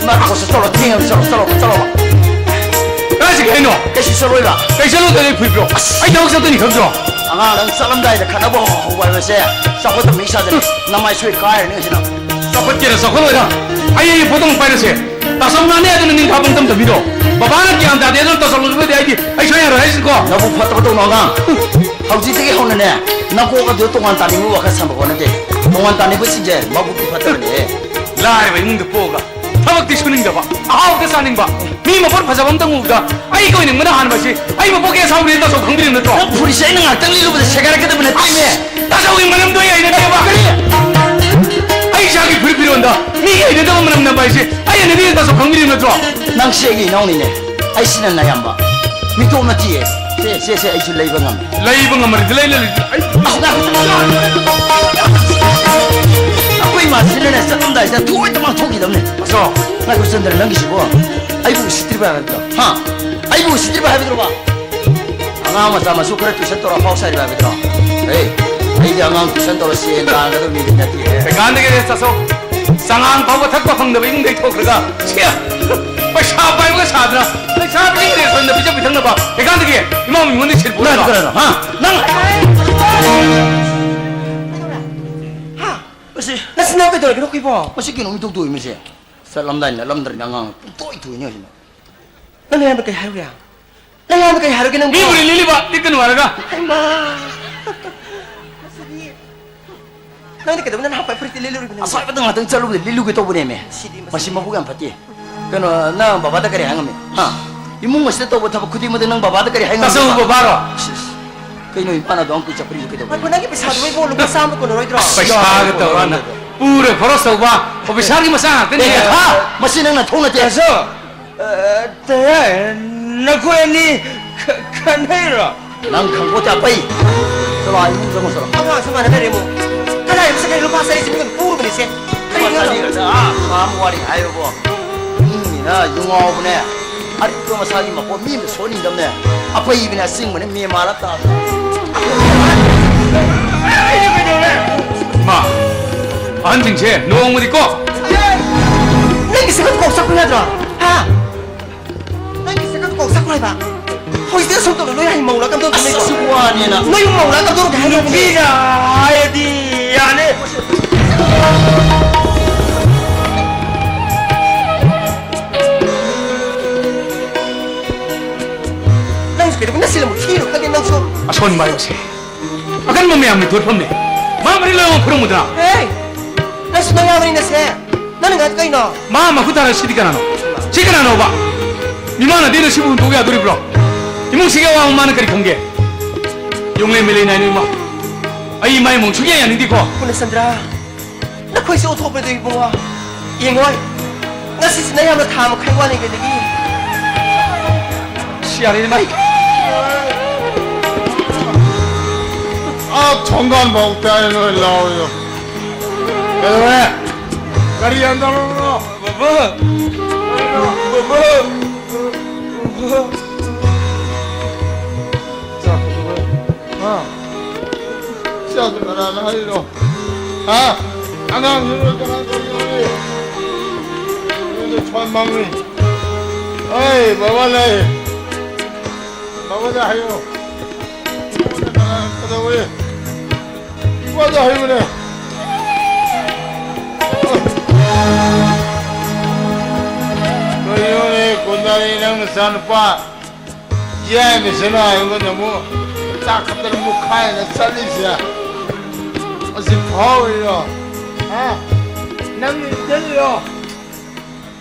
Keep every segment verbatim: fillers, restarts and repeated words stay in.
ꯉꯥꯏꯈꯣ, ꯆꯠꯂꯣ, ꯊꯦꯡꯉꯕꯅꯤ, ꯆꯠꯂꯣ, ꯆꯠꯂꯣ, ꯆꯠꯂꯣ꯫ ꯀꯥꯏ ꯆꯠꯀꯦ ꯍꯥꯏꯅꯣ? ꯀꯩꯁꯨ ꯆꯠꯂꯣꯏꯕ꯫ ꯀꯩ ꯆꯠꯂꯣꯏꯗꯣꯏꯅꯣ? ꯑꯩ ꯐꯨꯔꯤꯠ ꯄꯤꯔꯛꯑꯣ꯫ ꯑꯁ! ꯑꯩ ꯊꯕꯛ ꯆꯠꯇꯣꯏꯅꯤ ꯈꯪꯗ꯭ꯔꯣ? ꯑꯉꯥꯡ, ꯅꯪ ꯆꯠꯂꯝꯗꯥꯏꯗ ꯈꯠꯅꯕ ꯍꯧꯕ ꯍꯥꯏꯕꯁꯦ ꯆꯥꯎꯈꯠꯇꯕ ꯏꯁꯥꯗꯅꯦ꯫ ꯅꯃꯥꯏ ꯁꯣꯏ ꯀꯥꯏꯔꯅꯤ ꯉꯁꯤ ꯅꯪ꯫ ꯆꯥꯎꯈꯠꯀꯦꯔꯥ ꯆꯥꯎꯈꯠꯂꯣꯏꯔꯥ, ꯑꯩ ꯑꯩꯒꯤ ꯄꯣꯠꯇꯣ ꯑꯃꯨꯛ ꯄꯥꯏꯔꯁꯦ꯫ ꯇꯥꯆꯧ ꯉꯥꯅꯦ ꯑꯗꯨꯅ ꯅꯤꯡꯊꯥ ꯄꯪꯇꯝ ꯇꯝꯕꯤꯔꯣ꯫ ꯕꯕꯥꯅ ꯒ꯭ꯌꯥꯟ ꯇꯥꯗꯦ ꯑꯗꯨꯅ ꯇꯥꯆꯧ ꯂꯧꯖꯕꯗꯤ ꯑꯩꯗꯤ ꯑꯩ ꯁꯣꯏ ꯌꯥꯔꯣꯏ ꯍꯥꯏꯁꯤꯀꯣ꯫ ꯅꯕꯨꯛ ꯐꯠꯇꯕ ꯇꯧꯅꯣ ꯑꯉꯥꯡ꯫ ꯍꯧꯖꯤꯛꯇꯒꯤ ꯍꯧꯅꯅꯦ, ꯅꯀꯣꯛ ꯑꯗꯨ ꯇꯣꯉꯥꯟ ꯇꯥꯅꯤꯡꯕ ꯋꯥꯈꯜ ꯁꯥꯟꯗꯣꯛꯑꯣ ꯅꯠꯇꯦ꯫ ꯇꯣꯉꯥꯟ ꯇꯥꯅꯤꯡꯕꯁꯤꯡꯁꯦ ꯃꯕꯨꯛꯇꯤ ꯐꯠꯇꯕꯅꯦꯍꯦ꯫ ꯂꯥꯏꯔꯕ ꯏꯃꯨꯡꯗ ꯄꯣꯛꯑꯒ ꯊꯕꯛꯇꯤ ꯁꯨꯅꯤꯡꯗꯕ, ꯑꯍꯥꯎꯕꯗ ꯆꯥꯅꯤꯡꯕ, ꯃꯤ ꯃꯄꯣꯠ ꯐꯖꯕ ꯑꯝꯇꯪ ꯎꯕꯗ ꯑꯩ ꯀꯣꯏꯅꯤꯡꯕꯅ ꯍꯥꯟꯕꯁꯤ ꯑꯩ ꯃꯄꯣꯛꯀꯦ ꯑꯁꯥꯎꯕꯅꯦ ꯇꯥꯆꯧ ꯈꯪꯕꯤꯔꯤꯕ ꯅꯠꯇ꯭ꯔꯣ? ꯅꯪ ꯐꯨꯔꯤꯠꯁꯦ ꯑꯩꯅ ꯉꯥꯛꯇꯪ ꯂꯤꯠꯂꯨꯕꯗ ꯁꯦꯒꯥꯏꯔꯛꯀꯗꯕ ꯅꯠꯇꯦꯅꯦ꯫ ꯇꯥꯆꯧꯒꯤ ꯃꯔꯝꯗꯣ ꯑꯩ ꯍꯩꯅꯗꯦꯕ꯫ ꯀꯔꯤ? ꯑꯩ ꯏꯁꯥꯒꯤ ꯐꯨꯔꯤꯠ ꯐꯤꯔꯣꯟꯗ ꯃꯤꯒꯤ ꯍꯩꯅꯗꯕ ꯃꯅꯝ ꯅꯝꯕ ꯍꯥꯏꯁꯦ ꯑꯩ ꯍꯩꯅꯗꯦ ꯇꯥꯆꯧ ꯈꯪꯕꯤꯔꯤꯕ ꯅꯠꯇ꯭ꯔꯣ? ꯅꯪꯁꯦ ꯑꯩꯒꯤ ꯏꯅꯥꯎꯅꯤꯅꯦ꯫ ꯑꯩꯁꯤꯅ ꯅꯌꯥꯝꯕ꯫ ꯃꯤꯇꯣꯞ ꯅꯠꯇꯤꯌꯦ꯫ ꯁꯦ, ꯁꯦ, ꯁꯦ, ꯑꯩꯁꯨ ꯂꯩꯕ ꯉꯝꯃꯦ꯫ ꯂꯩꯕ ꯉꯝꯃꯗꯤ ꯂꯩ, ꯂꯩ, ꯂꯩ꯫ ꯑꯩ ꯑꯁ, ꯉꯥꯏꯈꯣ꯫ ꯑꯩꯈꯣꯏ ꯏꯃꯥꯁꯤꯅꯅꯦ ꯆꯠꯂꯝꯗꯥꯏꯁꯤꯗ ꯊꯣꯏꯗ ꯉꯥꯡꯊꯣꯛꯈꯤꯗꯕꯅꯦ꯫ ꯑꯁꯣ꯫ ꯉꯥꯏꯈꯣ, ꯆꯟꯗ꯭ꯔ, ꯅꯪꯒꯤꯁꯤꯕꯣ ꯑꯩꯕꯨ ꯎꯁꯤꯠꯇ꯭ꯔꯤꯕ ꯍꯥꯏꯕꯗ꯭ꯔꯣ? ꯍꯥ? ꯑꯩꯕꯨ ꯎꯁꯤꯠꯇ꯭ꯔꯤꯕ ꯍꯥꯏꯕꯗ꯭ꯔꯣꯕ? ꯑꯉꯥꯡ ꯃꯆꯥ ꯃꯁꯨ ꯈꯔ ꯇꯨꯏꯁꯟ ꯇꯧꯔ ꯐꯥꯎ ꯁꯥꯏꯔꯤꯕ ꯍꯥꯏꯕꯗ꯭ꯔꯣ? ꯑꯦ, ꯑꯩꯗꯤ ꯑꯉꯥꯡ ꯇꯨꯏꯁꯟ ꯇꯧꯔ ꯁꯦꯟ ꯇꯥꯟꯒꯗꯕ ꯃꯤꯗꯤ ꯅꯠꯇꯦꯍꯦ꯫ ꯀꯩꯀꯥꯟꯗꯒꯤ ꯆꯠꯁꯣ? ꯆꯉꯥꯡ ꯐꯥꯎꯕ ꯊꯛꯄ ꯐꯪꯗꯕ ꯏꯃꯨꯡꯗꯩ ꯊꯣꯛꯈ꯭ꯔꯒ, ꯁꯤꯌꯥ! ꯄꯩꯁꯥ ꯄꯥꯏꯕꯒ ꯁꯥꯗꯅ, ꯂꯩꯁꯥꯕꯤꯁꯤꯡ ꯔꯦꯁꯟꯗ ꯄꯤꯖ ꯄꯤꯊꯛꯅꯕ ꯀꯩꯀꯥꯟꯗꯒꯤ ꯏꯃꯥ ꯃꯤꯉꯣꯟꯗ ꯁꯤꯠ ꯅꯪ ꯄꯨꯔꯒ꯫ ꯀꯅꯥꯅꯣ? ꯍꯥ? ꯅꯪ! ꯍꯥ? ꯃꯁꯤ ꯅꯆꯤꯟ ꯅꯅꯥꯎ ꯀꯩꯗꯧꯔꯒꯦ, ꯅꯈꯣꯏꯕꯣ? ꯃꯁꯤ ꯀꯩꯅꯣ ꯃꯤꯇꯧ ꯇꯧꯏ ꯃꯁꯦ? ꯆꯠꯂꯝꯗꯥꯏ ꯅꯠꯂꯝꯗ꯭ꯔꯗꯤ ꯑꯉꯥꯡ ꯄꯨꯡꯇꯣꯏ ꯇꯣꯏꯅꯦ ꯍꯧꯖꯤꯛ꯫ ꯅꯪ ꯅꯌꯥꯝꯕ ꯀꯩ ꯍꯥꯏꯔꯨꯔꯦ? ꯅꯪ ꯅꯌꯥꯝꯕ ꯀꯩ ꯍꯥꯏꯔꯨꯒꯦ ꯅꯪꯕꯣ? ꯃꯤꯕꯨꯗꯤ ꯂꯤꯜꯂꯤꯕ, ꯂꯤꯠꯀꯅꯨ ꯍꯥꯏꯔꯒ꯫ ꯍꯩꯃꯥ! ꯃꯁꯤꯗꯤ꯫ ꯅꯪꯗꯤ ꯀꯩꯗꯧꯕ ꯅꯪ ꯍꯥꯞꯄ ꯐꯨꯔꯤꯠꯇꯤ ꯂꯤꯠꯂꯨꯔꯤꯕ ꯅꯪꯗꯤ? ꯑꯁ꯭ꯋꯥꯏꯐꯥꯎꯗ ꯉꯥꯛꯇꯪ ꯆꯠꯂꯨꯕꯗ ꯂꯤꯠꯂꯨꯒꯦ ꯇꯧꯕꯅꯦꯃꯦ꯫ ꯁꯤꯗꯤ ꯃꯁꯤ ꯃꯁꯤ ꯃꯕꯨꯛ ꯌꯥꯝ ꯐꯠꯇꯦ꯫ ꯀꯩꯅꯣ, ꯅꯪ ꯕꯕꯥꯗ ꯀꯔꯤ ꯍꯥꯏ ꯉꯝꯃꯤ? ꯍꯥ? ꯏꯃꯨꯡ ꯑꯁꯤꯗ ꯇꯧꯕ ꯊꯕꯛ ꯈꯨꯗꯤꯡꯃꯛꯇ ꯅꯪ ꯕꯕꯥꯗ ꯀꯔꯤ ꯍꯥꯏ ꯉꯝꯃꯤ? ꯇꯥꯆꯧ ꯕꯕꯥꯔꯣ? ꯁꯤꯁ꯫ ꯀꯩꯅꯣ, ꯏꯄꯥꯅ ꯑꯗꯨꯝ ꯀꯨꯏ ꯆꯠꯄ꯭ꯔꯤꯁꯨ ꯀꯩꯗꯧꯕ? ꯉꯥꯏꯈꯣ, ꯅꯪꯒꯤ ꯄꯩꯁꯥꯗꯨꯕꯨ ꯏꯕꯣ ꯂꯨꯄꯥ ꯆꯥꯝꯃ ꯀꯣꯟꯅꯔꯣꯏꯗ꯭ꯔꯣ? ꯄꯩꯁꯥꯒ ꯇꯧꯔꯒ ꯄꯨꯔꯦ ꯈꯣꯔꯁ ꯇꯧꯕ ꯑꯣꯐꯤꯁꯥꯔꯒꯤ ꯃꯆꯥ ꯉꯥꯛꯇꯅꯤ꯫ ꯑꯦ, ꯍꯥ? ꯃꯁꯤ ꯅꯪ ꯅꯊꯧ ꯅꯠꯇꯦ꯫ ꯇꯥꯆꯧ! ꯑ, ꯇꯌꯥꯏ, ꯅꯈꯣꯏ ꯑꯅꯤ ꯈ-, ꯈꯟꯅꯩꯔꯣ? ꯅꯪ ꯈꯪꯄꯣꯠꯇꯦ, ꯑꯄꯩ꯫ ꯆꯠꯂꯣ, ꯑꯥ ꯏꯃꯨꯡ ꯆꯪꯉꯣ, ꯆꯠꯂꯣ꯫ ꯑꯉꯥꯡꯁꯨ ꯃꯥꯟꯅꯗꯔꯦ, ꯑꯃꯨꯛ꯫ ꯀꯗꯥꯏꯗ ꯆꯠꯈ꯭ꯔꯦ? ꯂꯨꯄꯥ ꯆꯅꯤ ꯆꯅꯤ ꯄꯨꯔꯨꯕꯅꯤꯁꯦ꯫ ꯂꯨꯄꯥ ꯆꯅꯤ ꯈꯛꯇ, ꯑꯥ, ꯃꯥ ꯑꯃ ꯋꯥꯔꯤ ꯍꯥꯏꯌꯨꯀꯣ꯫ ꯃꯤꯅ ꯌꯨ ꯉꯥꯎꯕꯅꯦ꯫ ꯑꯔꯤꯕ ꯃꯁꯥꯒꯤ ꯃꯄꯣꯠ ꯃꯤ ꯑꯃ ꯁꯣꯛꯍꯟꯅꯤꯡꯗꯕꯅꯦ꯫ ꯑꯄꯩꯕꯅꯦ, ꯑꯆꯤꯡꯕꯅꯦ, ꯃꯦ ꯃꯥꯔ ꯇꯥꯕꯅꯦ꯫ ꯏꯃꯥ, ꯑꯍꯟꯁꯤꯡꯁꯦ ꯅꯣꯡꯃꯗꯤꯀꯣ꯫ ꯅꯪꯒꯤ ꯁꯛꯇꯣ ꯀꯣꯛ ꯆꯠꯄ ꯌꯥꯗ꯭ꯔꯣ? ꯍꯥ? ꯅꯪꯒꯤ ꯁꯛꯇꯣ ꯀꯣꯛ ꯆꯠꯄ꯭ꯔꯣ ꯍꯥꯏꯕ? ꯍꯧꯖꯤꯛꯇꯤ ꯑꯁꯨꯝ ꯇꯧꯅ ꯅꯣꯏ ꯍꯌꯦꯡ ꯃꯧ ꯂꯥꯛꯀꯗꯧ ꯑꯗꯨꯝ ꯑꯁ, ꯂꯩꯕ꯭ꯔꯣ? ꯑꯁꯨꯛ ꯋꯥꯅꯦꯅ꯫ ꯅꯣꯏ ꯃꯧ ꯂꯥꯛꯀꯗꯧ ꯀꯩ ꯍꯥꯏꯅꯣ? ꯅꯨꯄꯤꯅ ꯍꯥꯏꯔꯗꯤ ꯌꯥꯅꯤ꯫ ꯅꯪꯁꯨ ꯀꯩꯗꯧꯕ ꯅꯁꯤ ꯂꯝꯕꯨ ꯊꯤꯔꯣ ꯈꯪꯗꯦ ꯅꯪꯁꯨ꯫ ꯑꯁꯣꯟꯕ ꯍꯥꯏꯕꯁꯦ ꯑꯀꯟꯕ ꯃꯌꯥꯝꯒꯤ ꯊꯣꯠꯐꯝꯅꯦ꯫ ꯃꯥ ꯃꯔꯤ ꯂꯣꯏꯅꯃꯛ ꯐꯨꯔꯝꯃꯨꯗ꯭ꯔꯥ? ꯍꯦ! ꯅꯪꯁꯨ ꯅꯌꯥꯝꯕꯅꯤꯅꯁꯦ꯫ ꯅꯪꯅ ꯉꯥꯏ ꯀꯩꯅꯣ? ꯃꯥ ꯃꯈꯨꯠ ꯊꯥꯔꯛ ꯁꯤꯗꯤ ꯀꯅꯥꯅꯣ? ꯁꯤ ꯀꯅꯥꯅꯣꯕ? ꯃꯤꯃꯥꯟꯅꯗꯦꯅ ꯁꯤꯕꯨ ꯍꯨꯟꯗꯣꯛꯄ ꯌꯥꯗꯣꯔꯤꯕ꯭ꯔꯣ? ꯏꯃꯨꯡꯁꯤꯒꯤ ꯑꯋꯥꯕ ꯃꯥꯅ ꯀꯔꯤ ꯈꯪꯒꯦ? ꯌꯨꯝꯂꯩ ꯃꯩꯂꯩ ꯅꯥꯏꯅ ꯏꯃꯥ꯫ ꯑꯩ ꯏꯃꯥ ꯏꯃꯨꯡ ꯁꯨꯡꯌꯥ ꯌꯥꯅꯤꯡꯗꯦꯀꯣ꯫ ꯄꯨꯔꯅꯆꯟꯗ꯭ꯔ, ꯅꯈꯣꯏꯁꯦ ꯑꯣꯟꯊꯣꯛꯄꯗꯣ ꯏꯕꯨꯡꯉꯣ꯫ ꯌꯦꯡꯉꯣꯏ, ꯉꯁꯤꯁꯤꯅ ꯌꯥꯝꯅ ꯊꯥ ꯃꯈꯥꯏ ꯋꯥꯠꯂꯤꯉꯩꯗꯒꯤ꯫ ꯑꯁ, ꯌꯥꯔꯦ ꯏꯃꯥ꯫ ꯑꯥ ꯊꯣꯡꯒꯥꯟ ꯐꯥꯎ ꯇꯥꯏ ꯅꯣꯏ ꯂꯥꯎꯔꯤꯗꯣ꯫ ꯀꯩꯗꯧꯔꯦ? ꯀꯔꯤ ꯌꯥꯝ ꯇꯧꯔꯕꯅꯣ? ꯕꯕꯥ! ꯕꯕꯥ! ꯕꯕꯥ! ꯆꯥꯛ ꯊꯣꯡꯕ꯫ ꯍꯥ? ꯆꯥꯛ ꯀꯅꯥꯅ ꯍꯥꯏꯔꯤꯅꯣ? ꯍꯥ? ꯑꯉꯥꯡꯁꯤꯡꯗꯣ ꯀꯅꯥ ꯀꯔꯤ ꯇꯧꯔꯤ? ꯑꯩꯉꯣꯟꯗ ꯐꯣꯟ ꯃꯥꯡꯉꯤ꯫ ꯑꯩ ꯕꯕꯥ ꯂꯩ꯫ ꯕꯕꯥꯗ ꯍꯥꯏꯌꯣ꯫ ꯑꯩꯉꯣꯟꯗ ꯀꯅꯥ ꯀꯩꯗꯧꯔꯤ? ꯏꯄꯥꯗ ꯍꯥꯏꯌꯨꯅꯦ꯫ ꯀꯔꯤꯅꯣꯅꯦ, ꯀꯣꯟꯗꯥꯔꯤ, ꯅꯪ ꯅꯆꯥꯅꯨꯄꯥ ꯌꯥꯏꯃꯁꯤꯅ ꯑꯩꯉꯣꯟꯗ ꯑꯃꯨꯛ ꯆꯥꯛ ꯈꯛꯇꯅ ꯃꯨꯛꯈꯥꯏꯅ ꯆꯠꯂꯤꯁꯦ꯫ ꯑꯁꯤ ꯐꯥꯎꯔꯤꯔꯣ? ꯍꯥ? ꯅꯪ ꯏꯟꯖꯜꯂꯤꯔꯣ?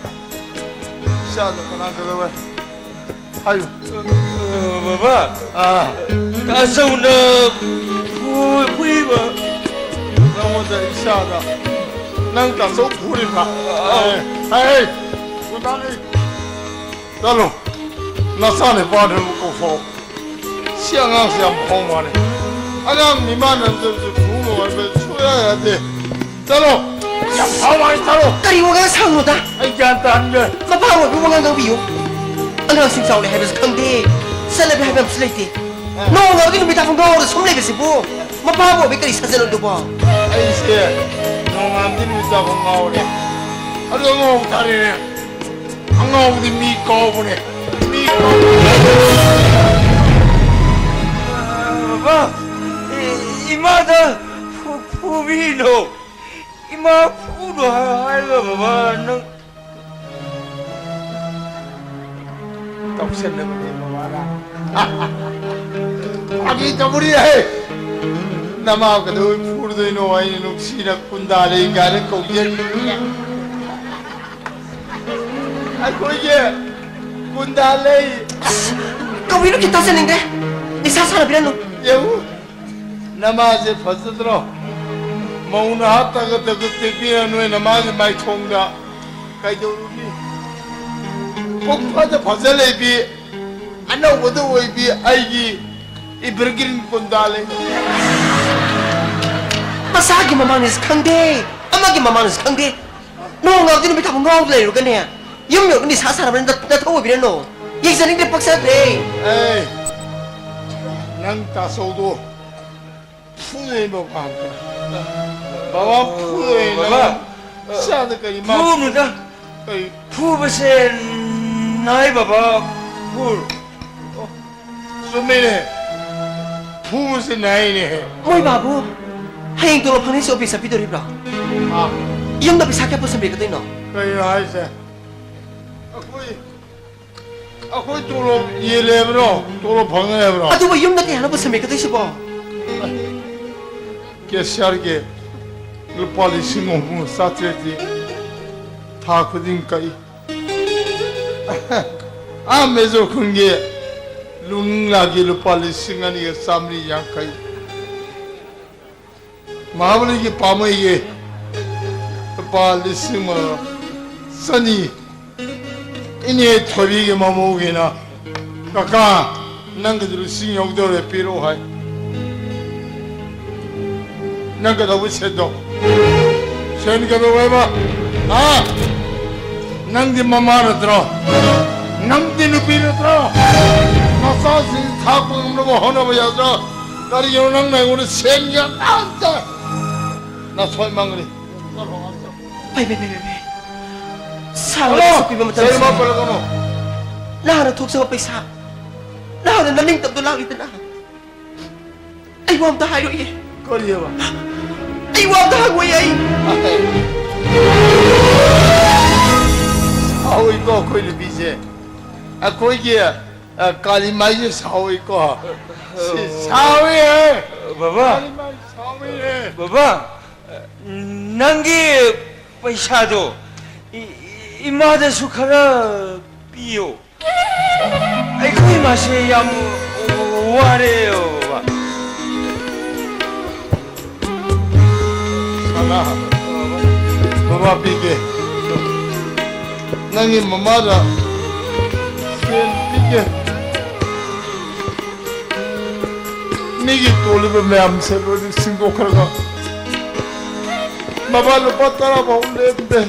ꯏꯆꯥꯗꯣ ꯀꯅꯥ ꯀꯩꯗꯧꯋꯦ? ꯍꯥꯏꯌꯨ꯫ ꯕꯕꯥ, ꯑꯥ꯫ ꯇꯥꯆꯧꯅ ꯐꯨ-, ꯐꯨꯏꯕ꯫ ꯅꯉꯣꯟꯗ ꯏꯆꯥꯗ ꯅꯪ ꯇꯥꯆꯧ ꯐꯨꯔꯤꯕ? ꯑꯥ꯫ ꯍꯦ, ꯍꯦ, ꯀꯣꯟꯗꯥꯔꯤ꯫ ꯆꯠꯂꯣ꯫ ꯅꯆꯥꯅꯨꯄꯥꯗꯨ ꯑꯃꯨꯛ ꯀꯧꯊꯣꯛꯑꯣ꯫ ꯁꯤ ꯑꯉꯥꯡꯁꯤ ꯌꯥꯝ ꯐꯥꯎ ꯃꯥꯜꯂꯦ꯫ ꯑꯉꯥꯡ ꯃꯤꯃꯥꯟꯅꯕꯗꯁꯨ ꯐꯨꯕ ꯉꯝꯕ ꯁꯨꯡꯌꯥ ꯌꯥꯗꯦ꯫ ꯆꯠꯂꯣ! ꯌꯥꯝ ꯐꯥꯎ ꯃꯥꯜꯂꯦ, ꯆꯠꯂꯣ! ꯀꯔꯤ ꯋꯥꯉꯥꯡ ꯁꯥꯅꯨꯗ? ꯑꯩ ꯒ꯭ꯌꯥꯟ ꯇꯥꯍꯟꯒꯦ꯫ ꯃꯄꯥ ꯑꯣꯏꯕ ꯋꯥꯉꯥꯡ ꯉꯥꯡꯕꯤꯌꯨ꯫ ꯑꯉꯥꯡꯁꯤꯡ ꯆꯥꯎꯔꯦ ꯍꯥꯏꯕꯁꯨ ꯈꯪꯗꯦ꯫ ꯆꯠꯂꯒꯦ ꯍꯥꯏꯕ ꯑꯃꯁꯨ ꯂꯩꯇꯦ꯫ ꯑ꯫ ꯅꯣꯡꯉꯥꯟꯕꯗꯒꯤ ꯅꯨꯃꯤꯠ ꯇꯥꯐꯥꯎ ꯉꯥꯎꯔꯒ ꯁꯨꯝ ꯂꯩꯕꯁꯤꯕꯨ ꯃꯄꯥ ꯑꯣꯏꯕ ꯀꯔꯤ ꯁꯥꯖꯜꯂꯣ ꯑꯗꯨꯕꯣ? ꯑꯩꯁꯦ ꯅꯣꯡꯉꯥꯟꯕꯗꯒꯤ ꯅꯨꯃꯤꯠ ꯇꯥꯐꯥꯎ ꯉꯥꯎꯔꯦ꯫ ꯑꯗꯨ ꯑꯉꯥꯎꯕ ꯇꯥꯔꯦꯅꯦ꯫ ꯑꯉꯥꯎꯕꯗꯤ ꯃꯤ ꯀꯥꯎꯕꯅꯦ꯫ ꯃꯤ ꯀꯥꯎꯕꯅꯦ꯫ ꯕꯕꯥ, ꯏ-, ꯏꯃꯥꯗ ꯐꯨ-, ꯐꯨꯕꯤꯅꯣ꯫ ꯏꯃꯥ ꯐꯨꯅꯣ ꯍꯥꯏꯔꯒ ꯕꯕꯥ ꯅꯪ꯫ ꯇꯧꯁꯟꯅꯕꯅꯦ ꯃꯃꯥꯅ꯫ ꯐꯥꯒꯤ ꯇꯧꯕꯅꯤꯍꯦ꯫ ꯅꯃꯥ ꯀꯩꯗꯧꯕꯩ ꯐꯨꯔꯨꯗꯣꯏꯅꯣ? ꯑꯩꯅ ꯅꯨꯡꯁꯤꯅ ꯀꯨꯟꯗꯥ ꯂꯩ ꯀꯥꯏꯅ ꯀꯧꯖꯔꯤꯅꯦ꯫ ꯑꯩꯈꯣꯏꯒꯤ ꯀꯨꯟꯗꯥ ꯂꯩ꯫ ꯑꯁ, ꯀꯧꯕꯤꯅꯨ, ꯈꯤꯇ ꯇꯥꯖꯅꯤꯡꯗꯦ꯫ ꯅꯤꯁꯥ ꯁꯥꯟꯅꯕꯤꯔꯅꯨ꯫ ꯌꯦꯡꯉꯨ, ꯅꯃꯥꯁꯦ ꯐꯖꯗ꯭ꯔꯣ? ꯃꯧ ꯅꯍꯥ ꯇꯒꯠ ꯇꯒꯠ ꯇꯦꯛꯄꯤꯔ ꯅꯣꯏ ꯅꯃꯥꯒꯤ ꯃꯥꯏꯊꯣꯡꯗ ꯀꯩꯗꯧꯔꯨꯅꯤ? ꯄꯨꯛ ꯐꯖ ꯐꯖ ꯂꯩꯕꯤ, ꯑꯅꯧꯕꯗ ꯑꯣꯏꯕꯤ ꯑꯩꯒꯤ ꯏꯕꯔꯒ꯭ꯔꯤꯟ ꯀꯨꯟꯗꯥ ꯂꯩ꯫ ꯃꯁꯥꯒꯤ ꯃꯃꯥꯡꯅꯤꯁꯨ ꯈꯪꯗꯦ, ꯑꯃꯒꯤ ꯃꯃꯥꯡꯅꯤꯁꯨ ꯈꯪꯗꯦ꯫ ꯅꯣꯡ ꯉꯥꯎꯗꯤ ꯅꯨꯃꯤꯠ ꯊꯥꯕ ꯉꯥꯎꯗ ꯂꯩꯔꯨꯒꯅꯦ꯫ ꯌꯨꯝ ꯌꯧꯔꯒ ꯅꯤꯁꯥ ꯁꯥꯟꯅꯕꯅꯤꯅ ꯅꯊꯧ ꯑꯣꯏꯕꯤꯔꯅꯨ꯫ ꯌꯦꯡꯖꯅꯤꯡꯗ꯭ꯔꯦ, ꯄꯛꯆꯗ꯭ꯔꯦ꯫ ꯑꯦ, ꯅꯪ ꯇꯥꯆꯧꯗꯣ ꯐꯨꯗꯣꯏꯅꯦ ꯕꯕꯥ꯫ ꯕꯕꯥ ꯐꯨꯗꯣꯏꯅꯦ ꯅꯪ꯫ ꯕꯕꯥ, ꯏꯆꯥꯗ ꯀꯔꯤ ꯃꯥ ꯐꯨꯅꯨꯗ꯫ ꯀꯔꯤ? ꯐꯨꯕꯁꯦ ꯅꯥꯏ ꯕꯕꯥ, ꯐꯨ-, ꯆꯨꯝꯃꯤꯅꯦ꯫ ꯐꯨꯕꯁꯦ ꯅꯥꯏꯅꯦ꯫ ꯃꯣꯏ ꯕꯥꯕꯨ ꯍꯌꯦꯡ ꯇꯣꯂꯣꯞ ꯐꯪꯅꯤꯁꯨ ꯑꯣꯐꯤꯁ ꯆꯠꯄꯤꯗꯣꯔꯤꯕ꯭ꯔꯣ? ꯑꯥ꯫ ꯌꯨꯝꯗ ꯄꯩꯁꯥ ꯀꯌꯥ ꯄꯨꯁꯟꯕꯤꯔꯛꯀꯗꯣꯏꯅꯣ? ꯀꯩꯅꯣ ꯍꯥꯏꯁꯦ? ꯑꯩꯈꯣꯏ, ꯑꯩꯈꯣꯏ ꯇꯣꯂꯣꯞ ꯌꯦꯜꯂꯦ ꯍꯥꯏꯕ꯭ꯔꯣ? ꯇꯣꯂꯣꯞ ꯐꯪꯉꯦ ꯍꯥꯏꯕ꯭ꯔꯣ? ꯑꯗꯨꯕꯨ ꯌꯨꯝꯗ ꯀꯌꯥꯅꯣ ꯄꯨꯁꯟꯕꯤꯔꯛꯀꯗꯣꯏꯁꯤꯕꯣ? ꯀꯦꯁꯤꯌꯔꯒꯤ ꯂꯨꯄꯥ ꯂꯤꯁꯤꯡ ꯑꯍꯨꯝ ꯆꯥꯇ꯭ꯔꯦꯠꯇꯤ ꯊꯥ ꯈꯨꯗꯤꯡ ꯀꯛꯏ꯫ ꯑꯥ, ꯃꯦꯖꯣ ꯈꯨꯟꯒꯤ ꯂꯨꯡꯂꯥꯒꯤ ꯂꯨꯄꯥ ꯂꯤꯁꯤꯡ ꯑꯅꯤꯒ ꯆꯥꯃꯔꯤ ꯌꯥꯡꯈꯩ꯫ ꯃꯍꯥꯕꯂꯤꯒꯤ ꯄꯥꯃꯩꯒꯤ ꯂꯨꯄꯥ ꯂꯤꯁꯤꯡ ꯑꯃꯒ ꯆꯅꯤ꯫ ꯏꯅꯦ ꯊꯣꯏꯕꯤꯒꯤ ꯃꯃꯧꯒꯤꯅ, "ꯀꯀꯥ, ꯅꯪꯒꯤꯗꯨ ꯂꯤꯁꯤꯡ ꯌꯧꯗꯧꯔꯦ, ꯄꯤꯔꯛꯑꯣ" ꯍꯥꯏ꯫ ꯅꯪ ꯀꯩꯗꯧꯕ ꯁꯦꯟꯗꯣ? ꯁꯦꯟ ꯀꯩꯗꯧꯋꯦꯕ? ꯍꯥ? ꯅꯪꯗꯤ ꯃꯃꯥ ꯅꯠꯇ꯭ꯔꯣ? ꯅꯪꯗꯤ ꯅꯨꯄꯤ ꯅꯠꯇ꯭ꯔꯣ? ꯅꯆꯥꯁꯤꯡ ꯊꯥꯛꯄ ꯉꯝꯅꯕ ꯍꯣꯠꯅꯕ ꯌꯥꯗ꯭ꯔꯣ? ꯀꯔꯤꯒꯤꯅꯣ ꯅꯪꯅ ꯑꯩꯉꯣꯟꯗ ꯁꯦꯟꯒꯤ ꯑꯇꯥꯡꯇ ꯅꯁꯣꯏ ꯃꯥꯡꯒꯅꯤ? ꯐꯩ, ꯐꯩ, ꯐꯩ, ꯐꯩ, ꯐꯩ꯫ ꯁꯥꯡꯅ ꯍꯜꯂꯣ! ꯁꯨꯛꯄꯤꯕ ꯃꯇꯝꯁꯤꯗ ꯁꯦꯜ ꯃꯥ ꯄꯜꯂꯛꯀꯅꯣ꯫ ꯅꯍꯥꯛꯅ ꯊꯣꯛꯆꯕ ꯄꯩꯁꯥ, ꯅꯍꯥꯛꯅ ꯅꯅꯤꯡꯇꯝꯗꯣ ꯂꯥꯛꯂꯤꯗꯅ꯫ ꯑꯩ ꯋꯥ ꯑꯝꯇ ꯍꯥꯏꯔꯣꯏꯌꯦ꯫ ꯀꯔꯤꯑꯕ? ꯑꯩ ꯋꯥ ꯑꯝꯇ ꯍꯪꯉꯣꯏꯌꯦ ꯑꯩ꯫ ꯁꯥꯎꯏꯀꯣ ꯑꯩꯈꯣꯏ ꯅꯨꯄꯤꯁꯦ꯫ ꯑꯩꯈꯣꯏꯒꯤ, ꯑ, ꯀꯥꯂꯤꯃꯥꯏꯁꯦ ꯁꯥꯎꯏꯀꯣ꯫ ꯁꯤ ꯁꯥꯎꯏꯍꯦ꯫ ꯕꯕꯥ꯫ ꯀꯥꯂꯤꯃꯥꯏ ꯁꯥꯎꯏꯍꯦ꯫ ꯕꯕꯥ, ꯅꯪꯒꯤ ꯄꯩꯁꯥꯗꯣ ꯏ-, ꯏ-, ꯏꯃꯥꯗꯁꯨ ꯈꯔ ꯄꯤꯌꯣ꯫ ꯑꯩꯈꯣꯏ ꯃꯥꯁꯦ ꯌꯥꯝ ꯋꯥꯔꯦ, ꯕꯕꯥ꯫ ꯁꯅꯥ, ꯕꯕꯥ ꯄꯤꯒꯦ꯫ ꯅꯪꯒꯤ ꯃꯃꯥꯗ ꯁꯦꯟ ꯄꯤꯒꯦ꯫ ꯃꯤꯒꯤ ꯇꯣꯜꯂꯤꯕ ꯃꯌꯥꯝꯁꯦ ꯂꯣꯏꯅ ꯁꯤꯡꯗꯣꯛꯈ꯭ꯔꯒ ꯃꯃꯥ ꯂꯨꯄꯥ ꯇꯔꯥ ꯐꯥꯎ ꯂꯦꯝꯗꯦ꯫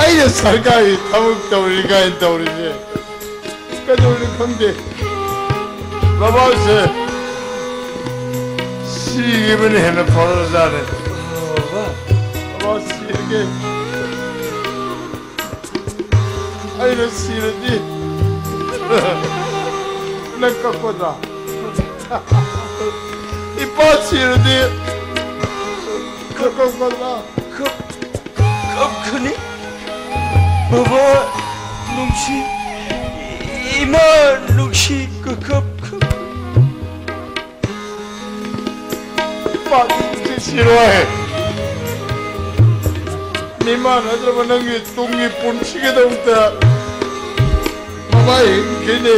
ꯑꯩꯅ ꯁꯔꯀꯥꯔꯒꯤ ꯊꯕꯛ ꯇꯧꯔꯤ ꯀꯥꯏꯅ ꯇꯧꯔꯤꯁꯦ ꯀꯩꯗꯧꯔꯤꯅꯣ ꯈꯪꯗꯦ꯫ ꯕꯕꯥꯁꯦ ꯁꯤꯈꯤꯕꯅ ꯍꯦꯟꯅ ꯐꯔꯖꯥꯠꯅꯦ꯫ ꯕꯕꯥ ꯁꯤꯔꯒꯦ꯫ ꯑꯩꯅ ꯁꯤꯔꯗꯤ ꯅꯪ ꯀꯞꯀꯗ꯭ꯔꯥ? ꯏꯄꯥ ꯁꯤꯔꯗꯤ ꯅꯪ ꯀꯞꯀꯗ꯭ꯔꯥ? ꯀꯞ-, ꯀꯞꯀꯅꯤ꯫ ꯕꯕꯥ ꯅꯨꯡꯁꯤ, ꯏꯃꯥ ꯅꯨꯡꯁꯤ, ꯀ-, ꯀꯞ-, ꯀꯞ-, ꯄꯥꯛꯁꯤ ꯁꯤꯔꯣꯏ꯫ ꯃꯤꯃꯥꯟꯅꯗ꯭ꯔꯕ ꯅꯪꯒꯤ ꯇꯨꯡꯒꯤ ꯄꯨꯟꯁꯤꯒꯤꯗꯃꯛꯇ ꯃꯃꯥ ꯍꯤꯡꯈꯤꯅꯤ꯫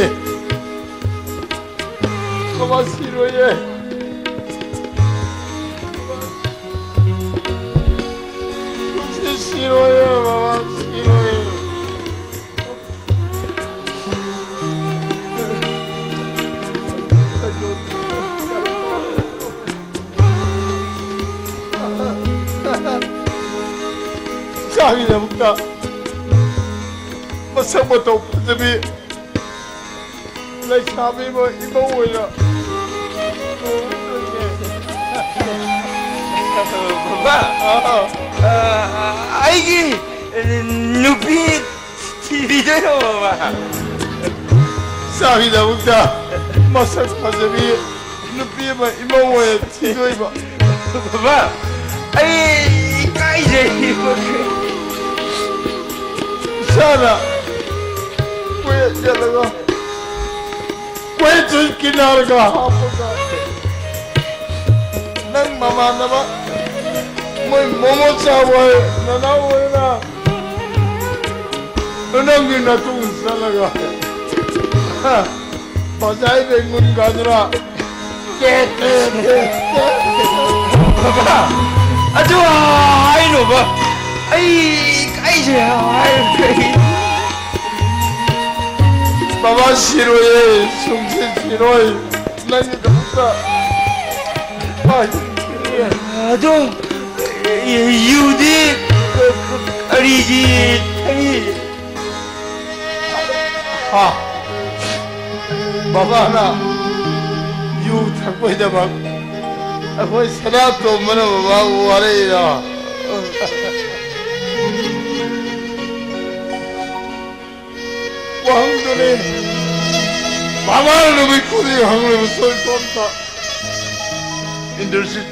ꯃꯃꯥ ꯁꯤꯔꯣꯏꯌꯦ꯫ ꯄꯨꯟꯁꯤ ꯁꯤꯔꯣꯏꯌꯦ, ꯃꯃꯥ ꯁꯤꯔꯣꯏꯌꯦ꯫ ꯏꯆꯥꯒꯤꯗꯃꯛꯇ ꯃꯁꯛ ꯃꯇꯧ ꯐꯖꯕꯤ ꯂꯩꯁꯥꯕꯤ ꯑꯃ ꯏꯃꯧ ꯑꯣꯏꯅ ꯂꯨꯍꯣꯡꯗꯣꯏꯅꯦ꯫ ꯕꯕꯥ! ꯑꯥ꯫ ꯑꯩꯒꯤ ꯅꯨꯄꯤ ꯊꯤꯕꯤꯗꯣꯏꯔꯣ, ꯕꯕꯥ? ꯏꯆꯥꯒꯤꯗꯃꯛꯇ ꯃꯁꯛ ꯐꯖꯕꯤ ꯅꯨꯄꯤ ꯑꯃ ꯏꯃꯧ ꯑꯣꯏꯅ ꯊꯤꯗꯣꯏꯕ꯫ ꯕꯕꯥ, ꯑꯩ ꯏꯀꯥꯏꯖꯩ꯫ ꯏꯆꯥꯅ ꯀꯣꯏꯆꯠ ꯆꯠꯂꯒ ꯀꯣꯏꯆꯠ ꯀꯤꯅꯥꯔꯒ ꯍꯥꯞꯄꯒ ꯅꯪ ꯃꯃꯥꯟꯅꯕ ꯃꯣꯏ ꯃꯣꯃꯣ ꯆꯥꯕ ꯍꯣꯏ ꯅꯅꯥꯎ ꯍꯣꯏꯅ ꯅꯪꯒꯤ ꯅꯇꯨꯡ ꯆꯠꯂꯒ ꯕꯖꯥꯏ ꯕꯦꯡꯒꯨꯟ ꯒꯥꯖꯔꯥ ꯕꯕꯥ, ꯑꯗꯨ ꯍꯥꯏꯅꯣꯕ꯫ ꯑꯩ ꯏꯀꯥꯏꯖꯩ ꯍꯥꯏꯔꯒ꯫ ꯕꯕꯥ ꯁꯤꯔꯣꯏꯌꯦ, ꯁꯨꯡꯁꯤ ꯁꯤꯔꯣꯏ꯫ ꯅꯪꯒꯤꯗꯃꯛꯇ ꯍꯥꯏ꯫ ꯑꯗꯣ ꯌꯨꯗꯤ ꯀꯔꯤꯒꯤ ꯊꯛꯏ? ꯍꯥ? ꯕꯕꯥꯅ ꯌꯨ ꯊꯛꯄꯩꯗꯃꯛ ꯑꯩꯈꯣꯏ ꯁꯅꯥꯇꯣꯝꯕꯅ ꯕꯕꯥꯕꯨ ꯋꯥꯔꯛꯏꯔꯣ? ꯋꯥꯍꯪꯗꯨꯅꯤ ꯕꯕꯥꯅ ꯅꯨꯃꯤꯠ ꯈꯨꯗꯤꯡ ꯍꯪꯂꯤꯕ ꯁꯣꯏ ꯁꯣꯝꯇ꯫ ꯏꯟꯗ꯭ꯔꯖꯤꯠ,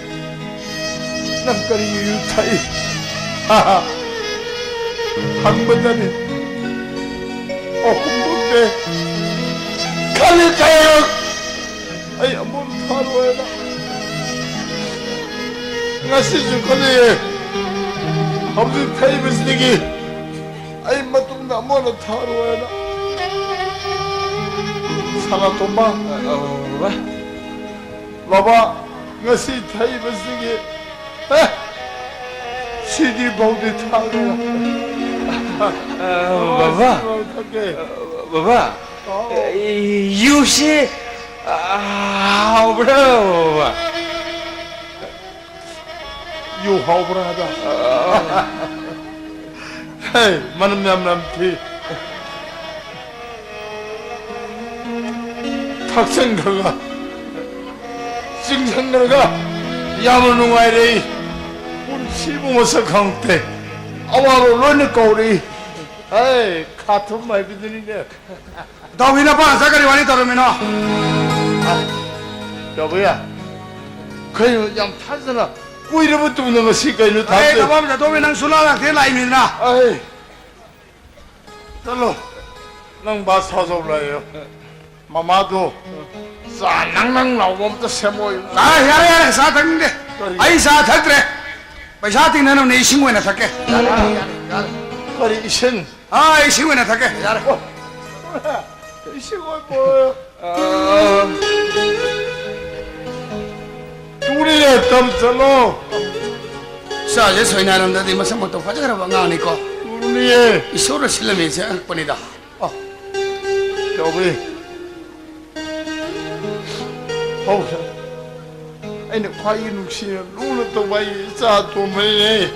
ꯅꯪ ꯀꯔꯤꯒꯤ ꯌꯨ ꯊꯛꯏ? ꯍꯪꯕꯗꯅꯤ ꯄꯥꯎꯈꯨꯝ ꯐꯪꯗꯦ꯫ ꯈꯜꯂꯤ ꯀꯌꯥꯔꯛ ꯑꯩ ꯑꯃꯨꯛ ꯊꯛꯑꯔꯣꯏꯅ꯫ ꯉꯁꯤꯁꯨ ꯈꯜꯂꯤꯌꯦ꯫ ꯍꯧꯖꯤꯛ ꯊꯛꯏꯕꯁꯤꯗꯒꯤ ꯑꯩ ꯃꯇꯨꯡꯗ ꯑꯃꯨꯛ ꯍꯟꯅ ꯊꯛꯑꯔꯣꯏꯅ꯫ ꯁꯅꯥꯇꯣꯝꯕ꯫ ꯑ, ꯑ, ꯕꯕꯥ꯫ ꯕꯕꯥ, ꯉꯁꯤ ꯊꯛꯏꯕꯁꯤꯒꯤ, ꯑꯦ, ꯁꯤꯗꯤ ꯕꯧꯗꯤ ꯊꯛꯑꯔꯣꯏ꯫ ꯑ, ꯕꯕꯥ꯫ ꯁꯤꯐꯥꯎ ꯊꯛꯀꯦ꯫ ꯑ, ꯕꯕꯥ꯫ ꯍꯥꯎ꯫ ꯌꯨꯁꯤ, ꯑ, ꯍꯥꯎꯕ꯭ꯔꯥ, ꯕꯕꯥ? ꯌꯨ ꯍꯥꯎꯕ꯭ꯔꯥ ꯍꯥꯏꯕ? ꯑ, ꯍꯦ, ꯃꯅꯝ ꯌꯥꯝ ꯅꯝꯊꯤ꯫ ꯊꯛꯆꯟꯈ꯭ꯔꯒ, ꯆꯤꯡꯁꯟꯈ꯭ꯔꯒ ꯌꯥꯝꯅ ꯅꯨꯡꯉꯥꯏꯔꯦ꯫ ꯄꯨꯟ ꯁꯤꯕꯨ ꯃꯁꯛ ꯈꯪꯗꯦ꯫ ꯑꯋꯥꯔꯣ ꯂꯣꯏꯅ ꯀꯧꯔꯛꯏ꯫ ꯑꯦ, ꯈꯥꯊꯨꯝ ꯍꯥꯏꯕꯗꯨꯅꯤꯅꯦ꯫ ꯇꯧꯕꯤꯅ ꯄꯥ ꯉꯁꯥꯏ ꯀꯔꯤ ꯋꯥꯔꯤ ꯇꯧꯔꯝꯃꯤꯅꯣ? ꯇꯧꯕ ꯌꯥ꯫ ꯀꯩꯅꯣ, ꯌꯥꯝ ꯊꯥꯖꯅ ꯀꯨꯏꯔꯕ ꯇꯨꯡꯗ ꯉꯁꯤ ꯀꯩꯅꯣ ꯑꯩ ꯊꯥꯖ- ꯊꯕꯛ ꯑꯃ ꯆꯠꯊꯣꯛꯑꯝꯃꯤ, ꯅꯪ ꯁꯨꯡꯂꯥꯛ ꯂꯥꯛꯇꯦ, ꯂꯥꯛꯏꯃꯤꯗꯅ꯫ ꯑꯩ ꯆꯠꯂꯣ꯫ ꯅꯪ ꯕꯥꯁ ꯊꯥꯖꯧ ꯂꯥꯛꯑꯦ꯫ ꯃꯃꯥꯗꯣ ꯆꯥ ꯅꯪ ꯅꯪ ꯂꯥꯎꯕ ꯑꯝꯇ ꯁꯦꯝꯃꯣꯌꯨ꯫ ꯑꯥ, ꯌꯥꯔꯦ, ꯌꯥꯔꯦ, ꯆꯥ ꯊꯛꯅꯤꯡꯗꯦ꯫ ꯀꯔꯤ? ꯑꯩ ꯆꯥ ꯊꯛꯇ꯭ꯔꯦ꯫ ꯄꯩꯁꯥ ꯇꯤꯡꯅꯅꯕꯅꯦ, ꯏꯁꯤꯡ ꯑꯣꯏꯅ ꯊꯛꯀꯦ꯫ ꯌꯥꯔꯦ, ꯌꯥꯔꯦ, ꯌꯥꯔꯦ꯫ ꯀꯔꯤ ꯏꯁꯤꯡ? ꯑꯥ, ꯏꯁꯤꯡ ꯑꯣꯏꯅ ꯊꯛꯀꯦ, ꯌꯥꯔꯦ꯫ ꯑꯣ, ꯏꯁꯤꯡ ꯑꯣꯏꯕ꯫ ꯑꯥ꯫ ꯇꯨꯔꯤꯌꯦ, ꯇꯝ ꯆꯠꯂꯣ꯫ ꯏꯆꯥꯁꯦ ꯁꯣꯏꯅꯥꯔꯝꯗꯗꯤ ꯃꯁꯛ ꯃꯇꯧ ꯐꯖꯈ꯭ꯔꯕ ꯑꯉꯥꯡꯅꯤꯀꯣ꯫ ꯇꯨꯔꯤꯌꯦ꯫ ꯏꯁꯣꯔꯅ ꯁꯤꯜꯂꯝꯃꯤꯁꯦ ꯑꯉꯛꯄꯅꯤꯗ꯫ ꯑꯣ꯫ ꯇꯧꯕꯤ꯫ ꯍꯧ꯫ ꯑꯩꯅ ꯈ꯭ꯋꯥꯏꯒꯤ ꯅꯨꯡꯁꯤꯅ ꯂꯨꯅ ꯇꯧꯕ ꯑꯩꯒꯤ ꯏꯆꯥ ꯑꯇꯣꯝꯕꯅꯤꯅꯦ꯫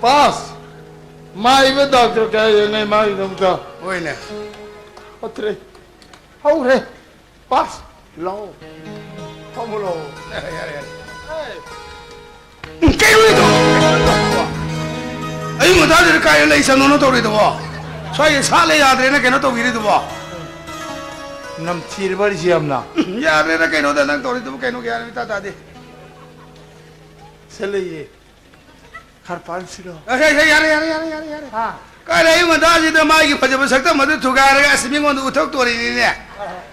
ꯄꯥꯁ꯫ ꯃꯥꯏꯕ ꯗꯥꯛꯇꯔ ꯀꯌꯥ ꯌꯦꯡꯉꯦ ꯃꯥꯒꯤꯗꯃꯛꯇ꯫ ꯍꯣꯏꯅꯦ꯫ ꯐꯠꯇ꯭ꯔꯦ꯫ ꯍꯧꯈ꯭ꯔꯦ꯫ ꯄꯥꯁ꯫ ꯂꯥꯛꯑꯣ꯫ ꯐꯝꯃꯨ ꯂꯥꯛꯑꯣ꯫ ꯌꯥꯔꯦ, ꯌꯥꯔꯦ, ꯌꯥꯔꯦ꯫ ꯀꯩꯅꯣ ꯇꯧ-, ꯑꯌꯨꯛ ꯉꯟꯇꯥꯗꯨꯗ ꯀꯥꯏꯗ ꯂꯩ ꯆꯪꯉꯣꯅ ꯇꯧꯔꯤꯗꯨꯕꯣ? ꯁ꯭ꯋꯥꯏꯗ ꯁꯥꯠꯂꯦ ꯌꯥꯗ꯭ꯔꯦꯅ ꯀꯩꯅꯣ ꯇꯧꯕꯤꯔꯤꯗꯨꯕꯣ? ꯅꯝꯊꯤꯔꯕ ꯑꯩꯁꯦ ꯌꯥꯝꯅ? ꯌꯥꯗ꯭ꯔꯦꯗ ꯀꯩꯅꯣꯗ ꯅꯪ ꯇꯧꯔꯤꯗꯨꯕꯨ ꯀꯩꯅꯣ ꯒ꯭ꯌꯥꯟ ꯑꯃ ꯏꯇꯥ ꯇꯥꯗꯦ꯫ ꯁꯦ ꯂꯩꯌꯦ꯫ ꯈꯔ ꯄꯥꯟꯁꯤꯔꯣ? ꯑꯦ, ꯑꯦ, ꯑꯦ, ꯌꯥꯔꯦ, ꯌꯥꯔꯦ, ꯌꯥꯔꯦ, ꯌꯥꯔꯦ, ꯌꯥꯔꯦ꯫ ꯍꯥ? ꯀꯥꯏꯗ ꯑꯌꯨꯛ ꯉꯟꯇꯥꯁꯤꯗ ꯃꯥꯒꯤ ꯐꯖꯕ ꯁꯛꯇꯝ ꯑꯗꯨ ꯊꯨꯒꯥꯏꯔꯒ ꯑꯁ ꯃꯤꯉꯣꯟꯗ ꯎꯠꯊꯣꯛꯇꯣꯔꯤꯅꯤꯅꯦ?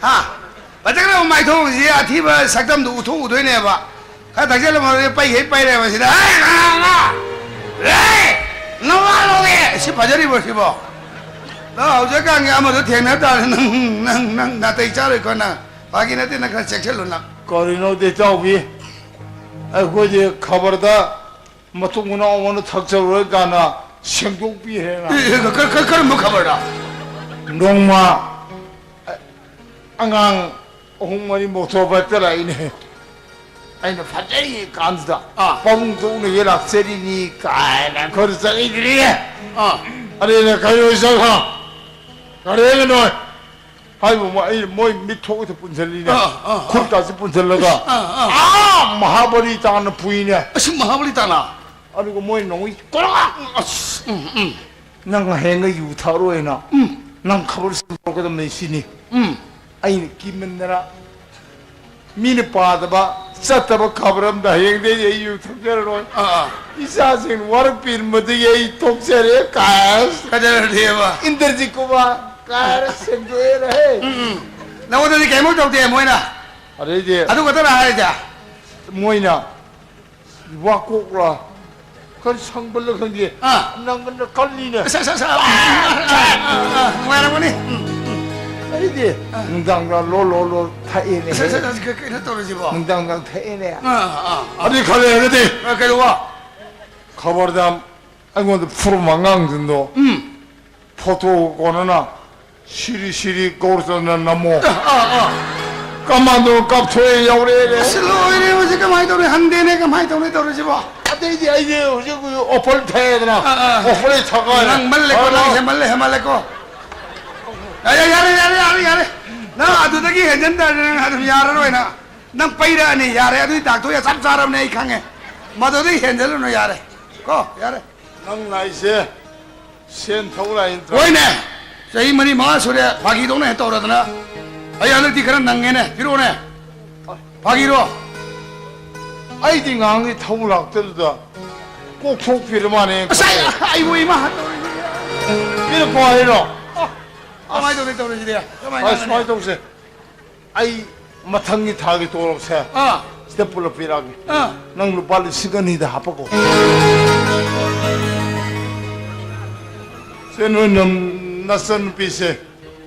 ꯍꯥ? ꯐꯖꯈ꯭ꯔꯕ ꯃꯥꯏꯊꯣꯡꯁꯤ ꯑꯊꯤꯕ ꯁꯛꯇꯝꯗꯨ ꯎꯠꯊꯣꯛꯎꯗꯣꯏꯅꯦꯕ꯫ ꯈꯔ ꯊꯛꯆꯜꯂꯝꯃꯒ ꯄꯩꯈꯩ ꯄꯩꯔꯦꯕ ꯁꯤꯗ꯫ "ꯍꯦ, ꯅꯋꯥ ꯂꯧꯗꯦ!" ꯁꯤ ꯐꯖꯔꯤꯕ꯭ꯔꯣ ꯁꯤꯕꯣ? ꯅꯪ ꯍꯧꯖꯤꯛꯀꯥꯟꯒꯤ ꯑꯃꯗꯣ ꯊꯦꯡꯅ ꯇꯥꯔꯦ, ꯅꯪ, ꯅꯪ, ꯅꯪ ꯅꯥꯇꯩ ꯆꯥꯔꯣꯏꯀꯣ ꯅꯪ꯫ ꯐꯥꯒꯤ ꯅꯠꯇꯦ, ꯅꯪ ꯈꯔ ꯆꯦꯛꯁꯤꯜꯂꯨ ꯅꯪ꯫ ꯀꯔꯤꯅꯣ ꯏꯇꯥꯎꯕꯤ? ꯑꯩꯈꯣꯏꯗꯤ ꯈꯕꯔꯗ ꯃꯇꯨꯡ ꯃꯅꯥꯎ ꯑꯃꯅ ꯊꯛꯆꯔꯣꯏ ꯀꯥꯟꯗ ꯁꯦꯡꯗꯣꯛꯄꯤꯈ꯭ꯔꯦꯅ꯫ ꯑꯦ, ꯑꯦ, ꯀ-, ꯀ-, ꯀꯔꯝꯕ ꯈꯕꯔꯗ? ꯅꯣꯡꯃ ꯑꯉꯥꯡ ꯑꯍꯨꯝ ꯃꯔꯤ ꯃꯣꯇꯣꯔ ꯕꯥꯏꯛꯇ ꯂꯥꯛꯏꯅꯦ꯫ ꯑꯩꯅ ꯐꯖꯔꯤ ꯀꯥꯟꯁꯤꯗ ꯑꯥ꯫ ꯄꯥꯕꯨꯡ ꯇꯧꯅꯒꯦ ꯂꯥꯛꯆꯔꯤꯅꯤ ꯀꯥꯏꯅ ꯈꯔ ꯆꯠꯂꯤꯗ꯭ꯔꯤꯅꯦ꯫ ꯑꯥ꯫ ꯑꯗꯨꯅ ꯀꯩꯅꯣ ꯆꯠꯈ꯭ꯔꯣ꯫ ꯀꯔꯦꯒ ꯅꯣꯏ꯫ ꯍꯥꯏꯕ ꯑꯃ, ꯑꯩ ꯃꯣꯏ ꯃꯤꯠ ꯊꯣꯛꯇ ꯄꯨꯟꯁꯤꯜꯂꯤꯅꯦ꯫ ꯑꯥ, ꯑꯥ, ꯑꯥ꯫ ꯈꯨꯠꯀꯥꯁꯦ ꯄꯨꯟꯁꯤꯜꯂꯒ, ꯑꯥ, ꯑꯥ꯫ ꯑꯥ, ꯃꯍꯥꯕꯂꯤ ꯇꯥꯅ ꯄꯨꯏꯅꯦ꯫ ꯑꯁ, ꯃꯍꯥꯕꯂꯤ ꯇꯥꯅ? ꯑꯗꯨꯒ ꯃꯣꯏ ꯅꯣꯡꯃꯩ ꯀꯣꯔꯣꯛ! ꯑꯁ, ꯎꯝ, ꯎꯝ꯫ "ꯅꯪ ꯍꯌꯦꯡꯒ ꯌꯨ ꯊꯛꯑꯔꯣꯏꯅ꯫ ꯎꯝ꯫ ꯅꯪ ꯈꯕꯔ ꯁꯟꯗꯣꯛꯀꯗꯕꯅꯤ ꯁꯤꯅꯤ꯫" ꯎꯝ꯫ ꯑꯩꯅ ꯀꯤꯃꯟꯗꯅ, ꯃꯤꯅ ꯄꯥꯗꯕ, ꯆꯠꯇꯕ ꯈꯕꯔ ꯑꯝꯗ ꯍꯌꯦꯡꯗꯩꯗꯤ ꯑꯩ ꯌꯨ ꯊꯛꯆꯔꯔꯣꯏ꯫ ꯑꯥ, ꯑꯥ꯫ ꯏꯆꯥꯁꯤꯡ ꯋꯥꯔꯛꯄꯤꯔꯝꯕꯗꯒꯤ ꯑꯩ ꯇꯣꯛꯆꯔꯦ ꯀꯥꯏ꯫ ꯀꯩꯗꯧꯔꯗꯤꯕ? ꯏꯟꯗ꯭ꯔꯖꯤꯠ ꯀꯨꯃꯥꯔ ꯀꯥꯏꯅ ꯁꯦꯡꯗꯣꯛꯑꯦꯅ ꯍꯦ꯫ ꯎꯝ, ꯎꯝ꯫ ꯅꯉꯣꯟꯗꯗꯤ ꯀꯩꯝꯇ ꯇꯧꯗꯦ ꯃꯣꯏꯅ? ꯑꯗꯩꯗꯤ ꯑꯗꯨ ꯈꯛꯇꯔ ꯍꯥꯏꯔꯤꯁꯦ? ꯃꯣꯏꯅ ꯋꯥꯀꯣꯛꯂ ꯀꯔꯤ ꯁꯪꯕꯜꯂ ꯈꯪꯗꯦ꯫ ꯑꯥ꯫ ꯅꯪꯒꯟꯗ ꯀꯜꯂꯤꯅꯦ꯫ ꯑꯁ, ꯑꯁ, ꯑꯁ, ꯑꯥ, ꯑꯥ, ꯑꯥ, ꯑꯥ, ꯅꯨꯡꯉꯥꯏꯔꯝꯒꯅꯤ꯫ ꯎꯝ, ꯎꯝ꯫ ꯑꯩꯗꯤ ꯑꯥ꯫ ꯅꯨꯡꯗꯥꯡꯗ ꯂꯣ, ꯂꯣ, ꯂꯣ ꯊꯛꯑꯦꯅꯦ꯫ ꯑꯁ, ꯑꯁ, ꯑꯁ, ꯀ-, ꯀꯩꯅꯣ ꯇꯧꯔꯤꯁꯤꯕꯣ? ꯅꯨꯡꯗꯥꯡꯗ ꯊꯛꯑꯦꯅꯦ꯫ ꯑꯥ, ꯑꯥ, ꯑꯥ꯫ ꯑꯗꯨꯗꯤ ꯈꯜꯂꯦ, ꯑꯗꯨꯗꯤ꯫ ꯑꯥ, ꯀꯩꯗꯧꯕ? ꯈꯕꯔꯗ ꯑꯩꯉꯣꯟꯗ ꯐꯨꯔꯝꯕ ꯑꯉꯥꯡꯁꯤꯡꯗꯣ ꯎꯝ꯫ ꯐꯣꯇꯣ ꯀꯣꯟꯅꯅ ꯁꯤꯔꯤ ꯁꯤꯔꯤ ꯒꯧꯔꯆꯟꯗ꯭ꯔ ꯅꯝꯃꯣ꯫ ꯑꯥ, ꯑꯥ, ꯑꯥ꯫ ꯀꯃꯥꯟꯗꯣ ꯀꯥꯞꯊꯣꯛꯑꯦ ꯌꯥꯎꯔꯛꯑꯦꯅꯦ꯫ ꯑꯁ, ꯂꯣꯏꯔꯦ, ꯍꯧꯖꯤꯛ ꯀꯃꯥꯏꯅ ꯇꯧꯅꯤ? ꯍꯟꯗꯦꯅꯦ, ꯀꯃꯥꯏꯅ ꯇꯧꯅꯤ ꯇꯧꯔꯤꯁꯤꯕꯣ? ꯑꯇꯩꯗꯤ ꯑꯩꯗꯤ ꯍꯧꯖꯤꯛ ꯑꯣꯐꯔ ꯊꯛꯑꯦꯗꯅ, ꯑꯥ, ꯑꯥ꯫ ꯑꯣꯐꯔ ꯊꯛꯑꯦ꯫ ꯅꯪ ꯃꯜꯂꯦꯀꯣ, ꯑꯥ, ꯅꯪ ꯑꯥ꯫ ꯍꯦꯟꯃꯜꯂꯦ, ꯍꯦꯟꯃꯜꯂꯦꯀꯣ꯫ ꯌꯥꯔꯦ, ꯌꯥꯔꯦ, ꯌꯥꯔꯦ, ꯌꯥꯔꯦ, ꯌꯥꯔꯦ꯫ ꯅꯪ ꯑꯗꯨꯗꯒꯤ ꯍꯦꯟꯖꯟ ꯇꯥꯔꯗꯤ ꯅꯪ ꯑꯗꯨꯝ ꯌꯥꯔꯔꯣꯏ ꯅꯪ꯫ ꯅꯪ ꯄꯩꯔꯛꯑꯅꯤ, ꯌꯥꯔꯦ, ꯑꯗꯨꯒꯤ ꯗꯥꯛꯇꯣ ꯆꯞ ꯆꯥꯔꯕꯅꯦ, ꯑꯩ ꯈꯪꯉꯦ꯫ ꯃꯗꯨꯗꯒꯤ ꯍꯦꯟꯖꯜꯂꯨꯅꯨ, ꯌꯥꯔꯦ꯫ ꯀꯣ, ꯌꯥꯔꯦ꯫ ꯅꯪ ꯂꯥꯛꯏꯁꯦ ꯁꯦꯟ ꯊꯧ ꯂꯥꯛꯏ ꯅꯠꯇ꯭ꯔꯣ? ꯍꯣꯏꯅꯦ! ꯆꯍꯤ ꯃꯔꯤ ꯃꯉꯥ ꯁꯨꯔꯦ, ꯐꯥꯒꯤꯗꯧꯅ ꯍꯦꯛ ꯇꯧꯔꯗꯅ꯫ ꯑꯩ ꯍꯟꯗꯛꯇꯤ ꯈꯔ ꯅꯪꯉꯦꯅꯦ, ꯄꯤꯔꯛꯑꯣꯅꯦ꯫ ꯐꯥꯒꯤꯔꯣ? ꯑꯩꯗꯤ ꯉꯍꯥꯟꯒꯤ ꯊꯧ ꯂꯥꯛꯇꯗꯨꯗ ꯀꯣꯛꯊꯣꯛꯄꯤꯔ ꯃꯥꯅꯦ ꯑꯁ, ꯑꯩ, ꯈꯜꯂꯦ꯫ ꯑꯩꯕꯨ ꯏꯃꯥ ꯇꯧꯔꯤꯁꯤꯗꯤ꯫ ꯄꯤꯔꯛꯄ ꯍꯥꯏꯔꯣ? ꯑ, ꯀꯃꯥꯏꯅ ꯇꯧꯅꯤ ꯇꯧꯔꯤꯁꯤꯗꯤ? ꯀꯃꯥꯏꯅ ꯑ, ꯇꯧꯅꯤ? ꯁꯨꯃꯥꯏꯅ ꯇꯧꯁꯦ꯫ ꯑꯩ ꯃꯊꯪꯒꯤ ꯊꯥꯒꯤ ꯇꯣꯂꯣꯞꯁꯦ ꯑꯥ꯫ ꯁꯤꯗ ꯄꯨꯂꯞ ꯄꯤꯔꯛꯑꯒꯦ꯫ ꯑꯥ꯫ ꯅꯪ ꯂꯨꯄꯥ ꯂꯤꯁꯤꯡ ꯑꯅꯤꯗ ꯍꯥꯞꯄꯛꯑꯣ꯫ ꯁꯦ, ꯅꯣꯏ ꯅꯝ-, ꯅꯆꯟꯅꯨꯄꯤꯁꯦ,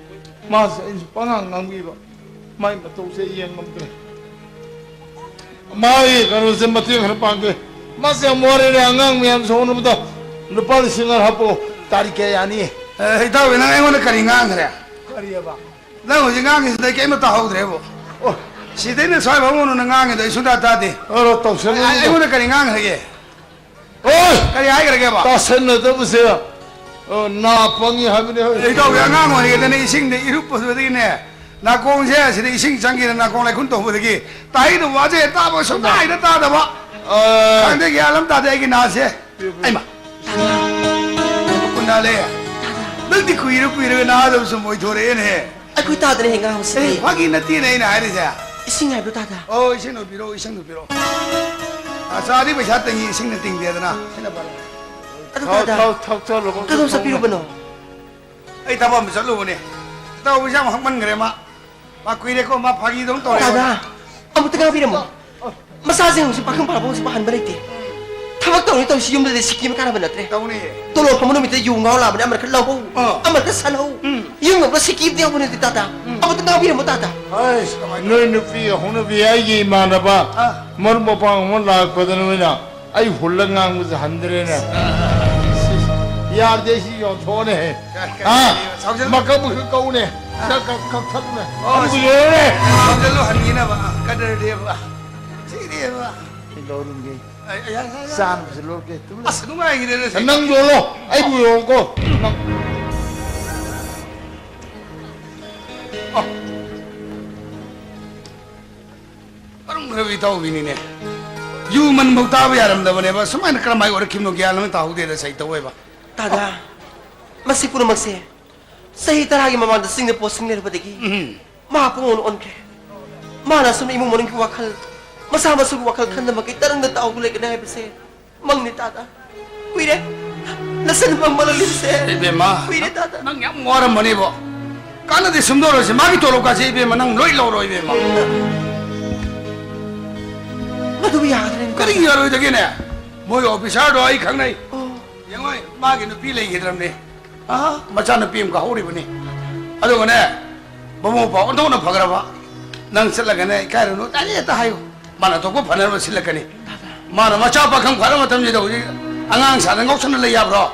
ꯃꯥꯁꯦ ꯑꯩꯁꯨ ꯄꯉꯥꯡ ꯉꯥꯡꯕꯤꯕ, ꯃꯥꯏ ꯃꯇꯧꯁꯦ ꯌꯦꯡ ꯉꯝꯗ꯭ꯔꯦ꯫ ꯃꯥꯒꯤ ꯀꯩꯅꯣꯁꯦ ꯃꯇꯦꯡ ꯈꯔ ꯄꯥꯡꯒꯦ꯫ ꯃꯥꯁꯦ ꯌꯥꯝ ꯋꯥꯔꯦꯅꯦ, ꯑꯉꯥꯡ ꯃꯌꯥꯝꯁꯦ ꯍꯣꯠꯅꯕꯗ ꯂꯨꯄꯥ ꯂꯤꯁꯤꯡ ꯑꯃ ꯍꯥꯞꯄꯛꯑꯣ꯫ ꯇꯥꯔꯤꯛ ꯀꯌꯥ ꯌꯥꯅꯤ? ꯑꯦ, ꯏꯇꯥꯎꯕꯤ, ꯅꯪ ꯑꯩꯉꯣꯟꯗ ꯀꯔꯤ ꯉꯥꯡꯈ꯭ꯔꯦ? ꯀꯔꯤꯑꯕ? ꯅꯪ ꯍꯧꯖꯤꯛ ꯉꯥꯡꯉꯤꯁꯤꯗ ꯑꯩ ꯀꯩꯝꯇ ꯇꯥꯍꯧꯗ꯭ꯔꯦꯕꯣ꯫ ꯑꯣ꯫ ꯁꯤꯗꯩꯅ ꯁ꯭ꯋꯥꯏ ꯐꯥꯎ ꯅꯪ ꯉꯥꯡꯉꯤꯗꯣ ꯑꯩ ꯁꯨꯡꯇꯥ ꯇꯥꯗꯦ꯫ ꯑꯣ, ꯇꯧꯁꯟꯅꯅꯨ꯫ ꯑꯩ-, ꯑꯩꯉꯣꯟꯗ ꯀꯔꯤ ꯉꯥꯡꯈ꯭ꯔꯒꯦ? ꯑꯣꯏ! ꯀꯔꯤ ꯍꯥꯏꯈ꯭ꯔꯒꯦꯕ? ꯇꯥꯁꯟꯅꯗꯕꯁꯦ ꯑ, ꯅꯥ ꯄꯪꯉꯤ ꯍꯥꯏꯕꯅꯦ, ꯍꯣꯏ꯫ ꯏꯇꯥꯎꯒꯤ ꯑꯉꯥꯡ ꯑꯣꯏꯔꯤꯉꯩꯗꯅꯦ, ꯏꯁꯤꯡꯗ ꯏꯔꯨꯞꯄꯗꯒꯤꯅꯦ, ꯅꯥꯀꯣꯡꯁꯦ ꯑꯁꯤꯗ ꯏꯁꯤꯡ ꯆꯪꯈꯤꯗꯅ ꯅꯥꯀꯣꯡ ꯂꯩꯈꯨꯟ ꯇꯧꯕꯗꯒꯤ ꯇꯥꯍꯩꯗꯕ ꯋꯥꯁꯦ ꯇꯥꯕ ꯁꯨꯡꯇꯥ ꯍꯦꯛꯇ ꯇꯥꯗꯕ꯫ ꯑ꯫ ꯈꯪꯗꯦ, ꯒ꯭ꯌꯥꯟ ꯑꯃ ꯇꯥꯗꯦ ꯑꯩꯒꯤ ꯅꯥꯁꯦ꯫ ꯑꯩꯃ꯫ ꯀꯨꯟꯗꯥꯂꯦ꯫ ꯅꯪꯗꯤ ꯀꯨꯏꯔ ꯀꯨꯏꯔꯒ ꯅꯥꯗꯕ ꯁꯨꯝ ꯑꯣꯏꯊꯣꯔꯛꯑꯦꯅꯦ꯫ ꯑꯩꯈꯣꯏ ꯇꯥꯗꯅ ꯍꯦꯛ ꯉꯥꯡꯕꯁꯤꯗꯤ꯫ ꯑꯦ, ꯐꯥꯒꯤ ꯅꯠꯇꯦꯅꯦ ꯑꯩꯅ ꯍꯥꯏꯔꯤꯁꯦ꯫ ꯏꯁꯤꯡ ꯍꯥꯏꯕ꯭ꯔꯣ, ꯇꯥꯗ? ꯑꯣ, ꯏꯁꯤꯡꯗꯣ ꯄꯤꯔꯛꯑꯣ, ꯏꯁꯤꯡꯗꯣ ꯄꯤꯔꯛꯑꯣ꯫ ꯑ, ꯆꯥꯗꯤ ꯄꯩꯁꯥ ꯇꯤꯡꯉꯤ, ꯏꯁꯤꯡꯅ ꯇꯤꯡꯗꯦꯗꯅ꯫ ꯁꯤꯅ ꯐꯔꯦ꯫ ꯑꯗꯨ ꯊꯛ-, ꯇꯥꯗ, ꯊꯛ-, ꯊꯛꯆꯜꯂꯣ, ꯀꯩꯗꯧ ꯊꯛꯆꯜꯂꯣ꯫ ꯆꯠꯄꯤꯔꯨꯕꯅꯣ? ꯑꯩ ꯊꯕꯛ ꯑꯃ ꯆꯠꯂꯨꯕꯅꯦ꯫ ꯇꯧꯕꯁꯦ ꯌꯥꯝ ꯍꯛꯃꯟꯈ꯭ꯔꯦ ꯃꯥ꯫ ꯃꯥ ꯀꯨꯏꯔꯦꯀꯣ, ꯃꯥ ꯐꯥꯒꯤꯗꯧ ꯇꯧꯔꯦ꯫ ꯇꯥꯗ, ꯑꯃꯨꯛꯇ ꯉꯥꯡꯕꯤꯔꯝꯃꯣ꯫ ꯃꯆꯥꯁꯤꯡ ꯍꯧꯖꯤꯛ ꯄꯥꯈꯪ ꯐꯥꯔꯕ ꯍꯧꯖꯤꯛ ꯄꯥꯍꯟꯕ ꯂꯩꯇꯦ꯫ ꯊꯕꯛ ꯇꯧꯅꯤ ꯇꯧꯁꯤ ꯌꯨꯝꯗꯗꯤ ꯁꯤꯀꯤ ꯑꯃ ꯀꯥꯟꯅꯕ ꯅꯠꯇ꯭ꯔꯦ꯫ ꯇꯧꯅꯤ꯫ ꯇꯣꯂꯣꯞ ꯐꯪꯕ ꯅꯨꯃꯤꯠꯇ ꯌꯨ ꯉꯥꯎ ꯂꯥꯛꯑꯕꯅꯦ, ꯑꯃꯅ ꯈꯔ ꯂꯧꯍꯧ, ꯑꯥ꯫ ꯑꯃꯅ ꯈꯔ ꯁꯟꯍꯧ꯫ ꯎꯝ꯫ ꯌꯨꯝ ꯌꯧꯕ ꯁꯤꯀꯤ ꯑꯃꯇ ꯌꯥꯎꯕ ꯅꯠꯇꯦ ꯇꯥꯇꯥ꯫ ꯎꯝ꯫ ꯑꯃꯨꯛꯇ ꯉꯥꯡꯕꯤꯔꯝꯃꯣ ꯇꯥꯇꯥ꯫ ꯑꯩꯁ, ꯅꯣꯏ ꯅꯨꯄꯤ ꯍꯧꯅꯕꯤ ꯑꯩꯒꯤ ꯏꯃꯥꯟꯅꯕ ꯑꯥ꯫ ꯃꯔꯨꯞ ꯃꯄꯥꯡ ꯑꯃ ꯂꯥꯛꯄꯗ ꯅꯣꯏꯅ ꯑꯩ ꯍꯨꯜꯂ ꯉꯥꯡꯕꯁꯦ ꯍꯟꯗ꯭ꯔꯦꯅꯦ꯫ ꯌꯥꯗꯦ, ꯁꯤ ꯌꯣꯟꯊꯣꯛꯑꯅꯦ꯫ ꯀ-, ꯀ-, ꯑꯥ, ꯁꯥꯎꯖꯜ-, ꯃꯀꯛ ꯃꯀꯛ ꯀꯛꯎꯅꯦ꯫ ꯑꯥ꯫ ꯀꯛ-, ꯀꯛ-, ꯀꯛꯊꯠꯂꯨꯅꯦ꯫ ꯑꯣ, ꯑꯗꯨꯕꯨ ꯁꯤ-, ꯌꯣꯜꯂꯦ꯫ ꯁꯥꯎꯖꯜꯂꯨ ꯍꯟꯈꯤꯅꯕ꯫ ꯑꯥ, ꯀꯗꯔꯗꯤꯕ꯫ ꯁꯤꯗꯤꯕ꯫ ꯑꯩ ꯂꯧꯔꯝꯒꯦ꯫ ꯑ, ꯌꯥ, ꯌꯥ, ꯌꯥ꯫ ꯆꯥꯅꯕꯁꯨ ꯂꯧꯔꯒꯦ꯫ ꯇꯨꯃꯤꯟ ꯂꯩꯌꯨ꯫ ꯑꯁ, ꯅꯨꯡꯉꯥꯏꯈꯤꯗꯦꯗ ꯁꯤ꯫ ꯅꯪ ꯌꯣꯜꯂꯣ, ꯑꯩꯕꯨ ꯌꯣꯜꯂꯣꯀꯣ꯫ ꯅꯪ꯫ ꯑꯣ꯫ ꯑꯔꯨꯝꯈ꯭ꯔꯕ ꯏꯇꯥꯎꯕꯤꯅꯤꯅꯦ꯫ ꯌꯨ ꯃꯟꯐꯧ ꯇꯥꯕ ꯌꯥꯔꯝꯗꯕꯅꯦꯕ꯫ ꯁꯨꯃꯥꯏꯅ ꯀꯔꯝꯍꯥꯏꯅ ꯑꯣꯏꯔꯛꯈꯤꯕꯅꯣ ꯒ꯭ꯌꯥꯟ ꯑꯃ ꯇꯥꯍꯧꯗꯦꯗ, ꯁꯩ ꯇꯧꯋꯦꯕ꯫ ꯇꯥꯗ, ꯃꯁꯤ ꯄꯨꯝꯅꯃꯛꯁꯦ ꯆꯍꯤ ꯇꯔꯥꯒꯤ ꯃꯃꯥꯡꯗ ꯆꯤꯡꯗ ꯄꯣꯁꯇꯤꯡ ꯂꯩꯔꯨꯕꯗꯒꯤ ꯎꯝ꯫ ꯃꯍꯥꯛ ꯄꯨꯡꯑꯣꯟ ꯑꯣꯟꯈ꯭ꯔꯦ꯫ ꯃꯥꯅ ꯑꯁꯨꯝꯅ ꯏꯃꯨꯡ ꯃꯅꯨꯡꯒꯤ ꯋꯥꯈꯜ, ꯃꯁꯥ ꯃꯁꯥꯒꯤ ꯋꯥꯈꯜ ꯈꯟꯗꯃꯛꯀꯤ ꯇꯔꯪꯗ ꯇꯥꯎꯗꯨꯅ ꯂꯩꯒꯅꯤ ꯍꯥꯏꯕꯁꯦ ꯃꯪꯅꯤ ꯇꯥꯗ꯫ ꯀꯨꯏꯔꯦ꯫ ꯅꯆꯟ ꯃꯪ ꯃꯪꯂꯛꯂꯤꯕꯁꯦ꯫ ꯏꯕꯦꯝꯃ, ꯀꯨꯏꯔꯦ ꯇꯥꯗ꯫ ꯅꯪ ꯌꯥꯝ ꯋꯥꯔꯝꯃꯅꯤꯕꯣ꯫ ꯀꯥꯟꯅꯗꯦ, ꯁꯨꯝꯗꯧꯔꯁꯤ꯫ ꯃꯥꯒꯤ ꯇꯣꯂꯣꯞꯀꯥꯁꯦ, ꯏꯕꯦꯝꯃ, ꯅꯪ ꯂꯣꯏ ꯂꯧꯔꯣ, ꯏꯕꯦꯝꯃ꯫ ꯃꯗꯨꯕꯨ ꯌꯥꯒꯗ꯭ꯔꯅꯦ? ꯀꯔꯤꯒꯤ ꯌꯥꯔꯣꯏꯗꯒꯦꯅꯦ? ꯃꯣꯏ ꯑꯣꯐꯤꯁꯥꯔꯗꯣ ꯑꯩ ꯈꯪꯅꯩ꯫ ꯑꯣ꯫ ꯌꯦꯡꯉꯣꯏ, ꯃꯥꯒꯤ ꯅꯨꯄꯤ ꯂꯩꯈꯤꯗ꯭ꯔꯕꯅꯦ꯫ ꯑꯥ, ꯃꯆꯥꯅꯨꯄꯤ ꯑꯃꯈꯛ ꯍꯧꯔꯤꯕꯅꯤ꯫ ꯑꯗꯨꯒꯅꯦ, ꯃꯕꯨꯡ ꯃꯧꯄ꯭ꯋꯥ ꯑꯣꯟꯊꯣꯛꯅ ꯐꯈ꯭ꯔꯕ꯫ ꯅꯪ ꯆꯠꯂꯒꯅꯦ, ꯏꯀꯥꯏꯔꯨꯅꯨ, ꯇꯥꯏꯅꯦ ꯍꯦꯛꯇ ꯍꯥꯏꯌꯨ꯫ ꯃꯥꯅ ꯊꯣꯛꯄ ꯐꯅꯕ ꯁꯤꯜꯂꯛꯀꯅꯤ꯫ ꯃꯥꯅ ꯃꯆꯥ ꯄꯥꯈꯪ ꯐꯔ ꯃꯇꯝꯁꯤꯗ ꯍꯧꯖꯤꯛ ꯑꯉꯥꯡ ꯁꯥꯗꯅ ꯉꯥꯎꯁꯟꯅ ꯂꯩ ꯌꯥꯕ꯭ꯔꯣ?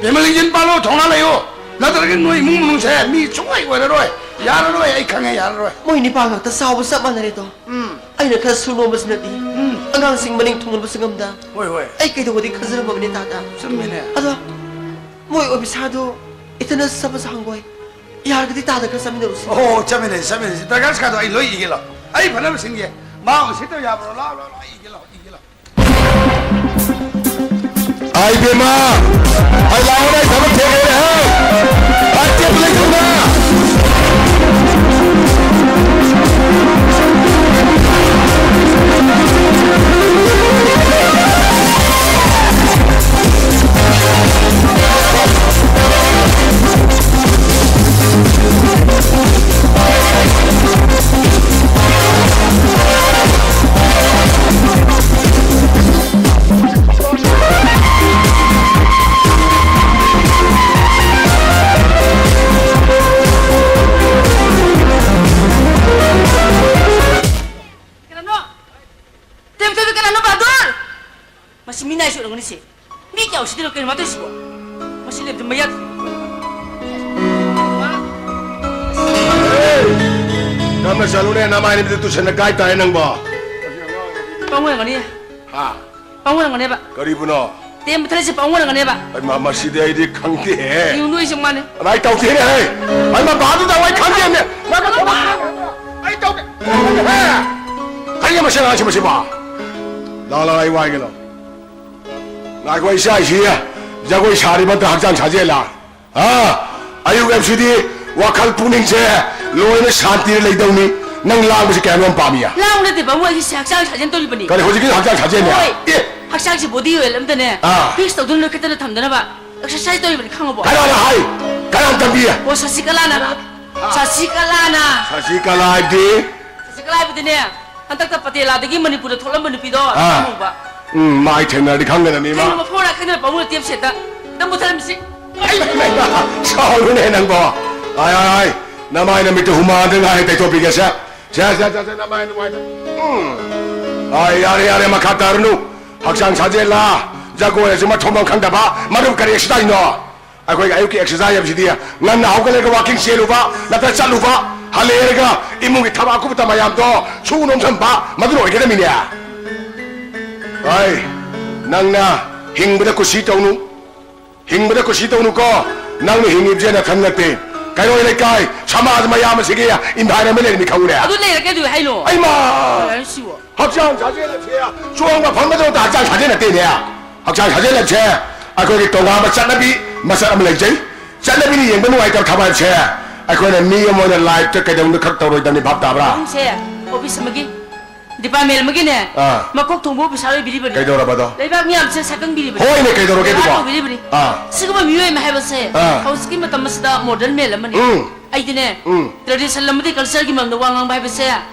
ꯐꯦꯃꯤꯂꯤ ꯌꯨꯝ ꯄꯥꯜꯂꯣ, ꯊꯧꯅꯥ ꯂꯩꯌꯨ꯫ ꯅꯠꯇ꯭ꯔꯒꯗꯤ ꯅꯣꯏ ꯏꯃꯨꯡ ꯃꯅꯨꯡꯁꯦ ꯃꯤ ꯁꯨꯡꯑꯣꯏ ꯑꯣꯏꯔꯔꯣꯏ꯫ ꯌꯥꯔꯔꯣꯏ, ꯑꯩ ꯈꯪꯉꯦ, ꯌꯥꯔꯔꯣꯏ꯫ ꯃꯣꯏ ꯅꯤꯄꯥ ꯉꯥꯛꯇ ꯆꯥꯎꯕ ꯆꯞ ꯃꯥꯟꯅꯔꯦꯗꯣ꯫ ꯎꯝ꯫ ꯑꯩꯅ ꯈꯔ ꯁꯨ ꯅꯣꯝꯕꯁꯤꯅꯗꯤ ꯎꯝ꯫ ꯑꯉꯥꯡꯁꯤꯡ ꯃꯅꯤꯡ ꯊꯨꯡꯍꯟꯕꯁꯨ ꯉꯝꯗ꯫ ꯍꯣꯏ, ꯍꯣꯏ꯫ ꯑꯩ ꯀꯩꯗꯧꯕꯗꯤ ꯈꯟꯖꯔꯝꯃꯕꯅꯤ ꯇꯥꯇꯥ꯫ ꯆꯨꯝꯃꯤꯅꯦ꯫ ꯑꯗꯣ ꯃꯣꯏ ꯑꯣꯐꯤꯁꯥꯔꯗꯣ ꯏꯊꯟꯗ ꯆꯠꯄꯁꯨ ꯍꯪꯒꯣꯏ꯫ ꯌꯥꯔꯒꯗꯤ ꯇꯥꯗ ꯈꯔ ꯆꯠꯃꯤꯟꯅꯔꯨꯁꯤ꯫ ꯑꯣ, ꯆꯠꯃꯤꯟꯅꯁꯤ, ꯆꯠꯃꯤꯟꯅꯁꯤ꯫ ꯗꯔꯀꯥꯔ ꯁꯥꯗꯣ ꯑꯩ ꯂꯣꯏ ꯏꯒꯦ ꯂꯥꯎ꯫ ꯑꯩ ꯐꯅꯕ ꯁꯤꯟꯒꯦ꯫ ꯃꯥ ꯑꯣꯏꯅ ꯁꯤꯠꯇꯕ ꯌꯥꯕ꯭ꯔꯣ? ꯂꯥꯎ, ꯂꯥꯎ, ꯂꯥꯎ, ꯏꯒꯦ ꯂꯥꯎ, ꯏꯒꯦ ꯂꯥꯎ꯫ ꯑꯥꯏ ꯕꯦꯝꯃ, ꯑꯩ ꯂꯥꯛꯑꯣꯅꯦ, ꯑꯩ ꯊꯕꯛ ꯊꯦꯡꯉꯦꯅꯦ, ꯍꯦ꯫ ꯑꯥꯏ ꯇꯦꯞ ꯂꯩꯇ꯭ꯔꯕ? ꯀꯅꯥꯅꯣ? ꯇꯦꯝ ꯇꯦꯝ, ꯀꯅꯥꯅꯣ, ꯕꯍꯥꯗꯨꯔ? ꯃꯁꯤ ꯃꯤꯅꯥꯏꯁꯨ ꯑꯣꯏꯔꯝꯒꯅꯤ ꯁꯤ꯫ ꯃꯤ ꯀꯌꯥ ꯎꯁꯤꯠꯇ꯭ꯔꯤꯅꯣ ꯀꯩꯅꯣ ꯃꯥ ꯇꯧꯔꯤꯁꯤꯕꯣ? ꯃꯁꯤ ꯂꯦꯞꯇ ꯃꯌꯥ ꯇꯝꯅ ꯆꯠꯂꯨꯅꯦ, ꯅꯃꯥꯏ ꯅꯨꯃꯤꯠꯇ ꯇꯨꯁꯟꯅ ꯀꯥꯏ ꯇꯥꯔꯦ ꯅꯪꯕꯣ? ꯄꯥꯕꯨꯡ ꯑꯣꯏꯔꯝꯒꯅꯤ꯫ ꯍꯥ? ꯄꯥꯕꯨꯡ ꯑꯣꯏꯔꯝꯒꯅꯦꯕ꯫ ꯀꯔꯤꯕꯨꯅꯣ? ꯇꯦꯝ ꯃꯨꯊꯠꯂꯤꯁꯦ ꯄꯥꯕꯨꯡ ꯑꯣꯏꯔꯝꯒꯅꯦꯕ꯫ ꯑꯩꯃ, ꯃꯁꯤꯗꯤ ꯑꯩꯗꯤ ꯈꯪꯗꯦꯍꯦ꯫ ꯌꯦꯡꯉꯨ ꯅꯣꯏꯁꯦ ꯃꯥꯅꯦ꯫ ꯑꯗꯥꯏ ꯇꯧꯗꯦꯅꯦ ꯍꯦ꯫ ꯑꯩꯃ, ꯕꯥꯗꯨꯗ ꯑꯩ ꯈꯪꯗꯦꯅꯦ꯫ ꯅꯪ ꯑꯩ ꯇꯧꯗꯦ꯫ ꯍꯦ꯫ ꯀꯔꯤ ꯃꯁꯤ ꯑꯉꯥꯡꯁꯤ ꯃꯁꯤꯕꯣ? ꯂꯥꯎ, ꯂꯥꯎ, ꯑꯩ ꯋꯥꯏꯒꯦ ꯂꯥꯎ꯫ ꯉꯥꯏꯈꯣ, ꯏꯆꯥ ꯏꯁꯤ ꯖꯒꯣꯏ ꯁꯥꯔꯤꯕ ꯅꯠꯇ꯭ꯔ ꯍꯛꯆꯥꯡ ꯁꯥꯖꯦꯜꯂ? ꯍꯥ? ꯑꯌꯨꯛ ꯑꯦꯝ ꯁꯤꯗꯤ ꯋꯥꯈꯜ ꯄꯨꯛꯅꯤꯡꯁꯦ ꯂꯣꯏꯅ ꯁꯥꯟꯇꯤꯗ ꯂꯩꯗꯧꯅꯤ꯫ ꯅꯪ ꯂꯥꯡꯕꯁꯤ ꯀꯌꯥꯝ ꯌꯥꯝ ꯄꯥꯝꯃꯤ? ꯂꯥꯡꯕ ꯅꯠꯇꯦ ꯄꯥꯕꯨꯡ, ꯑꯩꯁꯦ ꯍꯛꯆꯥꯡ ꯁꯥꯖꯦꯜ ꯇꯧꯔꯤꯕꯅꯤ꯫ ꯀꯔꯤ ꯍꯧꯖꯤꯛꯀꯤ ꯍꯛꯆꯥꯡ ꯁꯥꯖꯦꯜꯅꯦ? ꯍꯣꯏ꯫ ꯑꯦ! ꯍꯛꯆꯥꯡꯁꯦ ꯕꯣꯗꯤ ꯑꯣꯏꯜ ꯑꯝꯇꯅꯦ ꯑꯥ꯫ ꯐꯤꯛꯁ ꯇꯧꯗꯨꯅ ꯅꯣꯏꯈꯠꯇꯅ ꯊꯝꯗꯅꯕ ꯑꯦꯛꯁꯔꯁꯥꯏꯁ ꯇꯧꯔꯤꯕꯅꯤ, ꯈꯪꯉꯕꯣ? ꯀꯅꯥꯅ ꯍꯥꯏ? ꯀꯅꯥꯅ ꯇꯝꯕꯤ? ꯑꯣ, ꯁꯁꯤꯀꯂꯥꯅ꯫ ꯁꯁꯤꯀꯂꯥꯅ? ꯁꯁꯤꯀꯂꯥ ꯍꯥꯏꯕꯗꯤ? ꯁꯁꯤꯀꯂꯥ ꯍꯥꯏꯕꯗꯤꯅꯦ, ꯍꯟꯗꯛꯇ ꯄꯇꯦꯂꯥꯗꯒꯤ ꯃꯅꯤꯄꯨꯔꯗ ꯊꯣꯛꯂꯝꯕ ꯅꯨꯄꯤꯗꯣ, ꯑꯥ꯫ ꯑꯃꯨꯕ꯫ ꯎꯝ, ꯃꯥ ꯑꯩ ꯊꯦꯡꯅꯔꯗꯤ ꯈꯪꯒꯗꯕꯅꯤ, ꯃꯥ꯫ ꯀꯩꯅꯣ, ꯃꯐꯝ ꯃꯔꯥꯡ ꯈꯪꯗꯅ ꯄꯥꯕꯨꯡꯅ ꯇꯦꯞ ꯁꯦꯠꯇ ꯈꯤꯇꯪ ꯃꯨꯊꯠꯂꯝꯃꯤꯁꯤ꯫ ꯑꯩ, ꯁꯥꯎꯔꯨꯅꯦ ꯅꯪꯕꯣ꯫ ꯑꯥꯏ, ꯑꯥꯏ, ꯑꯥꯏ, ꯅꯃꯥꯏ ꯅꯃꯤꯠꯇꯨ ꯍꯨꯃꯥꯡꯗ ꯉꯥꯏꯔꯦ, ꯇꯩꯊꯣꯛꯄꯤꯒꯦꯁꯦ꯫ ꯁꯦ, ꯁꯦ, ꯁꯦ, ꯁꯦ, ꯅꯃꯥꯏ ꯅꯨꯡꯉꯥꯏꯇ-, ꯎꯝ꯫ ꯑꯥꯏ, ꯌꯥꯔꯦ, ꯌꯥꯔꯦ, ꯃꯈꯥ ꯇꯥꯔꯨꯅꯨ꯫ ꯍꯛꯆꯥꯡ ꯁꯥꯖꯦꯜꯂ, ꯖꯒꯣꯏ ꯑꯁꯤ ꯃꯊꯣꯡ ꯃꯔꯝ ꯈꯪꯗꯕ, ꯃꯗꯨ ꯀꯔꯤ ꯑꯦꯛꯁꯔꯁꯥꯏꯖꯅꯣ? ꯑꯩꯈꯣꯏꯒꯤ ꯑꯌꯨꯛꯀꯤ ꯑꯦꯛꯁꯔꯁꯥꯏꯖ ꯍꯥꯏꯕꯁꯤꯗꯤ ꯉꯟꯅ ꯍꯧꯒꯠꯂꯒ ꯋꯥꯀꯤꯡ ꯆꯦꯜꯂꯨꯕ, ꯅꯠꯇ꯭ꯔ ꯆꯠꯂꯨꯕ, ꯍꯜꯂꯛꯑꯦꯔꯒ ꯏꯃꯨꯡꯒꯤ ꯊꯕꯛ ꯑꯀꯨꯞꯄꯇ ꯃꯌꯥꯝꯗꯣ ꯁꯨ ꯅꯣꯝꯁꯟꯕ, ꯃꯗꯨꯅ ꯑꯣꯏꯒꯗꯕꯅꯤꯅꯦ꯫ ꯑꯩ, ꯅꯪꯅ ꯍꯤꯡꯕꯗ ꯀꯨꯁꯤ ꯇꯧꯅꯨ, ꯍꯤꯡꯕꯗ ꯀꯨꯁꯤ ꯇꯧꯅꯨꯀꯣ꯫ ꯅꯪꯅ ꯍꯤꯡꯉꯤꯕꯁꯦ ꯅꯊꯟ ꯅꯠꯇꯦ꯫ ꯀꯩꯔꯣꯏ ꯂꯩꯀꯥꯏ, ꯁꯃꯥꯖ ꯃꯌꯥꯝ ꯑꯁꯤꯒꯤ ꯏꯟꯚꯥꯏꯔꯣꯟꯃꯦꯟ ꯂꯩꯔꯝꯃꯤ ꯈꯪꯉꯨꯅꯦ꯫ ꯑꯗꯨ ꯂꯩꯔꯒ ꯀꯩꯗꯧ ꯍꯥꯏꯅꯣ? ꯑꯩꯃꯥ! ꯀꯩ ꯍꯥꯏꯅꯣ ꯁꯤꯕꯣ? ꯍꯛꯆꯥꯡ ꯁꯥꯖꯦꯜ ꯑꯁꯦ ꯆꯣꯡꯕ ꯐꯟꯕꯗ ꯍꯛꯆꯥꯡ ꯁꯥꯖꯦꯜ ꯅꯠꯇꯦꯅꯦ꯫ ꯍꯛꯆꯥꯡ ꯁꯥꯖꯦꯜ ꯑꯁꯦ ꯑꯩꯈꯣꯏꯒꯤ ꯇꯣꯉꯥꯟꯕ ꯆꯠꯅꯕꯤ ꯃꯆꯠ ꯑꯃ ꯂꯩꯖꯩ꯫ ꯆꯠꯅꯕꯤꯅ ꯌꯦꯡꯕ ꯅꯨꯡꯉꯥꯏꯇꯕ ꯊꯕꯛ ꯑꯁꯦ ꯑꯩꯈꯣꯏꯅ ꯃꯤ ꯑꯃ ꯑꯣꯏꯅ ꯂꯥꯏꯐꯇ ꯀꯩꯗꯧꯅꯨꯡꯗ ꯈꯛ ꯇꯧꯔꯣꯏꯗꯕꯅꯤ, ꯚꯥꯞ ꯇꯥꯕ꯭ꯔꯥ? ꯄꯨꯡꯁꯦ ꯑꯣꯐꯤꯁ ꯑꯃꯒꯤ ꯗꯤꯄꯥꯔꯠꯃꯦꯟ ꯑꯃꯒꯤꯅꯦ ꯑꯥ꯫ ꯃꯀꯣꯛ ꯊꯣꯡꯕ ꯑꯣꯐꯤꯁꯥꯔ ꯑꯣꯏꯕꯤꯔꯤꯕꯅꯤ꯫ ꯀꯩꯗꯧꯔꯕꯗꯣ? ꯂꯩꯕꯥꯛ ꯃꯤꯌꯥꯝꯁꯦ ꯁꯛꯈꯪꯕꯤꯔꯤꯕꯅꯤ꯫ ꯍꯣꯏꯅꯦ, ꯀꯩꯗꯧꯔꯒꯦ ꯕꯦꯔꯥ ꯑꯗꯨꯕꯣ? ꯇꯧꯕꯤꯔꯤꯕꯅꯤ꯫ ꯑꯥ꯫ ꯁꯤꯒꯨꯝꯕ ꯃꯤꯑꯣꯏ ꯑꯃ ꯍꯥꯏꯕꯁꯦ ꯑꯥ꯫ ꯍꯧꯖꯤꯛꯀꯤ ꯃꯇꯝ ꯑꯁꯤꯗ ꯃꯣꯗꯔꯟ ꯃꯦꯟ ꯑꯃꯅꯤ꯫ ꯎꯝ꯫ ꯑꯩꯗꯤꯅꯦ ꯎꯝ꯫ ꯇ꯭ꯔꯦꯗꯤꯁꯟ ꯑꯃꯗꯤ ꯀꯜꯆꯔꯒꯤ ꯃꯔꯝꯗ ꯋꯥ ꯉꯥꯡꯕ ꯍꯥꯏꯕꯁꯦ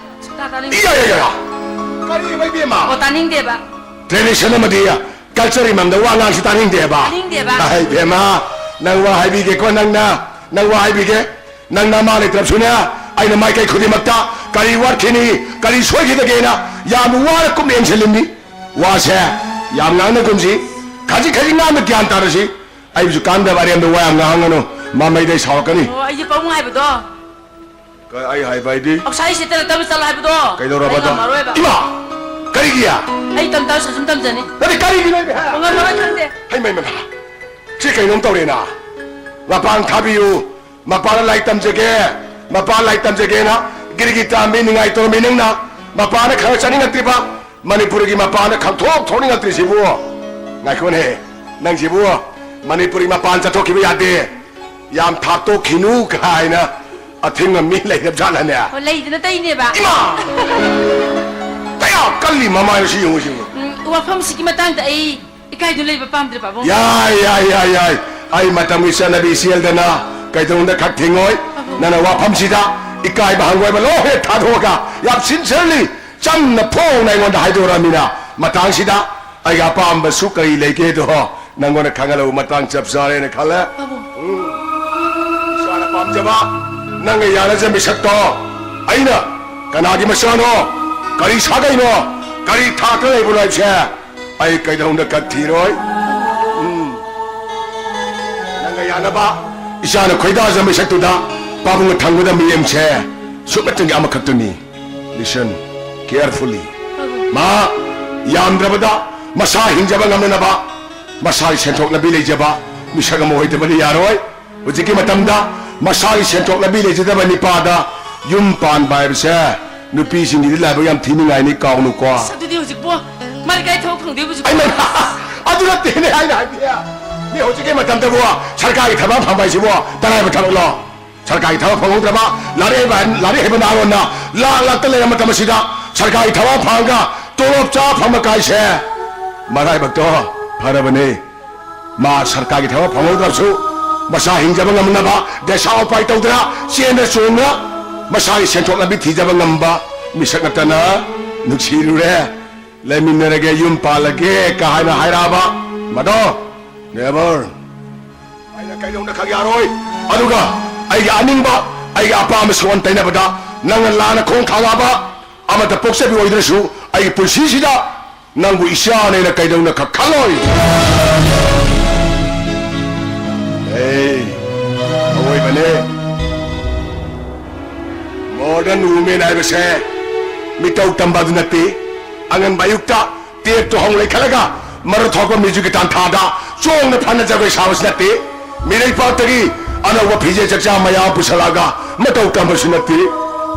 ꯁꯨꯛꯇꯥ ꯇꯥꯅꯤꯡꯗꯦ꯫ ꯏꯌꯥ, ꯌꯥ, ꯌꯥ, ꯌꯥ꯫ ꯀꯔꯤ, ꯏꯃꯥ ꯏꯕꯦꯝꯃ? ꯑꯣ, ꯇꯥꯅꯤꯡꯗꯦꯕ꯫ ꯇ꯭ꯔꯦꯗꯤꯁꯟ ꯑꯃꯗꯤ ꯀꯜꯆꯔꯒꯤ ꯃꯔꯝꯗ ꯋꯥ ꯉꯥꯡꯁꯤ ꯇꯥꯅꯤꯡꯗꯦꯕ꯫ ꯇꯥꯅꯤꯡꯗꯦꯕ꯫ ꯑꯍꯩ, ꯏꯕꯦꯝꯃ, ꯅꯪ ꯋꯥ ꯍꯥꯏꯕꯤꯒꯦꯀꯣ, ꯅꯪꯅ, ꯅꯪ ꯋꯥ ꯍꯥꯏꯕꯤꯒꯦ꯫ ꯅꯪ ꯅꯃꯥ ꯂꯩꯇ꯭ꯔꯕꯁꯨꯅꯦ, ꯑꯩꯅ ꯃꯥꯏꯀꯩ ꯈꯨꯗꯤꯡꯃꯛꯇ ꯀꯔꯤ ꯋꯥꯠꯈꯤꯅꯤ, ꯀꯔꯤ ꯁꯣꯏꯈꯤꯗꯒꯦꯅ ꯌꯥꯝ ꯋꯥꯅ ꯀꯨꯞꯅ ꯌꯦꯡꯁꯤꯜꯂꯤꯅꯤ꯫ ꯋꯥꯁꯦ ꯌꯥꯝ ꯉꯥꯡꯅꯒꯨꯝꯁꯤ, ꯈꯖꯤꯛ ꯈꯖꯤꯛ ꯉꯥꯡꯅ ꯒ꯭ꯌꯥꯟ ꯇꯥꯔꯁꯤ꯫ ꯑꯩꯕꯨꯁꯨ ꯀꯥꯟꯗꯕ ꯑꯔꯦꯝꯕ ꯋꯥ ꯌꯥꯝ ꯉꯥꯡꯍꯟꯒꯅꯨ, ꯃꯃꯩꯗꯩ ꯁꯥꯎꯔꯛꯀꯅꯤ꯫ ꯑꯣ, ꯑꯩꯁꯦ ꯄꯥꯕꯨꯡ ꯍꯥꯏꯕꯗꯣ꯫ ꯀ-, ꯑꯩ ꯍꯥꯏꯕ ꯍꯥꯏꯗꯤ? ꯑꯥꯎꯠꯁꯥꯏꯠ ꯁꯦꯠꯇꯅ ꯇꯞꯅ ꯆꯠꯂꯣ ꯍꯥꯏꯕꯗꯣ꯫ ꯀꯩꯗꯧꯔꯕ ꯑꯩ ꯑꯗꯣ? ꯉꯝꯃꯔꯣꯏꯕ꯫ ꯏꯃꯥ! ꯀꯔꯤꯒꯤ? ꯑꯩ ꯇꯝ ꯇꯥꯔꯁꯨ ꯁꯨꯝ ꯇꯝꯖꯅꯤ꯫ ꯅꯠꯇꯦ, ꯀꯔꯤꯒꯤꯅꯣ ꯑꯩ ꯍꯥꯏ-, ꯑꯣ, ꯉꯝꯃꯔꯣꯏ, ꯈꯪꯗꯦ꯫ ꯍꯩ, ꯃꯩ, ꯃꯩ, ꯃꯩ꯫ ꯁꯤ ꯀꯩꯅꯣꯝ ꯇꯧꯔꯦꯅ꯫ ꯃꯄꯥꯟ ꯊꯥꯕꯤꯌꯨ꯫ ꯃꯄꯥꯟꯗ ꯂꯥꯏꯔꯤꯛ ꯇꯝꯖꯒꯦ꯫ ꯃꯄꯥꯟ ꯂꯥꯏꯔꯤꯛ ꯇꯝꯖꯒꯦꯅ ꯒꯤꯔꯤꯒꯤ ꯇꯥꯝꯕꯤ ꯅꯤꯡꯉꯥꯏ ꯇꯧꯔꯝꯃꯤ ꯅꯪꯅ꯫ ꯃꯄꯥꯟꯗ ꯈꯔ ꯆꯠꯅꯤꯡꯉꯛꯇ꯭ꯔꯤꯕ꯫ ꯃꯅꯤꯄꯨꯔꯒꯤ ꯃꯄꯥꯟꯗ ꯈꯪꯊꯣꯛ ꯊꯣꯛꯅꯤꯡꯉꯛꯇ꯭ꯔꯤꯁꯤꯕꯨ? ꯉꯥꯏꯈꯣꯅꯦ꯫ ꯅꯪꯁꯤꯕꯨ ꯃꯅꯤꯄꯨꯔꯒꯤ ꯃꯄꯥꯟ ꯆꯠꯊꯣꯛꯈꯤꯕ ꯌꯥꯗꯦ꯫ ꯌꯥꯝ ꯊꯥꯞꯇꯣꯛꯈꯤꯅꯨ ꯀꯥꯏꯅ ꯑꯊꯤꯡꯕ ꯃꯤ ꯂꯩꯔꯕ ꯖꯥꯠꯂꯅꯦ? ꯑꯣ, ꯂꯩꯗꯅ ꯇꯩꯅꯦꯕ꯫ ꯏꯃꯥ! ꯀꯌꯥ ꯀꯜꯂꯤ ꯃꯃꯥꯏꯅꯣ ꯁꯤ ꯌꯦꯡꯉꯨ, ꯁꯤ ꯌꯦꯡꯉꯨ꯫ ꯎꯝ, ꯋꯥꯐꯝꯁꯤꯒꯤ ꯃꯇꯥꯡꯗ ꯑꯩ ꯏꯀꯥꯏꯗꯨꯅ ꯂꯩꯕ ꯄꯥꯝꯗ꯭ꯔꯦ, ꯄꯥꯕꯨꯡ꯫ ꯌꯥꯏ, ꯌꯥꯏ, ꯌꯥꯏ, ꯌꯥꯏ꯫ ꯑꯩ ꯃꯇꯝꯒꯤ ꯆꯠꯅꯕꯤ ꯆꯦꯜꯗꯅ ꯀꯩꯗꯧꯅꯨꯡꯗ ꯈꯛ ꯊꯤꯡꯉꯣꯏ꯫ ꯄꯥꯕꯨꯡ꯫ ꯅꯪꯅ ꯋꯥꯐꯝꯁꯤꯗ ꯏꯀꯥꯏꯕ ꯍꯪꯒꯣꯏꯕ ꯂꯣꯏ ꯍꯦꯛ ꯊꯥꯗꯣꯛꯑꯒ ꯌꯥꯝ ꯁꯤꯟꯁꯤꯌꯔꯂꯤ ꯆꯝꯅ ꯐꯣꯡꯅ ꯑꯩꯉꯣꯟꯗ ꯍꯥꯏꯗꯣꯔꯛꯑꯃꯤꯅ ꯃꯇꯥꯡꯁꯤꯗ ꯑꯩꯒꯤ ꯑꯄꯥꯝꯕꯁꯨ ꯀꯔꯤ ꯂꯩꯒꯦꯗꯣ ꯅꯪꯉꯣꯟꯗ ꯈꯪꯍꯜꯂꯕ ꯃꯇꯥꯡ ꯆꯞ ꯆꯥꯔꯦꯅ ꯈꯜꯂꯦ꯫ ꯄꯥꯕꯨꯡ꯫ ꯎꯝ꯫ ꯏꯁꯥꯅ ꯄꯥꯝꯖꯕ, ꯅꯪꯒ ꯌꯥꯅꯖ ꯃꯤꯁꯛꯇꯣ ꯑꯩꯅ ꯀꯅꯥꯒꯤ ꯃꯆꯥꯅꯣ, ꯀꯔꯤ ꯁꯥꯒꯩꯅꯣ, ꯀꯔꯤ ꯊꯥꯛꯇ ꯂꯩꯕꯅꯣ ꯍꯥꯏꯕꯁꯦ ꯑꯩ ꯀꯩꯗꯧꯅꯨꯡꯗ ꯀꯛ ꯊꯤꯔꯣꯏ꯫ ꯎꯝ꯫ ꯅꯪꯒ ꯌꯥꯅꯕ ꯏꯆꯥꯅ ꯈꯣꯏꯗꯥꯖ ꯃꯤꯁꯛꯇꯨꯗ ꯄꯥꯕꯨꯡꯅ ꯊꯝꯒꯗꯕ ꯃꯤꯠꯌꯦꯡꯁꯦ ꯁꯨꯞꯅꯇꯒꯤ ꯑꯃꯈꯛꯇꯅꯤ꯫ Listen carefully꯫ ꯃꯥ ꯌꯥꯝꯗ꯭ꯔꯕꯗ ꯃꯁꯥ ꯍꯤꯡꯖꯕ ꯉꯝꯅꯅꯕ, ꯃꯁꯥꯒꯤ ꯁꯦꯟꯊꯣꯛ ꯂꯝꯕꯤ ꯂꯩꯖꯕ, ꯃꯤꯁꯛ ꯑꯃ ꯑꯣꯏꯗꯕꯗꯤ ꯌꯥꯔꯣꯏ꯫ ꯍꯧꯖꯤꯛꯀꯤ ꯃꯇꯝꯗ ꯃꯁꯥꯒꯤ ꯁꯦꯟꯊꯣꯛ ꯂꯝꯕꯤ ꯂꯩꯖꯗꯕ ꯅꯤꯄꯥꯗ ꯌꯨꯝ ꯄꯥꯟꯕ ꯍꯥꯏꯕꯁꯦ ꯅꯨꯄꯤꯁꯤꯡꯒꯤꯗꯤ ꯂꯥꯏꯕꯛ ꯌꯥꯝ ꯊꯤꯅꯤꯡꯉꯥꯏꯅꯤ, ꯀꯥꯎꯅꯨꯀꯣ꯫ ꯑꯁ, ꯑꯗꯨꯗꯤ ꯍꯧꯖꯤꯛꯄꯨ ꯃꯥꯗꯤ ꯀꯥꯏ ꯊꯕꯛ ꯐꯪꯗꯣꯏꯕ ꯍꯧꯖꯤꯛꯄꯨ? ꯑꯩ ꯃ-, ꯑꯗꯨ ꯅꯠꯇꯦꯅꯦ ꯑꯩꯅ ꯍꯥꯏꯕꯗꯤ꯫ ꯃꯤ ꯍꯧꯖꯤꯛꯀꯤ ꯃꯇꯝꯗꯕꯨ ꯁꯔꯀꯥꯔꯒꯤ ꯊꯕꯛ ꯐꯪꯕ ꯍꯥꯏꯁꯤꯕꯨ ꯇꯔꯥꯏꯕ ꯊꯕꯛꯂꯣ? ꯁꯔꯀꯥꯔꯒꯤ ꯊꯕꯛ ꯐꯪꯍꯧꯗ꯭ꯔꯕ, ꯂꯥꯏꯔꯤꯛ ꯍꯩꯕ, ꯂꯥꯏꯔꯤꯛ ꯍꯩꯕ ꯅꯍꯥꯔꯣꯟꯅ ꯂꯥꯛ ꯂꯥꯛꯇ ꯂꯩꯔ ꯃꯇꯝ ꯑꯁꯤꯗ ꯁꯔꯀꯥꯔꯒꯤ ꯊꯕꯛ ꯐꯪꯉꯒ ꯇꯣꯂꯣꯞ ꯆꯥ ꯐꯪꯕ ꯀꯥꯏꯁꯦ ꯃꯔꯥꯏꯕꯛꯇꯣ ꯐꯔꯕꯅꯤ꯫ ꯃꯥ ꯁꯔꯀꯥꯔꯒꯤ ꯊꯕꯛ ꯐꯪꯍꯧꯗ꯭ꯔꯕꯁꯨ ꯃꯁꯥ ꯍꯤꯡꯖꯕ ꯉꯝꯅꯕ ꯗꯦꯁꯥ ꯎꯄꯥꯏ ꯇꯧꯗꯅ ꯆꯦꯟꯗ ꯆꯣꯡꯅ ꯃꯁꯥꯒꯤ ꯁꯦꯟꯊꯣꯛ ꯂꯝꯕꯤ ꯊꯤꯖꯕ ꯉꯝꯕ ꯃꯤꯁꯛ ꯅꯠꯇꯅ ꯅꯨꯡꯁꯤꯔꯨꯔꯦ꯫ ꯂꯩꯃꯤꯟꯅꯔꯒꯦ, ꯌꯨꯝ ꯄꯥꯜꯂꯒꯦ ꯀ ꯍꯥꯏꯅ ꯍꯥꯏꯔꯛꯑꯕ ꯃꯗꯣ never꯫ ꯑꯩꯅ ꯀꯩꯗꯧꯅ ꯈꯛ ꯌꯥꯔꯣꯏ꯫ ꯑꯗꯨꯒ ꯑꯩꯒꯤ ꯑꯅꯤꯡꯕ, ꯑꯩꯒꯤ ꯑꯄꯥꯝꯕ ꯁꯨꯡꯑꯣꯟ ꯇꯩꯅꯕꯗ ꯅꯪꯅ ꯂꯥꯟꯅ ꯈꯣꯡ ꯊꯥꯡꯉꯛꯑꯕ ꯑꯃꯠꯇ ꯄꯣꯛꯆꯕꯤ ꯑꯣꯏꯗ꯭ꯔꯁꯨ ꯑꯩꯒꯤ ꯄꯨꯟꯁꯤꯁꯤꯗ ꯅꯪꯕꯨ ꯏꯆꯥꯅꯦꯅ ꯀꯩꯗꯧꯅ ꯈꯛ ꯈꯜꯂꯣꯏ꯫ ꯑꯦ, ꯑꯋꯣꯏꯕꯅꯦ꯫ Modern woman ꯍꯥꯏꯕꯁꯦ ꯃꯤꯇꯧ ꯇꯝꯕ ꯑꯗꯨ ꯅꯠꯇꯦ꯫ ꯑꯉꯟꯕ ꯑꯌꯨꯛꯇ ꯇꯦꯞꯇꯣ ꯍꯧ ꯂꯩꯈꯠꯂꯒ ꯃꯔꯨ ꯊꯣꯛꯄ ꯃ꯭ꯌꯨꯖꯤꯛꯀꯤ ꯇꯥꯟꯊꯥꯗ ꯆꯣꯡꯅ ꯐꯅ ꯖꯒꯣꯏ ꯁꯥꯕꯁꯨ ꯅꯠꯇꯦ꯫ ꯃꯤꯔꯩꯄꯥꯛꯇꯒꯤ ꯑꯅꯧꯕ ꯐꯤꯖꯦꯠ ꯆꯛꯆꯥ ꯃꯌꯥꯝ ꯄꯨꯁꯜꯂꯛꯑꯒ ꯃꯇꯧ ꯇꯝꯕꯁꯨ ꯅꯠꯇꯦ꯫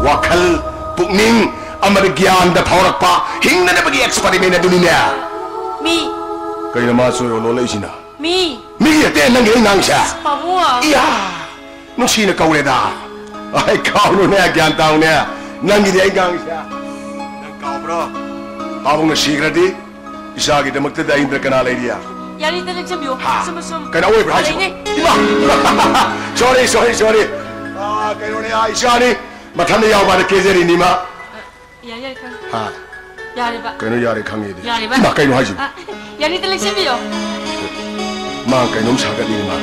ꯋꯥꯈꯜ, ꯄꯨꯛꯅꯤꯡ ꯑꯃꯗꯤ ꯒ꯭ꯌꯥꯟꯗ ꯐꯥꯎꯔꯛꯄ ꯍꯤꯡꯅꯅꯕꯒꯤ experiment ꯑꯗꯨꯅꯤꯅꯦ꯫ ꯃꯤ꯫ ꯀꯩꯅꯣ ꯃꯥ ꯆꯣꯏꯔꯣ ꯂꯣꯜꯂꯛꯏꯁꯤꯅ? ꯃꯤ꯫ ꯃꯤꯒꯤ ꯅꯠꯇꯦ ꯅꯪꯒꯤ ꯑꯩ ꯉꯥꯡꯁꯦ꯫ ꯄꯥꯕꯨꯡ꯫ ꯏꯌꯥ! ꯅꯨꯡꯁꯤꯅ ꯀꯧꯔꯦꯗ꯫ ꯑꯩ ꯀꯥꯎꯅꯨꯅꯦ, ꯒ꯭ꯌꯥꯟ ꯇꯥꯎꯅꯦ꯫ ꯅꯪꯒꯤꯗꯤ ꯑꯩ ꯉꯥꯡꯁꯦ꯫ ꯅꯪ ꯀꯥꯎꯕ꯭ꯔꯣ? ꯄꯥꯕꯨꯡꯅ ꯁꯤꯈ꯭ꯔꯗꯤ ꯏꯆꯥꯒꯤꯗꯃꯛꯇꯗꯤ ꯑꯩ ꯅꯠꯇ꯭ꯔ ꯀꯅꯥ ꯂꯩꯔꯤ? ꯌꯥꯔꯤꯗ ꯂꯩꯁꯟꯕꯤꯌꯨ꯫ ꯍꯥ? ꯁꯨꯝ, ꯁꯨꯝ꯫ ꯀꯩꯅꯣ ꯑꯣꯏꯕ꯭ꯔꯥ ꯍꯥꯏꯁꯤꯕꯣ? ꯌꯥꯔꯤꯅꯦ꯫ ꯏꯃꯥ! Sorry, sorry, sorry꯫ ꯑꯥ, ꯀꯩꯅꯣꯅꯦ, ꯑꯥ, ꯏꯆꯥꯅꯤ꯫ ꯃꯊꯟꯗ ꯌꯥꯎꯕ ꯍꯥꯏꯅ ꯀꯦꯖꯔꯤꯅꯤ ꯃꯥ꯫ ꯌꯥꯔꯦ, ꯌꯥꯔꯦ, ꯈꯪꯉꯦ꯫ ꯍꯥ? ꯌꯥꯔꯦꯕ꯫ ꯀꯩꯅꯣ ꯌꯥꯔꯦ ꯈꯪꯉꯦꯗꯤ? ꯌꯥꯔꯦꯕ꯫ ꯏꯃꯥ, ꯀꯩꯅꯣ ꯍꯥꯏꯁꯤꯕꯣ? ꯑ, ꯌꯥꯔꯤꯗ ꯂꯩꯁꯟꯕꯤꯌꯣ꯫ ꯃꯥ ꯀꯩꯅꯣꯝ ꯁꯥꯒꯠꯂꯤꯅꯦ ꯃꯥ꯫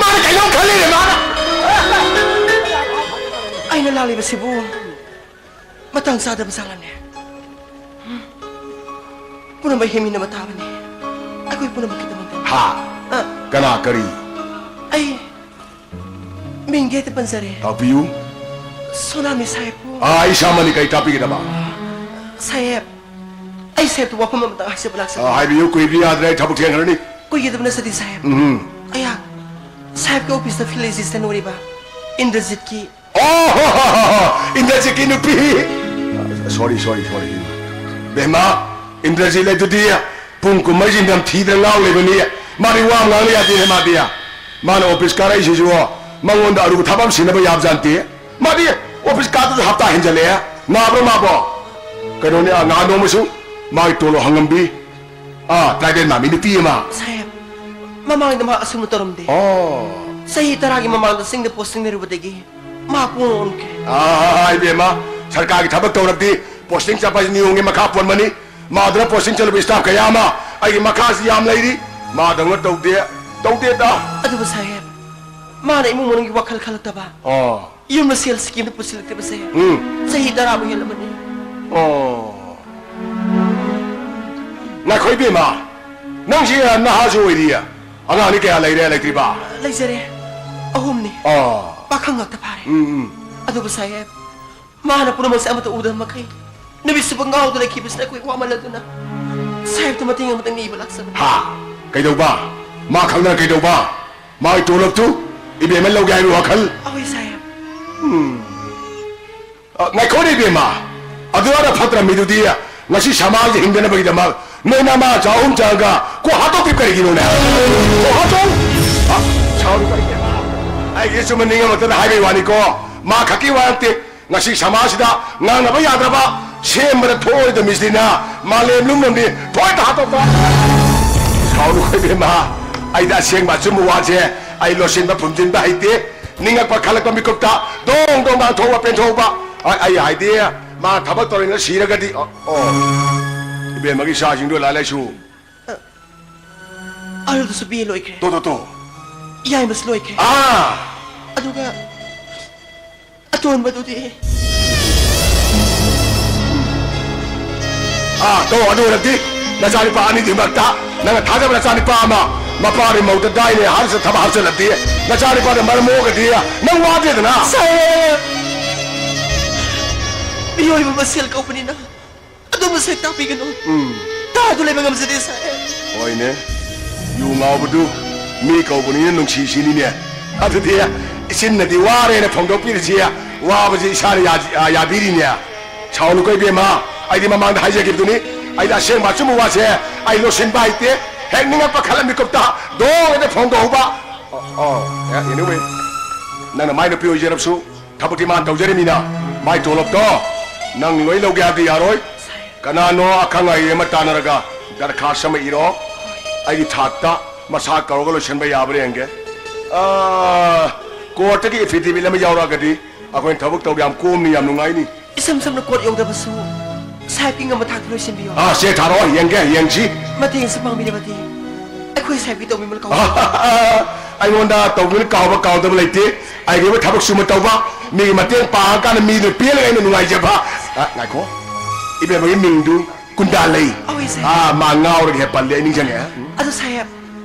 ꯃꯥꯅ ꯀꯩꯅꯣꯝ ꯈꯜꯂꯤꯅꯦ ꯃꯥꯅ꯫ ꯑꯩꯅ ꯂꯥꯜꯂꯤꯕꯁꯤꯕꯨ ꯃꯇꯥꯡ ꯆꯥꯗꯕ ꯖꯥꯠꯂꯅꯦ? ꯄꯨꯝꯅꯃꯛ ꯍꯤꯡꯃꯤꯟꯅꯕ ꯇꯥꯕꯅꯦ꯫ ꯑꯩꯈꯣꯏ ꯄꯨꯝꯅꯃꯛꯀꯤꯗꯃꯛꯇ꯫ ꯍꯥ? ꯑ꯫ ꯀꯅꯥ ꯀꯔꯤ? ꯑꯩ ꯃꯤꯡꯗꯤ ꯍꯦꯛꯇ ꯄꯟꯖꯔꯦ꯫ ꯇꯥꯛꯄꯤꯌꯨ꯫ ꯁꯣꯅꯥꯃꯤ ꯁꯥꯍꯦꯕꯄꯨ꯫ ꯑꯥ, ꯑꯩ ꯏꯁꯥꯃꯛꯅꯤ, ꯀꯔꯤ ꯇꯥꯛꯄꯤꯒꯗꯕ? ꯁꯥꯍꯦꯕ, ꯑꯩ ꯁꯥꯍꯦꯕꯇ ꯋꯥꯐꯝ ꯑꯃꯇꯪ ꯍꯥꯏꯖꯕ ꯂꯥꯛꯆꯕꯅꯤ꯫ ꯑ, ꯍꯥꯏꯕꯤꯌꯨ, ꯀꯨꯏꯕ ꯌꯥꯗ꯭ꯔꯦ, ꯑꯩ ꯊꯕꯛ ꯊꯦꯡꯈ꯭ꯔꯅꯤ꯫ ꯀꯨꯏꯒꯗꯕ ꯅꯠꯆꯗꯦ ꯁꯥꯍꯦꯕ꯫ ꯎꯝ꯫ ꯑꯩꯍꯥꯛ ꯁꯥꯍꯦꯕꯀꯤ ꯑꯣꯐꯤꯁꯇ field assistant ꯑꯣꯏꯔꯤꯕ ꯏꯟꯗ꯭ꯔꯖꯤꯠꯀꯤ ꯑꯣ, ꯍꯣ, ꯍꯣ, ꯍꯣ, ꯍꯣ꯫ ꯏꯟꯗ꯭ꯔꯖꯤꯠꯀꯤ ꯅꯨꯄꯤ꯫ Sorry, sorry, sorry꯫ ꯕꯦꯝꯃ, ꯏꯟꯗ꯭ꯔꯖꯤꯠ ꯂꯩꯗꯨꯗꯤ ꯄꯨꯡ ꯀꯨꯝꯃꯩꯁꯤ ꯅꯝꯊꯤꯗꯅ ꯉꯥꯎ ꯂꯩꯕꯅꯤ꯫ ꯃꯥꯗꯤ ꯋꯥ ꯑꯃ ꯉꯥꯡꯕ ꯌꯥꯗꯦꯅꯦ ꯃꯥꯗꯤ꯫ ꯃꯥꯅ ꯑꯣꯐꯤꯁ ꯀꯥꯔꯛꯏꯁꯤꯁꯨ ꯃꯉꯣꯟꯗ ꯑꯔꯨꯕ ꯊꯕꯛ ꯑꯃ ꯁꯤꯟꯅꯕ ꯌꯥꯕꯖꯥꯠ ꯅꯠꯇꯦ꯫ ꯃꯥꯗꯤ ꯑꯣꯐꯤꯁ ꯀꯥꯗꯁꯨ ꯍꯞꯇꯥ ꯍꯦꯟꯖꯜꯂꯛꯑꯦ꯫ ꯅꯥꯕ꯭ꯔꯣ ꯃꯥꯕꯣ? ꯀꯩꯅꯣꯅꯦ, ꯑ, ꯉꯍꯥꯟ ꯅꯣꯡꯃꯁꯨ ꯃꯥꯒꯤ ꯇꯣꯂꯣꯞ ꯍꯪꯉꯝꯕꯤ꯫ ꯑꯥ, ꯇ꯭ꯔꯥꯏꯕꯦꯜ ꯃꯥꯟꯕꯤ ꯅꯨꯄꯤ ꯑꯃ꯫ ꯁꯥꯍꯦꯕ, ꯃꯃꯥꯡꯗ ꯃꯍꯥꯛ ꯑꯁꯨꯝꯅ ꯇꯧꯔꯝꯗꯦ꯫ ꯑꯣ꯫ ꯆꯍꯤ ꯇꯔꯥꯒꯤ ꯃꯃꯥꯡꯗ ꯆꯤꯡꯗ posting ꯂꯩꯔꯨꯕꯗꯒꯤ ꯃꯍꯥꯛ ꯄꯨꯡꯑꯣꯟ ꯑꯣꯟꯈ꯭ꯔꯦ꯫ ꯑꯥ, ꯏꯕꯦꯝꯃ, ꯁꯔꯀꯥꯔꯒꯤ ꯊꯕꯛ ꯇꯧꯔꯕꯗꯤ posting ꯆꯠꯄ ꯍꯥꯏꯁꯤ ꯅꯤꯌꯣꯝꯒꯤ ꯃꯈꯥ ꯄꯣꯟꯕꯅꯤ꯫ ꯃꯥꯗꯨꯅ posting ꯆꯠꯂꯨꯕ staff ꯀꯌꯥ ꯑꯃ ꯑꯩꯒꯤ ꯃꯈꯥꯁꯤ ꯌꯥꯝ ꯂꯩꯔꯤ꯫ ꯃꯥꯗꯧꯅ ꯇꯧꯗꯦ, ꯇꯧꯗꯦꯗ꯫ ꯑꯗꯨꯕꯨ ꯁꯥꯍꯦꯕ, ꯃꯥꯅ ꯏꯃꯨꯡ ꯃꯅꯨꯡꯒꯤ ꯋꯥꯈꯜ ꯈꯜꯂꯛꯇꯕ, ꯑꯣ꯫ ꯌꯨꯝꯗ ꯁꯦꯜ scheme ꯗ ꯄꯨꯁꯤꯜꯂꯛꯇ꯭ꯔꯤꯕꯁꯦ ꯎꯝ꯫ ꯆꯍꯤ ꯇꯔꯥꯃꯨꯛ ꯍꯦꯜꯂꯕꯅꯤ꯫ ꯑꯣ꯫ ꯉꯥꯏꯈꯣ ꯏꯕꯦꯝꯃ, ꯅꯪꯁꯤ ꯅꯍꯥꯁꯨ ꯑꯣꯏꯔꯤ, ꯑꯉꯥꯡꯗꯤ ꯀꯌꯥ ꯂꯩꯔꯦ, ꯂꯩꯇ꯭ꯔꯤꯕ? ꯂꯩꯖꯔꯦ, ꯑꯍꯨꯝꯅꯤ꯫ ꯑꯣ꯫ ꯄꯥꯈꯪ ꯉꯥꯛꯇ ꯐꯥꯔꯦ꯫ ꯎꯝ, ꯎꯝ꯫ ꯑꯗꯨꯕꯨ ꯁꯥꯍꯦꯕ, ꯃꯥꯅ ꯄꯨꯝꯅꯃꯛꯁꯦ ꯑꯃꯠꯇ ꯎꯗꯕ ꯃꯈꯩ ꯅꯨꯃꯤꯠ ꯆꯨꯞꯄ ꯉꯥꯎꯗꯨꯅ ꯂꯩꯈꯤꯕꯁꯤꯅ ꯑꯩꯈꯣꯏ ꯋꯥꯃꯜꯂꯗꯨꯅ ꯁꯥꯍꯦꯕꯇ ꯃꯇꯦꯡ ꯑꯃꯇꯪ ꯅꯤꯕ ꯂꯥꯛꯆꯕꯅꯤ꯫ ꯍꯥ? ꯀꯩꯗꯧꯕ? ꯃꯥ ꯈꯪꯗꯅ ꯀꯩꯗꯧꯕ? ꯃꯥꯒꯤ ꯇꯣꯂꯣꯞꯇꯨ ꯏꯕꯦꯝꯃ ꯂꯧꯒꯦ ꯍꯥꯏꯕ ꯋꯥꯈꯜ? ꯑꯍꯣꯏ ꯁꯥꯍꯦꯕ꯫ ꯎꯝ꯫ ꯑ, ꯉꯥꯏꯈꯣꯅꯦ ꯏꯕꯦꯝꯃ, ꯑꯗꯨ ꯑꯗ ꯐꯠꯇ꯭ꯔ ꯃꯤꯗꯨꯗꯤ ꯉꯁꯤ ꯁꯃꯥꯖ ꯍꯤꯡꯗꯅꯕꯒꯤꯗꯃꯛ ꯅꯣꯏ ꯅꯃꯥ ꯅꯆꯥ ꯑꯍꯨꯝ ꯆꯪꯉꯒ ꯀꯣꯛ ꯍꯥꯠꯇꯣꯛꯄꯤ ꯀꯔꯤꯒꯤꯅꯣꯅꯦ? ꯀꯣꯛ ꯍꯥꯠꯇꯣꯛ-, ꯑ, ꯁꯥꯎꯔꯨ ꯀꯔꯤꯒꯤꯅꯣ? ꯑꯩꯒꯤ ꯆꯨꯝꯅ ꯅꯤꯡꯉꯝꯃꯛꯇꯅ ꯍꯥꯏꯕꯩ ꯋꯥꯅꯤꯀꯣ, ꯃꯥ ꯈꯛꯀꯤ ꯋꯥ ꯅꯠꯇꯦ, ꯉꯁꯤ ꯁꯃꯥꯖꯁꯤꯗ ꯉꯥꯡꯅꯕ ꯌꯥꯗ꯭ꯔꯕ ꯁꯦꯝꯕꯗ ꯊꯣꯛꯑꯣꯏꯗꯕ ꯃꯤꯁꯤꯅ ꯃꯥꯂꯦꯝ ꯂꯨꯝꯕꯝꯗꯤ ꯊꯣꯏꯅ ꯍꯥꯠꯇꯣꯛꯄ꯫ ꯁꯥꯎꯔꯨ ꯏꯕꯦꯝꯃ, ꯑꯩꯗꯤ ꯑꯁꯦꯡꯕ ꯑꯆꯨꯝꯕ ꯋꯥꯁꯦ ꯑꯩ ꯂꯣꯠꯁꯤꯟꯕ ꯐꯨꯝꯖꯤꯟꯕ ꯍꯩꯇꯦ꯫ ꯅꯤꯡꯉꯛꯄ ꯈꯜꯂꯛꯄ ꯃꯤꯀꯨꯞꯇ ꯗꯣꯡ ꯗꯣꯡ ꯉꯥꯡꯊꯣꯛꯄ ꯄꯦꯟꯊꯣꯛꯄ꯫ ꯑ-, ꯑꯩ ꯍꯥꯏꯗꯤ ꯃꯥ ꯊꯕꯛ ꯇꯧꯔꯤꯉꯩ ꯁꯤꯔꯒꯗꯤ, ꯑ-, ꯑꯣ꯫ ꯏꯕꯦꯝꯃꯒꯤ ꯏꯆꯥꯁꯤꯡꯗꯣ ꯂꯥꯏꯔꯤꯛ ꯂꯥꯏꯁꯨ꯫ ꯑ, ꯑꯍꯜꯗꯨꯁꯨ B A ꯂꯣꯏꯈ꯭ꯔꯦ꯫ ꯇꯣ, ꯇꯣ, ꯇꯣ꯫ ꯌꯥꯏꯃꯁꯨ ꯂꯣꯏꯈ꯭ꯔꯦ꯫ ꯑꯥ꯫ ꯑꯗꯨꯒ ꯑꯇꯣꯟꯕꯗꯨꯗꯤ꯫ ꯑꯥ, ꯇꯣ, ꯑꯗꯨ ꯑꯣꯏꯔꯗꯤ ꯅꯆꯥꯅꯨꯄꯥ ꯑꯅꯤꯗꯨꯒꯤ ꯃꯔꯛꯇ ꯅꯪꯅ ꯊꯥꯖꯕ ꯅꯆꯥꯅꯨꯄꯥ ꯑꯃ, ꯃꯄꯥꯒꯤ ꯃꯧꯗ ꯗꯥꯏꯅꯦ ꯍꯥꯏꯔꯁꯨ ꯊꯕꯛ ꯍꯥꯞꯆꯤꯜꯂꯗꯤ, ꯅꯆꯥꯅꯨꯄꯥꯗ ꯃꯔꯝ ꯃꯣꯛꯑꯒꯗꯤ ꯅꯪ ꯋꯥꯗꯦꯗꯅ꯫ ꯁꯥꯍꯦꯕ! ꯃꯤꯑꯣꯏꯕ ꯃꯁꯦꯜ ꯀꯧꯕꯅꯤꯅ ꯑꯗꯨꯝꯕ ꯁꯦꯛ ꯇꯥꯛꯄꯤꯒꯅꯨ꯫ ꯎꯝ꯫ ꯇꯥꯗꯨ ꯂꯩꯕ ꯉꯝꯖꯗꯦ, ꯁꯥꯍꯦꯕ꯫ ꯍꯣꯏꯅꯦ꯫ ꯌꯨ ꯉꯥꯎꯕꯗꯨ ꯃꯤ ꯀꯧꯕꯅꯤꯅ ꯅꯨꯡꯁꯤꯁꯤꯅꯤꯅꯦ꯫ ꯑꯗꯨꯗꯤ ꯏꯆꯤꯟꯅꯗꯤ ꯋꯥꯔꯦꯅ ꯐꯣꯡꯗꯣꯛꯄꯤꯔꯁꯤ꯫ ꯋꯥꯕꯁꯤ ꯏꯁꯥꯅ ꯌꯥ-, ꯌꯥ-, ꯌꯥꯕꯤꯔꯤꯅꯦ꯫ ꯁꯥꯎꯅꯨꯀꯣ ꯏꯕꯦꯝꯃ, ꯑꯩꯗꯤ ꯃꯃꯥꯡꯗ ꯍꯥꯏꯖꯈꯤꯕꯗꯨꯅꯤ, ꯑꯩꯗꯤ ꯑꯁꯦꯡꯕ ꯑꯆꯨꯝꯕ ꯋꯥꯁꯦ ꯑꯩ ꯂꯣꯠꯁꯤꯟꯕ ꯍꯩꯇꯦ꯫ ꯍꯦꯛ ꯅꯤꯡꯉꯛꯄ ꯈꯜꯂ ꯃꯤꯀꯨꯞꯇ ꯗꯣꯡ ꯍꯦꯛꯇ ꯐꯣꯡꯗꯣꯛꯍꯧꯕ꯫ ꯑꯣ, ꯑꯣ, ꯑꯦ, anyway, ꯅꯪꯅ ꯃꯥꯏ ꯅꯨꯄꯤ ꯑꯣꯏꯖꯔꯕꯁꯨ ꯊꯕꯛꯇꯤ ꯃꯥꯅ ꯇꯧꯖꯔꯤꯃꯤꯅ, ꯃꯥꯏ ꯇꯣꯂꯣꯞꯇꯣ ꯅꯪ ꯂꯣꯏ ꯂꯧꯒꯦ ꯍꯥꯏꯕꯗꯤ ꯌꯥꯔꯣꯏ꯫ ꯀꯅꯥꯅꯣ ꯑꯈꯪ ꯑꯍꯩ ꯑꯃ ꯇꯥꯟꯅꯔꯒ ꯗꯔꯈꯥꯁ ꯑꯃ ꯏꯔꯣ꯫ ꯑꯩꯒꯤ ꯊꯥꯛꯇ ꯃꯁꯥ ꯀꯧꯔꯒ ꯂꯣꯏꯁꯤꯟꯕ ꯌꯥꯕ꯭ꯔꯥ ꯌꯦꯡꯒꯦ꯫ ꯑꯥ, ꯀꯣꯔꯠꯇꯒꯤ affidavit ꯑꯃ ꯌꯥꯎꯔꯛꯑꯒꯗꯤ ꯑꯩꯈꯣꯏꯅ ꯊꯕꯛ ꯇꯧꯕ ꯌꯥꯝ ꯀꯣꯝꯅꯤ, ꯌꯥꯝ ꯅꯨꯡꯉꯥꯏꯅꯤ꯫ ꯏꯁꯝ ꯁꯝꯅ ꯀꯣꯔꯠ ꯌꯧꯗ꯭ꯔꯕꯁꯨ ꯁꯥꯍꯦꯕꯀꯤ ꯉꯝꯕ ꯊꯥꯛꯇ ꯂꯣꯏꯁꯤꯟꯕꯤꯌꯣ꯫ ꯑꯥ, ꯆꯦ ꯊꯥꯔꯛꯑꯣ, ꯌꯦꯡꯒꯦ, ꯌꯦꯡꯁꯤ꯫ ꯃꯇꯦꯡꯁꯨ ꯄꯥꯡꯕꯤꯔꯕꯗꯤ ꯑꯩꯈꯣꯏ ꯁꯥꯍꯦꯕꯀꯤ ꯇꯧꯕꯤꯃꯜ ꯀꯥꯎ- ꯑꯩꯉꯣꯟꯗ ꯇꯧꯕꯤꯃꯜ ꯀꯥꯎꯕ ꯀꯥꯎꯗꯕ ꯂꯩꯇꯦ꯫ ꯑꯩꯒꯤ ꯑꯣꯏꯕ ꯊꯕꯛ ꯁꯨꯕ ꯇꯧꯕ, ꯃꯤꯒꯤ ꯃꯇꯦꯡ ꯄꯥꯡꯉꯀꯥꯟꯗ ꯃꯤꯗꯨ ꯄꯦꯜꯂꯒ ꯑꯩꯅ ꯅꯨꯡꯉꯥꯏꯖꯕ꯫ ꯑ, ꯉꯥꯏꯈꯣ, ꯏꯕꯦꯝꯃꯒꯤ ꯃꯤꯡꯗꯨ ꯀꯨꯟꯗꯥ ꯂꯩ꯫ ꯑꯧ, ꯏꯆꯦ꯫ ꯑꯥ, ꯃꯥ ꯉꯥꯎꯔꯒ ꯍꯦꯛ ꯄꯜꯂꯦ, ꯑꯩ ꯅꯤꯡꯁꯤꯡꯉꯦ꯫ ꯑꯗꯨ ꯁꯥꯍꯦꯕ,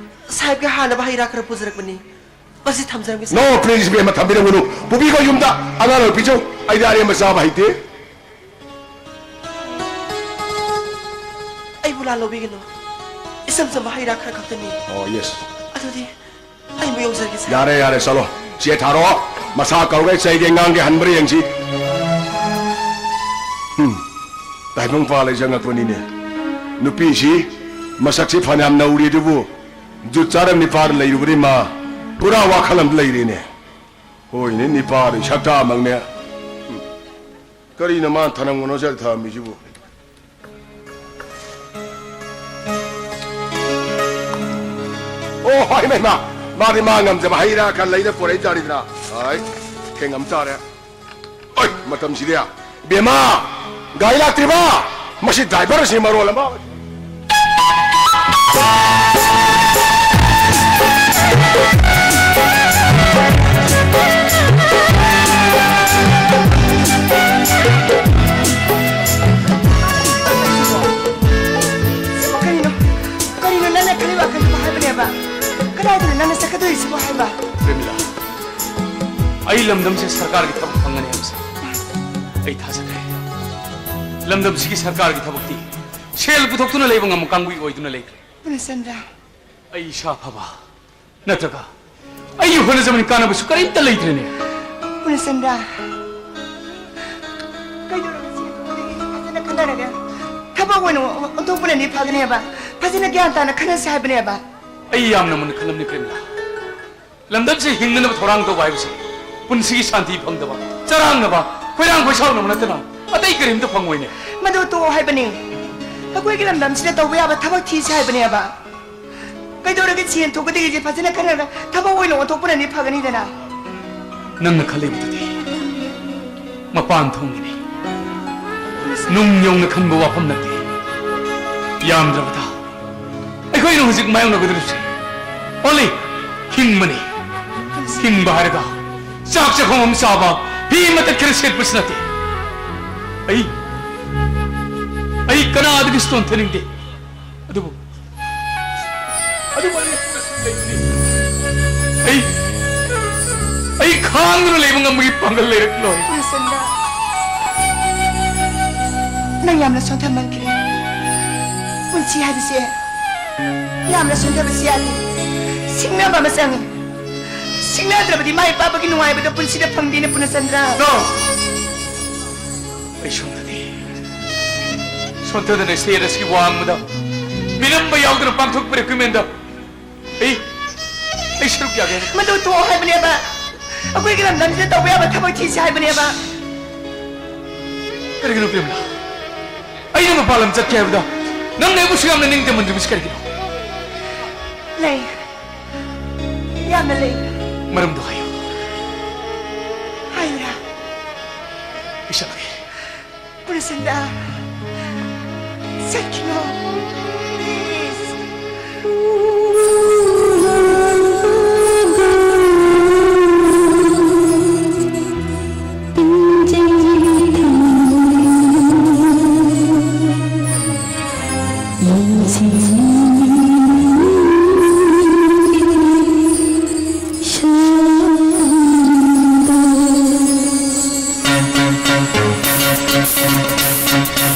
ꯁꯥꯍꯦꯕꯀꯤ ꯍꯥꯟꯅꯕ ꯍꯩ ꯔꯥ ꯈꯔ ꯄꯨꯖꯔꯛꯄꯅꯤ꯫ ꯃꯁꯤ ꯊꯝꯖꯔꯝꯒꯦ, ꯁꯥꯍꯦꯕ꯫ No, please, ꯏꯕꯦꯝꯃ, ꯊꯝꯕꯤꯔꯝꯒꯅꯨ꯫ ꯄꯨꯕꯤꯈꯣ ꯌꯨꯝꯗ, ꯑꯉꯥꯡ ꯑꯣꯏ ꯄꯤꯖꯧ꯫ ꯑꯩꯗꯤ ꯑꯔꯦꯝꯕ ꯆꯥꯕ ꯍꯩꯇꯦ꯫ ꯑꯩꯕꯨ ꯂꯥꯜ ꯂꯧꯕꯤꯒꯅꯨ꯫ ꯏꯆꯝ ꯆꯝꯕ ꯍꯩ ꯔꯥ ꯈꯔ ꯈꯛꯇꯅꯤ꯫ ꯑꯣ, yes꯫ ꯑꯗꯨꯗꯤ ꯑꯩꯕꯨ ꯌꯧꯖꯒꯦ, ꯁꯥꯍꯦꯕ꯫ ꯌꯥꯔꯦ, ꯌꯥꯔꯦ, ꯆꯠꯂꯣ꯫ ꯆꯦ ꯊꯥꯔꯣ, ꯃꯁꯥ ꯀꯧꯔꯒ ꯆꯩꯒꯦ ꯉꯥꯡꯒꯦ ꯍꯟꯕ꯭ꯔꯥ ꯌꯦꯡꯁꯤ꯫ ꯎꯝ, ꯇꯥꯏꯕꯪ ꯄꯥꯜꯂ ꯆꯪꯉꯛꯄꯅꯤꯅꯦ꯫ ꯅꯨꯄꯤꯁꯤ ꯃꯁꯛꯁꯤ ꯐꯅꯌꯥꯝ ꯅꯧꯔꯤ ꯑꯗꯨꯕꯨ ꯖꯨꯠ ꯆꯥꯔ ꯅꯤꯄꯥꯗ ꯂꯩꯔꯨꯕꯅꯤ ꯃꯥ꯫ ꯄꯨꯔꯥ ꯋꯥꯈꯜ ꯑꯃꯗ ꯂꯩꯔꯦꯅꯦ꯫ ꯍꯣꯏꯅꯦ, ꯅꯤꯄꯥꯗꯤ ꯁꯛꯇꯥꯃꯛꯅꯦ꯫ ꯎꯝ꯫ ꯀꯔꯤꯅꯣ ꯃꯥꯅ ꯊꯅꯝꯒꯅꯣ ꯆꯠ ꯊꯝꯃꯤꯁꯤꯕꯨ? ꯑꯣ, ꯍꯣꯏ, ꯏꯃꯥ, ꯏꯃꯥ꯫ ꯃꯥꯗꯤ ꯃꯥ ꯉꯝꯖꯕ ꯍꯩ ꯔꯥ ꯈꯔ ꯂꯩꯔ ꯄꯣꯔꯛꯏ ꯖꯥꯠꯅꯤꯗꯅ꯫ ꯍꯥꯏ, ꯊꯦꯡꯉꯝ ꯇꯥꯔꯦ꯫ ꯑꯣꯏ, ꯃꯇꯝꯁꯤꯗꯤ꯫ ꯕꯦꯝꯃ, ꯒꯥꯔꯤ ꯂꯥꯛꯇ꯭ꯔꯤꯕ? ꯃꯁꯤ ꯗ꯭ꯔꯥꯏꯚꯔ ꯑꯁꯤ ꯃꯔꯣꯜ ꯑꯃ꯫ ꯀꯔꯤꯅꯣ? ꯀꯔꯤꯅꯣ ꯅꯪꯅ ꯈꯜꯂꯤ ꯋꯥꯈꯜꯗꯨꯕꯨ ꯍꯥꯏꯕꯅꯦꯕ? ꯀꯗꯥꯏꯗꯅꯣ ꯅꯪꯅ ꯆꯠꯀꯗꯣꯔꯤꯁꯤꯕꯨ ꯍꯥꯏꯕ? ꯄ꯭ꯔꯦꯃꯤꯂꯥ, ꯑꯩ ꯂꯝꯗꯝꯁꯦ ꯁꯔꯀꯥꯔꯒꯤ ꯊꯕꯛ ꯐꯪꯒꯅꯤ ꯍꯥꯏꯕꯁꯦ ꯑꯩ ꯊꯥꯖꯗ꯭ꯔꯦ꯫ ꯂꯝꯗꯝꯁꯤꯒꯤ ꯁꯔꯀꯥꯔꯒꯤ ꯊꯕꯛꯇꯤ ꯁꯦꯜ ꯄꯨꯊꯣꯛꯇꯨꯅ ꯂꯩꯕ ꯉꯝꯕ ꯀꯥꯡꯕꯨꯒꯤ ꯑꯣꯏꯗꯨꯅ ꯂꯩꯈ꯭ꯔꯦ꯫ ꯄꯨꯔꯅꯆꯟꯗ꯭ꯔ꯫ ꯑꯩ ꯏꯁꯥ ꯐꯕ ꯅꯠꯇ꯭ꯔꯒ ꯑꯩꯒꯤ ꯍꯣꯠꯅꯖꯃꯟ ꯀꯥꯟꯅꯕꯁꯨ ꯀꯔꯤꯝꯇ ꯂꯩꯇ꯭ꯔꯦꯅꯦ꯫ ꯄꯨꯔꯅꯆꯟꯗ꯭ꯔ, ꯀꯩꯗꯧꯔꯒꯦ ꯁꯤ? ꯐꯖꯅ ꯈꯟꯅꯔꯒ ꯊꯕꯛ ꯑꯣꯏꯅ ꯑꯣꯟꯊꯣꯛꯄꯅꯗꯤ ꯐꯒꯅꯦꯕ꯫ ꯐꯖꯅ ꯒ꯭ꯌꯥꯟ ꯇꯥꯅ ꯈꯟꯅꯁꯤ ꯍꯥꯏꯕꯅꯦꯕ꯫ ꯑꯩ ꯌꯥꯝꯅ ꯃꯨꯟꯅ ꯈꯜꯂꯝꯅꯤ ꯄ꯭ꯔꯦꯝꯂꯥ꯫ ꯂꯝꯗꯝꯁꯤ ꯍꯤꯡꯅꯅꯕ ꯊꯧꯔꯥꯡ ꯇꯧꯕ ꯍꯥꯏꯕꯁꯤ ꯄꯨꯟꯁꯤꯒꯤ ꯁꯥꯟꯇꯤ ꯐꯪꯗꯕ, ꯆꯔꯥꯡꯅꯕ, ꯈꯣꯏꯔꯥꯡ ꯈꯣꯏꯁꯥꯎꯅꯕ ꯅꯠꯇꯅ ꯑꯇꯩ ꯀꯔꯤꯝꯇ ꯐꯪꯉꯣꯏꯅꯦ꯫ ꯃꯗꯨ ꯇꯣꯛꯑꯣ ꯍꯥꯏꯕꯅꯤ꯫ ꯑꯩꯈꯣꯏꯒꯤ ꯂꯝꯗꯝꯁꯤꯗ ꯇꯧꯕ ꯌꯥꯕ ꯊꯕꯛ ꯊꯤꯁꯤ ꯍꯥꯏꯕꯅꯦꯕ꯫ ꯀꯩꯗꯧꯔꯒꯦ ꯁꯦꯟ ꯊꯣꯛꯀꯗꯧꯔꯤꯁꯦ? ꯐꯖꯅ ꯈꯟꯅꯔꯒ ꯊꯕꯛ ꯑꯣꯏꯅ ꯑꯣꯟꯊꯣꯛꯄꯅꯗꯤ ꯐꯒꯅꯤꯗꯅ꯫ ꯅꯪꯅ ꯈꯜꯂꯤꯕꯗꯨꯗꯤ ꯃꯄꯥꯟ ꯊꯣꯡꯒꯤꯅꯤ꯫ ꯅꯨꯡ ꯌꯧꯅ ꯈꯟꯕ ꯋꯥꯐꯝ ꯅꯠꯇꯦ꯫ ꯌꯥꯝꯗ꯭ꯔꯕꯗ ꯑꯩꯈꯣꯏꯅ ꯍꯧꯖꯤꯛ ꯃꯥꯌꯣꯛꯅꯒꯗꯧꯔꯤꯕꯁꯤ only ꯍꯤꯡꯕꯅꯤ꯫ ꯍꯤꯡꯕ ꯍꯥꯏꯔꯒ ꯆꯥꯛ ꯆꯥꯛꯈꯨꯝ ꯑꯃ ꯆꯥꯕ, ꯐꯤ ꯃꯇꯠ ꯈꯔ ꯁꯦꯠꯄꯁꯨ ꯅꯠꯇꯦ꯫ ꯑꯩ, ꯑꯩ ꯀꯅꯥꯗꯒꯤꯁꯨ ꯅꯣꯟꯊꯅꯤꯡꯗꯦ꯫ ꯑꯗꯨꯕꯨ, ꯑꯗꯨꯕꯨ ꯑꯩ ꯑꯩ, ꯑꯩ ꯈꯥꯡꯗꯨꯅ ꯂꯩꯕ ꯉꯝꯕꯒꯤ ꯄꯥꯡꯒꯜ ꯂꯩꯔꯛꯂꯣꯏ꯫ ꯄꯨꯔꯅꯆꯟꯗ꯭ꯔ, ꯅꯪ ꯌꯥꯝꯅ ꯁꯣꯟꯊꯃꯟꯈ꯭ꯔꯦ꯫ ꯄꯨꯟꯁꯤ ꯍꯥꯏꯕꯁꯦ ꯌꯥꯝꯅ ꯁꯣꯟꯊꯕꯁꯨ ꯌꯥꯗꯦ꯫ ꯁꯤꯡꯅꯕ ꯑꯃ ꯆꯪꯉꯤ꯫ ꯁꯤꯡꯅꯗ꯭ꯔꯕꯗꯤ ꯃꯥꯏ ꯄꯥꯛꯄꯒꯤ ꯅꯨꯡꯉꯥꯏꯕꯗꯣ ꯄꯨꯟꯁꯤꯗ ꯐꯪꯗꯦꯅꯦ ꯄꯨꯔꯅꯆꯟꯗ꯭ꯔ꯫ No! ꯑꯩ ꯁꯣꯟꯊꯗꯦ꯫ ꯁꯣꯟꯊꯗꯅ stage ꯑꯁꯤꯒꯤ ꯋꯥꯡꯃꯗ ꯃꯤꯅꯝꯕ ꯌꯥꯎꯗꯅ ꯄꯥꯡꯊꯣꯛꯄ recommendꯗ ꯑꯩ, ꯑꯩ ꯁꯔꯨꯛ ꯌꯥꯒꯦ ꯍꯥꯏꯕ꯫ ꯃꯗꯨ ꯇꯣꯛꯑꯣ ꯍꯥꯏꯕꯅꯦꯕ꯫ ꯑꯩꯈꯣꯏꯒꯤ ꯂꯝꯗꯝꯁꯤꯗ ꯇꯧꯕ ꯌꯥꯕ ꯊꯕꯛ ꯊꯤꯁꯤ ꯍꯥꯏꯕꯅꯦꯕ꯫ ꯀꯔꯤꯒꯤꯅꯣ ꯄ꯭ꯔꯦꯝꯂꯥ? ꯑꯩꯅ ꯃꯄꯥꯟ ꯂꯝ ꯆꯠꯀꯦ ꯍꯥꯏꯕꯗ ꯅꯪꯅ ꯑꯩꯕꯨ ꯁꯨꯛ ꯌꯥꯝꯅ ꯅꯤꯡꯇꯝꯍꯟꯗ꯭ꯔꯤꯕꯁꯤ ꯀꯔꯤꯒꯤꯅꯣ? ꯂꯩ꯫ ꯌꯥꯝꯅ ꯂꯩ꯫ ꯃꯔꯝꯗꯣ ꯍꯥꯏꯌꯨ꯫ ꯍꯥꯏꯌꯨꯔꯥ? ꯑꯩ ꯆꯠꯂꯒꯦ꯫ ꯄꯨꯔꯅꯆꯟꯗ꯭ꯔ, ꯆꯠꯈꯤꯅꯣ꯫ Please.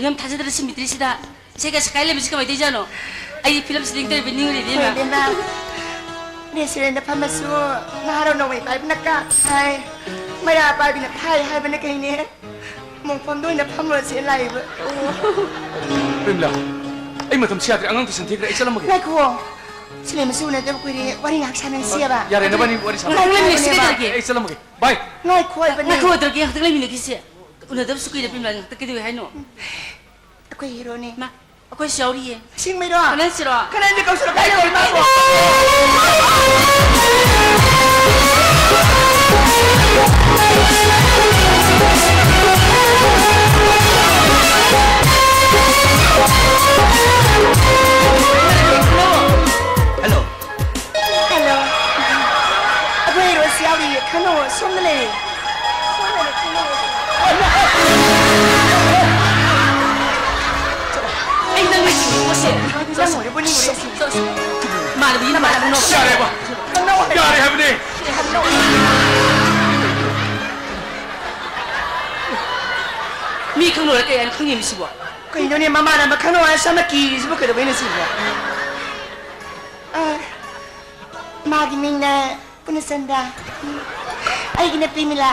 ꯌꯥꯝ ꯊꯥꯖꯗꯅ ꯁꯤꯃꯤꯇ꯭ꯔꯤꯁꯤꯗ ꯏꯁꯩꯒ ꯁꯛꯀꯥꯏ ꯂꯩꯕꯁꯤ ꯀꯃꯥꯏꯅ ꯇꯧꯔꯤꯖꯥꯠꯅꯣ? ꯑꯩꯗꯤ ꯐꯤꯂꯝꯁꯤꯗ ꯌꯦꯡꯗꯧꯔꯤꯕ ꯅꯤꯡꯉꯨꯔꯤꯅꯦ, ꯍꯣꯏ, ꯏꯃꯥ꯫ ꯏꯕꯦꯝꯃ, ꯔꯦꯁꯇꯨꯔꯦꯟꯗ ꯐꯝꯃꯁꯨ ꯅꯍꯥꯔꯣꯜ ꯅꯣꯡꯃꯩ ꯄꯥꯏꯕꯅ ꯀꯥ ꯍꯥꯏ, ꯃꯩꯔꯥ ꯄꯥꯏꯕꯤꯅ ꯐꯥꯏ ꯍꯥꯏꯕꯅ ꯀꯩꯅꯦ? ꯃꯣꯡꯐꯝꯗ ꯑꯣꯏꯅ ꯐꯝꯃꯨꯔꯁꯦ ꯂꯥꯛꯏꯕ꯫ ꯄ꯭ꯔꯦꯝꯂꯥ, ꯑꯩ ꯃꯇꯝꯁꯤ ꯌꯥꯗ꯭ꯔꯦ, ꯑꯉꯥꯡ ꯇꯨꯏꯁꯟ ꯊꯦꯛꯈ꯭ꯔꯦ, ꯑꯩ ꯆꯠꯂꯝꯃꯒꯦ꯫ ꯉꯥꯏꯈꯣ, ꯁꯤꯂꯦꯝ ꯑꯁꯤ ꯎꯅꯗꯕ ꯀꯨꯏꯔꯦ, ꯋꯥꯔꯤ ꯉꯥꯏꯍꯥꯛ ꯁꯥꯟꯅꯁꯤ ꯍꯥꯏꯕ꯫ ꯌꯥꯔꯦ, ꯅꯕꯥꯅꯤ ꯋꯥꯔꯤ ꯁꯥꯟꯅ-, ꯉꯥꯏꯍꯥꯛ ꯂꯩꯃꯤꯟꯅꯁꯤ ꯀꯩꯗꯧꯔꯒꯦ? ꯑꯩ ꯆꯠꯂꯝꯃꯒꯦ꯫ ꯕꯥꯏ꯫ ꯉꯥꯏꯈꯣ ꯍꯥꯏꯕꯅꯦ꯫ ꯉꯥꯏꯈꯣ ꯍꯥꯏꯗ꯭ꯔꯒꯦ, ꯉꯥꯏꯍꯥꯛꯇꯪ ꯂꯩꯃꯤꯟꯅꯈꯤꯁꯦ꯫ ꯎꯅꯗꯕꯁꯨ ꯀꯨꯏꯔꯦ ꯄ꯭ꯔꯦꯝꯂꯥ, ꯉꯥꯏꯍꯥꯛꯇꯪ ꯀꯩꯗꯧꯋꯦ ꯍꯥꯏꯅꯣ? ꯑꯩꯈꯣꯏ ꯍꯤꯔꯣꯅꯦ꯫ ꯃꯥ, ꯑꯩꯈꯣꯏꯁꯨ ꯌꯥꯎꯔꯤꯌꯦ꯫ ꯑꯁꯦꯡꯕꯩꯔꯣ? ꯀꯅꯥꯁꯤꯔꯣ? ꯀꯅꯥꯗꯤ ꯀꯧꯁꯤꯔꯣ? ꯀꯥꯏ ꯀꯧꯔꯤ ꯃꯥꯕꯣ? ꯍꯜꯂꯣ꯫ ꯍꯜꯂꯣ꯫ ꯑꯩꯈꯣꯏ ꯍꯤꯔꯣꯁꯤ ꯌꯥꯎꯔꯤꯌꯦ꯫ ꯈꯪꯅꯧ, ꯁꯣꯝꯗ ꯂꯩꯔꯦ꯫ ꯁꯣꯝꯗ ꯂꯩꯔꯦ, ꯈꯪꯅꯧ꯫ ꯑꯩ ꯅꯪ ꯅꯤꯡꯁꯤꯡꯉꯤꯀꯣ ꯁꯦ꯫ ꯅꯪ ꯑꯣꯏꯔꯕꯣ ꯅꯤꯡꯉꯨꯔꯦ ꯁꯤ꯫ ꯏꯃꯥꯟꯅꯕꯤ, ꯏꯃꯥꯟꯅꯕꯤ ꯅꯣꯛ꯫ ꯌꯥꯔꯦꯕ꯫ ꯈꯪꯅꯧ ꯍꯥꯏꯕ꯫ ꯌꯥꯔꯦ ꯍꯥꯏꯕꯅꯦ꯫ ꯃꯤ ꯈꯪꯅꯔ ꯀꯩ ꯍꯥꯏꯅ ꯈꯪꯉꯤꯃꯤ ꯁꯤꯕꯣ? ꯀꯩꯅꯣꯅꯦ, ꯃꯃꯥꯟꯅꯕ ꯈꯪꯅꯧ ꯍꯥꯏꯔ ꯁꯝꯅ ꯀꯤꯔꯤꯁꯤꯕꯨ ꯀꯩꯗꯧꯕꯩꯅꯣ ꯁꯤꯕꯣ? ꯑ, ꯃꯥꯒꯤ ꯃꯤꯡꯅ ꯄꯨꯔꯅꯆꯟꯗ꯭ꯔ꯫ ꯎꯝ꯫ ꯑꯩꯒꯤꯅ ꯄ꯭ꯔꯦꯃꯤꯂꯥ꯫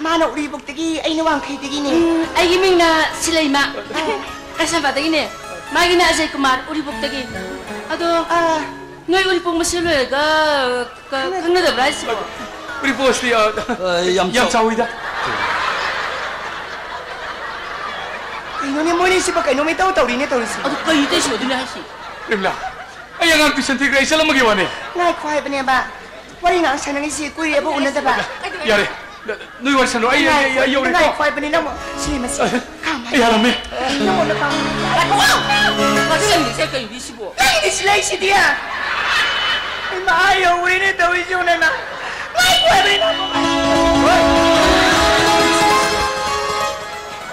ꯃꯥꯅ ꯎꯔꯤꯄꯣꯛꯇꯒꯤ, ꯑꯩꯅ ꯋꯥꯡꯈꯩꯗꯒꯤꯅꯦ꯫ ꯎꯝ, ꯑꯩꯒꯤ ꯃꯤꯡꯅ ꯁꯤꯂꯩꯃ꯫ ꯑ꯫ ꯀꯩꯁꯥꯝꯄꯥꯠꯇꯒꯤꯅꯦ꯫ ꯃꯥꯒꯤꯅ ꯑꯖꯌ ꯀꯨꯃꯥꯔ, ꯎꯔꯤꯄꯣꯛꯇꯒꯤ꯫ ꯑꯗꯣ, ꯑ꯫ ꯅꯣꯏ ꯎꯔꯤꯄꯣꯛ ꯃꯁꯦꯜ ꯑꯣꯏꯔꯒ ꯀ-, ꯈꯪꯅꯗꯕ꯭ꯔꯥ ꯍꯥꯏꯁꯤꯕꯣ? ꯎꯔꯤꯄꯣꯛꯁꯤ, ꯑ, ꯑ, ꯌꯥꯝ ꯌꯥꯝ ꯆꯥꯎ-, ꯆꯥꯎꯋꯤꯗ꯫ ꯀꯩꯅꯣꯅꯦ, ꯃꯣꯏꯅꯤꯁꯤꯕꯨ ꯀꯩꯅꯣꯝ ꯏꯇꯧ ꯇꯧꯔꯤꯅꯦ ꯇꯧꯔꯤꯁꯤ꯫ ꯑꯗꯨ ꯀꯩꯅꯣ ꯇꯧꯔꯤꯁꯤꯕꯣ? ꯑꯗꯨꯅꯦ ꯍꯥꯏꯁꯤ꯫ ꯄ꯭ꯔꯦꯃꯤꯂꯥ, ꯑꯩ ꯑꯉꯥꯡ ꯇꯨꯏꯁꯟ ꯊꯤꯈ꯭ꯔꯦ, ꯑꯩ ꯆꯠꯂꯝꯃꯒꯦ ꯋꯥꯅꯦ꯫ ꯉꯥꯏꯈꯣ ꯍꯥꯏꯕꯅꯦꯕ꯫ ꯋꯥꯔꯤ ꯉꯥꯏꯍꯥꯛ ꯁꯥꯟꯅꯈꯤꯁꯤ, ꯀꯨꯏꯔꯦꯕ ꯎꯅꯗꯕ꯫ ꯌꯥꯔꯦ, ꯅꯣꯏ ꯋꯥꯔꯤ ꯁꯥꯟꯅꯔꯣ, ꯑꯩ, ꯑꯩ, ꯑꯩ, ꯑꯩ ꯌꯧꯔꯦꯀꯣ꯫ ꯉꯥꯏꯈꯣ ꯍꯥꯏꯕꯅꯦ ꯅꯪꯕꯨ꯫ ꯁꯤ ꯃꯁꯤ꯫ ꯑ, ꯈꯥꯝ ꯑꯩ ꯍꯥꯏꯕꯅꯦ꯫ ꯌꯥꯔꯝꯃꯦ꯫ ꯅꯪꯉꯣꯟꯗ ꯈꯥꯝ꯫ ꯉꯥꯏꯈꯣ! ꯉꯥꯏꯈꯣ! ꯉꯥꯏꯈꯣ! ꯀꯩꯅꯣ ꯁꯤꯕꯣ? ꯅꯪꯒꯤꯗꯤ ꯁꯤꯂꯩꯁꯤꯗꯤ꯫ ꯏꯃꯥ, ꯑꯥ ꯌꯧꯔꯦꯅꯦ ꯇꯧꯔꯤꯁꯤ ꯌꯦꯡꯉꯨꯅꯦ ꯏꯃꯥ꯫ ꯉꯥꯏꯈꯣ ꯍꯥꯏꯕꯅꯦ ꯅꯪꯕꯨ, ꯉꯥꯏꯈꯣ꯫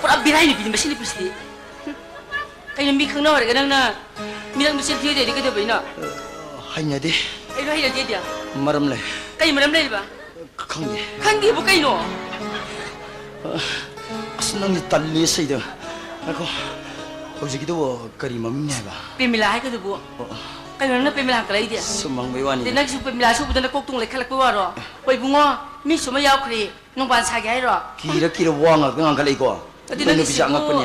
ꯄꯨꯔꯥ ꯕꯦꯔꯥꯏ ꯅꯨꯄꯤꯅꯤ ꯃꯁꯤ ꯅꯨꯄꯤꯁꯤꯗꯤ꯫ ꯀꯩꯅꯣ, ꯃꯤ ꯈꯪꯅ ꯍꯧꯔꯒ ꯅꯪꯅ ꯃꯤꯔꯛ ꯃꯆꯤꯟ ꯊꯤꯔꯣꯏꯗꯣꯏꯗꯤ ꯀꯩꯗꯧꯕꯩꯅꯣ? ꯍꯩꯅꯗꯦ꯫ ꯀꯩꯅꯣ ꯍꯩꯅꯗꯦꯗꯤ? ꯃꯔꯝ ꯂꯩ꯫ ꯀꯩ ꯃꯔꯝ ꯂꯩꯔꯤꯕ? ꯈꯪꯗꯦ꯫ ꯈꯪꯗꯦꯕꯨ ꯀꯩꯅꯣ? ꯑꯁ, ꯅꯪꯗꯤ ꯇꯜꯂꯤ ꯁꯩꯗ꯫ ꯉꯥꯏꯈꯣ, ꯍꯧꯖꯤꯛꯀꯤꯗꯨꯕꯨ ꯀꯔꯤ ꯃꯃꯤꯡꯅꯦ ꯍꯥꯏꯕ? ꯄ꯭ꯔꯦꯃꯤꯂꯥ ꯍꯥꯏꯒꯗꯨꯕꯨ꯫ ꯑꯣ, ꯑꯣ꯫ ꯀꯩꯅꯣ ꯅꯪꯅ ꯄ꯭ꯔꯦꯃꯤꯂꯥ ꯍꯪꯀꯠꯂꯛꯏꯗꯤ? ꯁꯨꯝ ꯍꯪꯕꯩ ꯋꯥꯅꯤ꯫ ꯑꯗꯩ ꯅꯪꯁꯨ ꯄ꯭ꯔꯦꯃꯤꯂꯥ ꯁꯨ ꯎꯕꯗ ꯅꯀꯣꯛ ꯇꯨꯡ ꯂꯩꯈꯠꯂꯛꯄꯩ ꯋꯥꯔꯣ? ꯍꯣꯏ ꯏꯕꯨꯡꯉꯣ, ꯃꯤ ꯁꯨꯝꯕ ꯌꯥꯎꯈ꯭ꯔꯦ, ꯅꯨꯡꯕꯥꯟ ꯁꯥꯒꯦ ꯍꯥꯏꯔꯣ? ꯀꯤꯔ ꯀꯤꯔ ꯋꯥ ꯉꯥꯛꯇ ꯉꯥꯡꯈꯠꯂꯛꯏꯀꯣ꯫ ꯑꯗꯨ ꯅꯨꯄꯤꯁꯦ ꯅꯪꯒꯤꯁꯤꯕꯨ, ꯑꯉꯛꯄꯅꯦ꯫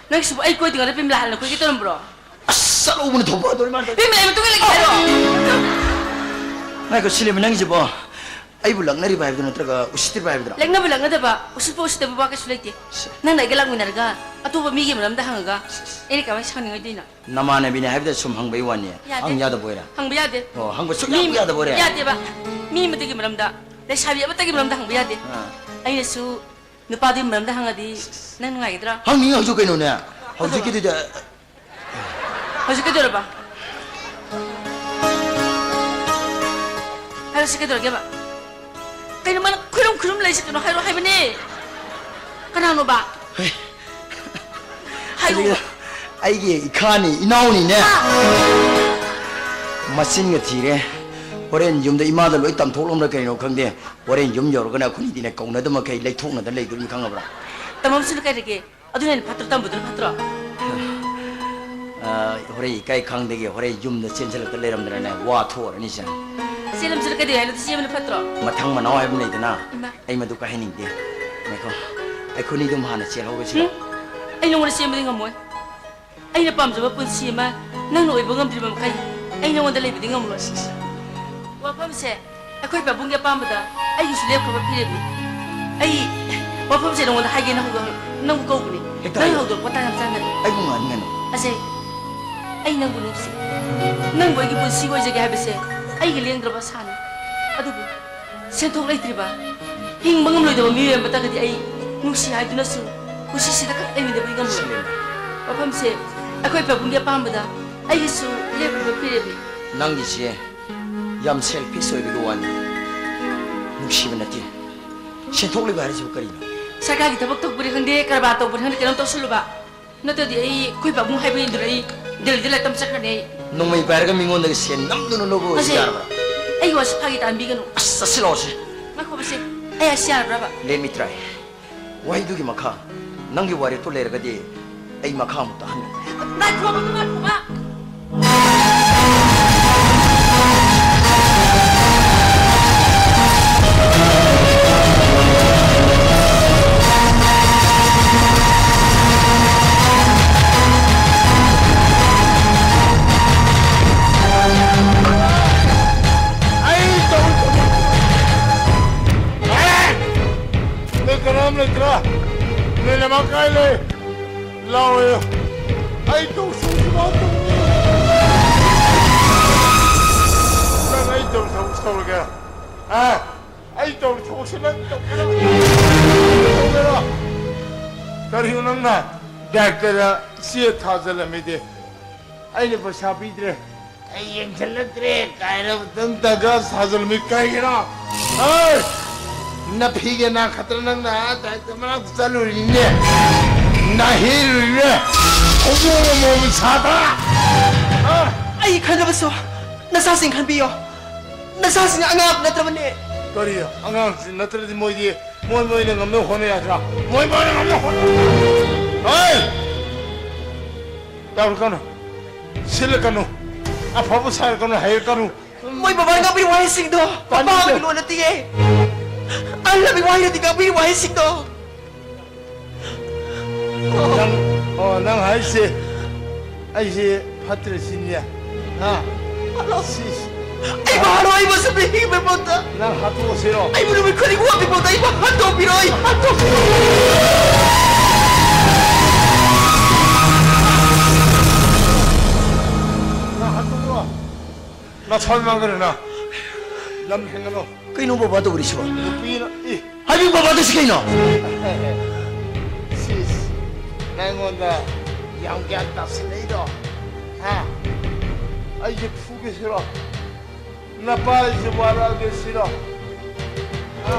ꯅꯪꯒꯤꯁꯤꯕꯨ ꯑꯩ ꯀꯣꯏꯗ꯭ꯔꯤꯉꯩꯗ ꯄ꯭ꯔꯦꯃꯤꯂꯥ ꯍꯥꯟꯅ ꯀꯣꯏꯒꯦ ꯇꯧꯔꯝꯕ꯭ꯔꯣ? ꯑꯁ, ꯆꯠꯂꯧꯕꯅ ꯊꯧꯕ ꯑꯗꯨꯅ ꯃꯥꯅ ꯇꯧꯔꯤ꯫ ꯄ꯭ꯔꯦꯃꯤꯂꯥꯒꯤ ꯃꯇꯨꯡ ꯏꯜꯂꯒꯦ ꯍꯥꯏꯔꯣ? ꯉꯥꯏꯈꯣ, ꯁꯤꯂꯦꯕ ꯅꯪꯒꯤꯁꯤꯕꯣ꯫ ꯑꯩꯕꯨ ꯂꯛꯅꯔꯤꯕ ꯍꯥꯏꯕꯗꯨ ꯅꯠꯇ꯭ꯔꯒ ꯎꯁꯤꯠꯇ꯭ꯔꯤꯕ ꯍꯥꯏꯕꯗꯨꯔꯣ? ꯂꯛꯅꯕ ꯂꯛꯅꯗꯕ, ꯎꯁꯤꯠꯄ ꯎꯁꯤꯠꯇꯕ ꯋꯥ ꯀꯩꯁꯨ ꯂꯩꯇꯦ꯫ ꯁꯦ꯫ ꯅꯪꯅ ꯑꯩꯒ ꯂꯥꯛꯃꯤꯟꯅꯔꯒ ꯑꯇꯣꯞꯄ ꯃꯤꯒꯤ ꯃꯔꯝꯗ ꯍꯪꯉꯒ ꯁꯦ, ꯁꯦ꯫ ꯑꯩꯅ ꯀꯃꯥꯏꯅ ꯁꯥꯎꯅꯤꯡꯉꯣꯏꯗꯣꯏꯅꯣ? ꯅꯃꯥꯟꯅꯕꯤꯅꯦ ꯍꯥꯏꯕꯗ ꯁꯨꯝ ꯍꯪꯕꯩ ꯋꯥꯅꯤ꯫ ꯌꯥꯗꯦ꯫ ꯍꯪ ꯌꯥꯗꯕ ꯑꯣꯏꯔꯦ? ꯍꯪꯕ ꯌꯥꯗꯦ꯫ ꯑꯣ, ꯍꯪꯕ ꯁꯨꯛꯌꯥ ꯃꯤ, ꯌꯥꯗꯕ ꯑꯣꯏꯔꯦ? ꯌꯥꯗꯦꯕ꯫ ꯃꯤ ꯑꯃꯇꯒꯤ ꯃꯔꯝꯗ, ꯂꯩꯁꯥꯕꯤ ꯑꯃꯇꯒꯤ ꯃꯔꯝꯗ ꯍꯪꯕ ꯌꯥꯗꯦ꯫ ꯑꯥ꯫ ꯑꯩꯅꯁꯨ ꯅꯨꯄꯥꯗꯨꯒꯤ ꯃꯔꯝꯗ ꯍꯪꯉꯗꯤ ꯁꯦ, ꯁꯦ꯫ ꯅꯪ ꯅꯨꯡꯉꯥꯏꯒꯗ꯭ꯔꯥ? ꯍꯪꯅꯤꯡ ꯍꯪꯖꯧ ꯀꯩꯅꯣꯅꯦ꯫ ꯍꯧꯖꯤꯛꯀꯤꯗꯨꯗ ꯍꯧꯖꯤꯛ ꯀꯩꯗꯧꯔꯕ? ꯍꯥꯏꯔꯣꯁꯤ, ꯀꯩꯗꯧꯔꯒꯦꯕ? ꯀꯩꯅꯣ ꯃꯥꯅ ꯈꯨꯔꯨꯝ ꯈꯨꯔꯨꯝ ꯂꯩꯁꯤ ꯀꯩꯅꯣ? ꯍꯥꯏꯔꯣ ꯍꯥꯏꯕꯅꯦ꯫ ꯀꯅꯥꯅꯣꯕ? ꯍꯦ꯫ ꯍꯥꯏꯔꯛꯑꯣ꯫ ꯑꯩꯒꯤ ꯏꯈꯥꯅꯤ, ꯏꯅꯥꯎꯅꯤꯅꯦ꯫ ꯍꯥ? ꯃꯆꯤꯟꯒ ꯊꯤꯔꯦ꯫ ꯍꯣꯔꯦꯟ ꯌꯨꯝꯗ ꯏꯃꯥꯗ ꯂꯣꯏ ꯇꯝꯊꯣꯛꯂꯝꯕ꯭ꯔꯥ ꯀꯩꯅꯣ ꯈꯪꯗꯦ꯫ ꯍꯣꯔꯦꯟ ꯌꯨꯝ ꯌꯧꯔꯒꯅ ꯑꯩꯈꯣꯏꯅꯤꯗꯤꯅꯦ ꯀꯧꯅꯗ ꯃꯈꯩ ꯂꯩꯊꯣꯛꯅꯗ ꯂꯩꯗꯣꯔꯤꯅꯤ ꯈꯪꯉꯕ꯭ꯔꯥ? ꯇꯝꯃꯝꯁꯤꯅ ꯀꯩꯗꯒꯦ? ꯑꯗꯨꯅ ꯍꯦꯟꯅ ꯐꯠꯇ꯭ꯔꯣ? ꯇꯝꯕꯗꯨꯅ ꯐꯠꯇ꯭ꯔꯣ? ꯑ, ꯍꯣꯔꯦꯟ ꯏꯀꯥꯏ ꯈꯪꯗꯒꯤ ꯍꯣꯔꯦꯟ ꯌꯨꯝꯗ ꯆꯦꯟꯁꯤꯜꯂꯛꯇ ꯂꯩꯔꯝꯗꯅꯅꯦ, ꯋꯥ ꯊꯣꯛꯑꯔꯅꯤ ꯏꯆꯟ꯫ ꯆꯦꯜꯂꯝꯁꯤꯅ ꯀꯩꯗꯧ ꯍꯥꯏꯅꯣ? ꯆꯦꯟꯕꯅ ꯐꯠꯇ꯭ꯔꯣ? ꯃꯊꯪ ꯃꯅꯥꯎ ꯍꯥꯏꯕ ꯑꯃ ꯂꯩꯗꯅ, ꯏꯃꯥ꯫ ꯑꯩ ꯃꯗꯨ ꯀꯥꯏꯍꯟꯅꯤꯡꯗꯦ꯫ ꯉꯥꯏꯈꯣ, ꯑꯩꯈꯣꯏꯅꯤ ꯑꯗꯨꯝ ꯍꯥꯟꯅ ꯆꯦꯜꯍꯧꯔꯁꯤꯔꯣ? ꯎꯝ? ꯑꯩ ꯅꯉꯣꯟꯗ ꯆꯦꯟꯕꯗꯤ ꯉꯝꯃꯣꯏ꯫ ꯑꯩꯅ ꯄꯥꯝꯖꯕ ꯄꯨꯟꯁꯤ ꯑꯃ ꯅꯪꯅ ꯑꯣꯏꯕ ꯉꯝꯗ꯭ꯔꯤꯕ ꯃꯈꯩ ꯑꯩ ꯅꯉꯣꯟꯗ ꯂꯩꯕꯗꯤ ꯉꯝꯂꯣꯏ꯫ ꯋꯥꯐꯝꯁꯦ ꯑꯩꯈꯣꯏ ꯄꯥꯕꯨꯡꯒꯤ ꯑꯄꯥꯝꯕꯗ ꯑꯩꯒꯤꯁꯨ ꯂꯦꯞꯈ꯭ꯔꯕ ꯐꯤꯔꯦꯞꯅꯤ꯫ ꯑꯩ ꯋꯥꯐꯝꯁꯦ ꯅꯉꯣꯟꯗ ꯍꯥꯏꯒꯦꯅ ꯍꯧꯗꯣꯛ-, ꯅꯪꯕꯨ ꯀꯧꯕꯅꯤ꯫ ꯍꯦꯛꯇ ꯅꯪ ꯍꯥꯏꯌꯨ꯫ ꯍꯧꯗꯣꯔꯛꯄ ꯇꯥꯟ ꯌꯥꯝ ꯆꯥꯟꯅꯔꯦ꯫ ꯑꯩꯕꯨ ꯉꯥꯡꯅꯤꯡꯒꯅꯨ꯫ ꯑꯖꯩ, ꯑꯩ ꯅꯪꯕꯨ ꯅꯨꯡꯁꯤ꯫ ꯅꯪꯕꯨ ꯑꯩꯒꯤ ꯄꯨꯟꯁꯤꯒꯤ ꯑꯣꯏꯖꯒꯦ ꯍꯥꯏꯕꯁꯦ ꯑꯩꯒꯤ ꯂꯦꯡꯗ꯭ꯔꯕ ꯑꯁꯥꯅꯤ꯫ ꯑꯗꯨꯕꯨ ꯁꯦꯟꯊꯣꯛ ꯂꯩꯇ꯭ꯔꯤꯕ, ꯍꯤꯡꯕ ꯉꯝꯂꯣꯏꯗꯕ ꯃꯤꯑꯣꯏ ꯑꯃꯠꯇꯒꯗꯤ ꯑꯩ ꯅꯨꯡꯁꯤ ꯍꯥꯏꯗꯨꯅꯁꯨ ꯄꯨꯟꯁꯤꯁꯤꯗ ꯈꯛ ꯂꯩꯃꯤꯟꯅꯕꯗꯤ ꯉꯝꯂꯣꯏ꯫ ꯁꯤꯂꯦꯟ꯫ ꯋꯥꯐꯝꯁꯦ ꯑꯩꯈꯣꯏ ꯄꯥꯕꯨꯡꯒꯤ ꯑꯄꯥꯝꯕꯗ ꯑꯩꯒꯤꯁꯨ ꯂꯦꯞꯈ꯭ꯔꯕ ꯐꯤꯔꯦꯞꯅꯤ꯫ ꯅꯪꯒꯤꯁꯦ ꯌꯥꯝ selfish ꯑꯣꯏꯕꯒꯤ ꯋꯥꯅꯤ, ꯅꯨꯡꯁꯤꯕ ꯅꯠꯇꯦ꯫ ꯁꯦꯟꯊꯣꯛ ꯂꯩꯕ ꯍꯥꯏꯔꯤꯁꯤꯕꯨ ꯀꯔꯤꯅꯣ? ꯁꯔꯀꯥꯔꯒꯤ ꯊꯕꯛ ꯇꯧꯕꯅꯤ ꯈꯪꯗꯦ, ꯀꯔꯕꯥꯔ ꯇꯧꯕꯅꯤ ꯈꯪꯗꯦ, ꯀꯩꯅꯣꯝ ꯇꯧꯁꯜꯂꯨꯕ꯫ ꯅꯠꯇ꯭ꯔꯗꯤ ꯑꯩ ꯑꯩꯈꯣꯏ ꯄꯥꯕꯨꯡ ꯍꯥꯏꯕ ꯏꯟꯗꯨꯅ ꯑꯩ ꯗꯦꯜꯂꯤꯗ ꯂꯥꯏꯔꯤꯛ ꯇꯝ ꯆꯠꯈ꯭ꯔꯅꯤ ꯑꯩ꯫ ꯅꯣꯡꯃꯩ ꯄꯥꯏꯔꯒ ꯃꯤꯉꯣꯟꯗꯒꯤ ꯁꯦꯟ ꯅꯝꯗꯨꯅ ꯂꯧꯕ ꯑꯣꯏꯔꯁꯨ ꯑꯁꯦ, ꯌꯥꯔꯕ꯭ꯔꯥ? ꯑꯩꯒꯤ ꯋꯥꯁꯤ ꯐꯥꯒꯤ ꯇꯥꯍꯟꯕꯤꯒꯅꯨ꯫ ꯑꯁ, ꯆꯠꯁꯤꯜꯂꯛꯑꯣꯁꯦ꯫ ꯉꯥꯏꯈꯣꯕꯁꯦ, ꯑꯩ ꯑꯁꯤ ꯌꯥꯔꯕ꯭ꯔꯕ? Let me try. ꯋꯥꯍꯩꯗꯨꯒꯤ ꯃꯈꯥ, ꯅꯪꯒꯤ ꯋꯥꯔꯦꯞꯇꯨ ꯂꯩꯔꯒꯗꯤ ꯑꯩ ꯃꯈꯥ ꯑꯃꯨꯛ ꯇꯥꯍꯟꯅꯤꯡꯗꯦ꯫ ꯉꯥꯏꯈꯣ, ꯉꯥꯏꯈꯣ, ꯉꯥꯏꯈꯣ꯫ ꯑꯩ ꯇꯧ-, ꯇꯧ-, ꯑꯦ! ꯅꯣꯏ ꯀꯅꯥꯝ ꯂꯩꯇ꯭ꯔꯥ? ꯅꯣꯏ ꯅꯃꯥ ꯀꯥꯏ ꯂꯩ? ꯂꯥꯎꯑꯣ꯫ ꯑꯩ ꯇꯧ ꯁꯨꯡꯁꯨ ꯂꯥꯎ ꯇꯧ-, ꯅꯪ ꯑꯩ ꯇꯧ ꯊꯕꯛ ꯇꯧꯔꯒꯦ? ꯑ? ꯑꯩ ꯇꯧ ꯊꯕꯛꯁꯦ ꯅꯪ ꯇꯧꯒꯦꯔꯣ? ꯇꯧꯒꯦꯔꯣ? ꯀꯔꯤꯅꯣ ꯅꯪꯅ ꯗꯥꯏꯔꯦꯛꯇꯔꯗ ꯆꯦ ꯊꯥꯖꯤꯜꯂꯝꯃꯤꯗꯤ? ꯑꯩꯅ ꯄꯩꯁꯥ ꯄꯤꯗ꯭ꯔꯦ, ꯑꯩ ꯌꯦꯡꯁꯤꯜꯂꯛꯇ꯭ꯔꯦ ꯀꯥꯏꯅ ꯑꯃꯨꯛꯇꯪ ꯇꯧꯔꯒ ꯁꯥꯖꯤꯜꯂꯝꯃꯤ ꯀꯩꯒꯤꯅꯣ? ꯍꯩ! ꯅꯐꯤꯒ ꯅꯥꯈꯠꯇꯅ ꯅꯪꯅ ꯑꯥ ꯗꯥꯏꯔꯦꯛꯇꯔ ꯃꯅꯥꯛꯇ ꯆꯠꯂꯨꯔꯤꯅꯦ, ꯅꯥꯍꯦꯜꯂꯨꯔꯤꯅꯦ, ꯈꯣꯡꯖꯣꯝ ꯑꯃꯣꯝ ꯁꯥꯗ꯭ꯔꯥ? ꯍꯥ? ꯑꯩ ꯈꯟꯅꯕꯁꯨ ꯅꯆꯥꯁꯤꯡ ꯈꯟꯕꯤꯌꯣ꯫ ꯅꯆꯥꯁꯤꯡ ꯑꯉꯥꯡ ꯅꯠꯇ꯭ꯔꯕꯅꯦ꯫ ꯀꯔꯤ? ꯑꯉꯥꯡꯁꯤꯡ ꯅꯠꯇ꯭ꯔꯗꯤ ꯃꯣꯏꯗꯤ ꯃꯣꯏ ꯃꯣꯏꯅ ꯉꯝꯅꯕ ꯍꯣꯠꯅ ꯌꯥꯗ꯭ꯔꯥ? ꯃꯣꯏ ꯃꯣꯏꯅ ꯉꯝꯅꯕ ꯍꯣꯠꯅ-, ꯍꯩ! ꯇꯧꯔꯛꯀꯅꯨ꯫ ꯁꯤꯜꯂꯛꯀꯅꯨ꯫ ꯑꯐꯕ ꯁꯥꯔꯛꯀꯅꯨ, ꯍꯩꯔꯛꯀꯅꯨ꯫ ꯃꯣꯏ ꯕꯕꯥꯅ ꯉꯥꯡꯕꯤꯔꯤꯕ ꯋꯥꯍꯩꯁꯤꯡꯗꯣ ꯇꯥꯅꯤꯡꯗꯦ꯫ ꯑꯄꯥꯕꯒꯤ ꯂꯣꯟ ꯅꯠꯇꯤꯌꯦ꯫ ꯑꯍꯜ ꯂꯃꯟ ꯋꯥꯍꯩ ꯅꯠꯇꯦ ꯉꯥꯡꯕꯤꯔꯤꯕ ꯋꯥꯍꯩꯁꯤꯡꯗꯣ꯫ ꯅꯪ, ꯑꯣ, ꯅꯪ ꯍꯥꯏꯁꯦ ꯑꯩꯁꯦ ꯐꯠꯇ꯭ꯔꯦ ꯁꯤꯅꯤꯅꯦ? ꯍꯥ? ꯍꯜꯂꯣ꯫ ꯁꯤꯁ꯫ ꯑꯩꯕꯨ ꯍꯥꯠꯂꯣ, ꯑꯩꯕꯨ ꯑꯁꯨꯝꯅ ꯍꯤꯡꯕ ꯃꯍꯨꯠꯇ꯫ ꯅꯪ ꯍꯥꯠꯇꯣꯛꯑꯁꯤꯔꯣ? ꯑꯩꯕꯨ ꯅꯨꯃꯤꯠ ꯈꯨꯗꯤꯡ ꯑꯣꯠꯄꯤꯕ ꯃꯍꯨꯠꯇ ꯑꯩꯕꯨ ꯍꯥꯠꯇꯣꯛꯄꯤꯔꯣ, ꯑꯩ ꯍꯥꯠꯇꯣꯛꯄꯤꯔꯣ꯫ ꯅꯪ ꯍꯥꯠꯇꯣꯛꯑꯣ꯫ ꯅꯊꯧ ꯃꯥꯡꯒꯅꯨ ꯅꯪ꯫ ꯂꯝ ꯍꯦꯟꯒꯅꯨ꯫ ꯀꯩꯅꯣ ꯕꯕꯥ ꯇꯧꯔꯤꯁꯤꯕꯣ? ꯅꯨꯄꯤꯅ, ꯏ꯫ ꯍꯥꯏꯕꯤꯌꯨ ꯕꯕꯥꯗꯁꯨ ꯀꯩꯅꯣ? ꯁꯤꯁ, ꯅꯪꯉꯣꯟꯗ ꯌꯥꯝ ꯒ꯭ꯌꯥꯟ ꯇꯥꯁꯤꯜꯂꯛꯏꯗꯣ? ꯍꯥ? ꯑꯩꯁꯦ ꯐꯨꯒꯦ ꯁꯤꯔꯣ? ꯅꯄꯥꯁꯦ ꯋꯥꯔꯛꯑꯒꯦ ꯁꯤꯔꯣ? ꯍꯥ?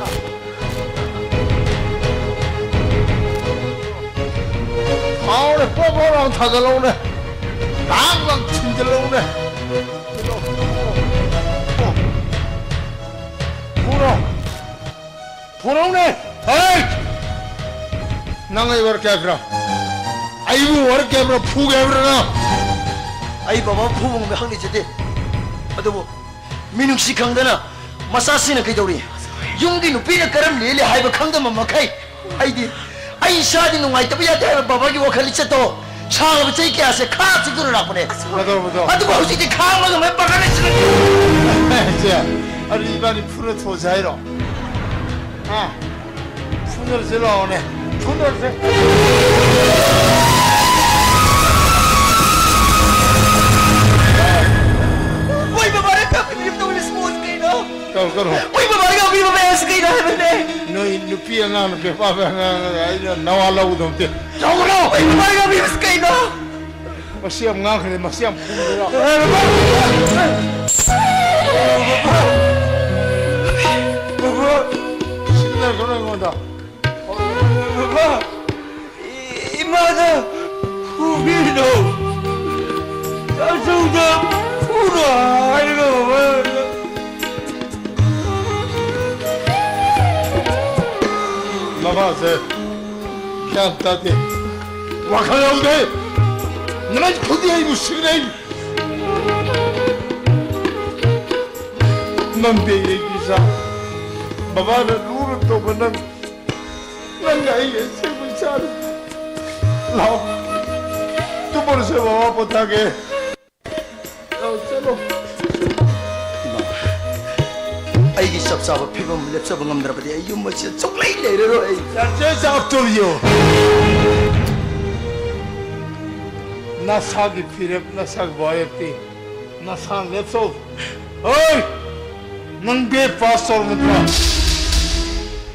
ꯊꯥꯎꯅꯦ, ꯄꯣꯞ ꯄꯣꯞ ꯂꯥꯎ ꯊꯥꯖꯤꯜꯂꯧꯅꯦ꯫ ꯇꯥꯛ ꯂꯥꯎ ꯊꯤꯟꯖꯤꯜꯂꯧꯅꯦ꯫ ꯐꯨꯔꯣ꯫ ꯐꯨꯔꯧꯅꯦ! ꯍꯩ! ꯅꯪ ꯑꯩ ꯋꯥꯔꯛꯀꯦ ꯍꯥꯏꯕ꯭ꯔꯥ? ꯑꯩꯕꯨ ꯑꯣꯏꯔꯛꯀꯦ ꯍꯥꯏꯕ꯭ꯔꯥ, ꯐꯨꯒꯦ ꯍꯥꯏꯕ꯭ꯔꯥ ꯅꯪ? ꯑꯩ ꯕꯕꯥ ꯐꯨꯕ ꯉꯝꯕ ꯍꯪ ꯂꯩꯖꯗꯦ꯫ ꯑꯗꯨꯕꯨ ꯃꯤꯅꯨꯡꯁꯤ ꯈꯪꯗꯅ ꯃꯆꯥꯁꯤꯡꯅ ꯀꯩꯗꯧꯔꯤ? ꯌꯨꯝꯒꯤ ꯅꯨꯄꯤꯅ ꯀꯔꯝ ꯂꯦꯜꯂꯤ ꯍꯥꯏꯕ ꯈꯪꯗꯕ ꯃꯈꯩ ꯑꯩꯗꯤ ꯑꯩ ꯏꯁꯥꯗꯤ ꯅꯨꯡꯉꯥꯏꯇꯕ ꯌꯥꯗꯦ ꯍꯥꯏꯕ ꯕꯕꯥꯒꯤ ꯋꯥꯈꯜ ꯂꯤꯆꯠꯇꯣ ꯁꯥꯡꯂꯕ ꯆꯍꯤ ꯀꯌꯥꯁꯦ ꯈꯥ ꯆꯤꯛꯇꯨꯅ ꯂꯥꯛꯄꯅꯦ꯫ ꯀꯩꯗꯧꯔꯕꯗꯣ? ꯑꯗꯨꯕꯨ ꯍꯧꯖꯤꯛꯇꯤ ꯈꯥꯡꯂꯒ ꯃꯦꯝ ꯄꯥꯡꯒꯜ ꯂꯩꯁꯤꯜꯂꯛꯇꯦ꯫ ꯏꯆꯦ, ꯑꯗꯨ ꯏꯕꯥꯅꯤ ꯐꯨꯅ ꯊꯣꯛꯑꯁꯦ ꯍꯥꯏꯔꯣ? ꯍꯥ? ꯐꯨꯅꯔꯁꯦ ꯂꯥꯛꯑꯣꯅꯦ꯫ ꯐꯨꯅꯔꯁꯦ꯫ ꯃꯣꯏ ꯕꯕꯥꯅ ꯀꯞꯄꯤ ꯐꯤꯂꯝ ꯇꯧꯔꯤꯁꯤ ꯃꯣꯏ ꯀꯩꯅꯣ? ꯀꯩꯅꯣ, ꯀꯩꯅꯣ? ꯃꯣꯏ ꯕꯕꯥꯅ ꯀꯞꯄꯤ ꯃꯌꯥꯝꯁꯤ ꯀꯩꯅꯣ ꯍꯥꯏꯕꯅꯦ? ꯅꯣꯏ ꯅꯨꯄꯤ ꯑꯉꯥꯡꯅ ꯄꯦꯄꯥ ꯑꯉꯥꯡ ꯑꯩꯅ ꯅꯋꯥ ꯂꯧꯒꯗꯧ ꯅꯠꯇꯦ꯫ ꯂꯧꯒꯅꯨ! ꯃꯣꯏ ꯕꯕꯥꯅ ꯀꯞꯄꯤꯕꯁꯤ ꯀꯩꯅꯣ? ꯃꯁꯤ ꯌꯥꯝ ꯉꯥꯡꯈ꯭ꯔꯦ, ꯃꯁꯤ ꯌꯥꯝ ꯈꯨꯝꯈ꯭ꯔꯦ꯫ ꯕꯕꯥ! ꯁꯤꯟꯅꯔꯛꯀꯅꯨ ꯑꯩꯉꯣꯟꯗ꯫ ꯕꯕꯥ! ꯏꯃꯥꯗ ꯐꯨꯕꯤꯅꯣ꯫ ꯇꯥꯆꯧꯗ ꯐꯨꯅꯣ ꯍꯥꯏꯔꯒ ꯕꯕꯥ꯫ ꯃꯃꯥꯁꯦ ꯒ꯭ꯌꯥꯟ ꯇꯥꯗꯦ꯫ ꯋꯥꯈꯜ ꯌꯥꯎꯗꯦ꯫ ꯅꯨꯃꯤꯠ ꯈꯨꯗꯤꯡ ꯑꯩꯕꯨ ꯁꯤꯟꯅꯩ꯫ ꯅꯪꯗꯤ ꯑꯩꯒꯤ ꯏꯆꯥ꯫ ꯕꯕꯥꯅ ꯂꯨꯅ ꯇꯧꯕ ꯅꯪ꯫ ꯅꯪꯅ ꯑꯩ ꯑꯁꯦꯡꯕ ꯏꯆꯥꯅꯤ꯫ ꯂꯥꯛꯑꯣ꯫ ꯇꯨꯝꯃꯨꯔꯁꯦ, ꯕꯕꯥ ꯄꯣꯊꯥꯒꯦ꯫ ꯂꯥꯛꯑꯣ, ꯆꯠꯂꯣ꯫ ꯏꯃꯥ, ꯑꯩꯒꯤ ꯆꯞ ꯆꯥꯕ ꯐꯤꯕꯝ ꯂꯦꯞꯆꯕ ꯉꯝꯗ꯭ꯔꯕꯗꯤ ꯑꯩ ꯌꯨꯝ ꯑꯁꯤꯗ ꯁꯨꯛꯂꯩ ꯂꯩꯔꯔꯣꯏ꯫ Just up to you. ꯅꯁꯥꯒꯤ ꯐꯤꯔꯦꯞ, ꯅꯁꯥꯒꯤ ꯋꯥꯔꯦꯞꯇꯤ ꯅꯁꯥꯅ ꯂꯦꯞꯆꯧ꯫ ꯍꯣꯏ! ꯅꯪ ꯕꯤ ꯑꯦ ꯄꯥꯁ ꯇꯧꯔꯕ ꯅꯠꯇ꯭ꯔꯣ?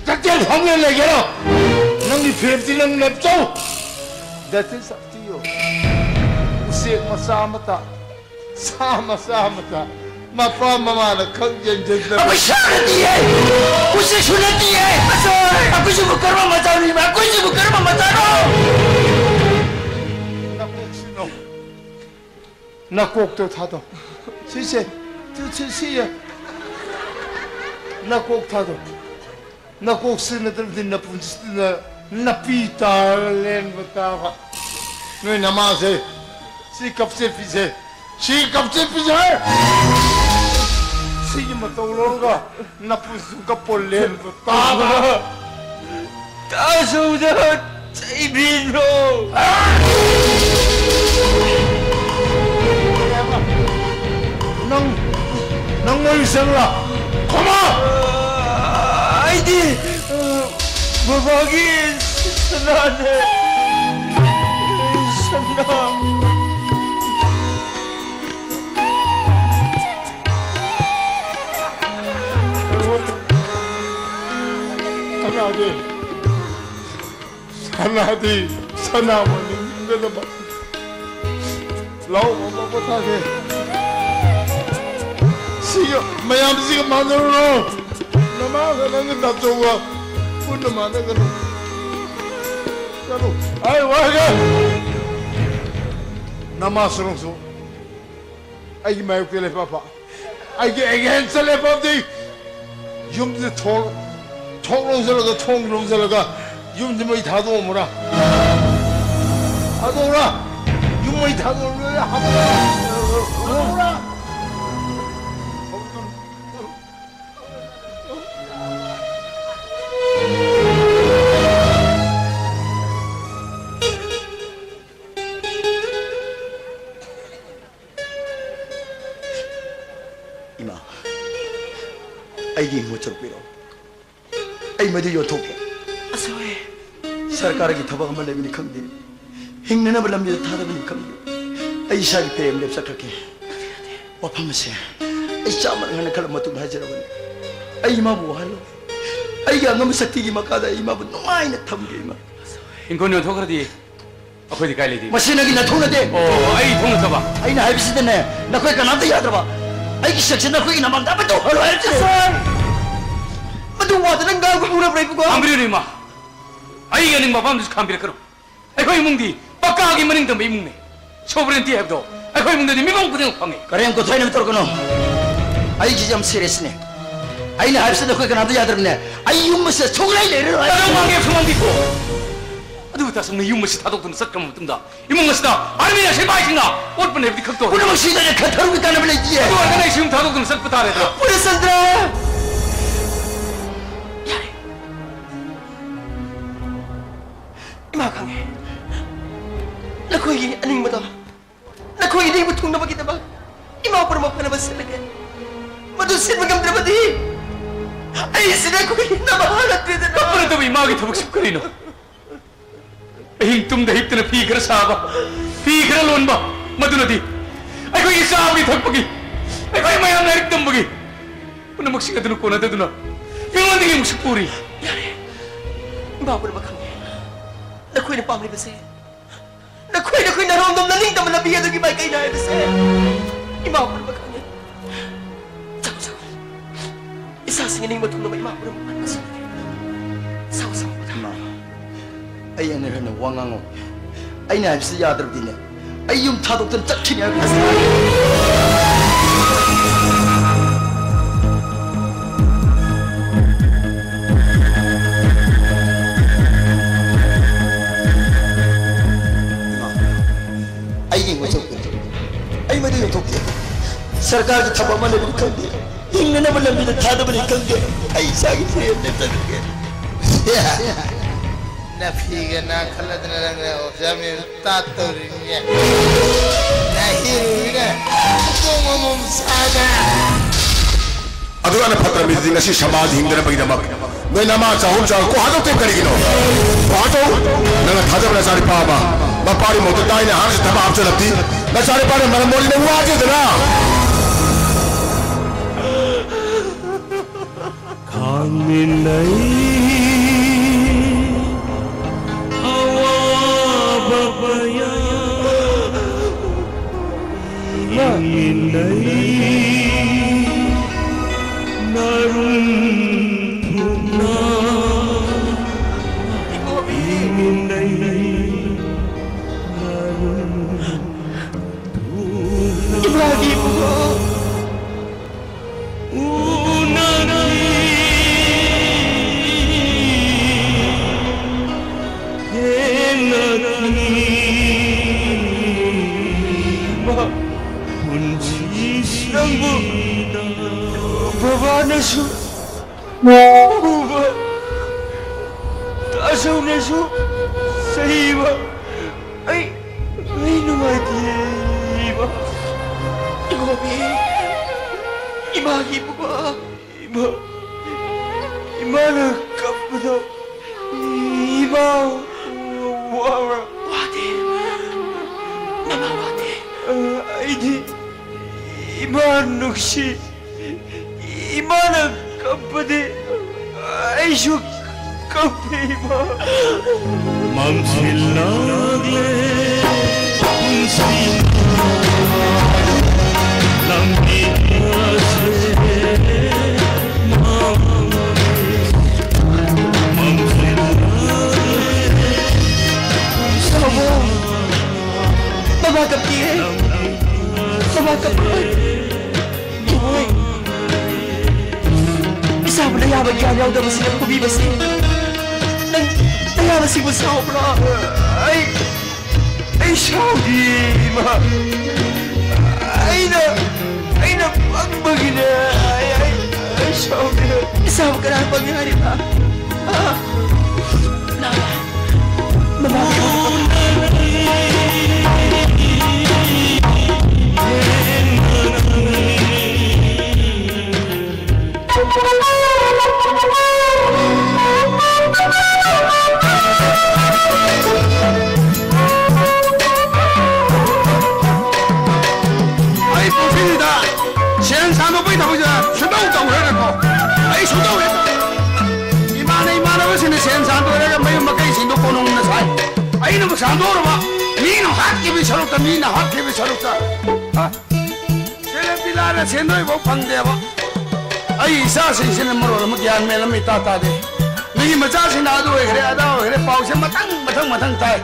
ꯆꯠꯇꯦ ꯐꯝꯂ ꯂꯩꯒꯦꯔꯣ? ꯅꯪꯒꯤ ꯐꯤꯔꯦꯞꯇꯤ ꯅꯪ ꯂꯦꯞꯆꯧ꯫ That is up to you. ꯎꯆꯦꯛ ꯃꯆꯥ ꯑꯃꯇ, ꯁꯥ ꯃꯆꯥ ꯑꯃꯇ ꯃꯄꯥ ꯃꯃꯥꯅ ꯈꯪ ꯌꯦꯡꯁꯤꯟꯗꯕ꯫ ꯑꯩꯈꯣꯏ ꯁꯥ ꯅꯠꯇꯤꯌꯦ! ꯎꯆꯦꯛꯁꯨ ꯅꯠꯇꯤꯌꯦ! ꯑꯩꯈꯣꯏꯁꯤꯕꯨ ꯀꯔꯝꯕ ꯃꯆꯥꯅꯣ ꯏꯃꯥ? ꯑꯩꯈꯣꯏꯁꯤꯕꯨ ꯀꯔꯝꯕ ꯃꯆꯥꯅꯣ? ꯅꯀꯣꯛꯁꯤꯅꯣ꯫ ꯅꯀꯣꯛꯇꯣ ꯊꯥꯗꯣ꯫ ꯁꯤꯁꯦ, ꯁꯤ, ꯁꯤ, ꯁꯤ ꯌꯦ꯫ ꯅꯀꯣꯛ ꯊꯥꯗꯣ꯫ ꯅꯀꯣꯛꯁꯤ ꯅꯠꯇ꯭ꯔꯗꯤ ꯅꯄꯨꯟꯁꯤꯗ ꯅꯥꯄꯤ ꯇꯥꯔꯒ ꯂꯦꯟꯕ ꯇꯥꯕ꯫ ꯅꯣꯏ ꯅꯃꯥꯁꯦ, ꯁꯤ ꯀꯞꯆꯦꯠꯄꯤꯁꯦ, ꯁꯤ ꯀꯞꯆꯦꯠꯄꯤꯁꯦ, ꯁꯤꯒꯤ ꯃꯇꯧ ꯂꯧꯔꯒ ꯅꯄꯨꯁꯨ ꯀꯞꯄꯣ ꯂꯦꯟꯕ ꯇꯥꯕ꯫ ꯇꯥꯖꯧꯗ ꯆꯩꯕꯤꯔꯣ꯫ ꯅꯪ, ꯅꯪ ꯃꯣꯏ ꯆꯪꯂꯥ? ꯈꯣꯃꯥ! ꯑꯩꯗꯤ ꯕꯕꯥꯒꯤ ꯁꯅꯥꯅꯦ꯫ ꯁꯅꯥ꯫ ꯁꯅꯥꯗꯤ, ꯁꯅꯥꯗꯤ, ꯁꯅꯥ ꯃꯅꯤꯡꯗꯅꯕ꯫ ꯂꯥꯎ, ꯃꯃꯥ ꯄꯣꯊꯥꯒꯦ꯫ ꯁꯤꯒ, ꯃꯌꯥꯝꯁꯤꯒ ꯃꯥꯟꯅꯔꯨꯔꯣ꯫ ꯅꯃꯥꯒ ꯅꯪꯒ ꯅꯥꯆꯧꯒ ꯄꯨꯟꯅ ꯃꯥꯟꯅꯒꯅꯨ꯫ ꯆꯠꯂꯨ꯫ ꯑꯩ ꯋꯥꯒꯦ꯫ ꯅꯃꯥ ꯁꯔꯨꯛꯁꯨ ꯑꯩꯒꯤ ꯃꯥꯌꯣꯛꯇ ꯂꯦꯞꯄꯛꯄ꯫ ꯑꯩꯒꯤ ꯑꯦꯒꯦꯟꯁꯇ ꯂꯦꯞꯄꯛꯑꯗꯤ ꯌꯨꯝꯁꯦ ꯊꯣꯡ, ꯊꯣꯡ ꯂꯣꯟꯁꯤꯜꯂꯒ, ꯊꯣꯡ ꯂꯣꯟꯁꯤꯜꯂꯒ ꯌꯨꯝꯁꯦ ꯃꯩ ꯊꯥꯗꯣꯛꯑꯝꯃꯨꯔꯥ? ꯊꯥꯗꯣꯛꯎꯔꯥ? ꯌꯨꯝ ꯃꯩ ꯊꯥꯗꯣꯛꯑꯝꯃꯨꯔꯥ? ꯍꯥꯠꯇꯣꯛꯎꯔꯥ? ꯍꯥꯠꯇꯣꯛꯎꯔꯥ? ꯏꯃꯥ, ꯑꯩꯒꯤ ꯏꯃꯣꯠ ꯆꯪꯕꯤꯔꯣ꯫ ꯑꯩ ꯃꯗꯨ ꯌꯣꯟꯊꯣꯛꯀꯦ꯫ ꯑꯁꯣꯏ꯫ ꯁꯔꯀꯥꯔꯒꯤ ꯊꯕꯛ ꯑꯃ ꯂꯩꯕꯅꯤ ꯈꯪꯗꯦ, ꯍꯤꯡꯅꯅꯕ ꯂꯝꯕꯤꯗ ꯊꯥꯗꯕꯅꯤ ꯈꯪꯗꯦ, ꯑꯩ ꯏꯁꯥꯒꯤ ꯐꯤꯔꯦꯞ ꯂꯦꯞꯆꯈ꯭ꯔꯒꯦ꯫ ꯋꯥꯐꯝ ꯑꯁꯦ ꯑꯩ ꯆꯥꯝꯃ ꯍꯥꯟꯅ ꯈꯜꯂ ꯃꯇꯨꯡꯗ ꯍꯥꯏꯖꯔꯕꯅꯤ꯫ ꯑꯩ ꯏꯃꯥꯕꯨ ꯋꯥꯍꯜꯂꯣꯏ꯫ ꯑꯩꯒꯤ ꯑꯉꯝꯕ ꯁꯛꯇꯤꯒꯤ ꯃꯈꯥꯗ ꯑꯩ ꯏꯃꯥꯕꯨ ꯅꯨꯡꯉꯥꯏꯅ ꯊꯝꯒꯦ, ꯏꯃꯥ꯫ ꯍꯤꯡꯈꯣꯜ ꯌꯣꯟꯊꯣꯛꯈ꯭ꯔꯗꯤ ꯑꯩꯈꯣꯏꯗꯤ ꯀꯥꯏ ꯂꯩꯗꯣꯏꯕ? ꯃꯁꯤ ꯅꯪꯒꯤ ꯅꯊꯧ ꯅꯠꯇꯦ꯫ ꯑꯣ, ꯑꯩ ꯊꯧ ꯅꯠꯇꯕ? ꯑꯩꯅ ꯍꯥꯏꯕꯁꯤꯗꯅꯦ, ꯅꯈꯣꯏ ꯀꯅꯥꯝꯇ ꯌꯥꯗ꯭ꯔꯕ꯫ ꯑꯩꯒꯤ ꯁꯛꯁꯦ ꯅꯈꯣꯏꯒꯤ ꯅꯃꯥꯡꯗ ꯑꯃꯠꯇ ꯎꯍꯜꯂꯣꯏ ꯍꯥꯏꯕꯁꯤꯅꯦ꯫ ꯁꯥꯔ! ꯃꯗꯨ ꯋꯥꯗ ꯅꯪ ꯉꯥꯡꯕ ꯍꯧꯅꯕ꯭ꯔꯥ, ꯏꯕꯨꯡꯉꯣ? ꯈꯥꯝꯕꯤꯔꯨꯅꯨ, ꯏꯃꯥ꯫ ꯑꯩꯒꯤ ꯑꯅꯤꯡꯕ ꯑꯄꯥꯝꯕꯗꯨꯁꯨ ꯈꯥꯝꯕꯤꯔꯛꯀꯅꯨ꯫ ꯑꯩꯈꯣꯏ ꯏꯃꯨꯡꯗꯤ ꯄꯀꯥꯒꯤ ꯃꯅꯤꯡ ꯇꯝꯕ ꯏꯃꯨꯡꯅꯤ꯫ ꯁꯣꯚꯔꯦꯟꯇꯤ ꯍꯥꯏꯕꯗꯣ ꯑꯩꯈꯣꯏ ꯏꯃꯨꯡꯗꯗꯤ ꯃꯤꯄꯨꯝ ꯈꯨꯗꯤꯡꯃꯛ ꯐꯪꯉꯤ꯫ ꯀꯔꯦꯝ ꯀꯊꯥꯏꯅꯕ ꯇꯧꯔꯛꯀꯅꯨ꯫ ꯑꯩꯒꯤꯁꯦ ꯌꯥꯝ ꯁꯤꯔꯤꯌꯁꯅꯦ꯫ ꯑꯩꯅ ꯍꯥꯏꯕꯁꯤꯗ ꯅꯈꯣꯏ ꯀꯅꯥꯝꯇ ꯌꯥꯗ꯭ꯔꯕꯅꯦ꯫ ꯑꯩ ꯌꯨꯝ ꯑꯁꯤꯗ ꯁꯨꯡꯂꯩ ꯂꯩꯔꯔꯣꯏ꯫ ꯑꯗꯨ ꯉꯥꯡꯒꯦ ꯁꯨꯃꯥꯡꯗꯤꯀꯣ꯫ ꯑꯗꯨꯕꯨ ꯇꯥꯁꯨꯝꯅ ꯌꯨꯝ ꯑꯁꯤ ꯊꯥꯗꯣꯛꯇꯨꯅ ꯆꯠꯈ꯭ꯔꯕ ꯃꯇꯨꯡꯗ ꯏꯃꯨꯡ ꯑꯁꯤꯗ ꯑꯥꯔꯃꯤꯅ ꯁꯤꯐꯥꯏꯁꯤꯡꯅ ꯑꯣꯠꯄ ꯅꯩꯕꯗꯤ ꯈꯛꯇ ꯑꯣꯏꯔꯦ꯫ ꯄꯨꯝꯅꯃꯛ ꯁꯤꯗꯅ ꯈꯟꯊꯔꯨꯒꯤ ꯀꯥꯟꯅꯕ ꯂꯩꯇꯤꯌꯦ꯫ ꯑꯗꯨ ꯑꯣꯏꯔꯒꯅ ꯑꯩꯁꯨ ꯌꯨꯝ ꯊꯥꯗꯣꯛꯇꯨꯅ ꯆꯠꯄ ꯇꯥꯔꯦꯗꯅ꯫ ꯄꯨꯔꯦꯁꯆꯟꯗ꯭ꯔ! ꯌꯥꯔꯦ꯫ ꯏꯃꯥ ꯈꯪꯉꯦ꯫ ꯅꯈꯣꯏꯒꯤ ꯑꯅꯤꯡꯕꯗꯣ, ꯅꯈꯣꯏꯒꯤ ꯅꯤꯡꯕ ꯊꯨꯡꯅꯕꯒꯤꯗꯃꯛ ꯏꯃꯥ ꯄꯨꯝꯅꯃꯛ ꯐꯅꯕ ꯁꯤꯜꯂꯒꯦ꯫ ꯃꯗꯨ ꯁꯤꯟꯕ ꯉꯝꯗ꯭ꯔꯕꯗꯤ ꯑꯩꯁꯤ ꯅꯈꯣꯏꯒꯤ ꯅꯃꯥ ꯅꯠꯇ꯭ꯔꯦꯗꯅ꯫ ꯅꯠꯇꯕ ꯏꯃꯥꯒꯤ ꯊꯕꯛꯁꯤꯕꯨ ꯀꯔꯤꯅꯣ? ꯑꯍꯤꯡ ꯇꯨꯝꯗ ꯍꯤꯞꯇꯨꯅ ꯐꯤ ꯈꯔ ꯁꯥꯕ, ꯐꯤ ꯈꯔ ꯂꯣꯟꯕ, ꯃꯗꯨꯅꯗꯤ ꯑꯩꯈꯣꯏꯒꯤ ꯆꯥꯕꯒꯤ ꯊꯛꯄꯒꯤ, ꯑꯩꯈꯣꯏ ꯃꯌꯥꯝ ꯂꯥꯏꯔꯤꯛ ꯇꯝꯕꯒꯤ ꯄꯨꯝꯅꯃꯛꯁꯤꯡ ꯑꯗꯨꯅ ꯀꯣꯟꯅꯗꯗꯨꯅ ꯃꯤꯉꯣꯟꯗꯒꯤ ꯑꯃꯨꯛꯁꯨ ꯄꯨꯔꯤ꯫ ꯌꯥꯔꯦ, ꯏꯃꯥ ꯄꯨꯝꯅꯃꯛ ꯈꯪꯉꯦ꯫ ꯅꯈꯣꯏꯅ ꯄꯥꯝꯂꯤꯕꯁꯦ, ꯅꯈꯣꯏ, ꯅꯈꯣꯏ ꯅꯔꯣꯝꯗꯣꯝ ꯅꯅꯤꯡꯇꯝꯕ ꯂꯝꯕꯤ ꯑꯗꯨꯒꯤ ꯃꯥꯏꯀꯩꯅ ꯍꯥꯏꯕꯁꯦ ꯏꯃꯥ ꯄꯨꯝꯅꯃꯛ ꯈꯪꯉꯦ꯫ ꯆꯠꯂꯣ, ꯆꯠꯂꯣ꯫ ꯏꯆꯥꯁꯤꯡꯒꯤ ꯅꯤꯡꯕ ꯊꯨꯡꯅꯕ ꯏꯃꯥ ꯄꯨꯝꯅꯃꯛ ꯍꯟꯅ ꯁꯤꯟꯅꯒꯦ꯫ ꯆꯠꯂꯣ, ꯆꯠꯂꯣ, ꯄꯣꯊꯥꯔꯣ꯫ ꯏꯃꯥ, ꯑꯩ ꯑꯅꯤꯔꯛ ꯍꯟꯅ ꯋꯥ ꯉꯥꯡꯉꯣꯏ꯫ ꯑꯩꯅ ꯍꯥꯏꯕꯁꯤ ꯌꯥꯗ꯭ꯔꯕꯗꯤꯅꯦ, ꯑꯩ ꯌꯨꯝ ꯊꯥꯗꯣꯛꯇꯅ ꯆꯠꯈꯤꯅꯤ ꯍꯥꯏꯕꯅꯤ꯫ ꯏꯃꯥ, ꯑꯩ ꯌꯦꯡꯕ ꯆꯠꯀꯦ꯫ ꯑꯩ ꯃꯗꯨ ꯌꯣꯟꯊꯣꯛꯀꯦ꯫ ꯁꯔꯀꯥꯔꯒꯤ ꯊꯕꯛ ꯑꯃ ꯂꯩꯕꯅꯤ ꯈꯪꯗꯦ, ꯍꯤꯡꯅꯅꯕ ꯂꯝꯕꯤꯗ ꯊꯥꯗꯕꯅꯤ ꯈꯪꯗꯦ, ꯑꯩ ꯏꯆꯥꯒꯤ ꯐꯤꯔꯦꯞ ꯂꯦꯞꯆꯔꯒꯦ꯫ ꯅꯐꯤꯒ ꯅꯥꯈꯠꯂꯗꯅ ꯅꯪꯅ ꯑꯣꯖꯥ ꯃꯌꯥꯝ ꯇꯥꯠꯇꯧꯔꯤꯅꯦ꯫ ꯅꯍꯤꯔꯨꯅ ꯃꯀꯣꯡ ꯑꯃꯃꯝ ꯆꯥꯗ꯫ ꯑꯗꯨꯒ ꯐꯠꯇ꯭ꯔ ꯃꯤꯗꯨꯗꯤ ꯉꯁꯤ ꯁꯃꯥꯖ ꯍꯤꯡꯗꯅꯕꯒꯤꯗꯃꯛ ꯅꯣꯏ ꯅꯃꯥ ꯆꯍꯨꯝ ꯆꯥ ꯀꯣ ꯍꯥꯠꯇꯣꯛꯇꯦ ꯀꯔꯤꯒꯤꯅꯣ? ꯀꯣ ꯍꯥꯠꯇꯣꯛꯎ꯫ ꯅꯪꯅ ꯊꯥꯖꯕ ꯅꯆꯥꯅꯨꯄꯥ ꯑꯃ ꯃꯄꯥꯒꯤ ꯃꯍꯨꯠꯇ ꯇꯥꯏꯅ ꯍꯥꯔꯁꯤ ꯊꯕꯛ ꯍꯥꯞꯆꯜꯂꯕꯗꯤ ꯅꯆꯥꯅꯨꯄꯥꯅ ꯃꯔꯝ ꯃꯣꯛꯏꯅ ꯋꯥꯗꯦꯗꯅ꯫ ꯈꯥꯡꯃꯤꯟꯅꯩ ꯑꯋꯥꯕ ꯃꯌꯥꯝ, ꯈꯥꯡꯃꯤꯟꯅꯩ ꯅꯥꯔꯨꯝ ꯊꯨꯡꯅ, ꯈꯥꯡꯃꯤꯟꯅꯩ ꯅꯥꯔꯨꯝ ꯊꯨꯡꯅ꯫ ꯎꯅꯈꯤ꯫ ꯎꯕ, ꯇꯥꯆꯧꯅꯁꯨ ꯆꯩꯕ꯫ ꯑꯩ, ꯑꯩ ꯅꯨꯡꯉꯥꯏꯇꯦ, ꯏꯃꯥ꯫ ꯏꯃꯥꯒꯤ ꯏꯕꯨꯡꯉꯣ, ꯏꯃꯥ, ꯏꯃꯥꯅ ꯀꯞꯄꯗꯣ, ꯏꯃꯥ ꯋꯥꯕ꯭ꯔꯥ? ꯋꯥꯗꯦ, ꯃꯃꯥ ꯋꯥꯗꯦ꯫ ꯑ, ꯑꯩꯗꯤ ꯏꯃꯥ ꯅꯨꯡꯁꯤ꯫ ꯏꯃꯥꯅ ꯀꯞꯄꯗꯤ ꯑꯩꯁꯨ ꯀꯞꯄꯦ, ꯏꯃꯥ꯫ ꯃꯝꯁꯤꯜꯂꯛꯂꯦ ꯄꯨꯟꯁꯤ ꯂꯝꯕꯤ ꯑꯁꯦ ꯃꯝꯂꯦ꯫ ꯃꯃꯥ ꯀꯞꯄꯤꯌꯦ꯫ ꯃꯃꯥ ꯀꯞꯄꯤꯌꯦ꯫ ꯏꯕꯣꯏ, ꯏꯆꯥꯕꯨ ꯅꯌꯥꯕ ꯒ꯭ꯌꯥꯟ ꯌꯥꯎꯗꯕꯁꯤꯅ ꯐꯨꯕꯤꯕꯁꯤ ꯅꯪ ꯅꯌꯥꯕꯁꯤꯡꯕꯨ ꯁꯥꯎꯕ꯭ꯔꯥ? ꯑꯩ, ꯑꯩ ꯁꯥꯎꯗꯤꯌꯦ, ꯏꯃꯥ꯫ ꯑꯩꯅ, ꯑꯩꯅ ꯄꯪꯕꯒꯤꯅꯦ꯫ ꯑꯩ, ꯑꯩ, ꯑꯩ ꯁꯥꯎꯗꯦ꯫ ꯏꯆꯥꯕꯨ ꯀꯅꯥꯅ ꯄꯪꯉꯦ ꯍꯥꯏꯔꯤꯕ? ꯑ? ꯅꯥꯕ꯫ ꯃꯃꯥ ꯏꯕꯨꯡꯉꯣ꯫ ꯑꯩ ꯄꯨꯈ꯭ꯔꯤꯗ ꯁꯦꯟ ꯁꯥꯟꯗꯣꯛꯄꯩ ꯊꯕꯛꯁꯦ ꯁꯨꯡꯇꯧ ꯇꯧꯔꯣꯏꯅꯀꯣ꯫ ꯑꯩ ꯁꯨꯡꯇꯧ ꯍꯦꯛ ꯇꯧꯔꯣꯏ꯫ ꯏꯃꯥꯅ ꯏꯃꯥꯟꯅꯕꯁꯤꯡꯅ ꯁꯦꯟ ꯁꯥꯟꯗꯣꯛꯑꯒ ꯃꯌꯨꯝ ꯃꯀꯩꯁꯤꯡꯗꯣ ꯀꯣꯅꯨꯡꯅ ꯁꯥꯏ꯫ ꯑꯩꯅꯕꯨ ꯁꯥꯟꯗꯣꯛꯎꯔꯕ, ꯃꯤꯅ ꯍꯥꯠꯈꯤꯕꯒꯤ ꯁꯔꯨꯛꯇ, ꯃꯤꯅ ꯍꯥꯠꯈꯤꯕꯒꯤ ꯁꯔꯨꯛꯇ, ꯍꯥ? ꯁꯦꯟ ꯄꯤꯂꯥꯅ ꯁꯦꯟꯗꯣꯏꯐꯥꯎ ꯐꯪꯗꯦꯕ꯫ ꯑꯩ ꯏꯆꯥꯁꯤꯡꯁꯤꯅ ꯃꯔꯣꯜ ꯑꯃ ꯒ꯭ꯌꯥꯟ ꯃꯦꯟ ꯑꯃ ꯏꯇꯥ ꯇꯥꯗꯦ꯫ ꯃꯤꯒꯤ ꯃꯆꯥꯁꯤꯡꯅ ꯑꯗꯨ ꯑꯣꯏꯈ꯭ꯔꯦ, ꯑꯗꯥ ꯑꯣꯏꯈ꯭ꯔꯦ, ꯄꯥꯎꯁꯦ ꯃꯊꯪ, ꯃꯊꯪ, ꯃꯊꯪ ꯇꯥꯏ꯫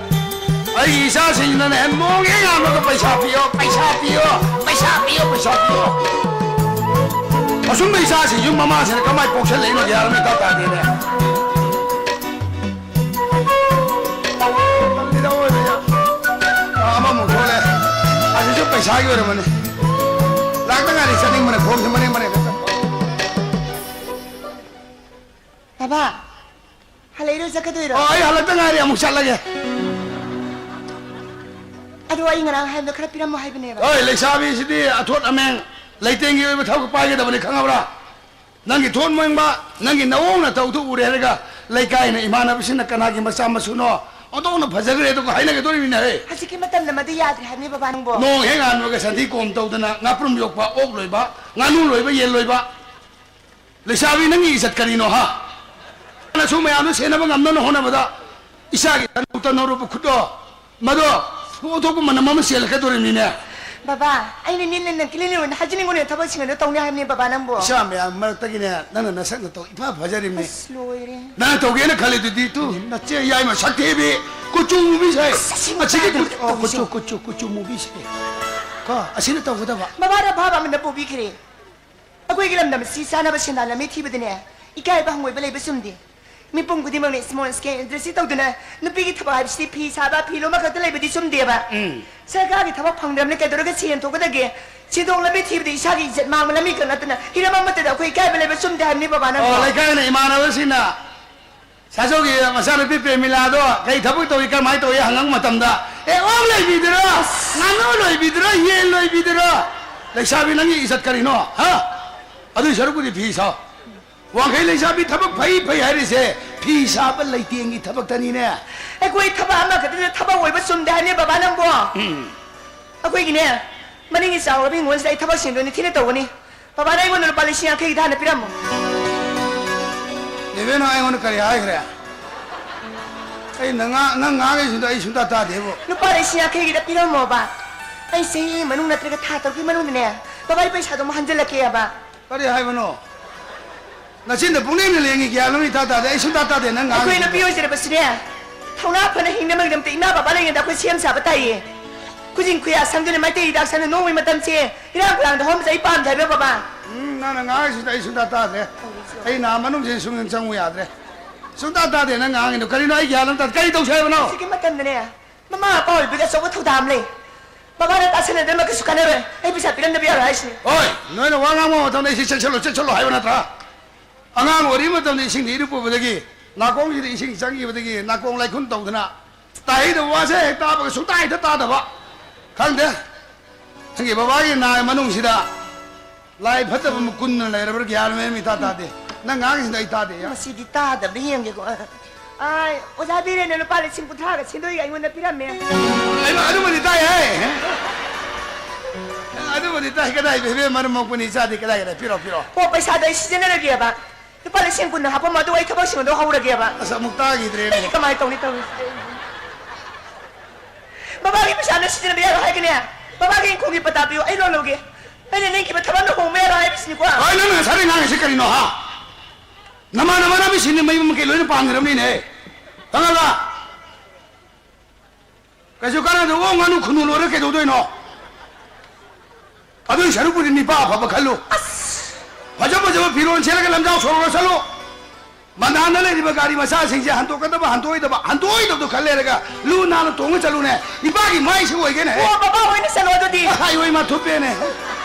ꯑꯩꯒꯤ ꯏꯆꯥꯁꯤꯡꯁꯤꯅꯅꯦ ꯅꯣꯡ ꯍꯦꯛ ꯉꯥꯟꯕꯒ "ꯄꯩꯁꯥ ꯄꯤꯌꯣ, ꯄꯩꯁꯥ ꯄꯤꯌꯣ, ꯄꯩꯁꯥ ꯄꯤꯌꯣ, ꯄꯩꯁꯥ ꯄꯤꯌꯣ"꯫ ꯑꯁꯨꯝꯕ ꯏꯆꯥꯁꯤꯡꯁꯨ ꯃꯃꯥꯁꯤꯅ ꯀꯃꯥꯏꯅ ꯄꯣꯛꯁꯜꯂꯛꯏꯅꯣ ꯒ꯭ꯌꯥꯟ ꯑꯃ ꯏꯇꯥ ꯇꯥꯗꯦꯅꯦ꯫ ꯇꯜꯂꯤꯗ ꯑꯣꯏꯕ ꯌꯥ-, ꯑꯃꯃꯨꯛ ꯊꯣꯛꯂꯦ꯫ ꯑꯁꯤꯁꯨ ꯄꯩꯁꯥꯒꯤ ꯑꯣꯏꯔꯝꯃꯅꯤ꯫ ꯂꯥꯛꯇ ꯉꯥꯏꯔꯤ ꯆꯠꯅꯤꯡꯕꯅ ꯈꯣꯡꯁꯦ ꯃꯔꯦꯡ ꯃꯔꯦꯡ ꯆꯠꯄ꯫ ꯕꯥꯕꯥ, ꯍꯜꯂꯛꯏꯔꯣ, ꯆꯠꯀꯗꯣꯏꯔꯣ? ꯑꯣ, ꯑꯩ ꯍꯜꯂꯛꯇ ꯉꯥꯏꯔꯤ, ꯑꯃꯨꯛ ꯆꯠꯂꯒꯦ꯫ ꯑꯗꯣ ꯑꯩ ꯉꯔꯥꯡ ꯍꯥꯏꯕꯗꯣ ꯈꯔ ꯄꯤꯔꯝꯃꯣ ꯍꯥꯏꯕꯅꯦꯕ꯫ ꯍꯣꯏ, ꯂꯩꯁꯥꯕꯤꯁꯤꯗꯤ ꯑꯊꯣꯠ ꯑꯃꯦꯡ, ꯂꯩꯇꯦꯡꯒꯤ ꯑꯣꯏꯕ ꯊꯕꯛ ꯄꯥꯏꯒꯗꯕꯅꯤ, ꯈꯪꯉꯕ꯭ꯔꯥ? ꯅꯪꯒꯤ ꯊꯣꯠ ꯃꯣꯡꯕ, ꯅꯪꯒꯤ ꯅꯑꯣꯡ ꯅꯇꯧꯗꯨ ꯎꯔꯦ ꯍꯥꯏꯔꯒ ꯂꯩꯀꯥꯏꯅ ꯏꯃꯥꯟꯅꯕꯁꯤꯡꯅ ꯀꯅꯥꯒꯤ ꯃꯆꯥ ꯃꯁꯨꯅꯣ, ꯑꯣꯟꯊꯣꯛꯅ ꯐꯖꯈ꯭ꯔꯦ ꯑꯗꯨꯒ ꯍꯥꯏꯅꯒꯗꯣꯔꯤꯕꯅꯤꯅꯦ, ꯍꯦ꯫ ꯍꯧꯖꯤꯛꯀꯤ ꯃꯇꯝꯗ ꯃꯗꯨ ꯌꯥꯗ꯭ꯔꯦ ꯍꯥꯏꯕꯅꯤ ꯕꯕꯥ, ꯅꯪꯕꯣ꯫ ꯅꯣꯡ ꯍꯦꯛ ꯉꯥꯟꯕꯒ ꯁꯟꯊꯤ ꯀꯣꯝ ꯇꯧꯗꯅ ꯉꯥꯄ꯭ꯔꯨꯝ ꯌꯣꯛꯄ, ꯑꯣꯛ ꯂꯣꯏꯕ, ꯉꯥꯅꯨ ꯂꯣꯏꯕ, ꯌꯦꯟ ꯂꯣꯏꯕ꯫ ꯂꯩꯁꯥꯕꯤ, ꯅꯪꯒꯤ ꯏꯖꯠ ꯀꯔꯤꯅꯣ, ꯍꯥ? ꯅꯁꯨ ꯃꯌꯥꯝꯗꯨ ꯁꯦꯟꯅꯕ ꯉꯝꯅꯕ ꯍꯣꯠꯅꯕꯗ ꯏꯆꯥꯒꯤ ꯇꯟꯍꯧ ꯇꯟꯍꯧꯔꯕ ꯈꯨꯠꯇꯣ, ꯃꯗꯣ ꯑꯣꯟꯊꯣꯛꯄ ꯃꯅꯝ ꯑꯃ ꯆꯦꯜꯂꯛꯀꯗꯧꯔꯤꯕꯅꯤꯅꯦ꯫ ꯕꯕꯥ, ꯑꯩꯅ ꯅꯤꯜ ꯅꯤꯜ ꯀꯤꯂꯤ ꯂꯤꯔꯣꯅ ꯍꯥꯏꯖꯅꯤꯡꯉꯨꯅꯦ, ꯊꯕꯛꯁꯤꯡ ꯑꯗꯣ ꯇꯧꯅꯤ ꯍꯥꯏꯕꯅꯤ ꯕꯕꯥ, ꯅꯪꯕꯨ꯫ ꯏꯆꯥ ꯃꯌꯥꯝ ꯃꯔꯛꯇꯒꯤꯅꯦ, ꯅꯪꯅ ꯅꯁꯛ ꯅꯇꯧ ꯏꯐ ꯐꯖꯔꯤꯕꯅꯤ꯫ ꯑꯁ, ꯂꯣꯏꯔꯦ꯫ ꯅꯪꯅ ꯇꯧꯒꯦꯅ ꯈꯜꯂꯤꯗꯨꯗꯤ ꯇꯨ, ꯅꯆꯦ ꯌꯥꯏꯃ ꯁꯛꯊꯤꯕꯤ, ꯀꯨꯆꯨ ꯃꯨꯕꯤ ꯁꯥꯏ꯫ ꯑꯁ, ꯑꯁꯤꯒꯤ ꯅꯨꯄꯥꯗꯨꯅ ꯀꯨꯆꯨ, ꯑꯣ, ꯀꯨꯆꯨ, ꯇꯧꯔꯤꯁꯦ꯫ ꯀꯨꯆꯨ, ꯀꯨꯆꯨ ꯃꯨꯕꯤ ꯁꯥꯏ꯫ ꯀꯣ, ꯑꯁꯤꯅ ꯇꯧꯒꯗꯕ꯫ ꯕꯕꯥꯅ ꯑꯐꯕ ꯑꯃꯗ ꯄꯣꯕꯤꯈ꯭ꯔꯦ꯫ ꯑꯩꯈꯣꯏꯒꯤ ꯂꯝꯗꯝ ꯑꯁꯤ ꯆꯥꯅꯕ ꯁꯦꯟꯗꯥꯟ ꯂꯝꯕꯤ ꯊꯤꯕꯗꯅꯦ, ꯏꯀꯥꯏꯕ ꯍꯪꯒꯣꯏꯕ ꯂꯩꯕ ꯆꯨꯝꯗꯦ꯫ ꯃꯤꯄꯨꯝ ꯈꯨꯗꯤꯡꯃꯛꯅ small scale industry ꯇꯧꯗꯨꯅ ꯅꯨꯄꯤꯒꯤ ꯊꯕꯛ ꯍꯥꯏꯕꯁꯤꯗꯤ ꯐꯤ ꯁꯥꯕ, ꯐꯤ ꯂꯣꯟꯕ ꯈꯛꯇ ꯂꯩꯕꯗꯤ ꯆꯨꯝꯗꯦꯕ꯫ ꯎꯝ꯫ ꯁꯔꯀꯥꯔꯒꯤ ꯊꯕꯛ ꯐꯪꯗ꯭ꯔꯕꯅꯤꯅ ꯀꯩꯗꯧꯔꯒ ꯁꯦꯟ ꯊꯣꯛꯀꯗꯒꯦ? ꯁꯦꯟꯊꯣꯛ ꯂꯝꯕꯤ ꯊꯤꯕꯗꯤ ꯏꯁꯥꯒꯤ ꯏꯖꯠ ꯃꯥꯡꯕ ꯂꯝꯕꯤ ꯈꯛ ꯅꯠꯇꯅ ꯍꯤꯔꯝ ꯑꯃꯠꯇꯗ ꯑꯩꯈꯣꯏ ꯏꯀꯥꯏꯕ ꯂꯩꯕ ꯆꯨꯝꯗꯦ ꯍꯥꯏꯕꯅꯤ ꯕꯕꯥ, ꯅꯪꯕꯣ꯫ ꯑꯣ, ꯂꯩꯀꯥꯏꯅ ꯏꯃꯥꯟꯅꯕꯁꯤꯡꯅ ꯁꯥꯖꯧꯒꯤ ꯃꯆꯥꯅꯨꯄꯤ ꯄ꯭ꯔꯦꯃꯤꯂꯥꯗꯣ ꯀꯩ ꯊꯕꯛ ꯇꯧꯏ, ꯀꯔꯝꯍꯥꯏꯅ ꯇꯧꯏ ꯍꯪꯉꯛꯄ ꯃꯇꯝꯗ, "ꯑꯦ, ꯑꯣꯛ ꯂꯣꯏꯕꯤꯗꯨꯔꯣ? ꯉꯥꯅꯨ ꯂꯣꯏꯕꯤꯗꯨꯔꯣ? ꯌꯦꯟ ꯂꯣꯏꯕꯤꯗꯨꯔꯣ?" ꯂꯩꯁꯥꯕꯤ, ꯅꯪꯒꯤ ꯏꯖꯠ ꯀꯔꯤꯅꯣ? ꯍꯥ? ꯑꯗꯨꯏ ꯁꯔꯨꯛꯄꯨꯗꯤ ꯐꯤ ꯁꯥꯎ꯫ ꯋꯥꯡꯈꯩ ꯂꯩꯁꯥꯕꯤ ꯊꯕꯛ ꯐꯩ ꯐꯩ ꯍꯥꯏꯔꯤꯁꯦ ꯐꯤ ꯁꯥꯕ ꯂꯩꯇꯦꯡꯒꯤ ꯊꯕꯛꯇꯅꯤꯅꯦ꯫ ꯑꯩꯈꯣꯏ ꯊꯕꯛ ꯑꯃꯈꯛꯇꯅ ꯊꯕꯛ ꯑꯣꯏꯕ ꯆꯨꯝꯗꯦ ꯍꯥꯏꯅꯦ ꯕꯕꯥ, ꯅꯪꯕꯣ꯫ ꯎꯝ꯫ ꯑꯩꯈꯣꯏꯒꯤꯅꯦ, ꯃꯅꯤꯡꯒꯤ ꯆꯥꯎꯔꯕ ꯍꯤꯡꯒꯣꯜꯁꯤꯗ ꯑꯩ ꯊꯕꯛ ꯁꯤꯟꯗꯣꯏꯅꯤ, ꯊꯤꯅ ꯇꯧꯒꯅꯤ꯫ ꯕꯕꯥꯅ ꯑꯩꯉꯣꯟꯗ ꯂꯨꯄꯥ ꯂꯤꯁꯤꯡ ꯌꯥꯡꯈꯩꯒꯤ ꯊꯥꯅ ꯄꯤꯔꯝꯃꯣ꯫ ꯅꯦꯕꯦꯅ ꯑꯩꯉꯣꯟꯗ ꯀꯔꯤ ꯍꯥꯏꯈ꯭ꯔꯦ? ꯑꯩ ꯅꯪ ꯉꯥ-, ꯅꯪ ꯉꯥꯡꯉꯤꯁꯤꯡꯗꯣ ꯑꯩ ꯁꯨꯡꯇꯥ ꯇꯥꯗꯦꯕꯨ꯫ ꯂꯨꯄꯥ ꯂꯤꯁꯤꯡ ꯌꯥꯡꯈꯩꯒꯤꯗ ꯄꯤꯔꯝꯃꯣꯕ꯫ ꯑꯩ ꯆꯍꯤ ꯑꯃꯒꯤ ꯃꯅꯨꯡ ꯅꯠꯇ꯭ꯔꯒ ꯊꯥ ꯇꯔꯨꯛꯀꯤ ꯃꯅꯨꯡꯗꯅꯦ, ꯕꯕꯥꯒꯤ ꯄꯩꯁꯥꯗꯣ ꯑꯃꯨꯛ ꯍꯟꯖꯤꯜꯂꯛꯀꯦꯕ꯫ ꯀꯔꯤ ꯍꯥꯏꯕꯅꯣ? ꯅꯆꯤꯟꯗ ꯄꯨꯡꯂꯦꯡꯗ ꯂꯦꯡꯉꯤ, ꯒ꯭ꯌꯥꯟ ꯑꯃ ꯏꯇꯥ ꯇꯥꯗꯦ꯫ ꯑꯩ ꯁꯨꯡꯇꯥ ꯇꯥꯗꯦ ꯅꯪ ꯑꯩꯈꯣꯏ ꯉꯥꯡꯉꯤꯗꯣ꯫ ꯅꯨꯄꯤ ꯑꯣꯏꯖꯔꯕꯁꯨꯅꯦ, ꯊꯧꯅꯥ ꯐꯅ ꯍꯤꯡꯅꯕꯒꯤꯗꯃꯛꯇ ꯏꯃꯥ ꯕꯕꯥ ꯂꯩꯔꯤꯉꯩꯗ ꯑꯩꯈꯣꯏ ꯁꯦꯝ ꯁꯥꯕ ꯇꯥꯏꯌꯦ꯫ ꯈꯨꯖꯤꯟ ꯈꯨꯌꯥ ꯁꯪꯗꯨꯅ ꯃꯩꯇꯩ ꯍꯤꯗꯥꯛ ꯁꯪꯗꯨꯅ ꯅꯣꯡꯃꯒꯤ ꯃꯇꯝꯁꯦ ꯏꯔꯥꯡ ꯐꯂꯥꯡꯗ ꯍꯣꯝꯕꯁꯦ ꯑꯩ ꯄꯥꯝꯗꯦ ꯍꯥꯏꯕ ꯕꯕꯥ꯫ ꯎꯝ, ꯅꯪꯅ ꯉꯥꯡꯉꯤꯁꯤꯗ ꯑꯩ ꯁꯨꯡꯇꯥ ꯇꯥꯗ꯭ꯔꯦ꯫ ꯑꯩ ꯅꯍꯥ ꯃꯅꯨꯡꯁꯤꯗ ꯁꯨꯡꯆꯪ ꯆꯪꯉꯨ ꯌꯥꯗ꯭ꯔꯦ꯫ ꯁꯨꯡꯇꯥ ꯇꯥꯗꯦ ꯅꯪ ꯉꯥꯡꯉꯤꯗꯣ꯫ ꯀꯔꯤꯅꯣ ꯑꯩ ꯒ꯭ꯌꯥꯟ ꯑꯃ ꯇꯥꯗꯦ꯫ ꯀꯔꯤ ꯇꯧꯁꯦ ꯍꯥꯏꯕꯅꯣ? ꯍꯧꯖꯤꯛꯀꯤ ꯃꯇꯝꯗꯅꯦ, ꯃꯃꯥ ꯃꯄꯥ ꯑꯣꯏꯕꯒꯤ ꯑꯆꯧꯕ ꯊꯧꯗꯥꯡ ꯑꯃ ꯂꯩ꯫ ꯕꯕꯥꯅ ꯇꯥꯁꯟꯅꯗꯅ ꯀꯩꯁꯨ ꯀꯥꯟꯅꯔꯣꯏ꯫ ꯑꯩ ꯄꯩꯁꯥ ꯄꯤꯔꯝꯗꯕ ꯌꯥꯔꯣꯏ ꯍꯥꯏꯁꯤꯅꯤ꯫ ꯍꯣꯏ, ꯅꯣꯏꯅ ꯋꯥ ꯉꯥꯡꯕ ꯃꯇꯝꯗ ꯑꯩꯁꯤ ꯆꯦꯛꯁꯜꯂꯨ, ꯆꯦꯛꯁꯜꯂꯨ ꯍꯥꯏꯕ ꯅꯠꯇ꯭ꯔꯥ? ꯑꯉꯥꯡ ꯑꯣꯏꯔꯤ ꯃꯇꯝꯗ ꯏꯁꯤꯡꯗ ꯏꯔꯨꯞꯄꯨꯕꯗꯒꯤ, ꯅꯥꯀꯣꯡꯁꯤꯗ ꯏꯁꯤꯡ ꯆꯪꯈꯤꯕꯗꯒꯤ ꯅꯥꯀꯣꯡ ꯂꯥꯏꯈꯨꯟ ꯇꯧꯗꯅ, ꯇꯥꯍꯩꯗꯕ ꯋꯥꯁꯦ ꯍꯦꯛ ꯇꯥꯕꯒ ꯁꯨꯡꯇꯥ ꯍꯦꯛꯇ ꯇꯥꯗꯕ꯫ ꯈꯪꯗꯦ, ꯅꯪꯒꯤ ꯕꯕꯥꯒꯤ ꯅꯥ ꯃꯅꯨꯡꯁꯤꯗ ꯂꯥꯏ ꯐꯠꯇꯕ ꯑꯃ ꯀꯨꯟꯅ ꯂꯩꯔꯕ꯭ꯔꯥ ꯒ꯭ꯌꯥꯟ ꯃꯦꯟ ꯑꯃ ꯏꯇꯥ ꯇꯥꯗꯦ꯫ ꯅꯪ ꯉꯥꯡꯉꯤꯁꯤꯅ ꯑꯩ ꯇꯥꯗꯦ, ꯌꯥ꯫ ꯃꯁꯤꯗꯤ ꯇꯥꯗꯕ꯭ꯔꯥ ꯌꯦꯡꯒꯦꯀꯣ꯫ ꯑꯥꯏ, ꯑꯣꯖꯥ ꯕꯤꯔꯦꯟꯅ ꯂꯨꯄꯥ ꯂꯤꯁꯤꯡ ꯀꯨꯟꯊ꯭ꯔꯥꯒ ꯁꯦꯟꯗꯣꯏꯒ ꯑꯩꯉꯣꯟꯗ ꯄꯤꯔꯝꯃꯦ꯫ ꯑꯩꯃ, ꯑꯗꯨꯃꯗꯤ ꯇꯥꯏ ꯍꯦ꯫ ꯑꯗꯨꯃꯗꯤ ꯇꯥꯏ, ꯀꯗꯥꯏ ꯏꯕꯦꯝ ꯃꯔꯝ ꯃꯣꯛꯄꯅꯤ ꯏꯆꯥꯗꯤ ꯀꯗꯥꯏ ꯀꯗꯥꯏ ꯄꯤꯔꯣ, ꯄꯤꯔꯣ꯫ ꯑꯣ, ꯄꯩꯁꯥꯗꯣ ꯑꯩ ꯁꯤꯖꯤꯟꯅꯔꯒꯦꯕ꯫ ꯂꯨꯄꯥ ꯂꯤꯁꯤꯡ ꯀꯨꯟ ꯍꯥꯞꯄꯝꯃꯣ, ꯑꯗꯨꯒ ꯑꯩ ꯊꯕꯛꯁꯤꯡ ꯑꯗꯣ ꯍꯧꯔꯒꯦꯕ꯫ ꯑꯁ, ꯑꯃꯨꯛ ꯇꯥꯈꯤꯗ꯭ꯔꯦꯅꯦ꯫ ꯑꯩꯗꯤ ꯀꯃꯥꯏꯅ ꯇꯧꯅꯤ ꯇꯧꯔꯤꯁꯦ? ꯕꯕꯥꯒꯤ ꯄꯩꯁꯥꯅ ꯁꯤꯖꯤꯟꯅꯕ ꯌꯥꯔꯣꯏ ꯍꯥꯏꯒꯅꯦ? ꯕꯕꯥꯒꯤ ꯏꯪꯈꯣꯜꯒꯤ ꯄꯇꯥ ꯄꯤꯌꯨ, ꯑꯩ ꯂꯣꯟ ꯂꯧꯒꯦ꯫ ꯑꯩꯅ ꯅꯤꯡꯈꯤꯕ ꯊꯕꯛ ꯑꯃ ꯍꯣꯡꯕ ꯌꯥꯔꯣꯏ ꯍꯥꯏꯕꯁꯤꯅꯤꯀꯣ꯫ ꯍꯣꯏ, ꯅꯪꯅ ꯉꯁꯥꯏꯗꯩ ꯉꯥꯡꯉꯤꯁꯤ ꯀꯔꯤꯅꯣ, ꯍꯥ? ꯅꯃꯥꯟꯅꯕ ꯅꯥꯕꯤꯁꯤꯡꯅ ꯃꯌꯨꯝ ꯃꯀꯩ ꯂꯣꯏꯅ ꯄꯥꯟꯈ꯭ꯔꯕꯅꯤꯅꯦ꯫ ꯈꯪꯉꯕ? ꯀꯩꯁꯨ ꯀꯥꯟꯅꯗꯕ, ꯑꯣ, ꯉꯥꯅꯨ ꯈꯨꯅꯨ ꯂꯣꯏꯔ ꯀꯩꯗꯧꯗꯣꯏꯅꯣ? ꯑꯗꯨꯏ ꯁꯔꯨꯛꯄꯨꯗꯤ ꯅꯤꯄꯥ ꯑꯐꯕ ꯈꯜꯂꯨ꯫ ꯑꯁ! ꯐꯖ ꯐꯖꯕ ꯐꯤꯔꯣꯜ ꯁꯦꯠꯂꯒ ꯂꯝꯖꯥꯎ ꯁꯣꯔꯣꯛꯇ ꯆꯠꯂꯨ꯫ ꯃꯟꯗꯥꯟꯗ ꯂꯩꯔꯤꯕ ꯒꯥꯔꯤ ꯃꯆꯥꯁꯤꯡꯁꯦ ꯍꯟꯇꯣꯛꯀꯗꯕ, ꯍꯟꯇꯣꯛꯑꯣꯏꯗꯕ, ꯍꯟꯇꯣꯛꯑꯣꯏꯗꯕꯗꯣ ꯈꯜ ꯂꯩꯔꯒ ꯂꯨ ꯅꯥꯟꯅ ꯇꯣꯡꯉ ꯆꯠꯂꯨꯅꯦ꯫ ꯏꯄꯥꯒꯤ ꯃꯥꯏꯁꯦ ꯑꯣꯏꯒꯦꯅꯦ꯫ ꯑꯣ, ꯕꯕꯥ ꯍꯣꯏꯅ ꯆꯠꯂꯣ ꯑꯗꯨꯗꯤ꯫ ꯑ, ꯍꯥꯏꯋꯦ ꯃꯥ ꯊꯨꯞꯄꯦꯅꯦ꯫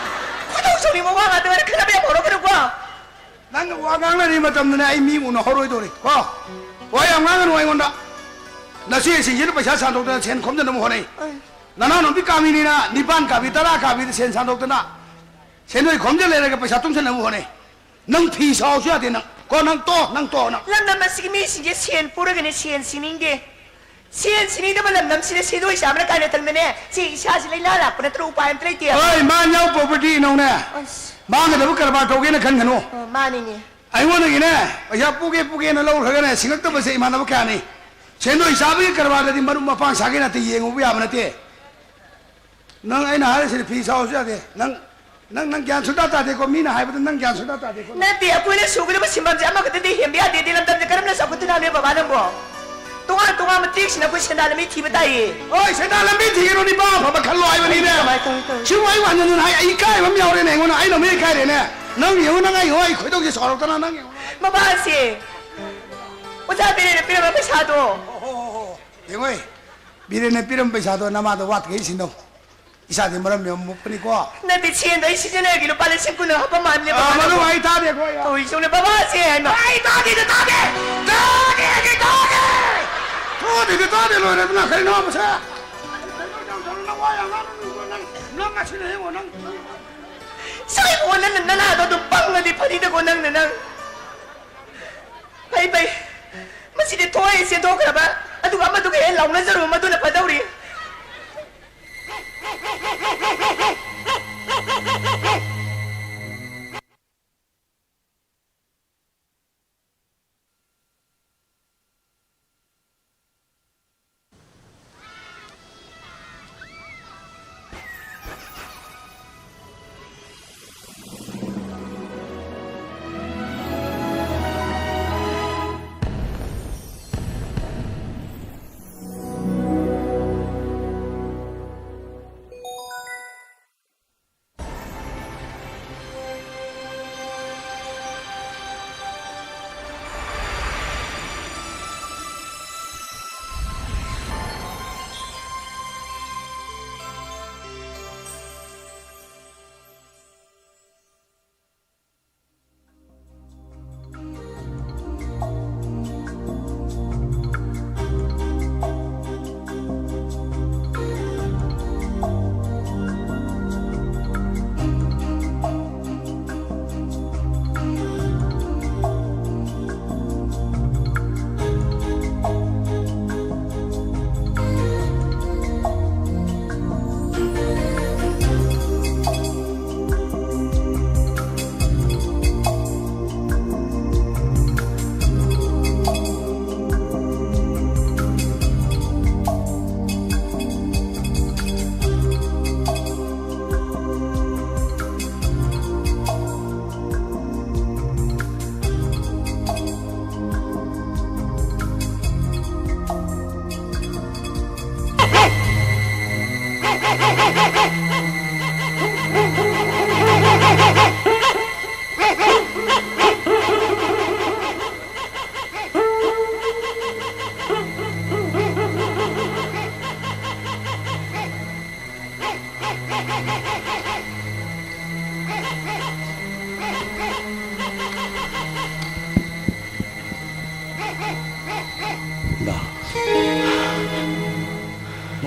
ꯈꯣꯏꯗꯧ ꯁꯥꯎꯅꯤꯡꯕ ꯋꯥ ꯉꯥꯛꯇ ꯉꯥꯏꯔꯦ, ꯈꯠꯅꯕ ꯌꯥꯝ ꯍꯧꯔꯛꯀꯅꯨꯀꯣ꯫ ꯅꯪꯒ ꯋꯥ ꯉꯥꯡꯅꯔꯤ ꯃꯇꯝꯗꯅꯦ ꯑꯩ ꯃꯤ ꯎꯅꯍꯧꯔꯣꯏꯗꯧꯔꯤ ꯀꯣ꯫ ꯋꯥ ꯌꯥꯝ ꯉꯥꯡꯒꯅꯨ ꯑꯩꯉꯣꯟꯗ꯫ ꯅꯆꯦꯁꯤꯡꯁꯤꯅ ꯄꯩꯁꯥ ꯁꯥꯟꯗꯣꯛꯇꯅ ꯁꯦꯟ ꯈꯣꯝꯖꯅꯕ ꯍꯣꯠꯅꯩ꯫ ꯑꯩ ꯅꯅꯥꯎꯅꯨꯄꯤ ꯀꯥꯕꯤꯅꯤꯅ ꯅꯤꯄꯥꯟ ꯀꯥꯕꯤ, ꯇꯔꯥ ꯀꯥꯕꯤꯗ ꯁꯦꯟ ꯁꯥꯟꯗꯣꯛꯇꯅ ꯁꯦꯟꯗꯣꯏ ꯈꯣꯝꯖ ꯂꯩꯔꯒ ꯄꯩꯁꯥ ꯇꯨꯡꯁꯤꯟꯅꯕ ꯍꯣꯠꯅꯩ꯫ ꯅꯪ ꯐꯤ ꯁꯥꯎꯁꯨ ꯌꯥꯗꯦ ꯅꯪ꯫ ꯀꯣ, ꯅꯪ ꯇꯣ, ꯅꯪ ꯇꯣ, ꯅꯪ꯫ ꯂꯝꯗꯝ ꯑꯁꯤꯒꯤ ꯃꯤꯁꯤꯡꯁꯦ ꯁꯦꯟ ꯄꯨꯔꯒꯅꯦ ꯁꯦꯟ ꯁꯤꯅꯤꯡꯗꯦ꯫ ꯁꯦꯟ ꯁꯤꯅꯤꯡꯗꯕ ꯂꯝꯗꯝꯁꯤꯗ ꯁꯦꯟꯗꯣꯏ ꯆꯥꯕꯅ ꯀꯥꯏꯅ ꯇꯪꯗꯅꯦ꯫ ꯁꯤ ꯏꯁꯥꯁꯤ ꯂꯥꯏꯅꯥ ꯂꯥꯛꯄ ꯅꯠꯇ꯭ꯔꯒ ꯎꯄꯥꯏ ꯑꯝꯇ ꯂꯩꯇꯦ꯫ ꯍꯣꯏ, ꯃꯥ ꯌꯥꯎ property ꯏꯅꯧꯅꯦ꯫ ꯑꯁ꯫ ꯃꯥꯡꯒꯗꯕ ꯀꯔꯕꯥꯔ ꯇꯧꯒꯦꯅ ꯈꯟꯒꯅꯨ꯫ ꯑꯣ, ꯃꯥꯅꯤꯅꯦ꯫ ꯑꯩꯉꯣꯟꯗꯒꯤꯅꯦ ꯄꯩꯁꯥ ꯄꯨꯒꯦ ꯄꯨꯒꯦꯅ ꯂꯧꯈ꯭ꯔꯒꯅꯦ ꯁꯤꯡꯉꯛꯇꯕꯁꯦ ꯏꯃꯥꯟꯅꯕ ꯀꯌꯥꯅꯤ꯫ ꯁꯦꯟꯗꯣꯏ ꯆꯥꯕꯒꯤ ꯀꯔꯕꯥꯔꯗꯗꯤ ꯃꯔꯨꯞ ꯃꯄꯥꯡ ꯁꯥꯒꯦ ꯅꯠꯇꯦ, ꯌꯦꯡꯉꯨꯕ ꯌꯥꯕ ꯅꯠꯇꯦ꯫ ꯅꯪ ꯑꯩꯅ ꯍꯥꯏꯔꯤꯁꯤꯗꯤ ꯐꯤ ꯁꯥꯎꯁꯨ ꯌꯥꯗꯦ꯫ ꯅꯪ, ꯅꯪ, ꯅꯪ ꯒ꯭ꯌꯥꯟ ꯁꯨꯡꯇꯥ ꯇꯥꯗꯦꯀꯣ꯫ ꯃꯤꯅ ꯍꯥꯏꯕꯗ ꯅꯪ ꯒ꯭ꯌꯥꯟ ꯁꯨꯡꯇꯥ ꯇꯥꯗꯦꯀꯣ꯫ ꯅꯠꯇꯦ, ꯑꯩꯈꯣꯏꯅ ꯁꯨꯒꯗꯕ ꯁꯤꯟꯐꯝꯁꯦ ꯑꯃꯈꯛꯇꯗꯤ ꯍꯦꯟꯕ ꯌꯥꯗꯦꯗꯤ꯫ ꯂꯝꯗꯝꯁꯦ ꯀꯔꯝꯅ ꯆꯥꯎꯈꯠꯇꯣꯏꯅꯣ ꯍꯥꯏꯕꯅꯣ ꯕꯕꯥ ꯅꯪꯕꯣ? ꯇꯣꯉꯥꯟ ꯇꯣꯉꯥꯟꯕ ꯇ꯭ꯔꯦꯛꯁꯤꯅ ꯑꯩꯈꯣꯏ ꯁꯦꯟꯗꯥꯟ ꯂꯝꯕꯤ ꯊꯤꯕ ꯇꯥꯏꯌꯦ꯫ ꯍꯣꯏ, ꯁꯦꯟꯗꯥꯟ ꯂꯝꯕꯤ ꯊꯤꯒꯅꯨ, ꯅꯤꯄꯥ ꯑꯐꯕ ꯈꯜꯂꯣ ꯍꯥꯏꯕꯅꯤꯅꯦ꯫ ꯀꯃꯥꯏ ꯇꯧꯅꯤ ꯇꯧꯔꯤꯁꯦ? ꯁꯤꯕꯨ ꯑꯩ ꯍꯟꯖꯟ ꯍꯟꯖꯟ ꯍꯥꯏ, ꯑꯩ ꯏꯀꯥꯏꯕ ꯑꯃ ꯌꯥꯎꯔꯦꯅꯦ ꯑꯩꯉꯣꯟꯗ꯫ ꯑꯩꯅ ꯑꯃꯨꯛ ꯏꯀꯥꯏꯔꯦꯅꯦ꯫ ꯅꯪ ꯌꯦꯡꯉꯨ, ꯅꯪ ꯑꯩ, ꯍꯣ, ꯑꯩ ꯈꯣꯏꯗꯧꯁꯦ ꯁꯥꯎꯔꯛꯇꯅ ꯅꯪ ꯌꯦꯡꯉꯨ꯫ ꯃꯕꯥꯁꯦ ꯑꯣꯖꯥ ꯕꯤꯔꯦꯟꯅ ꯄꯤꯔꯝꯕ ꯄꯩꯁꯥꯗꯣ꯫ ꯍꯣ, ꯍꯣ, ꯍꯣ, ꯍꯣ꯫ ꯌꯦꯡꯉꯣꯏ, ꯕꯤꯔꯦꯟꯅ ꯄꯤꯔꯝꯕ ꯄꯩꯁꯥꯗꯣ ꯅꯃꯥꯗ ꯋꯥꯠꯈꯩ ꯁꯤꯟꯅꯧ꯫ ꯏꯁꯥꯗꯤ ꯃꯔꯝ ꯌꯥꯝ ꯃꯣꯛꯄꯅꯤꯀꯣ꯫ ꯅꯠꯇꯦ, ꯁꯦꯟꯗꯣ ꯑꯩ ꯁꯤꯖꯤꯟꯅꯔꯒꯦ, ꯂꯨꯄꯥ ꯂꯤꯁꯤꯡ ꯀꯨꯟ ꯍꯥꯞꯄ ꯃꯥꯟꯕꯅꯦ꯫ ꯑꯥ, ꯕꯕꯥ, ꯃꯗꯨ ꯅꯪꯕꯣ꯫ ꯑꯩ ꯇꯥꯗꯦꯀꯣ, ꯑꯩ꯫ ꯇꯧꯔꯤꯁꯤꯕꯨꯅꯦ, ꯕꯕꯥꯁꯦ ꯍꯥꯏꯃ꯫ ꯑꯩ ꯇꯥꯗꯦꯗ, ꯇꯥꯗꯦ! ꯇꯥꯗꯦ, ꯑꯩ ꯇꯥꯗꯦ! ꯇꯥꯗꯦꯗ, ꯇꯥꯗꯦ, ꯂꯣꯏꯔꯦꯗꯅ, ꯀꯩꯅꯣ ꯃꯁꯦ? ꯅꯪ ꯋꯥ ꯌꯥꯝ ꯉꯥꯡꯅꯨ, ꯅꯪ, ꯅꯪ ꯉꯁꯤꯅ ꯌꯦꯡꯉꯣ, ꯅꯪ꯫ ꯁꯥꯏꯕꯣ, ꯅꯪꯅ ꯅꯅꯥꯗꯣ ꯑꯗꯨꯝ ꯄꯪꯉꯗꯤ ꯐꯅꯤꯗꯀꯣ, ꯅꯪꯅ ꯅꯪ꯫ ꯐꯩ, ꯐꯩ꯫ ꯃꯁꯤꯗꯤ ꯊꯣꯛꯑꯦ ꯆꯦꯟꯊꯣꯛꯈ꯭ꯔꯕ, ꯑꯗꯨꯒ ꯑꯃꯗꯨꯒ ꯍꯦꯛ ꯂꯥꯎꯅꯖꯔꯨꯕ, ꯃꯗꯨꯅ ꯐꯗꯧꯔꯤ꯫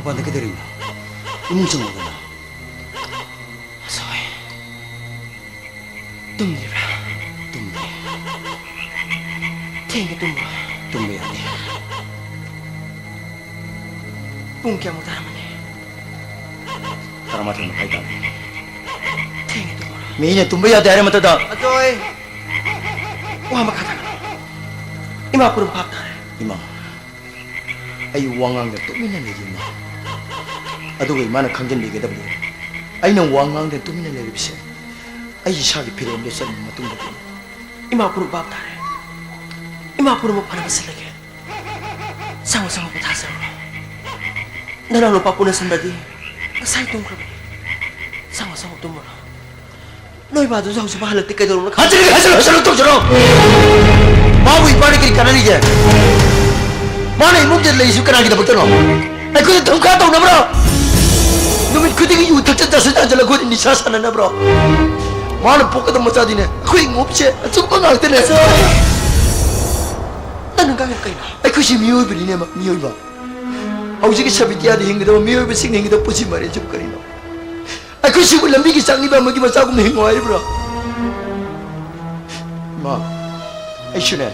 ꯃꯄꯥꯟꯗ ꯀꯩꯗꯧꯔꯤꯅꯣ? ꯏꯃꯨꯡ ꯆꯪꯉꯛꯎꯗꯅ꯫ ꯑꯁꯣꯏ꯫ ꯇꯨꯝꯗ꯭ꯔꯤꯕ꯭ꯔꯥ? ꯇꯨꯝꯗ꯭ꯔꯤ꯫ ꯊꯦꯡꯅ ꯇꯨꯝꯕ꯭ꯔꯣ? ꯇꯨꯝꯕ ꯌꯥꯗꯦ꯫ ꯄꯨꯡ ꯀꯌꯥꯃꯨꯛ ꯇꯥꯔꯝꯃꯅꯤ? ꯇꯔꯥꯃꯥꯊꯣꯏ ꯃꯈꯥꯏ ꯇꯥꯔꯦ꯫ ꯊꯦꯡꯅ ꯇꯨꯝꯕ꯭ꯔꯣ? ꯃꯤꯅ ꯇꯨꯝꯕ ꯌꯥꯗꯦ ꯍꯥꯏꯔ ꯃꯇꯝꯗ꯫ ꯑꯗꯣ ꯑꯩ ꯋꯥ ꯃꯈꯥ ꯇꯥꯔꯣ꯫ ꯏꯃꯥ ꯄꯨꯝꯅꯃꯛ ꯚꯥꯞ ꯇꯥꯔꯦ꯫ ꯏꯃꯥ, ꯑꯩ ꯋꯥ ꯉꯥꯡꯗ ꯇꯨꯃꯤꯟꯅ ꯂꯩꯔꯤ, ꯏꯃꯥ꯫ ꯑꯗꯨꯒ ꯏꯃꯥꯅ ꯈꯪꯖꯤꯟꯕꯤꯒꯗꯕꯗꯤ, ꯑꯩꯅ ꯋꯥ ꯉꯥꯡꯗ ꯇꯨꯃꯤꯟꯅ ꯂꯩꯔꯤꯕꯁꯦ ꯑꯩ ꯏꯁꯥꯒꯤ ꯐꯤꯔꯦꯞ ꯂꯦꯞꯆꯠꯂꯕ ꯃꯇꯨꯡꯗꯗꯤ꯫ ꯏꯃꯥ ꯄꯨꯝꯅꯃꯛ ꯚꯥꯞ ꯇꯥꯔꯦ꯫ ꯏꯃꯥ ꯄꯨꯝꯅꯃꯛ ꯐꯅꯕ ꯁꯤꯜꯂꯒꯦ꯫ ꯆꯪꯉꯣ, ꯆꯪꯉꯣ, ꯄꯣꯊꯥꯖꯔꯣ꯫ ꯅꯅꯥꯎ ꯅꯨꯄꯥ ꯄꯨꯅꯁꯟꯕꯗꯤ ꯉꯁꯥꯏ ꯇꯨꯝꯈ꯭ꯔꯕꯅꯤ꯫ ꯆꯪꯉꯣ, ꯆꯪꯉꯣ, ꯇꯨꯝꯃꯨꯔꯣ꯫ ꯅꯣꯏ ꯕꯥꯗꯨꯁꯨ ꯍꯧꯖꯤꯛꯐꯥꯎ ꯍꯜꯂꯛꯇꯦ, ꯀꯩꯗꯧꯔꯕꯅꯣ ꯈꯪꯗꯦ꯫ ꯍꯟꯖꯤꯜꯂꯨ, ꯍꯟꯖꯤꯜꯂꯨ, ꯍꯟꯖꯤꯜꯂꯨ, ꯇꯧꯖꯔꯣ꯫ ꯃꯥꯕꯨ ꯏꯄꯥꯅ ꯀꯔꯤ ꯀꯥꯟꯅꯔꯤꯒꯦ? ꯃꯥꯅ ꯏꯃꯨꯡꯗ ꯂꯩꯔꯤꯁꯤ ꯀꯅꯥꯒꯤꯗꯃꯛꯇꯅꯣ? ꯑꯩꯈꯣꯏꯗ ꯙꯣꯈꯥ ꯇꯧꯅꯕ꯭ꯔꯣ? ꯅꯨꯃꯤꯠ ꯈꯨꯗꯤꯡꯒꯤ ꯌꯨ ꯊꯛꯆꯟ ꯆꯥꯁꯤꯟ ꯆꯥꯁꯤꯜꯂ ꯑꯩꯈꯣꯏꯗ ꯅꯤꯁꯥ ꯁꯥꯟꯅꯅꯕ꯭ꯔꯣ? ꯃꯥꯅ ꯄꯣꯛꯀꯗꯕ ꯃꯆꯥꯗꯤꯅꯦ, ꯑꯩꯈꯣꯏ ꯏꯉꯣꯞꯁꯦ ꯑꯆꯨꯝꯕ ꯉꯥꯛꯇꯅꯦ꯫ ꯅꯪꯅ ꯉꯥꯡꯉꯤꯗꯣ ꯀꯩꯅꯣ? ꯑꯩꯈꯣꯏꯁꯤ ꯃꯤꯑꯣꯏꯕꯅꯤꯅꯦ, ꯃꯤꯑꯣꯏꯕ꯫ ꯍꯧꯖꯤꯛꯀꯤ ꯁꯥꯕꯤꯇꯤꯌꯥꯗ ꯍꯤꯡꯒꯗꯕ ꯃꯤꯑꯣꯏꯕꯁꯤꯡꯅ ꯍꯤꯡꯒꯗꯕ ꯄꯨꯟꯁꯤ ꯃꯔꯦꯜꯁꯤꯕꯨ ꯀꯔꯤꯅꯣ? ꯑꯩꯈꯣꯏꯁꯤꯕꯨ ꯂꯝꯕꯤꯒꯤ ꯆꯥꯛꯅꯤꯕ ꯑꯃꯒꯤ ꯃꯆꯥꯒꯨꯝꯅ ꯍꯤꯡꯉꯨ ꯍꯥꯏꯔꯤꯕ꯭ꯔꯣ? ꯏꯃꯥ, ꯑꯩꯁꯨꯅꯦ,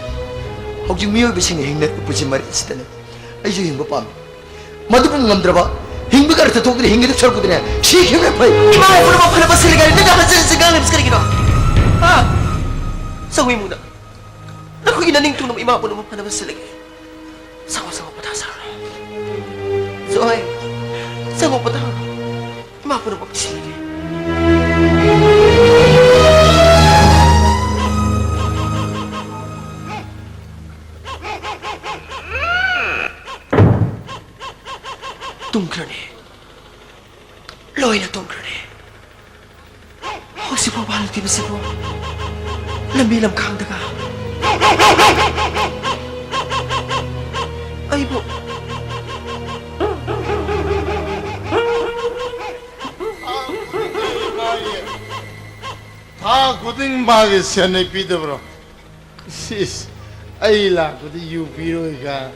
ꯍꯧꯖꯤꯛ ꯃꯤꯑꯣꯏꯕꯁꯤꯡꯅ ꯍꯤꯡꯅꯔꯤꯕ ꯄꯨꯟꯁꯤ ꯃꯔꯦꯜꯁꯤꯗꯅꯦ, ꯑꯩꯁꯨ ꯍꯤꯡꯕ ꯄꯥꯝꯃꯤ꯫ ꯃꯗꯨꯕꯨ ꯉꯝꯗ꯭ꯔꯕ, ꯍꯤꯡꯕꯒꯤ ꯑꯔꯊ ꯊꯣꯛꯇꯅ ꯍꯤꯡꯒꯗꯕ ꯁꯔꯨꯛꯄꯨꯗꯤꯅꯦ, ꯁꯤꯈꯤꯕꯅ ꯐꯩ꯫ ꯏꯃꯥ ꯏꯄꯥꯅ ꯃꯐꯅꯕ ꯁꯤꯜꯂꯒꯦ ꯍꯥꯏꯔꯗꯤ ꯅꯪꯅ ꯍꯟꯖꯤꯟ ꯍꯟꯖꯤꯟ ꯉꯥꯡꯂꯤꯕꯁꯤ ꯀꯔꯤꯒꯤꯅꯣ? ꯍꯥ? ꯆꯪꯉꯨ ꯏꯃꯨꯡꯗ꯫ ꯅꯈꯣꯏꯒꯤ ꯅꯅꯤꯡ ꯊꯨꯡꯅꯕ ꯏꯃꯥ ꯄꯨꯝꯅꯃꯛ ꯐꯅꯕ ꯁꯤꯜꯂꯒꯦ꯫ ꯆꯪꯉꯣ, ꯆꯪꯉꯣ, ꯄꯣꯊꯥꯖꯔꯣ꯫ ꯖꯣꯏ, ꯆꯪꯉꯣ, ꯄꯣꯊꯥꯔꯣ꯫ ꯏꯃꯥ ꯄꯨꯝꯅꯃꯛ ꯁꯤꯜꯂꯒꯦ꯫ ꯇꯨꯝꯈ꯭ꯔꯅꯤ꯫ ꯂꯣꯏꯅ ꯇꯨꯝꯈ꯭ꯔꯅꯤ꯫ ꯍꯧꯖꯤꯛꯐꯥꯎꯕ ꯍꯜꯂꯛꯇ꯭ꯔꯤꯕꯁꯤꯕꯨ ꯂꯝꯕꯤ ꯂꯝꯈꯥꯡꯗꯒ ꯑꯩꯕꯨ ꯊꯥ ꯈꯨꯗꯤꯡ ꯃꯥꯒꯤ ꯁꯦꯟꯅꯩ ꯄꯤꯗꯕ꯭ꯔꯣ? ꯁꯤꯁ, ꯑꯩ ꯂꯥꯛꯄꯗ ꯌꯨ ꯄꯤꯔꯣꯏꯒ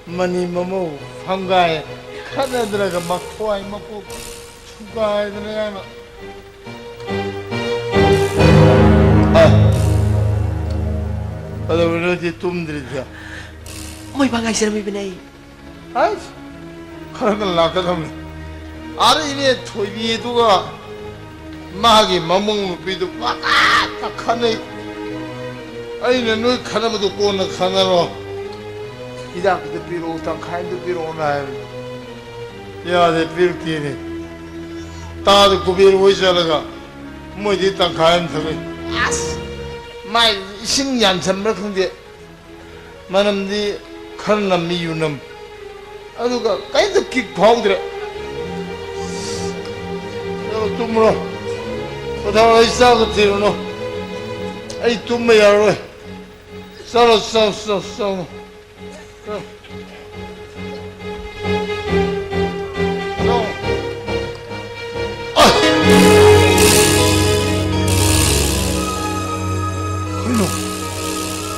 ꯃꯅꯤ ꯃꯃꯧ ꯐꯝꯒꯥꯏ ꯈꯠꯅꯗ꯭ꯔꯒ ꯃꯊ꯭ꯋꯥꯏ ꯃꯀꯣꯛ ꯊꯨꯒꯥꯏꯗꯅ ꯌꯥꯏꯃ꯫ ꯑꯦ, ꯀꯩꯗꯧꯔꯤꯅꯣ ꯁꯤ ꯇꯨꯝꯗ꯭ꯔꯤꯁꯦ? ꯃꯣꯏ ꯕꯥ ꯉꯥꯏꯖꯔꯝꯃꯤꯕꯅꯦ ꯑꯩ꯫ ꯑꯁ, ꯈꯔ ꯉꯟꯅ ꯂꯥꯛꯀꯗꯕꯅꯤ꯫ ꯑꯥꯗ ꯏꯅꯦ ꯊꯣꯏꯕꯤ ꯑꯗꯨꯒ ꯃꯥꯒꯤ ꯃꯃꯧ ꯅꯨꯄꯤꯗꯨ ꯄꯪꯈꯠꯇ ꯈꯠꯅꯩ꯫ ꯑꯩꯅ ꯅꯣꯏ ꯈꯠꯅꯕꯗꯨ ꯀꯣꯟꯅ ꯈꯠꯅꯔꯣ, ꯍꯤꯗꯥꯛꯇꯨ ꯄꯤꯔꯛꯑꯣ, ꯇꯪꯈꯥꯏ ꯑꯃꯗ ꯄꯤꯔꯛꯑꯣꯅ ꯍꯥꯏꯕꯅꯤ꯫ ꯌꯥꯗꯦ, ꯄꯤꯔꯛꯇꯦꯅꯦ꯫ ꯇꯥꯗ ꯀꯨꯕꯦꯔ ꯍꯣꯏ ꯆꯠꯂꯒ ꯃꯣꯏꯗꯤ ꯇꯪꯈꯥꯏ ꯑꯃ ꯊꯛꯂꯛꯏ꯫ ꯑꯁ! ꯃꯥꯏ ꯏꯁꯤꯡ ꯌꯥꯟꯁꯟꯕ꯭ꯔꯥ ꯈꯪꯗꯦ, ꯃꯅꯝꯗꯤ ꯈꯔ ꯅꯝꯃꯤ, ꯌꯨꯅꯝ꯫ ꯑꯗꯨꯒ ꯀꯩꯝꯇ ꯀꯤꯛ ꯐꯥꯎꯗ꯭ꯔꯦ꯫ ꯆꯠꯂꯣ, ꯇꯨꯝꯃꯨꯔꯣ꯫ ꯄꯣꯊꯥꯔꯣ, ꯑꯩ ꯆꯥꯛꯇ ꯊꯤꯔꯨꯅꯨ꯫ ꯑꯩ ꯇꯨꯝꯕ ꯌꯥꯔꯔꯣꯏ꯫ ꯆꯠꯂꯣ, ꯆꯠꯂꯣ, ꯆꯠꯂꯣ, ꯆꯠꯂꯣ꯫ ꯀꯩꯅꯣ?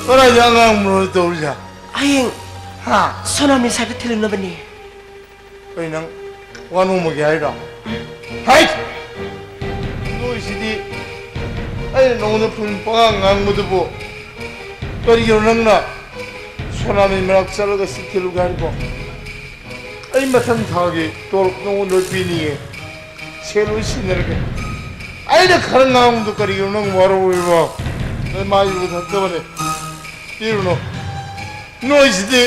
ꯀꯗꯥꯏꯗ ꯑꯉꯥꯡ ꯃꯔꯣꯏ ꯇꯧꯔꯤꯁꯦ? ꯍꯌꯦꯡ ꯍꯥ? ꯁꯣꯅꯥꯃꯤ ꯁꯥꯏꯗ ꯊꯤꯜꯂꯨꯅꯕꯅꯦ꯫ ꯀꯩ ꯅꯪ ꯋꯥ ꯅꯣꯝꯃꯒꯦ ꯍꯥꯏꯔꯣ? ꯍꯥꯏ! ꯅꯣꯏꯁꯤꯗꯤ ꯑꯩꯅ ꯅꯉꯣꯟꯗ ꯐꯨꯟ ꯄꯉꯥꯡ ꯉꯥꯡꯕꯗꯨꯕꯨ ꯀꯔꯤꯒꯤꯅꯣ ꯅꯪꯅ ꯁꯣꯅꯥꯃꯤ ꯃꯅꯥꯛ ꯆꯠꯂꯒ ꯁꯤ ꯊꯤꯜꯂꯨꯒꯦ ꯍꯥꯏꯔꯤꯕꯣ? ꯑꯩ ꯃꯊꯪ ꯊꯥꯒꯤ ꯇꯣꯂꯣꯞ ꯅꯉꯣꯟꯗ ꯂꯣꯏ ꯄꯤꯅꯤꯌꯦ꯫ ꯁꯦꯜ ꯂꯣꯏ ꯁꯤꯟꯅꯔꯒꯦ꯫ ꯑꯩꯅ ꯈꯔ ꯉꯥꯡꯕꯗꯣ ꯀꯔꯤꯒꯤꯅꯣ ꯅꯪ ꯋꯥꯔꯧꯔꯤꯕꯣ? ꯅꯣꯏ ꯃꯥ ꯌꯨ ꯊꯛꯇꯕꯅꯦ꯫ ꯄꯤꯔꯨꯅꯨ꯫ ꯅꯣꯏꯁꯤꯗꯤ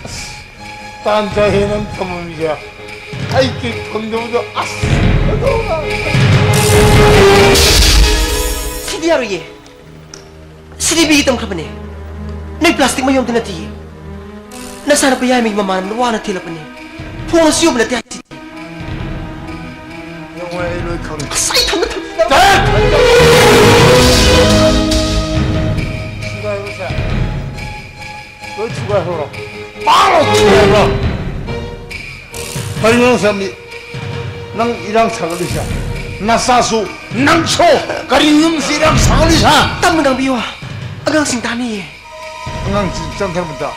ꯑꯁ, ꯇꯥꯟ ꯆꯥꯍꯦ ꯅꯪ ꯊꯝꯃꯝꯃꯤꯁꯦ꯫ ꯑꯩ ꯀꯤꯛ ꯐꯪꯗꯕꯗꯣ ꯑꯁ, ꯑꯗꯨ ꯁꯤꯗꯤ ꯌꯥꯔꯣꯏꯌꯦ꯫ ꯁꯤꯗꯤ ꯃꯤꯒꯤ ꯇꯝꯈ꯭ꯔꯕꯅꯦ꯫ ꯅꯣꯏ ꯄ꯭ꯂꯥꯁꯇꯤꯛ ꯃꯌꯣꯝꯗꯤ ꯅꯠꯇꯤꯌꯦ꯫ ꯅꯆꯥꯅꯨꯄꯥ ꯌꯥꯏꯃꯒꯤ ꯃꯃꯥꯟꯅꯕꯅ ꯋꯥꯅ ꯊꯤꯜꯂꯛꯄꯅꯦ꯫ ꯐꯣꯟꯁꯨ ꯌꯣꯟꯕ ꯅꯠꯇꯦ ꯍꯥꯏꯁꯤꯗꯤ꯫ ꯌꯦꯡꯉꯣ, ꯑꯩ ꯂꯣꯏ ꯈꯪꯉꯦ꯫ ꯑꯁ, ꯑꯩ ꯊꯝꯒꯦ, ꯊꯝꯒꯦ꯫ ꯆꯠ! ꯊꯨꯒꯥꯏꯔꯣꯁꯦ꯫ ꯂꯣꯏ ꯊꯨꯒꯥꯏꯍꯧꯔꯣ꯫ ꯄꯥꯡꯂꯣ ꯊꯨꯒꯥꯏꯍꯧꯔꯣ꯫ ꯀꯔꯤꯅꯣ ꯅꯪ ꯁꯥꯃꯤ? ꯅꯪ ꯏꯔꯥꯡ ꯁꯥꯒꯠꯂꯤꯁꯦ? ꯅꯆꯥꯁꯨ, ꯅꯪꯁꯨ ꯀꯔꯤꯅꯣ ꯅꯪꯁꯤ ꯏꯔꯥꯡ ꯁꯥꯒꯠꯂꯤꯁꯦ? ꯇꯞꯅ ꯉꯥꯡꯕꯤꯌꯨ꯫ ꯑꯉꯥꯡꯁꯤꯡ ꯇꯥꯅꯤꯌꯦ꯫ ꯑꯉꯥꯡꯁꯤꯡ ꯆꯪꯈ꯭ꯔꯕꯗ꯫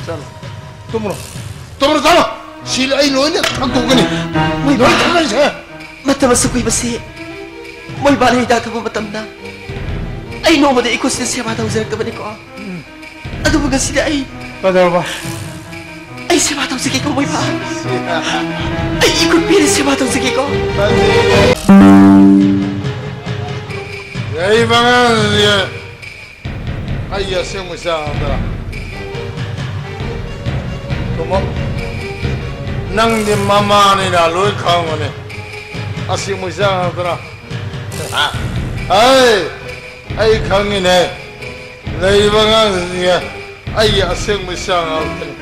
ꯆꯠꯂꯣ꯫ ꯇꯨꯝꯃꯨꯔꯣ꯫ ꯇꯧꯔꯣ, ꯇꯧꯔꯣ꯫ ꯁꯤ ꯑꯩ ꯂꯣꯏꯅ ꯊꯛꯇꯣꯛꯀꯅꯤ꯫ ꯃꯣꯏꯕꯥ꯫ ꯂꯣꯏ ꯊꯛꯀꯅꯤꯁꯦ꯫ ꯃꯇꯝ ꯑꯁꯨꯛ ꯀꯨꯏꯕꯁꯤ ꯃꯣꯏꯕꯥꯅ ꯍꯤꯗꯥꯛ ꯊꯛꯄ ꯃꯇꯝꯗ ꯑꯩ ꯅꯣꯡꯃꯗ ꯏꯀꯨꯁꯤꯅ ꯁꯦꯕꯥ ꯇꯧꯖꯔꯛꯇꯕꯅꯤꯀꯣ꯫ ꯑꯗꯨꯕꯨ ꯉꯁꯤꯗꯤ ꯑꯩ ꯀꯩꯗꯧꯔꯕ? ꯑꯩ ꯁꯦꯕꯥ ꯇꯧꯖꯒꯦꯀꯣ, ꯃꯣꯏꯕꯥ꯫ ꯑꯩ ꯏꯀꯨꯠ ꯄꯤꯔ ꯁꯦꯕꯥ ꯇꯧꯖꯒꯦꯀꯣ꯫ ꯌꯥꯏ, ꯃꯉꯥꯡꯁꯦ꯫ ꯑꯩꯒꯤ ꯑꯁꯦꯡꯕ ꯏꯆꯥ ꯉꯥꯛꯇꯔꯥ? ꯇꯨꯝꯃꯣ꯫ ꯅꯪꯗꯤ ꯃꯃꯥꯅꯤꯅ ꯂꯣꯏ ꯈꯪꯕꯅꯤ꯫ ꯑꯁꯦꯡꯕ ꯏꯆꯥ ꯉꯥꯛꯇꯔꯥ? ꯑꯩ, ꯑꯩ ꯈꯪꯉꯤꯅꯦ꯫ ꯂꯩꯔꯤꯕ ꯑꯉꯥꯡꯁꯤꯡꯁꯦ ꯑꯩꯒꯤ ꯑꯁꯦꯡꯕ ꯏꯆꯥ ꯉꯥꯛꯇꯅꯤ꯫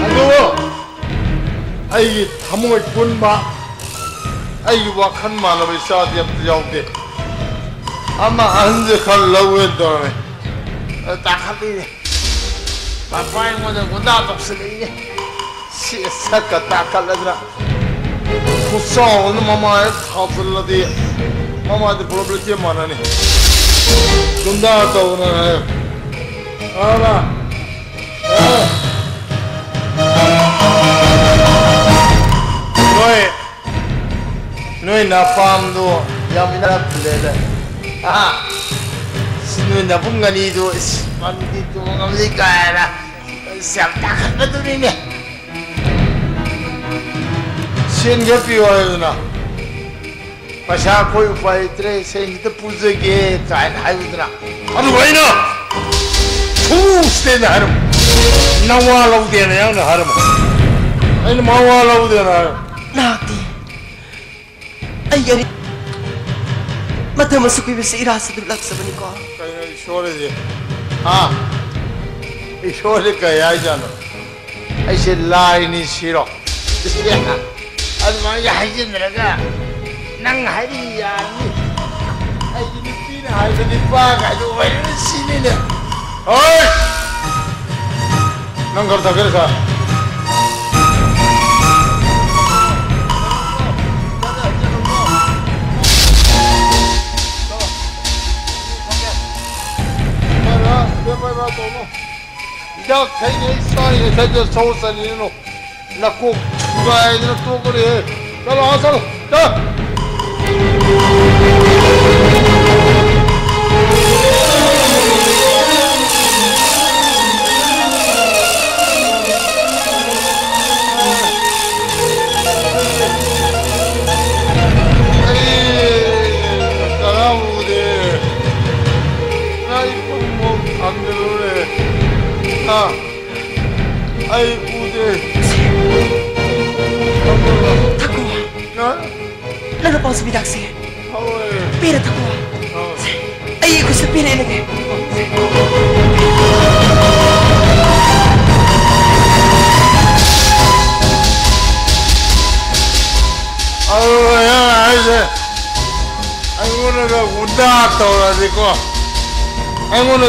ꯑꯗꯨꯕꯨ ꯑꯩꯒꯤ ꯊꯃꯣꯏ ꯄꯨꯟꯕ, ꯑꯩꯒꯤ ꯋꯥꯈꯜ ꯃꯥꯟꯅꯕ ꯏꯆꯥꯗꯤ ꯑꯝꯇ ꯌꯥꯎꯗꯦ꯫ ꯑꯃ ꯑꯍꯟꯁꯦ ꯈꯔ ꯂꯧꯋꯦꯅ ꯇꯧꯔꯝꯃꯦ꯫ ꯑꯗ ꯇꯥꯈꯠꯂꯤꯅꯦ꯫ ꯄꯥꯄꯥ ꯑꯩꯉꯣꯟꯗ ꯒꯨꯟꯗꯥ ꯇꯧꯁꯤꯜꯂꯛꯏꯅꯦ꯫ ꯁꯤ ꯁꯛꯀ ꯇꯥꯈꯠꯂꯗꯅ꯫ ꯈꯨꯆꯥꯎ ꯑꯃ ꯃꯃꯥꯏꯗ ꯊꯥꯖꯤꯜꯂꯗꯤ ꯃꯃꯥꯏꯗ ꯄꯨꯂꯞ ꯂꯩꯇꯦꯝ ꯃꯥꯟꯅꯅꯤ꯫ ꯒꯨꯟꯗꯥ ꯇꯧꯗꯅ ꯍꯥꯏ꯫ ꯑꯗꯨꯅ ꯅꯣꯏ, ꯅꯣꯏ ꯅꯄꯥꯝꯗꯣ ꯌꯥꯝ ꯏꯅꯥꯛ ꯈꯨꯜꯂꯦꯗ꯫ ꯑꯍꯥ꯫ ꯁꯤ ꯅꯣꯏ ꯅꯕꯨꯡ ꯑꯅꯤꯗꯣ, ꯏꯁ, ꯃꯥꯗꯤ ꯇꯣꯡꯉꯝꯅꯤ ꯀꯥꯏꯅ, ꯏꯁ, ꯌꯥꯝ ꯇꯥꯈꯠꯄꯗꯨꯅꯤꯅꯦ꯫ ꯁꯦꯟ ꯈꯔ ꯄꯤꯌꯨ ꯍꯥꯏꯌꯨꯗꯅ꯫ ꯄꯩꯁꯥ ꯑꯩꯈꯣꯏ ꯎꯄꯥꯏ ꯂꯩꯇ꯭ꯔꯦ, ꯁꯦꯟ ꯈꯤꯇ ꯄꯨꯖꯒꯦ ꯀꯥꯏꯅ ꯍꯥꯏꯌꯨꯗꯅ꯫ ꯑꯗꯨꯒ ꯑꯩꯅ ꯐꯨꯁꯇꯦꯅ ꯍꯥꯏꯔꯝꯃꯨ꯫ ꯅꯋꯥ ꯂꯧꯗꯦꯅ ꯅꯪꯅ ꯍꯥꯏꯔꯝꯃꯨ꯫ ꯑꯩꯅ ꯃꯋꯥ ꯂꯧꯗꯦꯅ ꯍꯥꯏꯔꯝꯃꯨ꯫ ꯅꯍꯥꯛꯇꯤ ꯑꯩꯒꯤ ꯑꯔꯤ-, ꯃꯇꯝ ꯑꯁꯨꯛ ꯀꯨꯏꯕꯁꯤ ꯏꯔꯥꯁꯤ ꯑꯗꯨꯝ ꯂꯥꯛꯆꯕꯅꯤꯀꯣ꯫ ꯀꯩꯅꯣ ꯏꯁꯣꯔꯁꯦ? ꯍꯥ? ꯏꯁꯣꯔꯁꯦ ꯀꯩ ꯍꯥꯏꯖꯥꯠꯅꯣ? ꯑꯩꯁꯦ ꯂꯥꯏꯅꯤ ꯁꯤꯔꯣ? ꯑꯗꯨꯃꯥꯏꯅ ꯍꯥꯏꯖꯤꯟꯅꯔꯒ ꯅꯪ ꯍꯥꯏꯔꯤ ꯌꯥꯔꯅꯤ꯫ ꯑꯩꯒꯤ ꯅꯨꯄꯤꯅ ꯍꯥꯏꯕ ꯅꯤꯄꯥ ꯀꯥꯏꯗꯣ ꯑꯣꯏꯔꯅꯤ ꯁꯤꯅꯤꯅꯦ꯫ ꯍꯣꯏ! ꯅꯪ ꯈꯔ ꯊꯛꯀꯦꯔ ꯁꯥ? ꯍꯤꯗꯥꯛ ꯊꯩꯉꯩ ꯆꯥꯔꯤꯉꯩ ꯊꯩꯗ ꯁꯧ ꯆꯠꯂꯤꯅꯣ꯫ ꯅꯀꯣꯛ ꯊꯨꯒꯥꯏꯗꯅ ꯇꯣꯛꯀꯅꯤꯍꯦ꯫ ꯆꯠꯂꯣ, ꯑꯥ ꯆꯠꯂꯣ꯫ ꯆꯠ! ꯑꯩ ꯀꯅꯥꯝ ꯎꯗꯦ꯫ ꯅꯪ ꯏꯄꯨꯡꯃꯨꯛ ꯊꯝꯖꯤꯜꯂꯨꯔꯦ꯫ ꯑꯥ꯫ ꯑꯩ ꯎꯗꯦ꯫ ꯊꯛꯈꯣ꯫ ꯍꯥ? ꯅꯪꯅ ꯄꯥꯝꯖꯕ ꯍꯤꯗꯥꯛꯁꯦ꯫ ꯍꯣꯏ꯫ ꯄꯦꯟꯅ ꯊꯛꯈꯣ꯫ ꯍꯣꯏ꯫ ꯑꯩ ꯈꯨꯠꯁꯨ ꯄꯦꯟꯅ ꯏꯜꯂꯒꯦ꯫ ꯑꯗꯨ ꯅꯪ ꯍꯥꯏꯁꯦ ꯑꯩꯉꯣꯟꯗꯒ ꯒꯨꯟꯗꯥ ꯇꯧꯔꯗꯤꯀꯣ, ꯑꯩꯉꯣꯟꯗ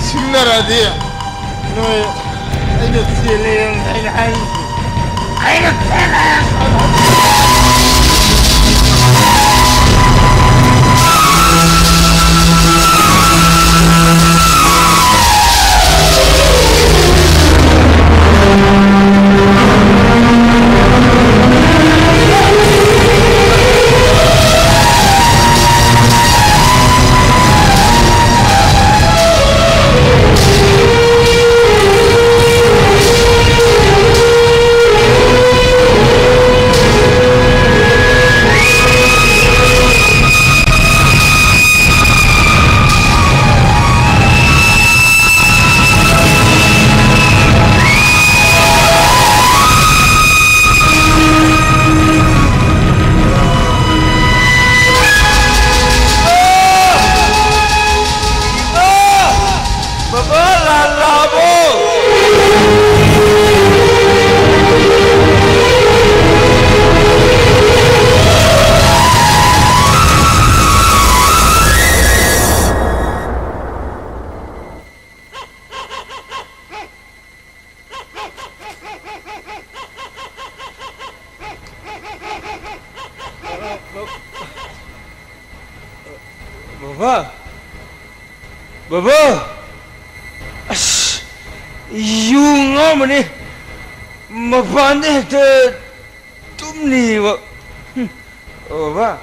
ꯁꯤꯡꯅꯔꯗꯤ, ꯅꯣꯏ ꯑꯩꯅ ꯆꯦꯜꯂꯦ ꯑꯩꯅ ꯍꯥꯏꯔꯤꯁꯦ꯫ ꯑꯩꯅ ꯆꯦꯜꯂꯦ꯫ ꯕꯕꯥ, ꯂꯥꯟ ꯂꯥꯛꯑꯕꯣ? ꯕꯕꯥ! ꯕꯕꯥ! ꯑꯁ! ꯌꯨ ꯉꯥꯎꯔꯝꯃꯅꯤ꯫ ꯃꯄꯥꯟꯗ ꯍꯦꯛꯇ ꯇꯨꯝꯅꯤꯕ꯫ ꯍꯨꯝ꯫ ꯑꯣ, ꯕꯕꯥ꯫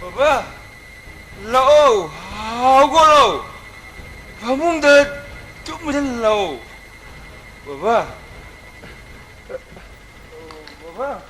ꯕꯕꯥ, ꯂꯥꯛꯑꯣ, ꯍꯧꯒꯠꯂꯣ꯫ ꯐꯃꯨꯡꯗ ꯇꯨꯝꯕꯗ ꯂꯥꯛꯑꯣ꯫ ꯕꯕꯥ꯫ ꯕꯕꯥ꯫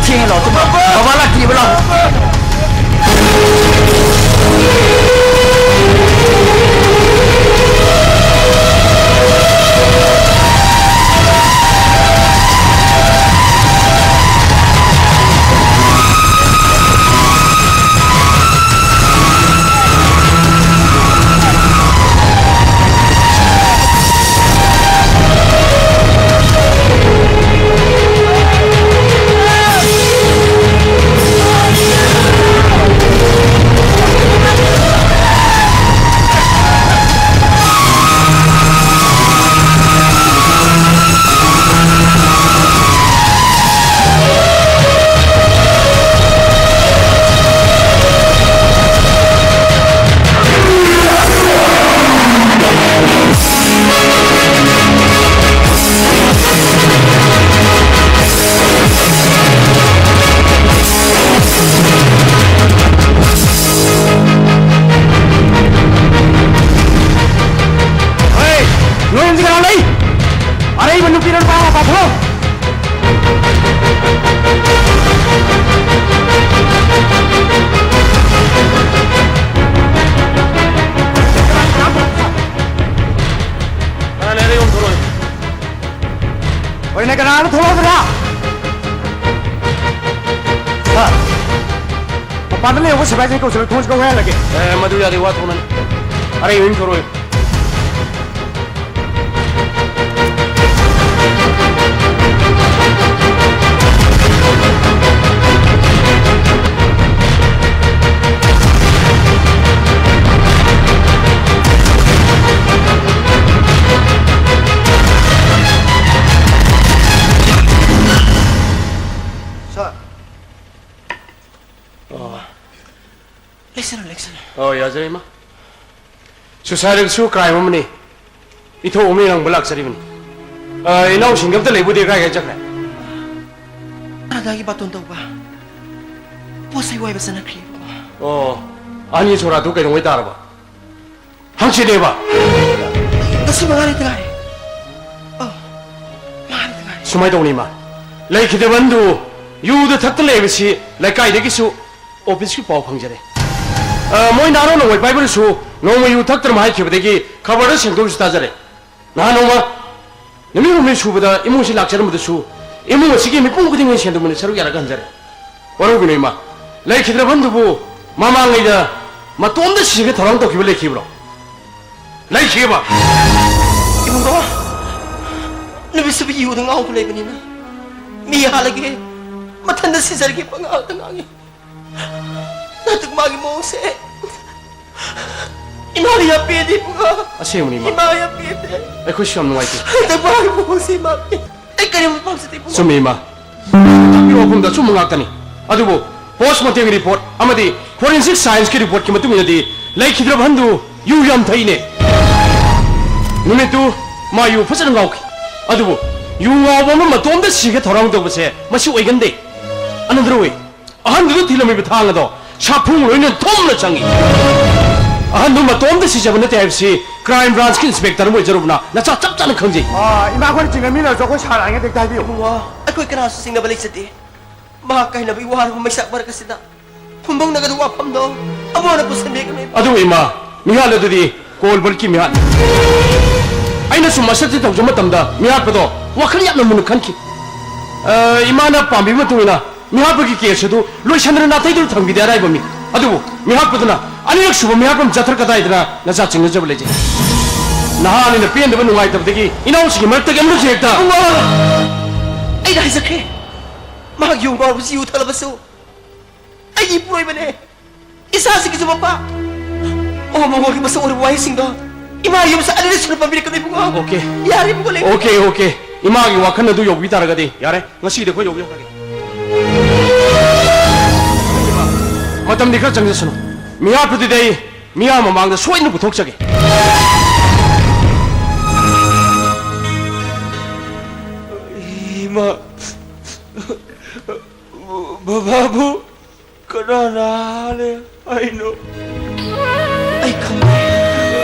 ꯊꯦꯡꯉꯦ ꯂꯥꯎ, ꯇꯨꯝꯕ꯫ ꯕꯕꯥ ꯂꯥꯛꯇ꯭ꯔꯤꯕ ꯂꯥꯎ꯫ ꯍꯣꯏ, ꯅꯣꯏ ꯌꯨꯝꯁꯤ ꯀꯅꯥ ꯂꯩ? ꯑꯔꯩꯕ ꯅꯨꯄꯤꯔꯣ ꯅꯨꯄꯥ ꯍꯥꯟꯅ ꯄꯥꯊꯣꯛꯑꯣ꯫ ꯀꯅꯥ ꯂꯩꯔꯦ? ꯌꯣꯝꯊꯣꯔꯛꯑꯣ꯫ ꯑꯦ, ꯀꯅꯥꯅꯣ ꯊꯣꯛꯂꯛꯑꯣꯗꯅ? ꯍꯥ? ꯃꯄꯥꯟꯗ ꯂꯩꯍꯧꯕ ꯁꯤꯐꯥꯏꯁꯤꯡ ꯀꯧꯁꯤꯜꯂꯒ ꯊꯣꯡꯁꯤ ꯀꯧ ꯍꯥꯏꯍꯜꯂꯒꯦ꯫ ꯑꯦ, ꯃꯗꯨ ꯌꯥꯗꯦ, ꯋꯥ ꯊꯣꯛꯅꯅꯤ꯫ ꯑꯔꯩ ꯃꯍꯤꯡ ꯊꯣꯔꯛꯑꯣꯏ꯫ ꯁꯥꯔ꯫ ꯑꯣ꯫ ꯂꯦꯛꯁꯟ, ꯂꯦꯛꯁꯟ꯫ ꯑꯣ, ꯌꯥꯖꯔꯦ, ꯏꯃꯥ꯫ ꯁꯨꯁꯥꯏꯗꯁꯨ ꯀ꯭ꯔꯥꯏꯝ ꯑꯃꯅꯤ꯫ ꯏꯊꯧ ꯑꯃ ꯌꯦꯡꯕ ꯂꯥꯛꯆꯔꯤꯕꯅꯤ꯫ ꯑ, ꯏꯅꯥꯎꯁꯤꯡ ꯑꯝꯇ ꯂꯩꯕꯨꯗꯤ ꯀꯥꯏ ꯀꯥꯏ ꯆꯠꯈ꯭ꯔꯦ? ꯑꯗꯥꯒꯤ ꯕꯥꯇꯣꯟ ꯇꯧꯕ ꯄꯣꯠ ꯆꯩ ꯋꯥꯏꯕ ꯆꯠꯅꯈ꯭ꯔꯦ, ꯏꯕꯨꯡꯉꯣ꯫ ꯑꯣ, ꯑꯍꯟꯒꯤ ꯁꯣꯔꯥꯠꯇꯨ ꯀꯩꯗꯧꯉꯩ ꯇꯥꯔꯕ? ꯍꯪꯆꯤꯠꯅꯦꯕ? ꯉꯁꯤ ꯃꯉꯥꯅꯤꯗ ꯉꯥꯏꯔꯦ꯫ ꯑꯧ, ꯃꯉꯥꯅꯤꯗ ꯉꯥꯏꯔꯦ꯫ ꯁꯨꯃꯥꯏꯅ ꯇꯧꯅꯤ, ꯏꯃꯥ꯫ ꯂꯩꯈꯤꯗꯕ ꯑꯍꯟꯗꯨ ꯌꯨꯗ ꯊꯛꯇ ꯂꯩꯕꯁꯤ ꯂꯩꯀꯥꯏꯗꯒꯤꯁꯨ ꯑꯣꯐꯤꯁꯀꯤ ꯄꯥꯎ ꯐꯪꯖꯔꯦ꯫ ꯑ, ꯃꯣꯏ ꯅꯍꯥꯔꯣꯜ ꯅꯣꯡꯃꯩ ꯄꯥꯏꯕꯅꯁꯨ ꯅꯣꯡꯃ ꯌꯨ ꯊꯛꯇꯅ ꯍꯥꯏꯈꯤꯕꯗꯒꯤ ꯈꯕꯔꯗ ꯁꯦꯡꯗꯣꯛꯅꯁꯨ ꯇꯥꯖꯔꯦ꯫ ꯅꯍꯥꯟ ꯅꯣꯡꯃ ꯅꯨꯃꯤꯠ ꯍꯨꯝꯅꯤ ꯁꯨꯕꯗ ꯏꯃꯨꯡꯁꯤ ꯂꯥꯛꯆꯔꯝꯕꯗꯁꯨ ꯏꯃꯨꯡ ꯑꯁꯤꯒꯤ ꯃꯤꯄꯨꯝ ꯈꯨꯗꯤꯡꯃꯛ ꯁꯦꯟꯗꯣꯡꯕꯅ ꯁꯔꯨꯛ ꯌꯥꯔꯒ ꯍꯟꯖꯔꯦ꯫ ꯋꯥꯔꯧꯕꯤꯅꯨ ꯏꯃꯥ, ꯂꯩꯈꯤꯗ꯭ꯔꯕ ꯑꯍꯟꯗꯨꯕꯨ ꯃꯃꯥꯡꯉꯩꯗ ꯃꯇꯣꯝꯇ ꯁꯤꯖꯒꯦ ꯊꯧꯔꯥꯡ ꯇꯧꯈꯤꯕ ꯂꯩꯈꯤꯕ꯭ꯔꯣ? ꯂꯩꯈꯤꯕ? ꯏꯕꯨꯡꯉꯣ, ꯅꯨꯃꯤꯠꯁꯤꯕꯨ ꯌꯨꯗ ꯉꯥꯎꯗꯨ ꯂꯩꯕꯅꯤꯅ ꯃꯤ ꯍꯥꯠꯂꯒꯦ, ꯃꯊꯟꯇ ꯁꯤꯖꯔꯒꯦ ꯄꯉꯥꯡꯗ ꯉꯥꯡꯉꯤ꯫ ꯅꯠꯇ꯭ꯔꯒ ꯃꯥꯒꯤ ꯃꯑꯣꯡꯁꯦ ꯏꯃꯥꯅ ꯌꯥꯝ ꯄꯦꯟꯗꯦ, ꯏꯕꯨꯡꯉꯣ꯫ ꯑꯁꯦꯡꯕꯅꯤ, ꯏꯃꯥ꯫ ꯏꯃꯥ ꯌꯥꯝ ꯄꯦꯟꯗꯦ꯫ ꯑꯩꯈꯣꯏꯁꯨ ꯌꯥꯝ ꯅꯨꯡꯉꯥꯏꯇꯦ꯫ ꯅꯠꯇ꯭ꯔꯒ ꯃꯥꯒꯤ ꯃꯑꯣꯡꯁꯦ ꯏꯃꯥ ꯄꯦꯟꯗꯦ꯫ ꯑꯩ ꯀꯔꯤꯒꯨꯝꯕ ꯄꯥꯝꯖꯗꯦ, ꯏꯕꯨꯡꯉꯣ꯫ ꯆꯨꯝꯃꯤ, ꯏꯃꯥ꯫ ꯇꯥꯛꯄꯤꯕ ꯋꯥꯐꯝꯗ ꯑꯆꯨꯝꯕ ꯉꯥꯛꯇꯅꯤ꯫ ꯑꯗꯨꯕꯨ ꯄꯣꯁꯃꯣꯔꯇꯦꯝꯒꯤ ꯔꯤꯄꯣꯔꯠ ꯑꯃꯗꯤ ꯐꯣꯔꯦꯟꯁꯤꯛ ꯁꯥꯏꯟꯁꯀꯤ ꯔꯤꯄꯣꯔꯠꯀꯤ ꯃꯇꯨꯡ ꯏꯟꯅꯗꯤ ꯂꯩꯈꯤꯗ꯭ꯔꯕ ꯑꯍꯟꯗꯨ ꯌꯨ ꯌꯥꯝ ꯊꯛꯏꯅꯦ꯫ ꯅꯨꯃꯤꯠꯇꯨ ꯃꯥ ꯌꯨ ꯐꯖꯅ ꯉꯥꯎꯈꯤ꯫ ꯑꯗꯨꯕꯨ ꯌꯨ ꯉꯥꯎꯕ ꯑꯃ ꯃꯇꯣꯝꯇ ꯁꯤꯒꯦ ꯊꯧꯔꯥꯡ ꯇꯧꯕꯁꯦ ꯃꯁꯤ ꯑꯣꯏꯒꯟꯗꯦ꯫ ꯑꯅꯟꯗ꯭ꯔꯣꯏ, ꯑꯍꯟꯗꯨꯗ ꯊꯤꯜꯂꯝꯃꯤꯕ ꯊꯥꯡ ꯑꯗꯣ ꯁꯥꯐꯨ ꯂꯣꯏꯅ ꯊꯨꯝꯅ ꯆꯪꯏ꯫ ꯑꯍꯟꯗꯨ ꯃꯇꯣꯝꯇ ꯁꯤꯖꯕ ꯅꯠꯇꯦ ꯍꯥꯏꯕꯁꯤ ꯀ꯭ꯔꯥꯏꯝ ꯕ꯭ꯔꯥꯟꯁꯀꯤ ꯏꯟꯁꯄꯦꯛꯇꯔ ꯑꯃ ꯑꯣꯏꯖꯔꯨꯕꯅ ꯅꯆꯥ ꯆꯞ ꯆꯥꯅ ꯈꯪꯖꯩ꯫ ꯑꯥ, ꯏꯃꯥ, ꯑꯩꯈꯣꯏꯅ ꯆꯤꯡꯅꯃꯤꯟꯅꯔꯁꯨ ꯑꯩꯈꯣꯏ ꯁꯥꯔ ꯂꯥꯛꯏꯉꯩꯗ ꯍꯦꯛꯇ ꯍꯥꯏꯕꯤꯌꯨ꯫ ꯏꯕꯨꯡꯉꯣ, ꯑꯩꯈꯣꯏ ꯀꯅꯥꯁꯨ ꯆꯤꯡꯅꯕ ꯂꯩꯖꯗꯦ꯫ ꯃꯍꯥꯛ ꯀꯥꯏꯅꯕꯒꯤ ꯋꯥꯔꯕ ꯃꯩꯁꯥꯛ ꯃꯔꯛ ꯑꯁꯤꯗ ꯐꯨꯝꯕꯪꯅꯒꯗꯕ ꯋꯥꯐꯝꯗꯣ ꯑꯃꯨꯛ ꯍꯟꯅ ꯄꯨꯁꯟꯕꯤꯒꯅꯨ꯫ ꯑꯗꯨꯕꯨ ꯏꯃꯥ, ꯃꯤꯍꯥꯠ ꯑꯗꯨꯗꯤ ꯀꯣꯜꯕꯔꯠꯀꯤ ꯃꯤꯍꯥꯠꯅꯤ꯫ ꯑꯩꯅ ꯁꯨꯝ ꯃꯁꯛꯁꯤ ꯇꯧꯖ ꯃꯇꯝꯗ ꯃꯤꯍꯥꯠꯄꯗꯣ ꯋꯥꯈꯜ ꯌꯥꯝꯅ ꯃꯨꯟꯅ ꯈꯟꯈꯤ꯫ ꯑ, ꯏꯃꯥꯅ ꯄꯥꯝꯕꯤꯕ ꯃꯇꯨꯡ ꯏꯟꯅ ꯃꯤꯍꯥꯠꯄꯒꯤ ꯀꯦꯁ ꯑꯗꯨ ꯂꯣꯏꯁꯟꯗꯅ ꯅꯥꯊꯩꯗꯨꯅ ꯊꯝꯈꯤꯗꯦ ꯑꯔꯥꯏꯕꯝꯅꯤ꯫ ꯑꯗꯨꯕꯨ ꯃꯤꯍꯥꯠꯄꯗꯨꯅ ꯑꯅꯤꯔꯛ ꯁꯨꯕ ꯃꯤꯍꯥꯠꯄ ꯑꯃ ꯆꯠꯊꯔꯛꯀ ꯇꯥꯏꯗꯅ ꯅꯆꯥ ꯆꯤꯡꯅꯖꯕ ꯂꯩꯖꯩ꯫ ꯅꯍꯥꯅꯤꯅ ꯄꯦꯟꯗꯕ ꯅꯨꯡꯉꯥꯏꯇꯕꯗꯒꯤ ꯏꯅꯥꯎꯁꯤꯡꯒꯤ ꯃꯔꯛꯇꯒꯤ ꯑꯃꯠꯇ ꯍꯦꯛꯇ ꯏꯃꯥ! ꯑꯩꯅ ꯍꯥꯏꯖꯈ꯭ꯔꯦ, ꯃꯍꯥꯛ ꯌꯨ ꯉꯥꯎꯔꯕꯁꯨ ꯌꯨ ꯊꯛꯂꯕꯁꯨ ꯑꯩꯒꯤ ꯏꯄꯨꯔꯣꯏꯕꯅꯦ꯫ ꯏꯆꯥꯁꯤꯡꯒꯤꯁꯨ ꯃꯄꯥ꯫ ꯑꯣ, ꯃꯉꯣꯟꯒꯤ ꯃꯁꯛ ꯑꯣꯏꯔꯕ ꯋꯥꯍꯩꯁꯤꯡꯗꯣ ꯏꯃꯥ ꯌꯨꯝꯁꯦ ꯑꯅꯤꯔꯛ ꯁꯨꯅ ꯄꯥꯝꯕꯤꯔꯛꯀꯅꯤ, ꯏꯕꯨꯡꯉꯣ꯫ ꯑꯣꯀꯦ꯫ ꯌꯥꯔꯦ, ꯏꯕꯨꯡꯉꯣ, ꯂꯩ꯫ Okay, okay. ꯏꯃꯥꯒꯤ ꯋꯥꯈꯜ ꯑꯗꯨ ꯌꯧꯕꯤ ꯇꯥꯔꯒꯗꯤ ꯌꯥꯔꯦ, ꯉꯁꯤꯗꯤ ꯑꯩꯈꯣꯏ ꯌꯧꯕꯤꯔꯛꯑꯒꯦ꯫ ꯃꯇꯝꯗꯤ ꯈꯔ ꯆꯪꯖꯁꯅꯨ꯫ ꯃꯤꯍꯥꯠꯄꯗꯨꯗꯤ ꯑꯩ ꯃꯤꯌꯥꯝ ꯃꯃꯥꯡꯗ ꯁꯣꯏꯗꯅ ꯄꯨꯊꯣꯛꯆꯒꯦ꯫ ꯏꯃꯥ, ꯕꯕꯥꯕꯨ ꯀꯅꯥꯅ ꯍꯥꯠꯂꯦ ꯍꯥꯏꯅꯣ? ꯑꯩ ꯈꯪꯗꯦ꯫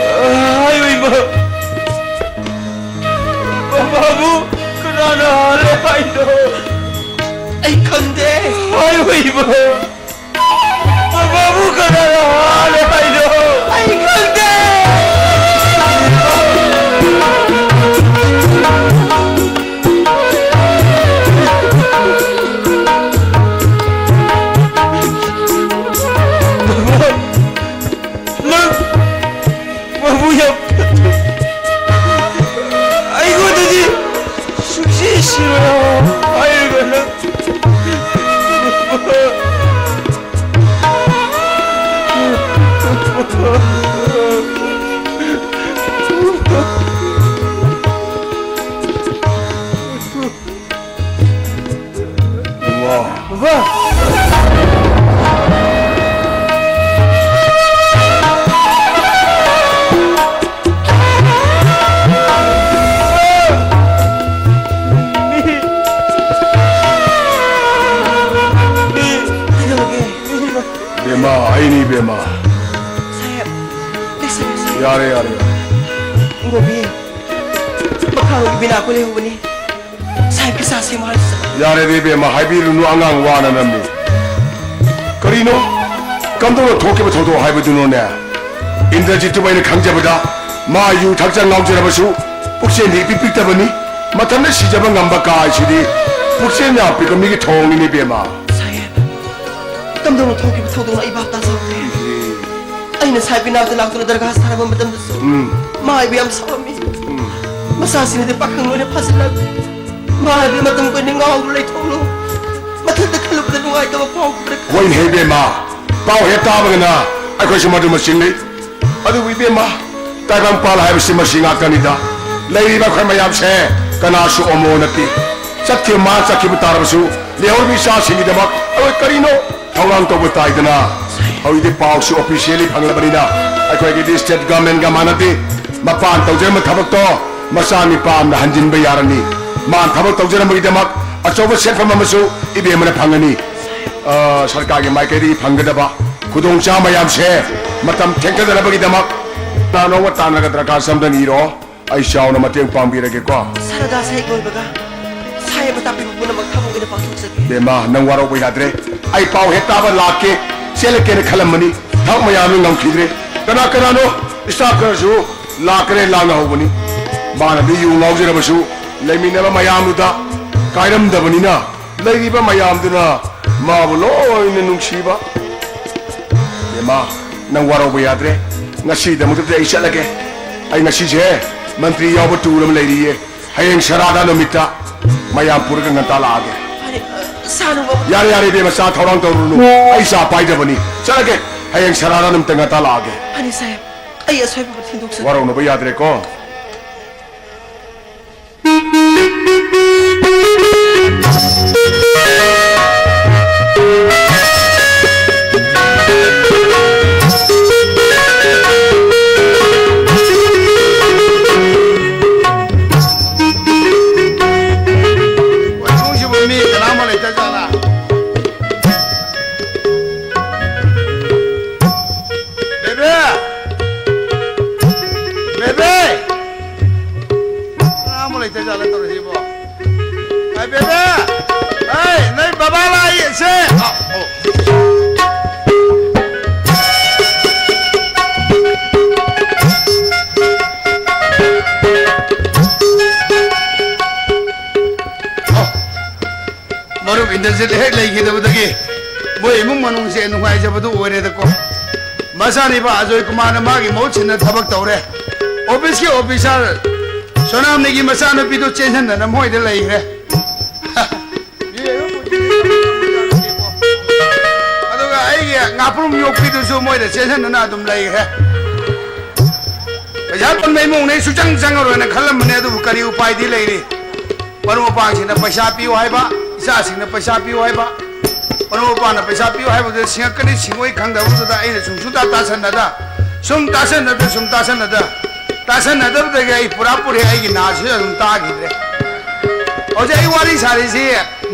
ꯍꯥꯏꯌꯨ, ꯏꯃꯥ꯫ ꯕꯕꯥꯕꯨ ꯀꯅꯥꯅ ꯍꯥꯠꯂꯦ ꯍꯥꯏꯅꯣ? ꯑꯩ ꯈꯪꯗꯦ꯫ ꯍꯥꯏꯌꯨ, ꯏꯃꯥ꯫ ꯕꯕꯥꯕꯨ ꯀꯅꯥꯅ ꯍꯥꯠꯂꯦ ꯍꯥꯏꯅꯣ? ꯑꯩ ꯈꯪꯗꯦ꯫ ꯅꯪ ꯃꯕꯨ ꯌꯥꯝ ꯐꯠꯇꯦ꯫ ꯑꯩꯉꯣꯟꯗꯗꯤ ꯁꯨꯡꯁꯤ ꯁꯤꯔꯣꯏ ꯍꯥꯏꯔꯒ ꯅꯪ ꯕꯕꯥ! ꯀꯩꯗꯧꯔꯒꯦ? ꯕꯦꯝꯃ, ꯑꯩꯅꯤ ꯕꯦꯝꯃ꯫ ꯁꯥꯍꯦꯕ, ꯂꯩꯁꯤꯜꯂꯨ, ꯁꯥꯍꯦꯕ꯫ ꯌꯥꯔꯦ, ꯌꯥꯔꯦ, ꯌꯥꯔꯦ꯫ ꯏꯕꯣꯕꯤ, ꯃꯈꯥꯔꯣꯝꯒꯤ ꯕꯤꯅꯥ ꯑꯩꯈꯣꯏ ꯂꯩꯍꯧꯕꯅꯤ꯫ ꯁꯥꯍꯦꯕꯀꯤ ꯆꯥ ꯁꯦꯝꯃꯨ ꯍꯥꯏꯔꯤꯁꯤ ꯆꯠꯂꯣ꯫ ꯌꯥꯔꯦꯗ ꯏꯕꯦꯝꯃ, ꯍꯥꯏꯕꯤꯔꯨꯅꯨ, ꯑꯉꯥꯡ ꯋꯥꯅ ꯅꯝꯃꯤ꯫ ꯀꯔꯤꯅꯣ? ꯀꯝꯗꯧꯅ ꯊꯣꯛꯈꯤꯕ ꯊꯧꯗꯣꯛ ꯍꯥꯏꯕꯗꯨꯅꯣꯅꯦ? ꯏꯟꯗ꯭ꯔꯖꯤꯠꯇꯨꯕꯨ ꯑꯩꯅ ꯈꯪꯖꯕꯗ ꯃꯥ ꯌꯨ ꯊꯛꯆ ꯉꯥꯎꯖꯔꯕꯁꯨ ꯄꯨꯛꯆꯦꯜꯗꯤ ꯏꯄꯤꯛ ꯄꯤꯛꯇꯕꯅꯤ꯫ ꯃꯊꯟꯇ ꯁꯤꯖꯕ ꯉꯝꯕ ꯀꯥ ꯍꯥꯏꯁꯤꯗꯤ ꯄꯨꯛꯆꯦꯜ ꯌꯥꯝ ꯄꯤꯛꯄ ꯃꯤꯒꯤ ꯊꯧꯑꯣꯡꯅꯤꯅꯦ, ꯏꯕꯦꯝꯃ꯫ ꯁꯥꯍꯦꯕ, ꯀꯝꯗꯧꯅ ꯊꯣꯛꯈꯤꯕ ꯊꯧꯗꯣꯛꯅꯣ ꯑꯩ ꯚꯥꯞ ꯇꯥꯖꯍꯧꯗꯦ꯫ ꯑꯩꯅ ꯁꯥꯍꯦꯕꯀꯤ ꯅꯥꯛꯇ ꯂꯥꯛꯇꯨꯅ ꯗꯔꯈꯥꯁ ꯊꯥꯔꯝꯕ ꯃꯇꯝꯗꯁꯨ ꯎꯝ꯫ ꯃꯥ ꯑꯩꯕꯨ ꯌꯥꯝ ꯁꯥꯎꯔꯝꯃꯤ꯫ ꯎꯝ꯫ ꯃꯆꯥꯁꯤꯡ ꯑꯗꯨ ꯄꯥꯈꯪ ꯂꯣꯏꯅ ꯐꯥꯖꯤꯜꯂꯛ, ꯃꯥ ꯑꯗꯨ ꯃꯇꯝ ꯀꯨꯏꯅ ꯉꯥꯎꯗꯨꯅ ꯂꯩꯊꯣꯛꯂꯣ꯫ ꯃꯊꯟꯇ ꯈꯜꯂꯨꯕꯗ ꯅꯨꯡꯉꯥꯏꯇꯕ ꯐꯥꯎꯈꯤꯕ꯭ꯔꯥ ꯈꯪꯗꯦ꯫ ꯍꯣꯏꯅꯦ ꯏꯕꯦꯝꯃ, ꯄꯥꯎ ꯍꯦꯛ ꯇꯥꯕꯒꯅ ꯑꯩꯈꯣꯏꯁꯨ ꯃꯗꯨ ꯃꯆꯤꯡꯅꯩ꯫ ꯑꯗꯨꯕꯨ ꯏꯕꯦꯝꯃ, ꯇꯥꯏꯕꯪꯄꯥꯜ ꯍꯥꯏꯕꯁꯤ ꯃꯁꯤ ꯉꯥꯛꯇꯅꯤꯗ꯫ ꯂꯩꯔꯤꯕ ꯑꯩꯈꯣꯏ ꯃꯌꯥꯝꯁꯦ ꯀꯅꯥꯁꯨ ꯑꯃꯣ ꯅꯠꯇꯦ꯫ ꯆꯠꯈꯤꯕ ꯃꯥ ꯆꯠꯈꯤꯕ ꯇꯥꯔꯕꯁꯨ ꯂꯩꯍꯧꯔꯤꯕ ꯏꯆꯥꯁꯤꯡꯒꯤꯗꯃꯛ ꯑꯩꯈꯣꯏ ꯀꯔꯤꯅꯣ ꯊꯧꯔꯥꯡ ꯇꯧꯕ ꯇꯥꯏꯗꯅ꯫ ꯍꯧꯖꯤꯛꯇꯤ ꯄꯥꯎꯁꯨ officially ꯐꯪꯂꯕꯅꯤꯅ ꯑꯩꯈꯣꯏꯒꯤꯗꯤ state governmentꯒ ꯃꯥꯟꯅꯗꯦ꯫ ꯃꯄꯥꯟ ꯇꯧꯖꯔꯝꯕ ꯊꯕꯛꯇꯣ ꯃꯆꯥ ꯅꯤꯄꯥ ꯑꯃꯅ ꯍꯟꯖꯤꯟꯕ ꯌꯥꯔꯅꯤ꯫ ꯃꯥꯅ ꯊꯕꯛ ꯇꯧꯖꯔꯝꯕꯒꯤꯗꯃꯛ ꯑꯆꯧꯕ ꯁꯦꯟꯐꯝ ꯑꯃꯁꯨ ꯏꯕꯦꯝꯃꯅ ꯐꯪꯒꯅꯤ꯫ ꯑ, ꯁꯔꯀꯥꯔꯒꯤ ꯃꯥꯏꯀꯩꯗꯒꯤ ꯐꯪꯒꯗꯕ ꯈꯨꯗꯣꯡꯆꯥꯕ ꯃꯌꯥꯝꯁꯦ ꯃꯇꯝ ꯊꯦꯡꯊꯗꯅꯕꯒꯤꯗꯃꯛ ꯀꯅꯥꯅꯣꯝꯒ ꯇꯥꯟꯅꯔꯒ ꯗꯔꯈꯥꯁ ꯑꯝꯇꯪ ꯏꯔꯣ꯫ ꯑꯩ ꯆꯥꯎꯅ ꯃꯇꯦꯡ ꯄꯥꯡꯕꯤꯔꯒꯦꯀꯣ꯫ ꯁꯥꯔꯗꯥꯁ ꯍꯦꯛ ꯂꯣꯏꯕꯒ ꯁꯥꯍꯦꯕꯅ ꯇꯥꯛꯄꯤꯕ ꯄꯨꯝꯅꯃꯛ ꯊꯕꯛ ꯑꯣꯏꯅ ꯄꯥꯡꯊꯣꯛꯆꯒꯦ꯫ ꯕꯦꯝꯃ, ꯅꯪ ꯋꯥꯔꯧꯕ ꯌꯥꯗ꯭ꯔꯦ꯫ ꯑꯩ ꯄꯥꯎ ꯍꯦꯛ ꯇꯥꯕ ꯂꯥꯛꯀꯦ꯫ ꯆꯦꯜꯂꯛꯀꯦꯅ ꯈꯜꯂꯝꯕꯅꯤ꯫ ꯊꯕꯛ ꯃꯌꯥꯝꯅ ꯉꯝꯈꯤꯗ꯭ꯔꯦ꯫ ꯀꯅꯥ ꯀꯅꯥꯅꯣ staff ꯈꯔꯁꯨ ꯂꯥꯛꯈ꯭ꯔꯦ, ꯂꯥꯡꯅ ꯍꯧꯕꯅꯤ꯫ ꯃꯥꯅꯗꯤ ꯌꯨ ꯉꯥꯎꯖꯔꯕꯁꯨ ꯂꯩꯃꯤꯟꯅꯕ ꯃꯌꯥꯝꯗꯨꯗ ꯀꯥꯏꯔꯝꯗꯕꯅꯤꯅ ꯂꯩꯔꯤꯕ ꯃꯌꯥꯝꯗꯨꯅ ꯃꯥꯕꯨ ꯂꯣꯏꯅ ꯅꯨꯡꯁꯤꯕ꯫ ꯕꯦꯝꯃ, ꯅꯪ ꯋꯥꯔꯧꯕ ꯌꯥꯗ꯭ꯔꯦ꯫ ꯉꯁꯤꯗꯃꯛꯇꯗꯤ ꯑꯩ ꯆꯠꯂꯒꯦ꯫ ꯑꯩ ꯉꯁꯤꯁꯦ ꯃꯟꯇ꯭ꯔꯤ ꯌꯥꯎꯕ tour ꯑꯃ ꯂꯩꯔꯤꯌꯦ꯫ ꯍꯌꯦꯡ ꯁꯔꯥꯗꯥ ꯅꯨꯃꯤꯠꯇ ꯃꯌꯥꯝ ꯄꯨꯔꯒ ꯉꯟꯇꯥ ꯂꯥꯛꯑꯒꯦ꯫ ꯐꯔꯦ, ꯑ, ꯁꯥꯅꯨ ꯕꯥꯕꯨ꯫ ꯌꯥꯔꯦ, ꯌꯥꯔꯦ, ꯏꯕꯦꯝꯃ, ꯆꯥ ꯊꯧꯔꯥꯡ ꯇꯧꯔꯨꯅꯨ꯫ ꯑꯩ ꯆꯥ ꯄꯥꯏꯗꯕꯅꯤ꯫ ꯆꯠꯂꯒꯦ꯫ ꯍꯌꯦꯡ ꯁꯔꯥꯗꯥ ꯅꯨꯃꯤꯠꯇ ꯉꯟꯇꯥ ꯂꯥꯛꯑꯒꯦ꯫ ꯐꯅꯤ ꯁꯥꯍꯦꯕ, ꯑꯩ ꯑꯁꯣꯏꯕ ꯊꯤꯟꯗꯣꯛꯆꯒꯦ꯫ ꯋꯥꯔꯧꯅꯕ ꯌꯥꯗ꯭ꯔꯦꯀꯣ꯫ ꯀꯣꯏꯊꯣꯡꯁꯤꯕꯨ ꯃꯤ ꯀꯅꯥꯃ ꯂꯩꯇꯖꯥꯠꯂꯥ? ꯕꯦꯕꯦ! ꯕꯦꯕꯦ! ꯀꯅꯥꯃ ꯂꯩꯇꯖꯥꯠꯂꯥ ꯇꯧꯔꯤꯁꯤꯕꯣ? ꯑꯩ ꯕꯦꯕꯦ! ꯑꯩ, ꯅꯣꯏ ꯕꯕꯥ ꯂꯥꯛꯏ, ꯁꯦ! ꯑ, ꯑꯣ꯫ ꯗ ꯍꯦꯛ ꯂꯩꯈꯤꯗꯕꯗꯒꯤ ꯃꯣꯏ ꯏꯃꯨꯡ ꯃꯅꯨꯡꯁꯦ ꯅꯨꯡꯉꯥꯏꯖꯕꯗꯨ ꯑꯣꯏꯔꯦꯗꯀꯣ꯫ ꯃꯆꯥꯅꯤꯄꯥ ꯑꯖꯣꯏ ꯀꯨꯃꯥꯔꯅ ꯃꯥꯒꯤ ꯃꯍꯨꯠ ꯁꯤꯟꯅ ꯊꯕꯛ ꯇꯧꯔꯦ꯫ ꯑꯣꯐꯤꯁꯀꯤ ꯑꯣꯐꯤꯁꯥꯔ ꯁꯣꯅꯥꯝꯅꯤꯒꯤ ꯃꯆꯥꯅꯨꯄꯤꯗꯨ ꯆꯦꯟꯁꯤꯟꯗꯅ ꯃꯣꯏꯗ ꯂꯩꯈ꯭ꯔꯦ꯫ ꯑꯗꯨꯒ ꯑꯩꯒꯤ ꯉꯥꯄ꯭ꯔꯨꯝ ꯌꯣꯛꯄꯤꯗꯨꯁꯨ ꯃꯣꯏꯗ ꯆꯦꯟꯁꯤꯟꯗꯅ ꯑꯗꯨꯝ ꯂꯩꯈ꯭ꯔꯦ꯫ ꯄꯩꯁꯥ ꯇꯟꯕ ꯏꯃꯨꯡꯅ ꯑꯩ ꯁꯨꯆꯪ ꯆꯪꯉꯔꯣꯏꯅ ꯈꯜꯂꯝꯕꯅꯦ, ꯑꯗꯨꯕꯨ ꯀꯔꯤ ꯎꯄꯥꯏꯗꯤ ꯂꯩꯔꯤ? ꯃꯔꯨꯞ ꯃꯄꯥꯡꯁꯤꯡꯅ ꯄꯩꯁꯥ ꯄꯤꯌꯨ ꯍꯥꯏꯕ, ꯏꯆꯥꯁꯤꯡꯅ ꯄꯩꯁꯥ ꯄꯤꯌꯨ ꯍꯥꯏꯕ꯫ ꯃꯔꯨꯞ ꯃꯄꯥꯡꯅ ꯄꯩꯁꯥ ꯄꯤꯌꯨ ꯍꯥꯏꯕꯗꯨꯗ ꯁꯤꯡꯉꯛꯀꯅꯤ ꯁꯤꯡꯉꯣꯏ ꯈꯪꯗꯕꯗꯨꯗ ꯑꯩꯅ ꯁꯨꯝ ꯁꯨꯡꯇꯥ ꯇꯥꯁꯟꯅꯗ, ꯁꯨꯝ ꯇꯥꯁꯟꯅꯗ, ꯁꯨꯝ ꯇꯥꯁꯟꯅꯗ, ꯇꯥꯁꯟꯅꯗꯕꯗꯒꯤ ꯑꯩ ꯄꯨꯔꯥ ꯄꯨꯔꯤ ꯑꯩꯒꯤ ꯅꯥꯁꯤꯗ ꯑꯗꯨꯝ ꯇꯥꯈꯤꯗ꯭ꯔꯦ꯫ ꯍꯧꯖꯤꯛ ꯑꯩ ꯋꯥꯔꯤ ꯁꯥꯔꯤꯁꯤ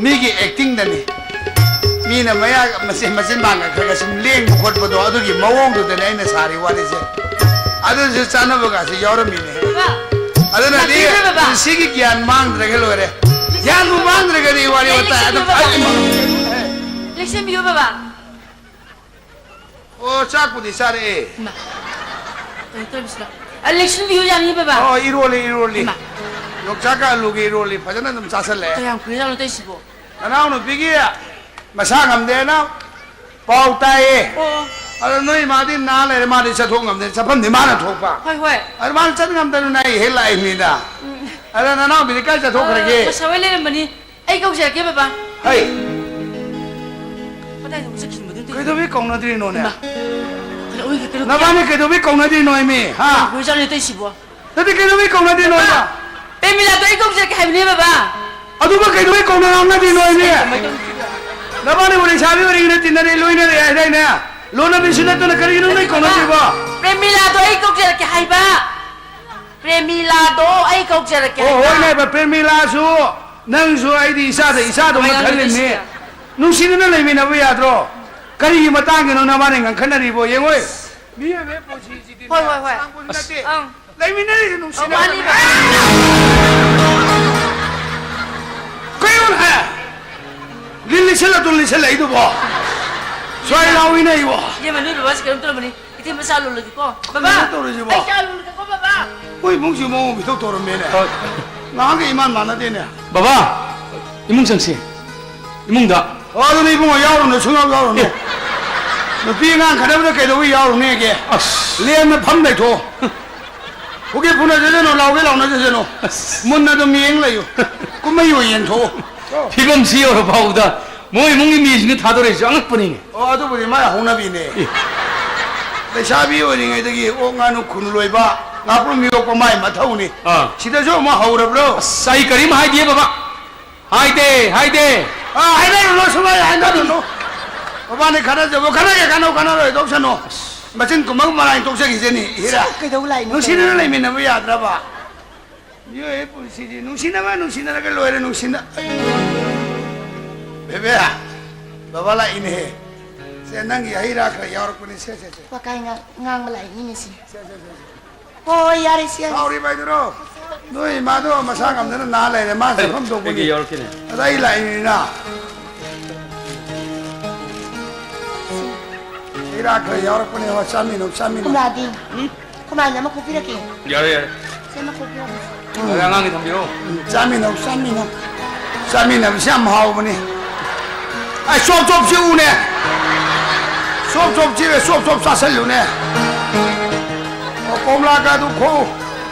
ꯃꯤꯒꯤ ꯑꯦꯛꯇꯤꯡꯗꯅꯤ꯫ ꯃꯤꯅ ꯃꯌꯥ ꯃꯆꯤꯟ, ꯃꯆꯤꯟ ꯕꯥꯡꯒ ꯈꯔ ꯈꯔ ꯁꯨꯝ ꯂꯦꯡꯕ ꯈꯣꯠꯄꯗꯣ, ꯑꯗꯨꯒꯤ ꯃꯑꯣꯡꯗꯨꯗꯅꯦ ꯑꯩꯅ ꯁꯥꯔꯤ ꯋꯥꯔꯤꯁꯦ꯫ ꯑꯗꯨꯁꯨ ꯆꯥꯟꯅꯕꯒꯁꯨ ꯌꯥꯎꯔꯝꯃꯤꯅꯦ꯫ ꯕꯕꯥ, ꯑꯗꯨꯅꯗꯤ ꯂꯥꯛꯄꯤꯈ꯭ꯔꯦ, ꯕꯕꯥ꯫ ꯄꯨꯟꯁꯤꯒꯤ ꯒ꯭ꯌꯥꯟ ꯃꯥꯡꯗ꯭ꯔꯒ ꯂꯣꯏꯔꯦ꯫ ꯒ꯭ꯌꯥꯟꯕꯨ ꯃꯥꯡꯗ꯭ꯔꯒꯗꯤ ꯋꯥꯔꯤ ꯂꯥꯏꯔꯤꯛ ꯋꯥꯇꯥꯏ ꯑꯗꯨꯝ ꯁꯤꯟꯕꯤꯌꯨ, ꯕꯕꯥ꯫ ꯂꯥꯏꯔꯤꯛ ꯁꯤꯟꯕꯤꯌꯨ, ꯕꯕꯥ꯫ ꯑꯣ, ꯆꯥꯛꯄꯨꯗꯤ ꯆꯥꯔꯛꯑꯦ꯫ ꯏꯃꯥ, ꯀꯩꯅꯣ ꯇꯧꯔꯤꯁꯤꯅ? ꯑ, ꯂꯦꯛꯁꯟ ꯄꯤꯌꯨ ꯌꯥꯅꯤ, ꯕꯕꯥ? ꯑꯣ, ꯏꯔꯣꯜꯂꯤ, ꯏꯔꯣꯜꯂꯤ꯫ ꯏꯃꯥ꯫ ꯌꯣꯡꯆꯥꯛꯀ ꯑꯂꯨꯒ ꯏꯔꯣꯜꯂꯤ, ꯐꯖꯅ ꯑꯗꯨꯝ ꯆꯥꯁꯜꯂꯛꯑꯦ꯫ ꯀꯌꯥꯝ ꯀꯨꯏꯔꯖꯥꯠꯅꯣ ꯇꯧꯔꯤꯁꯤꯕꯣ? ꯅꯅꯥꯎꯅꯨꯄꯤꯒꯤ ꯃꯁꯥ ꯉꯝꯗꯦꯅ ꯄꯥꯎ ꯇꯥꯏꯌꯦ꯫ ꯑꯣ꯫ ꯑꯗꯣ ꯅꯣꯏ ꯏꯃꯥꯗꯤ ꯅꯥ ꯂꯩꯔꯦ, ꯃꯥꯗꯤ ꯆꯠꯊꯣꯛ ꯉꯝꯗꯦ, ꯆꯠꯐꯝꯗꯤ ꯃꯥꯅ ꯊꯣꯛꯄ꯫ ꯍꯣꯏ, ꯍꯣꯏ꯫ ꯑꯗꯣ ꯃꯥꯅ ꯆꯠ ꯉꯝꯗꯅ ꯑꯩ ꯍꯦꯛ ꯂꯥꯛꯏꯅꯤꯗ꯫ ꯎꯝ꯫ ꯑꯗꯣ ꯅꯅꯥꯎꯄꯤꯗꯤ ꯀꯥꯏ ꯆꯠꯊꯣꯛꯈ꯭ꯔꯒꯦ? ꯑ, ꯃꯁꯥ ꯍꯣꯏ ꯂꯩꯔꯝꯕꯅꯤ꯫ ꯑꯩ ꯀꯧꯖꯔꯛꯀꯦ, ꯕꯕꯥ꯫ ꯍꯩ! ꯀꯗꯥꯏꯗ ꯑꯃꯨꯛ ꯆꯠꯈꯤꯕꯅꯣ ꯑꯗꯨꯗꯤ? ꯀꯩꯗꯧꯕꯩ ꯀꯧꯅꯗ꯭ꯔꯤꯅꯣꯅꯦ? ꯏꯃꯥ! ꯀꯩꯅꯣ, ꯑꯣꯏꯒꯦ, ꯀꯩꯅꯣ, ꯅꯕꯥꯅꯤ ꯀꯩꯗꯧꯕꯩ ꯀꯧꯅꯗ꯭ꯔꯤꯅꯣ, ꯏꯃꯤ? ꯍꯥ? ꯀꯩꯅꯣ, ꯀꯩꯅꯣ ꯆꯠꯂꯤ ꯇꯧꯏꯁꯤꯕꯣ? ꯅꯠꯇꯦ, ꯀꯩꯗꯧꯕꯩ ꯀꯧꯅꯗ꯭ꯔꯤꯅꯣ, ꯕꯕꯥ! ꯏꯃꯥ? ꯄ꯭ꯔꯦꯃꯤꯂꯥꯗꯣ ꯑꯩ ꯀꯧꯖꯔꯛꯀꯦ ꯍꯥꯏꯕꯅꯦ, ꯕꯕꯥ꯫ ꯑꯗꯨꯕꯨ ꯀꯩꯗꯧꯕꯩ ꯀꯧꯅ ꯉꯥꯡꯅꯗ꯭ꯔꯤꯅꯣ, ꯏꯃꯤ? ꯀꯃꯥꯏ ꯇꯧꯅꯤ? ꯅꯕꯥꯅꯤꯕꯨ ꯂꯩꯁꯥꯕꯤ ꯑꯣꯏꯔꯤꯉꯩꯗ ꯇꯤꯟꯅꯔꯦ, ꯂꯣꯏꯅꯔꯦ ꯍꯥꯏꯗꯥꯏꯅꯦ? ꯂꯣꯟꯅꯕꯤꯁꯨ ꯅꯠꯇꯅ ꯀꯔꯤꯒꯤꯅꯣ ꯅꯣꯏ ꯕꯕꯥ, ꯀꯧꯅꯗ꯭ꯔꯤꯕꯣ? ꯄ꯭ꯔꯦꯃꯤꯂꯥꯗꯣ ꯑꯩ ꯀꯧꯖꯔꯛꯀꯦ ꯍꯥꯏꯕ꯫ ꯄ꯭ꯔꯦꯃꯤꯂꯥꯗꯣ ꯑꯩ ꯀꯧꯖꯔꯛꯀꯦ ꯑꯣ, ꯍꯥꯏꯕ꯫ ꯍꯣꯏꯅꯦ, ꯄ꯭ꯔꯦꯃꯤꯂꯥꯁꯨ ꯅꯪꯁꯨ ꯑꯩꯗꯤ ꯏꯆꯥꯗ ꯏꯆꯥꯗꯧꯅ ꯀꯃꯥꯏꯅ ꯈꯜꯂꯤꯅꯦ꯫ ꯇꯧꯗꯣꯏꯁꯤꯒꯦ? ꯅꯨꯡꯁꯤꯅꯅ ꯂꯩꯃꯤꯟꯅꯕ ꯌꯥꯗ꯭ꯔꯣ? ꯀꯔꯤꯒꯤ ꯃꯇꯥꯡꯒꯤꯅꯣ ꯅꯕꯥꯅꯤ ꯉꯥꯡꯈꯠꯅꯔꯤꯕꯣ? ꯌꯦꯡꯉꯣ, ꯃꯤꯑꯣꯏꯕꯒꯤ ꯄꯨꯟꯁꯤꯁꯤꯗꯤꯅꯦ, ꯍꯣꯏ, ꯍꯣꯏ, ꯍꯣꯏ꯫ ꯁꯥꯡꯕꯁꯨ ꯑꯁ, ꯅꯠꯇꯦ꯫ ꯑꯪ꯫ ꯂꯩꯃꯤꯟꯅꯔꯤꯁꯦ ꯑꯧ, ꯅꯨꯡꯁꯤꯅꯕ꯫ ꯃꯥꯅꯤ, ꯕꯕꯥ꯫ ꯀꯩꯅꯣꯅꯦ? ꯂꯤꯟ ꯂꯤꯁꯜꯂ ꯇꯨ ꯂꯤꯁꯜꯂꯛꯏꯗꯨꯕꯣ? ꯁ꯭ꯋꯥꯏ ꯂꯥꯎꯏꯅꯦ ꯑꯩꯕꯣ꯫ ꯏꯕꯦꯝꯃ, ꯅꯣꯏ ꯕꯕꯥꯁꯤ ꯀꯩꯅꯣꯝ ꯇꯧꯔꯝꯃꯅꯤ꯫ ꯏꯇꯩ ꯃꯆꯥ ꯂꯣꯜꯂꯒꯦꯀꯣ꯫ ꯕꯕꯥ! ꯀꯩꯅꯣ ꯇꯧꯔꯤꯁꯤꯕꯣ? ꯑꯩ ꯆꯥ ꯂꯣꯜꯂꯒꯦꯀꯣ, ꯕꯕꯥ! ꯑꯩꯈꯣꯏ ꯏꯃꯨꯡꯁꯤ ꯃꯑꯣꯡ ꯃꯤꯊꯧ ꯇꯧꯔꯝꯃꯦꯅꯦ꯫ ꯍꯣꯏ꯫ ꯅꯍꯥꯟꯒ ꯏꯃꯥꯟ ꯃꯥꯟꯅꯗꯦꯅꯦ꯫ ꯕꯕꯥ! ꯏꯃꯨꯡ ꯆꯪꯁꯤ꯫ ꯏꯃꯨꯡꯗ? ꯑꯣ, ꯑꯗꯨꯅ ꯏꯕꯨꯡꯉꯣ ꯌꯥꯎꯔꯨꯅꯨ, ꯁꯨꯡꯌꯥꯎ ꯌꯥꯎꯔꯨꯅꯨ꯫ ꯑꯦ꯫ ꯅꯨꯄꯤ ꯑꯉꯥꯡ ꯈꯠꯅꯕꯗ ꯀꯩꯗꯧꯕ ꯌꯥꯎꯔꯨꯅꯦꯒꯦ? ꯑꯁ꯫ ꯂꯦꯝꯅ ꯐꯝ ꯂꯩꯊꯣꯛꯑꯣ꯫ ꯐꯨꯒꯦ ꯐꯨꯅꯖꯁꯅꯨ, ꯂꯥꯎꯒꯦ ꯂꯥꯎꯅꯖꯁꯅꯨ꯫ ꯑꯁ꯫ ꯃꯨꯟꯅ ꯑꯗꯨꯝ ꯌꯦꯡ ꯂꯩꯌꯨ꯫ ꯀꯨꯝꯍꯩ ꯑꯣꯏ ꯌꯦꯡꯊꯣꯛꯑꯣ꯫ ꯐꯤꯕꯝꯁꯤ ꯌꯧꯔ ꯐꯥꯎꯕꯗ ꯃꯣꯏ ꯏꯃꯨꯡꯒꯤ ꯃꯤꯁꯤꯡꯅ ꯊꯥꯗꯣꯔꯛꯏꯁꯦ ꯑꯉꯛꯄꯅꯤꯅꯦ꯫ ꯑꯣ, ꯑꯗꯨꯕꯨꯗꯤ ꯃꯥꯏ ꯍꯧꯅꯕꯤꯅꯦ꯫ ꯑꯦ꯫ ꯂꯩꯁꯥꯕꯤ ꯑꯣꯏꯔꯤꯉꯩꯗꯒꯤ ꯑꯣꯛ, ꯉꯥꯅꯨ, ꯈꯨꯅꯨ ꯂꯣꯏꯕ, ꯉꯥꯄ꯭ꯔꯨꯝ ꯌꯣꯛꯄ ꯃꯥꯏ ꯃꯊꯧꯅꯤ꯫ ꯑꯥ꯫ ꯁꯤꯗꯁꯨ ꯑꯃꯨꯛ ꯍꯧꯔꯕ꯭ꯔꯣ? ꯑꯁ, ꯑꯩ ꯀꯔꯤꯝ ꯍꯥꯏꯗꯦ ꯕꯕꯥ꯫ ꯍꯥꯏꯗꯦ, ꯍꯥꯏꯗꯦ꯫ ꯑꯥ, ꯍꯥꯏꯅꯔꯨꯅꯨ, ꯁꯨꯃꯥꯏ ꯍꯥꯏꯅꯔꯨꯅꯨ꯫ ꯃꯕꯥꯅꯤ ꯈꯠꯅꯖꯕ, ꯈꯠꯅꯒꯦ ꯈꯠꯅꯧ, ꯈꯠꯅꯔꯣꯏ ꯇꯣꯛꯁꯅꯨ꯫ ꯃꯆꯤꯟ ꯀꯨꯝꯃꯒ ꯃꯔꯥꯏꯅ ꯇꯣꯛꯆꯈꯤꯁꯅꯤ, ꯏꯔꯥ꯫ ꯀꯩꯗꯧ ꯂꯥꯛꯏꯅꯣ? ꯅꯨꯡꯁꯤꯅꯅ ꯂꯩꯃꯤꯟꯅꯕ ꯌꯥꯗ꯭ꯔꯕ? ꯃꯤꯑꯣꯏꯕꯒꯤ ꯄꯨꯟꯁꯤꯗꯤ ꯅꯨꯡꯁꯤꯅꯕ, ꯅꯨꯡꯁꯤꯅꯔꯒ ꯂꯣꯏꯔꯦ, ꯅꯨꯡꯁꯤꯅ-, ꯕꯦꯕꯦ, ꯕꯕꯥ ꯂꯥꯛꯏꯅꯦꯍꯦ꯫ ꯁꯦ, ꯅꯪꯒꯤ ꯍꯩ ꯔꯥ ꯈꯔ ꯌꯥꯎꯔꯛꯄꯅꯦ, ꯁꯦ, ꯁꯦ, ꯁꯦ꯫ ꯋꯥꯀꯥꯏ ꯉꯥꯡ-, ꯉꯥꯡꯕ ꯂꯥꯛꯏꯅꯤꯅꯦ ꯁꯤ꯫ ꯁꯦ, ꯁꯦ, ꯁꯦ, ꯁꯦ꯫ ꯍꯣꯏ, ꯌꯥꯔꯦ, ꯁꯤ ꯌꯥꯔꯦ꯫ ꯁꯥꯎꯔꯤꯕ ꯍꯥꯏꯗꯨꯔꯣ? ꯅꯣꯏ ꯏꯃꯥꯗꯣ ꯃꯁꯥ ꯉꯝꯗꯅ ꯅꯥ ꯂꯩꯔꯦ, ꯃꯥ ꯆꯠꯐꯝ ꯊꯣꯛꯄꯅꯤ꯫ ꯑꯩꯒꯤ ꯌꯥꯎꯔꯛꯀꯦꯅꯦ꯫ ꯑꯗ ꯑꯩ ꯂꯥꯛꯏꯅꯤꯅ꯫ ꯍꯩ ꯔꯥ ꯈꯔ ꯌꯥꯎꯔꯛꯄꯅꯦ, ꯍꯣꯏ, ꯆꯥꯃꯤꯟꯅꯧ, ꯆꯥꯃꯤꯟꯅꯧ꯫ ꯀꯣꯝꯂꯥꯗꯤ? ꯎꯝ? ꯀꯣꯝꯂꯥꯗꯤ ꯑꯃ ꯈꯣꯛꯄꯤꯔꯛꯀꯦ꯫ ꯌꯥꯔꯦ, ꯌꯥꯔꯦ꯫ ꯁꯤ ꯑꯃ ꯈꯣꯛꯄꯤꯔꯛꯀꯦ꯫ ꯎꯝ꯫ ꯌꯥꯔꯦ, ꯑꯉꯥꯡꯒꯤ ꯊꯝꯕꯤꯔꯣ꯫ ꯎꯝ, ꯆꯥꯃꯤꯟꯅꯧ, ꯆꯥꯃꯤꯟꯅꯧ꯫ ꯆꯥꯃꯤꯟꯅꯕꯁꯤ ꯌꯥꯝ ꯍꯥꯎꯕꯅꯤ꯫ ꯑꯩ ꯆꯣꯞ ꯆꯣꯞ ꯆꯤꯛꯎꯅꯦ꯫ ꯆꯣꯞ ꯆꯣꯞ ꯆꯤꯛꯑꯦ, ꯆꯣꯞ ꯆꯣꯞ ꯆꯥꯁꯤꯜꯂꯨꯅꯦ꯫ ꯑꯣ, ꯀꯣꯝꯂꯥꯒ ꯑꯗꯨ ꯈꯣꯛꯎ꯫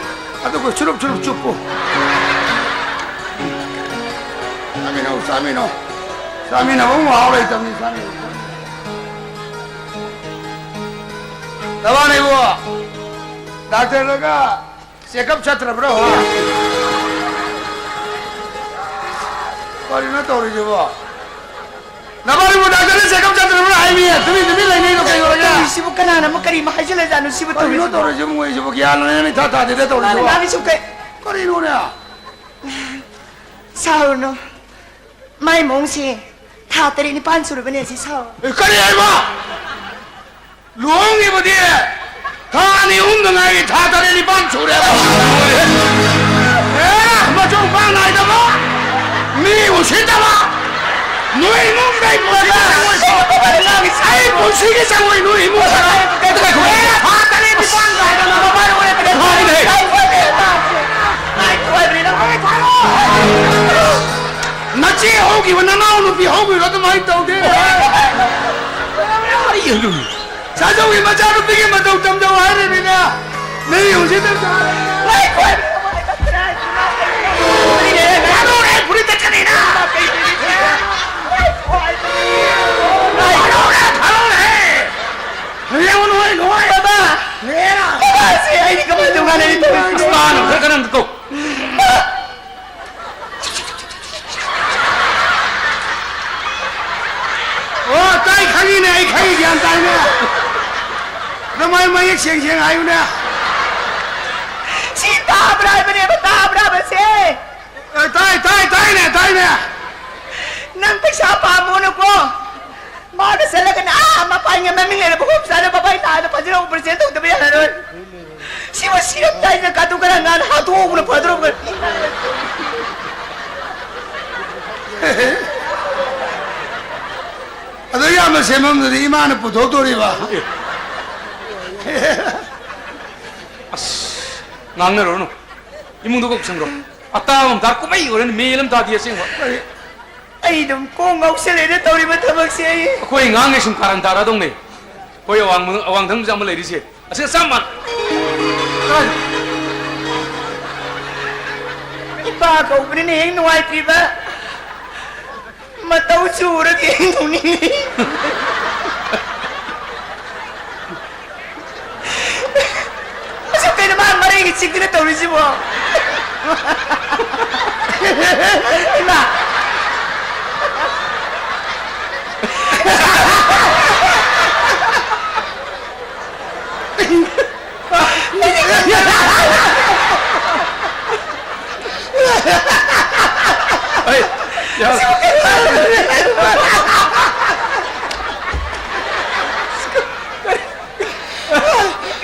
ꯑꯗꯨꯒ ꯆꯨꯔꯨꯞ ꯆꯨꯔꯨꯞ ꯆꯨꯞꯄꯨ꯫ ꯆꯥꯃꯤꯟꯅꯧ, ꯆꯥꯃꯤꯟꯅꯧ꯫ ꯆꯥꯃꯤꯟꯅꯕ ꯑꯃꯨꯛ ꯃꯍꯥꯎ ꯂꯩꯇꯕꯅꯤ, ꯆꯥꯃꯤꯟꯅꯧ꯫ ꯅꯕꯥꯅꯤꯕꯨ ꯗꯥꯛꯇꯔꯗꯒ ꯆꯦꯛꯑꯞ ꯆꯠꯇ꯭ꯔꯕ꯭ꯔꯣ, ꯍꯥ? ꯀꯔꯤꯅꯣ ꯇꯧꯔꯤꯁꯤꯕꯣ? ꯅꯕꯥꯅꯤꯕꯨ ꯗꯥꯛꯇꯔꯗ ꯆꯦꯛꯑꯞ ꯆꯠꯇ꯭ꯔꯕ꯭ꯔꯣ ꯍꯥꯏꯃꯤ? ꯇꯨꯃꯤꯟ ꯇꯨꯃꯤꯟ ꯂꯩꯅꯩꯗꯣ ꯀꯩꯗꯧꯔꯒꯦ? ꯇꯧꯔꯤꯁꯤꯕꯨ ꯀꯅꯥꯅ ꯑꯃꯨꯛ ꯀꯔꯤ ꯑꯃꯨꯛ ꯍꯥꯏꯖꯤꯜꯂꯖꯥꯠꯅꯣ ꯁꯤꯕꯨ ꯀꯔꯤꯅꯣ ꯇꯧꯔꯤꯁꯤꯕꯨ? ꯇꯧꯔꯤꯁꯤꯕꯨ ꯃꯣꯏꯁꯤꯕꯨ? ꯒ꯭ꯌꯥꯟ ꯃꯦꯟ ꯑꯃ ꯏꯊꯥ ꯇꯥꯗꯦꯗ ꯇꯧꯔꯤꯁꯤꯕꯣ꯫ ꯃꯥꯅ ꯉꯥꯡꯉꯤꯁꯤꯕꯨ ꯀꯩ? ꯀꯔꯤꯅꯣꯅꯦ? ꯁꯥꯎꯔꯨꯅꯨ꯫ ꯃꯥꯏ ꯃꯑꯣꯡꯁꯦ ꯊꯥ ꯇꯔꯦꯠ ꯅꯤꯄꯥꯟ ꯁꯨꯔꯕꯅꯦ ꯁꯤ ꯁꯥꯎ꯫ ꯑꯦ, ꯀꯔꯤ ꯍꯥꯏꯕ? ꯂꯨꯍꯣꯡꯉꯤꯕꯗꯤ ꯊꯥ ꯑꯅꯤ ꯑꯍꯨꯝꯗ ꯉꯥꯏꯔꯤ, ꯊꯥ ꯇꯔꯦꯠ ꯅꯤꯄꯥꯟ ꯁꯨꯔꯦ ꯍꯥꯏꯕ꯫ ꯑꯦ, ꯃꯆꯨ ꯃꯄꯥꯟ ꯅꯥꯏꯗꯕ, ꯃꯤ ꯎꯁꯤꯠꯇꯕ, ꯅꯣꯏ ꯏꯃꯨꯡꯗ ꯑꯩ ꯄꯨꯟꯁꯤꯒꯤ ꯆꯪꯉꯣꯏꯀꯣ꯫ ꯑꯩ ꯄꯨꯟꯁꯤꯒꯤ ꯆꯪꯉꯣꯏ ꯅꯣꯏ ꯏꯃꯨꯡꯗ꯫ ꯑꯦ, ꯊꯥ ꯇꯔꯦꯠ ꯅꯤꯄꯥꯟ ꯉꯥꯏꯗꯅ ꯃꯃꯥꯏ ꯑꯣꯏꯔꯦ꯫ ꯅꯆꯦ ꯍꯧ ꯏꯕ ꯅꯅꯥꯎ ꯅꯨꯄꯤ ꯍꯧꯕꯤꯔꯣ ꯑꯗꯨꯃꯥꯏꯅ ꯇꯧꯗꯦ꯫ ꯀꯔꯤ ꯍꯥꯏꯗꯣꯏꯅꯣ? ꯁꯥꯖꯧꯒꯤ ꯃꯆꯥꯅꯨꯄꯤꯒꯤ ꯃꯇꯧ ꯇꯝꯖꯧ ꯍꯥꯏꯔꯤꯕꯅꯤꯅ꯫ ꯅꯪ ꯍꯧꯖꯤꯛ ꯊꯥꯗꯧꯔꯦ, ꯐꯨꯔꯤꯠ ꯇꯠꯀꯅꯤꯅ꯫ ꯊꯥꯗꯧꯔꯦ, ꯊꯥꯗꯧꯔꯦ꯫ ꯌꯦꯡꯉꯨ ꯅꯣꯏ, ꯅꯣꯏ꯫ ꯕꯕꯥ! ꯅꯦꯔꯥ! ꯕꯕꯥ, ꯁꯤ ꯑꯩꯗꯤ ꯀꯃꯥꯏꯅ ꯇꯧꯒꯅꯤ? ꯑꯩ ꯇꯧꯔꯤꯁꯤ? ꯑꯁ, ꯇꯥꯅꯕ ꯈꯔ ꯀꯟꯅ ꯑꯝꯇ ꯇꯧ꯫ ꯑꯣ, ꯇꯥꯏ, ꯈꯪꯉꯤꯅꯦ, ꯑꯩ ꯈꯪꯉꯤ, ꯒ꯭ꯌꯥꯟ ꯇꯥꯏꯅꯦ꯫ ꯑꯗꯨꯃꯥꯏ ꯃꯌꯦꯛ ꯁꯦꯡ ꯁꯦꯡ ꯍꯥꯏꯌꯨꯅꯦ꯫ ꯁꯤ ꯇꯥꯕ꯭ꯔꯥ ꯍꯥꯏꯕꯅꯦꯕ, ꯇꯥꯕ꯭ꯔꯥꯕ ꯁꯦ? ꯑꯦ, ꯇꯥꯏ, ꯇꯥꯏ, ꯇꯥꯏꯅꯦ, ꯇꯥꯏꯅꯦ꯫ ꯅꯪ ꯄꯩꯁꯥ ꯄꯥꯝꯃꯨꯅꯨꯀꯣ꯫ ꯃꯥꯒ ꯆꯠꯂꯒꯅ ꯑꯥ ꯃꯄꯥꯟꯒꯤ ꯃꯃꯤꯡ ꯂꯩꯔꯕ ꯍꯣꯝ ꯁꯥꯏꯟꯁ ꯃꯕꯥꯏ ꯇꯥꯗ ꯐꯖꯅ operation ꯇꯧꯗꯕ ꯌꯥꯔꯔꯣꯏ꯫ ꯁꯤꯕꯨ ꯁꯤꯔꯝꯗꯥꯏꯁꯤꯗ ꯀꯥꯇꯨ ꯀꯥꯔꯟ ꯉꯥꯡ ꯍꯥꯠꯇꯣꯛꯍꯧꯕꯅ ꯐꯗ꯭ꯔꯣ? ꯑꯗꯣ ꯏꯌꯥꯝꯕ ꯁꯦꯝꯐꯝꯗꯨꯗꯤ ꯏꯃꯥꯅ ꯄꯨꯊꯣꯛꯇꯣꯔꯤꯕ꯫ ꯑꯁ, ꯉꯥꯡꯅꯔꯨꯔꯅꯨ꯫ ꯏꯃꯨꯡꯗ ꯀꯣꯛ ꯆꯪꯈ꯭ꯔꯣ꯫ ꯑꯇꯥꯕ ꯑꯃ ꯇꯥ ꯀꯨꯝꯍꯩ ꯑꯣꯏꯔꯅꯤ, ꯃꯦꯜ ꯑꯃ ꯇꯥꯗꯦ ꯑꯁꯦꯡꯕ꯫ ꯑꯩ ꯑꯗꯨꯝ ꯀꯣꯛ ꯉꯥꯎꯁꯜꯂꯦꯗ ꯇꯧꯔꯤꯕ ꯊꯕꯛꯁꯦ ꯑꯩ꯫ ꯑꯩꯈꯣꯏ ꯑꯉꯥꯡꯈꯩ ꯁꯨꯝ ꯀꯥꯔꯟ ꯇꯥꯔꯛꯑꯗꯧꯅꯦ꯫ ꯑꯩꯈꯣꯏ ꯑꯋꯥꯡ, ꯑꯋꯥꯡ ꯊꯪꯕꯁꯦ ꯑꯃ ꯂꯩꯔꯤꯁꯦ꯫ ꯑꯁꯤꯒ ꯆꯞ ꯃꯥꯟꯅ꯫ ꯏꯄꯥ ꯀꯧꯕꯅꯤꯅ ꯍꯦꯛ ꯅꯨꯡꯉꯥꯏꯇ꯭ꯔꯤꯕ꯫ ꯃꯇꯧ ꯆꯨꯔꯒ ꯍꯦꯛ ꯅꯣꯛꯅꯤꯡꯉꯤ꯫ ꯑꯁꯨꯛ ꯀꯩꯅꯣ ꯃꯥ ꯃꯔꯩꯒ ꯆꯤꯛꯇꯅ ꯇꯧꯔꯤꯁꯤꯕꯣ? ꯏꯃꯥ! ꯑꯩ, ꯌꯥ-,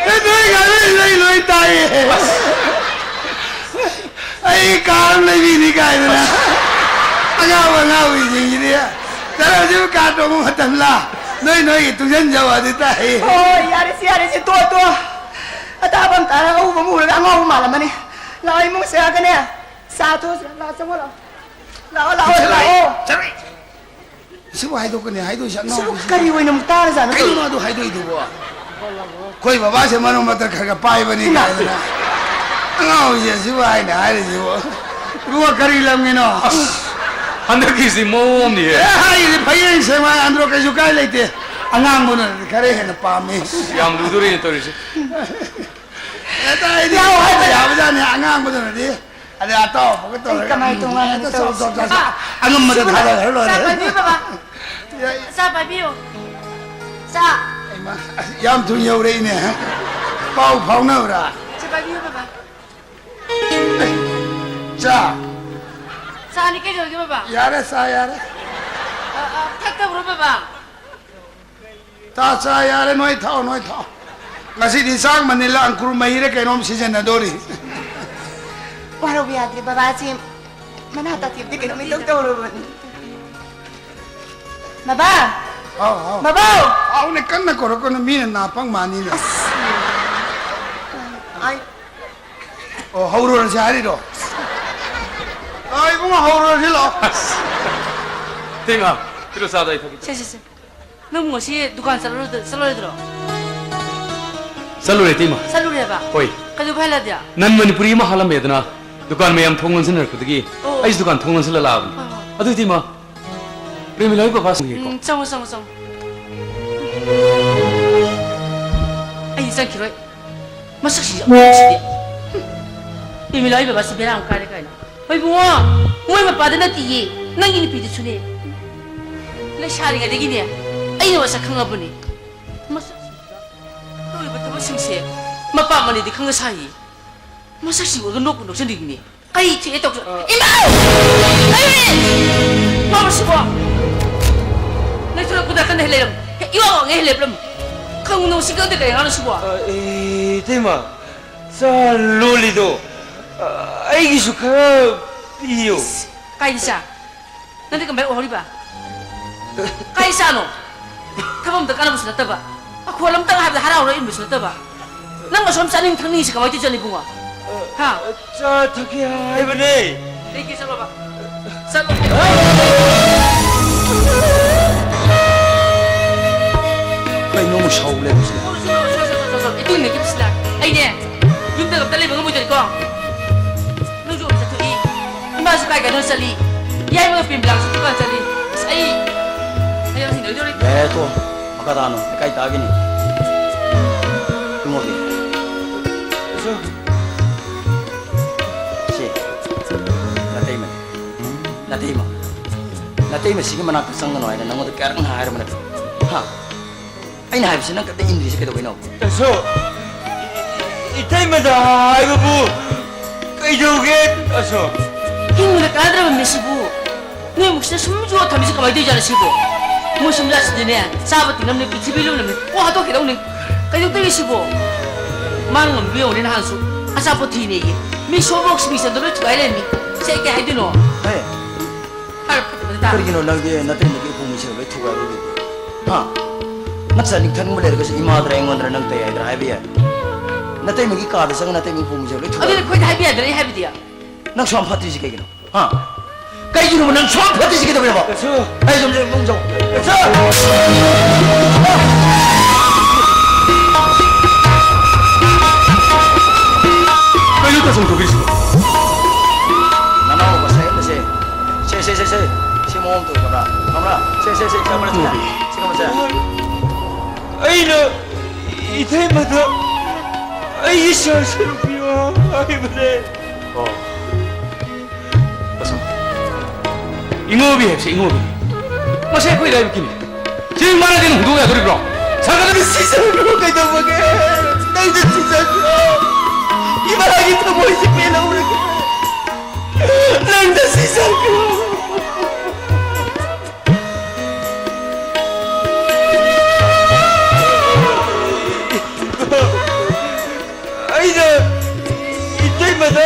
ꯑꯦ, ꯅꯣꯏ ꯉꯥꯡꯅꯔꯤꯗꯣ ꯑꯩ ꯂꯣꯏ ꯇꯥꯏꯌꯦ꯫ ꯑꯩ ꯀꯥꯔ ꯑꯃ ꯂꯩꯕꯤꯅꯤ ꯀꯥꯏꯗꯅ꯫ ꯑꯉꯥꯎ ꯑꯉꯥꯎꯕꯤꯁꯤꯡꯁꯤꯗꯤ꯫ ꯆꯠꯂꯣ, ꯍꯧꯖꯤꯛ ꯀꯥꯔ ꯇꯣꯡꯕ ꯃꯇꯝꯂ? ꯅꯣꯏ ꯅꯣꯏꯒꯤ ꯇꯨꯡꯁꯤꯟꯖꯧ ꯑꯗꯨ ꯇꯥꯏ꯫ ꯍꯣꯏ, ꯌꯥꯔꯦꯁꯦ, ꯌꯥꯔꯦꯁꯦ, ꯇꯣꯛꯑꯣ, ꯇꯣꯛꯑꯣ꯫ ꯑꯇꯥꯕ ꯑꯃ ꯇꯥꯔꯒ ꯑꯎꯕ ꯑꯃ ꯎꯔꯒ ꯑꯉꯥꯎꯕ ꯃꯥꯜꯂꯝꯃꯅꯤ꯫ ꯂꯥꯛꯑꯣ, ꯏꯃꯨꯡ ꯆꯪꯉꯛꯀꯅꯦ꯫ ꯆꯥ ꯊꯣꯛꯑꯁꯤ, ꯂꯥꯛꯑꯣ, ꯆꯪꯉꯣ, ꯂꯥꯛꯑꯣ꯫ ꯂꯥꯛꯑꯣ, ꯂꯥꯛꯑꯣ, ꯂꯥꯛꯑꯣ꯫ ꯆꯠꯂꯣ꯫ ꯁꯤꯕꯨ ꯍꯥꯏꯗꯣꯛꯀꯅꯤ ꯍꯥꯏꯗꯣꯏꯁꯦ, ꯁꯤꯕꯨ ꯑꯉꯥꯎꯕꯁꯤꯕꯨ꯫ ꯀꯔꯤ ꯑꯣꯏꯅ ꯑꯃꯨꯛ ꯇꯥꯔꯖꯥꯠꯅꯣ ꯀꯩꯅꯣ ꯇꯧꯔꯤꯁꯦ? ꯑꯗꯨ ꯍꯥꯏꯗꯣꯛꯏꯗꯨꯕꯣ? ꯑꯩꯈꯣꯏ ꯕꯕꯥꯁꯦ ꯃꯔꯛ ꯃꯔꯛꯇ ꯈꯔ ꯈꯔ ꯄꯥꯏꯕꯅꯤ ꯏꯃꯥ꯫ ꯀꯥꯏꯗꯅ꯫ ꯑꯉꯥꯎꯕꯁꯦ ꯁꯤꯕꯨ ꯍꯥꯏꯅ ꯍꯥꯏꯔꯤꯁꯤꯕꯨ꯫ ꯏꯕꯨꯡꯉꯣ, ꯀꯔꯤ ꯂꯝꯒꯤꯅꯣ? ꯑꯁ, ꯍꯟꯗꯛꯀꯤꯁꯤ ꯃꯑꯣꯡ ꯑꯃꯅꯤꯍꯦ꯫ ꯑꯦ, ꯍꯥꯏꯔꯤꯁꯦ ꯐꯩꯌꯦ, ꯁꯦꯡꯅ ꯑꯟꯗ꯭ꯔꯣ ꯀꯩꯁꯨ ꯀꯥꯏ ꯂꯩꯇꯦ꯫ ꯑꯉꯥꯡꯕꯅ ꯈꯔ ꯍꯦꯟꯅ ꯄꯥꯝꯃꯤ꯫ ꯌꯥꯝ ꯂꯨꯗꯣꯔꯤꯅꯦ ꯇꯧꯔꯤꯁꯦ꯫ ꯑꯦ, ꯑꯇꯩꯗꯤ ꯌꯥꯎ ꯍꯥꯏꯕ ꯌꯥꯕꯖꯥꯠꯅꯤ, ꯑꯉꯥꯡꯕꯗꯨꯅꯗꯤ꯫ ꯑꯗꯩ ꯑꯇꯥꯎꯕꯒ ꯑꯩ ꯇꯧꯔꯒ ꯀꯃꯥꯏꯅ ꯇꯣꯉꯥꯟꯅ ꯍꯦꯛꯇ ꯆꯥꯎ, ꯇꯧꯁꯤ? ꯆꯥꯎ, ꯆꯥꯎ, ꯆꯥꯎ꯫ ꯑꯥ, ꯑꯉꯝꯕꯗ ꯁꯤꯕꯨ ꯊꯥꯗꯈ꯭ꯔ ꯂꯣꯏꯔꯦ꯫ ꯆꯥ ꯄꯥꯏꯕꯤꯌꯨ, ꯕꯕꯥ꯫ ꯌꯥꯏ꯫ ꯆꯥ ꯄꯥꯏꯕꯤꯌꯨ꯫ ꯆꯥ꯫ ꯍꯩꯃꯥ, ꯑꯁ, ꯌꯥꯝ ꯊꯨꯅ ꯌꯧꯔꯛꯏꯅꯦ꯫ ꯄꯥꯎ ꯐꯥꯎꯅꯕ꯭ꯔꯥ? ꯆꯥ ꯄꯥꯏꯕꯤꯌꯨ, ꯕꯕꯥ꯫ ꯑꯦ, ꯆꯥ꯫ ꯆꯥꯅꯤ, ꯀꯩꯗꯧꯔꯒꯦ, ꯕꯕꯥ? ꯌꯥꯔꯦ, ꯆꯥ ꯌꯥꯔꯦ꯫ ꯑ, ꯑ, ꯊꯛꯇꯕ꯭ꯔꯣ, ꯕꯕꯥ? ꯇꯥ ꯆꯥ ꯌꯥꯔꯦ, ꯅꯣꯏ ꯊꯥꯎ, ꯅꯣꯏ ꯊꯥꯎ꯫ ꯉꯁꯤꯗꯤ ꯆꯥꯛ ꯃꯅꯤꯜꯂ ꯑꯪꯀꯨꯔ ꯃꯍꯤꯔ ꯀꯩꯅꯣꯝ ꯁꯤꯖꯤꯟꯅꯗꯣꯔꯤ꯫ ꯋꯥꯔꯧꯕ ꯌꯥꯗ꯭ꯔꯦ, ꯕꯕꯥꯁꯤ ꯃꯅꯥ ꯇꯥꯊꯦꯛꯄꯗꯤ ꯀꯩꯅꯣꯝ ꯏꯇꯧ ꯇꯧꯔꯕꯅꯤ꯫ ꯕꯕꯥ! ꯍꯥꯎ, ꯍꯥꯎ꯫ ꯕꯕꯥ! ꯍꯥꯎꯅꯦ, ꯀꯟꯅ ꯀꯧꯔꯛꯀꯅꯨ, ꯃꯤꯅ ꯅꯥ ꯄꯪ ꯃꯥꯅꯤꯅꯦ꯫ ꯑꯁ! ꯑꯩ ꯑꯣ, ꯍꯧꯔꯨꯔꯁꯤ ꯍꯥꯏꯔꯤꯔꯣ? ꯑ, ꯏꯕꯨꯡꯉꯣ, ꯍꯧꯔꯨꯔꯁꯤ ꯂꯥꯛꯑꯣ꯫ ꯏꯇꯩꯃ, ꯄꯤꯔꯣ ꯆꯥꯗꯣ ꯑꯩ ꯊꯛꯀꯦ꯫ ꯁꯦ, ꯁꯦ, ꯁꯦ꯫ ꯅꯪ ꯉꯁꯤ ꯗꯨꯀꯥꯟ ꯆꯠꯂꯔꯣꯏꯗ-, ꯆꯠꯂꯔꯣꯏꯗ꯭ꯔꯣ? ꯆꯠꯂꯨꯔꯦ, ꯏꯇꯩꯃ꯫ ꯆꯠꯂꯨꯔꯦꯕ? ꯍꯣꯏ꯫ ꯀꯩꯗꯧꯕ ꯍꯥꯏꯂꯗꯤ? ꯅꯟ ꯃꯅꯤꯄꯨꯔꯤ ꯑꯃ ꯍꯥꯠꯂꯝꯃꯦꯗꯅ, ꯗꯨꯀꯥꯟ ꯃꯌꯥꯝ ꯊꯣꯡ ꯂꯣꯟꯁꯤꯟꯅꯔꯛꯄꯗꯒꯤ ꯑꯣ꯫ ꯑꯩꯁꯨ ꯗꯨꯀꯥꯟ ꯊꯣꯡ ꯂꯣꯟꯁꯤꯜꯂ ꯂꯥꯛꯑꯕꯅꯤ꯫ ꯍꯣꯏ, ꯍꯣꯏ꯫ ꯑꯗꯨ ꯏꯇꯩꯃ, ꯄ꯭ꯔꯦꯃꯤꯂꯥ ꯍꯣꯏ ꯕꯕꯥ ꯆꯪꯈꯤꯒꯦꯀꯣ? ꯎꯝ, ꯆꯪꯉꯣ, ꯆꯪꯉꯣ, ꯆꯪꯉꯣ꯫ ꯑꯩ ꯆꯪꯈꯤꯔꯣꯏ꯫ ꯃꯁꯛꯁꯤ ꯌꯥꯝ ꯅꯨꯡꯁꯤꯗꯦ꯫ ꯍꯨꯝ꯫ ꯄ꯭ꯔꯦꯃꯤꯂꯥ ꯍꯣꯏ ꯕꯕꯥꯁꯤ ꯕꯦꯔꯥ ꯑꯃ ꯀꯥꯔꯦ ꯀꯥꯏꯅ꯫ ꯍꯣꯏ ꯏꯕꯨꯡꯉꯣ, ꯃꯣꯏ ꯃꯄꯥꯗ ꯅꯠꯇꯤꯌꯦ, ꯅꯪꯒꯤ ꯅꯨꯄꯤꯗꯨꯁꯨꯅꯦ꯫ ꯂꯩꯁꯥꯔꯤꯉꯩꯗꯒꯤꯅꯦ ꯑꯩꯅ ꯃꯁꯛ ꯈꯪꯉꯕꯅꯦ꯫ ꯃꯁꯛꯁꯤꯡꯗꯨꯗ ꯇꯧꯔꯤꯕ ꯊꯕꯛꯁꯤꯡꯁꯦ ꯃꯄꯥ ꯃꯅꯤꯗꯤ ꯈꯪꯅ ꯁꯥꯏꯌꯦ꯫ ꯃꯁꯛꯁꯤꯡ ꯎꯔꯒ ꯅꯣꯛꯄꯨ ꯅꯣꯛꯆꯅꯤꯡꯉꯤꯅꯦ꯫ ꯀꯩ ꯊꯤꯛꯑꯦ ꯇꯧꯁ-, ꯑ꯫ ꯏꯃꯥ! ꯀꯩꯅꯣꯅꯦ? ꯃꯥ ꯃꯁꯤꯕꯣ? ꯂꯩꯊꯣꯔꯛꯄꯗ ꯀꯟꯅ ꯍꯦꯛ ꯂꯩꯔꯝ-, ꯍꯦꯛ ꯏꯋꯥ ꯋꯥꯉꯩ ꯍꯦꯛ ꯂꯦꯞꯂꯝ-, ꯈꯪꯉꯨ ꯅꯪ ꯁꯤ ꯀꯩꯗ ꯀꯔꯤ ꯑꯉꯥꯡꯅꯣ ꯁꯤꯕꯣ? ꯑ, ꯑꯦ, ꯏꯇꯩꯃ, ꯆꯥ ꯂꯣꯜꯂꯤꯗꯣ, ꯑ, ꯑꯩꯒꯤꯁꯨ ꯈꯔ ꯄꯤꯌꯣ꯫ ꯏꯁ, ꯀꯥꯏꯗ ꯆꯥ? ꯅꯪꯗꯤ ꯀꯃꯥꯏꯅ ꯎꯍꯧꯔꯤꯕ? ꯀꯥꯏ ꯆꯥꯅꯣ? ꯊꯕꯛ ꯑꯝꯇ ꯀꯥꯟꯅꯕꯁꯨ ꯅꯠꯇꯕ, ꯑꯈꯣꯜ ꯑꯝꯇꯪ ꯍꯥꯏꯕꯗ ꯍꯔꯥꯎꯔ ꯏꯟꯕꯁꯨ ꯅꯠꯇꯕ, ꯅꯪ ꯑꯁꯣꯝ ꯆꯥꯅꯤꯡ ꯊꯛꯅꯤꯡꯉꯤꯁꯤ ꯀꯃꯥꯏꯅ ꯇꯧꯖꯥꯠꯅꯣ ꯏꯕꯨꯡꯉꯣ? ꯍꯥ? ꯆꯥ ꯊꯛꯀꯦ ꯍꯥꯏꯕꯅꯦ꯫ ꯂꯩꯒꯦ ꯆꯠꯂꯣꯕ꯫ ꯆꯠꯂꯣ꯫ ꯀꯩꯅꯣ ꯑꯃꯨꯛ ꯁꯥꯎ ꯂꯩꯔꯝꯃꯤꯁꯤꯅ? ꯁꯣ, ꯁꯣ, ꯁꯣ, ꯁꯣ, ꯁꯣ, ꯁꯣ, ꯏꯇꯨꯡ ꯏꯟꯅꯈꯤꯕꯁꯤꯅ ꯑꯩꯅꯦ ꯌꯨꯝꯗ ꯑꯝꯇ ꯂꯩꯕ ꯉꯝꯃꯣꯏꯗꯣꯏꯅꯤꯀꯣ꯫ ꯅꯪꯁꯨ ꯑꯃꯨꯛ ꯆꯠꯊꯣꯛꯏ, ꯏꯃꯥꯁꯨ ꯀꯥꯏ ꯀꯥꯏꯗꯅꯣ ꯆꯠꯂꯤ, ꯌꯥꯏꯃꯒ ꯄ꯭ꯔꯦꯝꯕꯤꯂꯥꯁꯨ ꯗꯨꯀꯥꯟ ꯆꯠꯂꯤ꯫ ꯑꯁ, ꯑꯩ, ꯑꯩ ꯌꯥꯝ ꯍꯩꯅꯔꯣꯏꯗꯧꯔꯤ꯫ ꯌꯥꯔꯦ, ꯇꯣꯛꯑꯣ꯫ ꯃꯈꯥ ꯇꯥꯅꯣ, ꯂꯩꯀꯥꯏ ꯇꯥꯒꯤꯅꯤ꯫ ꯏꯃꯣꯗꯤ? ꯁꯤ, ꯅꯥꯇꯩꯃꯅꯦ꯫ ꯅꯥꯇꯩꯃ, ꯅꯥꯇꯩꯃꯁꯤꯒꯤ ꯃꯅꯥꯛꯇ ꯆꯪꯒꯅꯨ ꯍꯥꯏꯅ ꯅꯪꯉꯣꯟꯗ ꯀꯌꯥꯔꯛ ꯍꯥꯏꯔꯕ ꯅꯠꯇ꯭ꯔꯣ? ꯍꯥ? ꯑꯩꯅ ꯍꯥꯏꯕꯁꯤ ꯅꯪ ꯀꯔꯤꯝꯇ ꯏꯟꯗ꯭ꯔꯤꯁꯤ ꯀꯩꯗꯧꯕꯩꯅꯣ? ꯇꯥꯁꯨ, ꯏ-, ꯏ-, ꯏꯇꯩꯃꯗ ꯍꯥꯏꯕꯕꯨ ꯀꯩꯗꯧꯒꯦ, ꯇꯥꯁꯨ? ꯍꯤꯡꯕꯗ ꯀꯥꯟꯅꯗ꯭ꯔꯕ ꯃꯤꯁꯤꯕꯨ ꯅꯣꯏ ꯏꯃꯨꯡꯁꯤꯗ ꯁꯨꯝ ꯌꯣꯠ ꯊꯝꯃꯤꯁꯤ ꯀꯃꯥꯏꯅ ꯇꯧꯔꯤꯖꯥꯠꯅꯣ ꯁꯤꯕꯨ? ꯃꯣꯏ ꯁꯨꯝ ꯂꯥꯛꯁꯤꯗꯅꯦ, ꯆꯥꯕ ꯇꯤꯡꯅꯕꯅꯦ, ꯄ꯭ꯔꯤꯊꯤꯕꯤ ꯂꯨꯝꯅꯕꯅꯦ, ꯀꯣꯛ ꯍꯥꯠꯇꯣꯛꯈꯤꯗꯧꯅꯦ꯫ ꯀꯩꯗꯧꯗꯣꯏꯅꯣ ꯁꯤꯕꯨ? ꯃꯥꯅ ꯉꯝꯕ ꯌꯦꯡꯉꯨꯅꯦ, ꯅꯍꯥꯟꯁꯨ ꯑꯆꯥꯄꯣꯠ ꯊꯤꯅꯦꯌꯦ꯫ ꯃꯤ ꯁꯣꯞ ꯕꯣꯛꯁ ꯃꯤ ꯆꯟꯗꯕ ꯂꯣꯏ ꯊꯨꯒꯥꯏ ꯂꯩꯔꯝꯃꯤ꯫ ꯁꯤ ꯑꯩ ꯀꯩ ꯍꯥꯏꯗꯣꯏꯅꯣ? ꯍꯦ, ꯍꯥꯏꯔ ꯐꯠꯇꯕꯗ ꯇꯥꯔꯦ꯫ ꯀꯔꯤꯒꯤꯅꯣ ꯅꯪꯗꯤ ꯅꯇꯩꯃꯒꯤ ꯎꯄꯨ ꯃꯤꯁꯤꯡ ꯂꯣꯏ ꯊꯨꯒꯥꯏꯔꯨꯔꯤꯗꯤ? ꯍꯥ? ꯅꯆꯥ ꯅꯤꯡꯊꯪꯕ ꯂꯩꯔꯒꯁꯨ ꯏꯃꯥꯗꯔ ꯑꯩꯉꯣꯟꯗꯔ ꯅꯪ ꯇꯩ ꯍꯥꯏꯗ꯭ꯔꯥ ꯍꯥꯏꯕ ꯌꯥꯏ? ꯅꯇꯩꯃꯒꯤ ꯀꯥꯗ ꯆꯪꯉ ꯅꯇꯩꯃꯒꯤ ꯎꯄꯨ ꯃꯤꯁꯤꯡ ꯂꯣꯏ ꯑꯗꯨꯗꯤ ꯊꯨꯒꯥꯏꯔꯨꯔꯤꯗꯤ? ꯑꯩꯈꯣꯏꯗ ꯍꯥꯏꯕ ꯌꯥꯗ꯭ꯔꯥ ꯑꯩ ꯍꯥꯏꯕꯗꯤ? ꯅꯪ ꯁꯨꯌꯥꯝ ꯐꯠꯇ꯭ꯔꯤꯁꯤ ꯀꯩꯒꯤꯅꯣ? ꯍꯥ? ꯀꯩꯒꯤꯅꯣꯕ ꯅꯪ ꯁꯨꯌꯥꯝ ꯐꯠꯇ꯭ꯔꯤꯁꯤ ꯀꯩꯗꯧꯕꯩꯅꯣꯕ? ꯀꯩꯁꯨ꯫ ꯑꯩ ꯁꯨꯝ ꯁꯨꯝ ꯁꯨꯝ ꯁꯨꯝ꯫ ꯀꯩꯁꯨ꯫ ꯀꯩꯅꯣ ꯇꯥꯁꯨꯝ ꯇꯧꯕꯤꯔꯤꯁꯤꯕꯣ? ꯅꯅꯥꯎ ꯃꯁꯥꯏ ꯑꯃꯁꯦ꯫ ꯁꯦ, ꯁꯦ, ꯁꯦ, ꯁꯦ꯫ ꯁꯤ ꯃꯑꯣꯡ ꯇꯧꯏ ꯈꯪꯕ꯭ꯔꯥ? ꯈꯪꯕ꯭ꯔꯥ? ꯁꯦ, ꯁꯦ, ꯁꯦ, ꯁꯦ, ꯁꯦ, ꯁꯦ꯫ ꯁꯤ ꯈꯪꯕ꯭ꯔꯥ? ꯑꯩꯅ ꯏꯇꯩꯃꯗ ꯑꯩꯒꯤ ꯁꯥ ꯁꯔꯨꯛ ꯄꯤꯌꯣ ꯍꯥꯏꯕꯅꯦ꯫ ꯑꯣ꯫ ꯇꯥꯁꯝ꯫ ꯏꯉꯣꯕꯤ ꯍꯥꯏꯕꯁꯦ ꯏꯉꯣꯕꯤ꯫ ꯃꯁꯤ ꯑꯩꯈꯣꯏ ꯂꯥꯏꯕꯛꯀꯤꯅꯤ꯫ ꯁꯤ ꯃꯥꯅ ꯀꯩꯅꯣ ꯍꯨꯟꯗꯣꯛ ꯌꯥꯗꯣꯔꯤꯕ꯭ꯔꯣ? ꯁꯥꯒꯠꯂꯕꯤ ꯁꯤꯖꯈ꯭ꯔꯣ ꯀꯩꯗꯧꯕꯒꯦ? ꯅꯪꯗ ꯁꯤꯖꯈ꯭ꯔꯣ꯫ ꯏꯃꯥꯒꯤ ꯊꯃꯣꯏꯁꯦ ꯄꯦꯜꯍꯧꯔꯒꯦ꯫ ꯅꯪꯗ ꯁꯤꯖꯈ꯭ꯔꯣ꯫ ꯑꯩꯅ ꯏꯇꯩꯃꯗ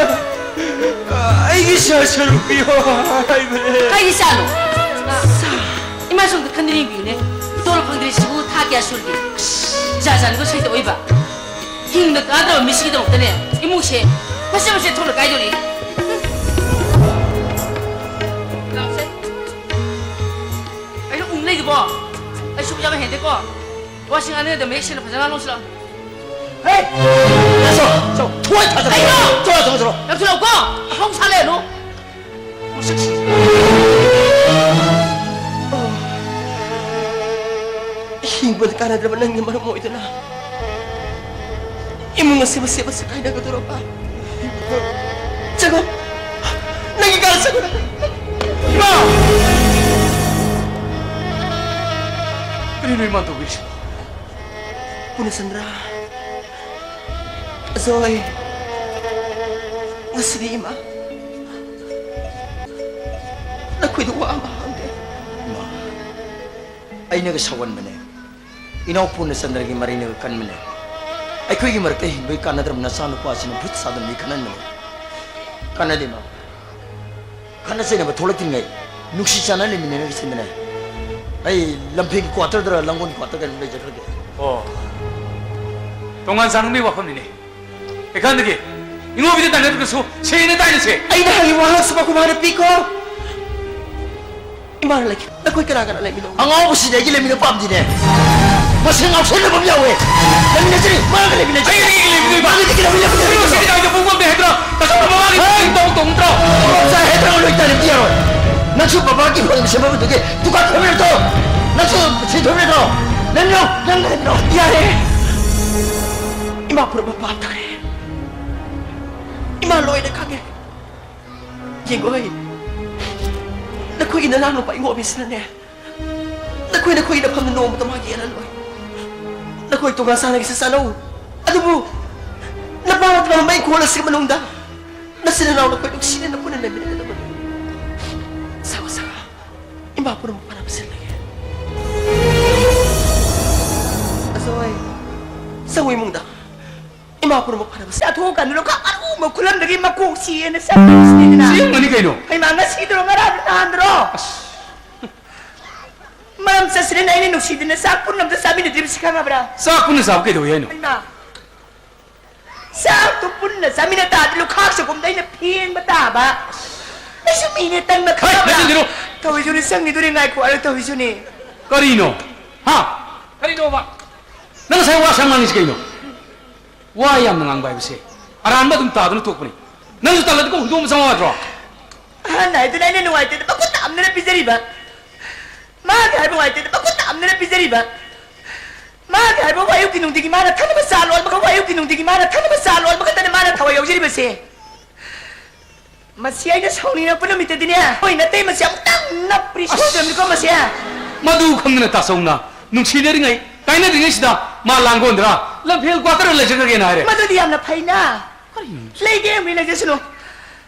ꯑꯩꯒꯤ ꯁꯔꯨꯛ ꯄꯤꯌꯣ ꯍꯥꯏꯕꯅꯦ꯫ ꯀꯩꯒꯤ ꯆꯥꯅꯣ? ꯏꯃꯥ ꯁꯣꯝꯗ ꯈꯟꯅ ꯌꯦꯡꯕꯤꯌꯨꯅꯦ꯫ ꯇꯣꯂꯣꯞ ꯐꯪꯗ꯭ꯔꯤꯁꯤꯕꯨ ꯊꯥ ꯀꯌꯥ ꯁꯨꯔꯒꯦ? ꯖꯥ ꯖꯥꯅꯤꯀꯣ ꯁꯩꯇ ꯑꯣꯏꯕ꯫ ꯍꯤꯡꯅ ꯀꯥꯟꯅꯗꯕ ꯃꯤꯁꯤꯒꯤꯗꯃꯛꯇꯅꯦ ꯏꯃꯨꯡꯁꯦ ꯃꯆꯦꯠ ꯃꯆꯦꯠ ꯊꯣꯛꯅ ꯀꯥꯏꯗꯣꯔꯤ꯫ ꯀꯣ, ꯑꯩ ꯁꯨꯛ ꯌꯥꯝ ꯍꯦꯟꯗꯦꯀꯣ꯫ ꯋꯥꯁꯤꯡ ꯑꯅꯤꯗ ꯃꯌꯦꯛ ꯁꯦꯡꯅ ꯐꯖꯅ ꯉꯥꯡꯉꯨ ꯁꯤꯂꯥꯎ꯫ ꯍꯦ! ꯆꯠꯂꯣ! ꯆꯠꯂꯣ! ꯊꯣꯏ ꯊꯥꯖꯜꯂꯣ! ꯀꯩꯅꯣ? ꯆꯠꯂꯣ, ꯆꯠꯂꯣ, ꯆꯠꯂꯣ! ꯌꯥꯝ ꯊꯨꯅ ꯂꯥꯛꯎꯀꯣ! ꯑꯐꯥꯎ ꯁꯥ ꯂꯩꯔꯅꯨ! ꯃꯁꯛꯁꯤꯡꯁꯤ꯫ ꯍꯤꯡꯕꯗ ꯀꯥꯟꯅꯗ꯭ꯔꯕ ꯅꯪꯒꯤ ꯃꯔꯝ ꯑꯣꯏꯗꯨꯅ ꯏꯃꯨꯡ ꯑꯁꯤꯕꯨ ꯁꯦꯝꯕ ꯁꯦꯒꯥꯏꯅꯒꯗꯧꯔꯕ? ꯆꯠꯂꯣ! ꯅꯪꯒꯤ ꯀꯥꯗ ꯆꯠꯂꯣ! ꯏꯃꯥ! ꯀꯔꯤꯅꯣ ꯏꯃꯥ ꯇꯧꯕꯤꯔꯤꯁꯤꯕꯣ? ꯄꯨꯔꯅꯆꯟꯗ꯭ꯔ, ꯑꯖꯣꯏ, ꯉꯁꯤꯗꯤ ꯏꯃꯥ ꯅꯈꯣꯏꯗ ꯋꯥ ꯑꯃ ꯍꯪꯒꯦ꯫ ꯏꯃꯥ, ꯑꯩꯅꯒ ꯁꯥꯎꯒꯟꯕꯅꯦ꯫ ꯏꯅꯥꯎ ꯄꯨꯔꯅꯆꯟꯗ꯭ꯔꯒꯤ ꯃꯔꯩꯅꯒ ꯀꯟꯕꯅꯦ꯫ ꯑꯩꯈꯣꯏꯒꯤ ꯃꯔꯛꯇ ꯍꯤꯡꯕꯒꯤ ꯀꯥꯟꯅꯗ꯭ꯔꯕ ꯅꯆꯥꯅꯨꯄꯥꯁꯤꯅ ꯚꯨꯠ ꯁꯥꯗꯅ ꯃꯤ ꯈꯟꯍꯟꯕꯅꯦ꯫ ꯀꯥꯟꯅꯗꯦ ꯃꯥ꯫ ꯈꯠꯅ ꯆꯩꯅꯕ ꯊꯣꯛꯂꯛꯇ꯭ꯔꯤꯉꯩ ꯅꯨꯡꯁꯤ ꯆꯥꯟꯅ ꯂꯩꯃꯤꯟꯅꯔꯒ ꯁꯤꯟꯗꯅ ꯑꯩ ꯂꯝꯐꯦꯜꯒꯤ ꯀ꯭ꯋꯥꯇꯔꯗꯔ ꯂꯥꯡꯒꯣꯜ ꯀ꯭ꯋꯥꯇꯔꯗ ꯑꯗꯨꯝ ꯂꯩꯖꯈ꯭ꯔꯒꯦ꯫ ꯑꯣ, ꯇꯣꯉꯥꯟ ꯆꯥꯟꯅꯕꯒꯤ ꯋꯥꯐꯝꯅꯤꯅꯦ꯫ ꯀꯩꯀꯥꯟꯗꯒꯤ ꯏꯉꯣꯕꯤꯗ ꯇꯥꯏꯅꯗ꯭ꯔꯒꯁꯨ ꯁꯦꯡꯅ ꯇꯥꯏꯅꯁꯦ꯫ ꯑꯩꯅ ꯍꯥꯏꯔꯤꯕ ꯋꯥꯍꯪꯁꯤꯃꯛ ꯈꯨꯃꯥꯅ ꯄꯤꯈꯣ꯫ ꯏꯃꯥꯅ ꯂꯩꯈꯤ꯫ ꯅꯈꯣꯏ ꯀꯅꯥ ꯀꯅꯥ ꯂꯩꯃꯤꯟꯅꯧ? ꯑꯉꯥꯎꯕꯁꯤꯗꯤ ꯑꯩꯒꯤ ꯂꯩꯃꯤꯟꯅ ꯄꯥꯝꯗꯤꯅꯦ꯫ ꯃꯁꯤ ꯉꯥꯎꯁꯟꯅꯕ ꯑꯃ ꯌꯥꯎꯋꯦ꯫ ꯂꯩꯃꯤꯟꯅꯖꯔꯤ, ꯃꯥꯒ ꯂꯩꯃꯤꯟꯅꯖꯔꯤ꯫ ꯑꯩꯒ ꯂꯩꯃꯤꯟꯅꯕ? ꯃꯥꯒꯗꯤ ꯀꯩꯗꯧꯕꯩ ꯂꯩꯃꯤꯟꯅꯔꯤꯕꯅꯣ? ꯃꯁꯤꯗꯤ ꯀꯥꯏꯗ ꯄꯨꯡ ꯄꯝꯗꯦ ꯍꯥꯏꯕ꯭ꯔꯣ? ꯅꯆꯥ ꯅꯨꯄꯥ ꯃꯥꯒꯤ ꯍꯦ! ꯄꯨꯡ ꯇꯧ ꯇꯧꯗ꯭ꯔꯣ? ꯇꯣꯂꯣꯞ ꯆꯥꯏ ꯍꯥꯏꯗ꯭ꯔꯒ ꯂꯣꯏ ꯇꯥꯔꯦ ꯌꯥꯔꯣꯏ꯫ ꯅꯪꯁꯨ ꯕꯕꯥꯒꯤ ꯐꯣꯟ ꯁꯦꯝꯕꯗꯨꯒꯤ ꯗꯨꯀꯥꯟ ꯐꯝꯃꯤꯔꯛꯇꯣ꯫ ꯅꯪꯁꯨ ꯁꯤ ꯊꯣꯛꯃꯤꯔꯛꯇꯣ꯫ ꯅꯪ ꯅꯪ ꯅꯪ ꯌꯥꯔꯦ꯫ ꯏꯃꯥ ꯄꯨꯔꯕ ꯄꯥꯞ ꯇꯥꯔꯦ꯫ ꯏꯃꯥ ꯂꯣꯏꯅ ꯈꯪꯉꯦ꯫ ꯌꯦꯡꯉꯣ ꯑꯩ, ꯅꯈꯣꯏꯒꯤ ꯅꯅꯥꯎ ꯅꯨꯄꯥ ꯏꯉꯣꯕꯤꯁꯤꯅꯅꯦ, ꯅꯈꯣꯏ ꯅꯈꯣꯏꯒꯤ ꯅꯐꯝꯗ ꯅꯣꯡꯃꯇ ꯃꯥ ꯌꯦꯜꯍꯜꯂꯣꯏ꯫ ꯅꯈꯣꯏ ꯇꯣꯉꯥꯟ ꯆꯥꯟꯅꯒꯦꯁꯨ ꯆꯥꯟꯅꯧ, ꯑꯗꯨꯕꯨ ꯅꯄꯥ ꯅꯠꯇꯕ ꯃꯩ ꯀꯣꯜ ꯑꯁꯤꯒꯤ ꯃꯅꯨꯡꯗ ꯅꯆꯤꯟ ꯅꯅꯥꯎ ꯅꯈꯣꯏ ꯅꯨꯡꯁꯤꯅꯅ ꯄꯨꯟꯅ ꯂꯩꯃꯤꯟꯅꯒꯗꯕꯅꯤ꯫ ꯁꯥꯎ ꯁꯥꯎ, ꯏꯃꯥ ꯄꯨꯝꯅꯃꯛ ꯐꯅꯕ ꯁꯤꯜꯂꯒꯦ꯫ ꯑꯆꯧ ꯑꯩ, ꯆꯪꯉꯨ ꯏꯃꯨꯡꯗ꯫ ꯏꯃꯥ ꯄꯨꯝꯅꯃꯛ ꯐꯅꯕ ꯁꯤꯜ- ꯆꯥꯊꯣꯛꯑꯀꯥꯟꯗ ꯂꯣꯛꯈꯥꯛ ꯑꯔꯨꯝꯕ ꯈꯨꯂꯝꯗꯒꯤ ꯃꯀꯣꯛ ꯁꯤꯑꯦꯅ ꯆꯠꯈꯤꯕꯁꯤꯅꯤꯗꯅ꯫ ꯁꯤ ꯌꯦꯡꯒꯅꯤ ꯀꯩꯅꯣ? ꯍꯩꯃꯥ, ꯉꯁꯤꯗꯨꯔꯣ ꯉꯔꯥꯡ ꯅꯍꯥꯟꯗꯨꯔꯣ? ꯑꯁ꯫ ꯃꯔꯝ ꯆꯠꯁꯤꯅ ꯑꯩꯅ ꯅꯨꯡꯁꯤꯗꯅ ꯆꯥꯛ ꯄꯨꯟꯅ ꯑꯝꯇ ꯆꯥꯃꯤꯟꯅꯗ꯭ꯔꯤꯕꯁꯤ ꯈꯪꯉꯕ꯭ꯔꯥ? ꯆꯥꯛ ꯄꯨꯟꯅ ꯆꯥꯕ ꯀꯩꯗꯧꯋꯤ ꯍꯥꯏꯅꯣ? ꯍꯩꯃꯥ꯫ ꯆꯥꯛꯇꯨ ꯄꯨꯟꯅ ꯆꯥꯃꯤꯟꯅ ꯇꯥꯔꯗꯤ ꯂꯨꯈꯥꯛ ꯆꯒꯨꯝꯗ ꯑꯩꯅ ꯐꯦꯡꯕ ꯇꯥꯕ꯫ ꯑꯩꯁꯨ ꯃꯤꯅꯦ ꯇꯟꯕ ꯍꯩ, ꯈꯪꯉꯕ꯭ꯔꯥ? ꯅꯆꯤꯟ ꯊꯤꯔꯣ꯫ ꯇꯧꯔꯤꯁꯨꯅꯤ, ꯆꯪꯉꯤꯗꯨꯅꯤ, ꯉꯥꯏꯈꯣ ꯍꯥꯏꯔ ꯇꯧꯔꯤꯁꯨꯅꯤ꯫ ꯀꯔꯤꯅꯣ? ꯍꯥ? ꯀꯔꯤꯅꯣꯕ? ꯅꯪ ꯉꯁꯥꯏ ꯋꯥ ꯁꯥꯡ ꯉꯥꯡꯉꯤꯁꯤ ꯀꯩꯅꯣ? ꯋꯥ ꯌꯥꯝꯅ ꯉꯥꯡꯕ ꯍꯥꯏꯕꯁꯦ ꯑꯔꯥꯟꯕ ꯑꯗꯨꯝ ꯇꯥꯗꯨꯅ ꯊꯣꯛꯄꯅꯤ꯫ ꯅꯪꯁꯨ ꯇꯜꯂꯗꯤꯀꯣ ꯍꯨꯟꯗꯣꯛꯑꯝꯕ ꯆꯪꯉꯛꯑꯣ ꯌꯥꯗ꯭ꯔꯣ? ꯑꯍꯟ ꯍꯥꯏꯗꯨꯅ ꯑꯩꯅ ꯅꯨꯡꯉꯥꯏꯇꯦꯗ ꯃꯈꯨꯠ ꯇꯥꯝꯗꯅ ꯄꯤꯖꯔꯤꯕ꯫ ꯃꯥꯒꯤ ꯍꯥꯏꯕ ꯅꯨꯡꯉꯥꯏꯇꯦꯗ ꯃꯈꯨꯠ ꯇꯥꯝꯗꯅ ꯄꯤꯖꯔꯤꯕ꯫ ꯃꯥꯒꯤ ꯍꯥꯏꯕ ꯑꯌꯨꯛꯀꯤ ꯅꯨꯡꯇꯤꯒꯤ ꯃꯥꯅ ꯊꯛꯅꯕ ꯆꯥ ꯂꯣꯟꯕꯒ, ꯑꯌꯨꯛꯀꯤ ꯅꯨꯡꯇꯤꯒꯤ ꯃꯥꯅ ꯊꯛꯅꯕ ꯆꯥ ꯂꯣꯟꯕ ꯈꯛꯇꯅꯦ ꯃꯥꯅ ꯊꯋꯥꯏ ꯌꯥꯎꯖꯔꯤꯕꯁꯦ꯫ ꯃꯁꯤ ꯑꯩꯅ ꯁꯥꯎꯅꯤꯡꯉꯛꯄ ꯅꯨꯃꯤꯠꯇꯗꯤꯅꯦ, ꯃꯣꯏ ꯅꯇꯩ ꯃꯁꯤ ꯑꯃꯨꯛꯇꯪ ꯅꯞꯄ꯭ꯔꯤ ꯑꯁ! ꯁꯣꯏꯗ꯭ꯔꯕꯅꯤꯀꯣ ꯃꯁꯦ꯫ ꯃꯗꯨ ꯈꯪꯗꯅ ꯇꯥꯆꯧꯅ ꯅꯨꯡꯁꯤꯅꯔꯤꯉꯩ, ꯀꯥꯏꯅꯗ꯭ꯔꯤꯉꯩꯁꯤꯗ ꯃꯥ ꯂꯥꯡꯒꯣꯟꯗ꯭ꯔꯥ ꯂꯝꯐꯦꯜ ꯀ꯭ꯋꯥꯇꯔꯗ ꯂꯩꯖꯈ꯭ꯔꯒꯦꯅ ꯍꯥꯏꯔꯦ꯫ ꯃꯗꯨꯗꯤ ꯌꯥꯝꯅ ꯐꯩꯅ꯫ ꯀꯔꯤꯅꯣ? ꯂꯩꯒꯦ ꯌꯥꯝ ꯂꯩꯖꯁꯅꯨ꯫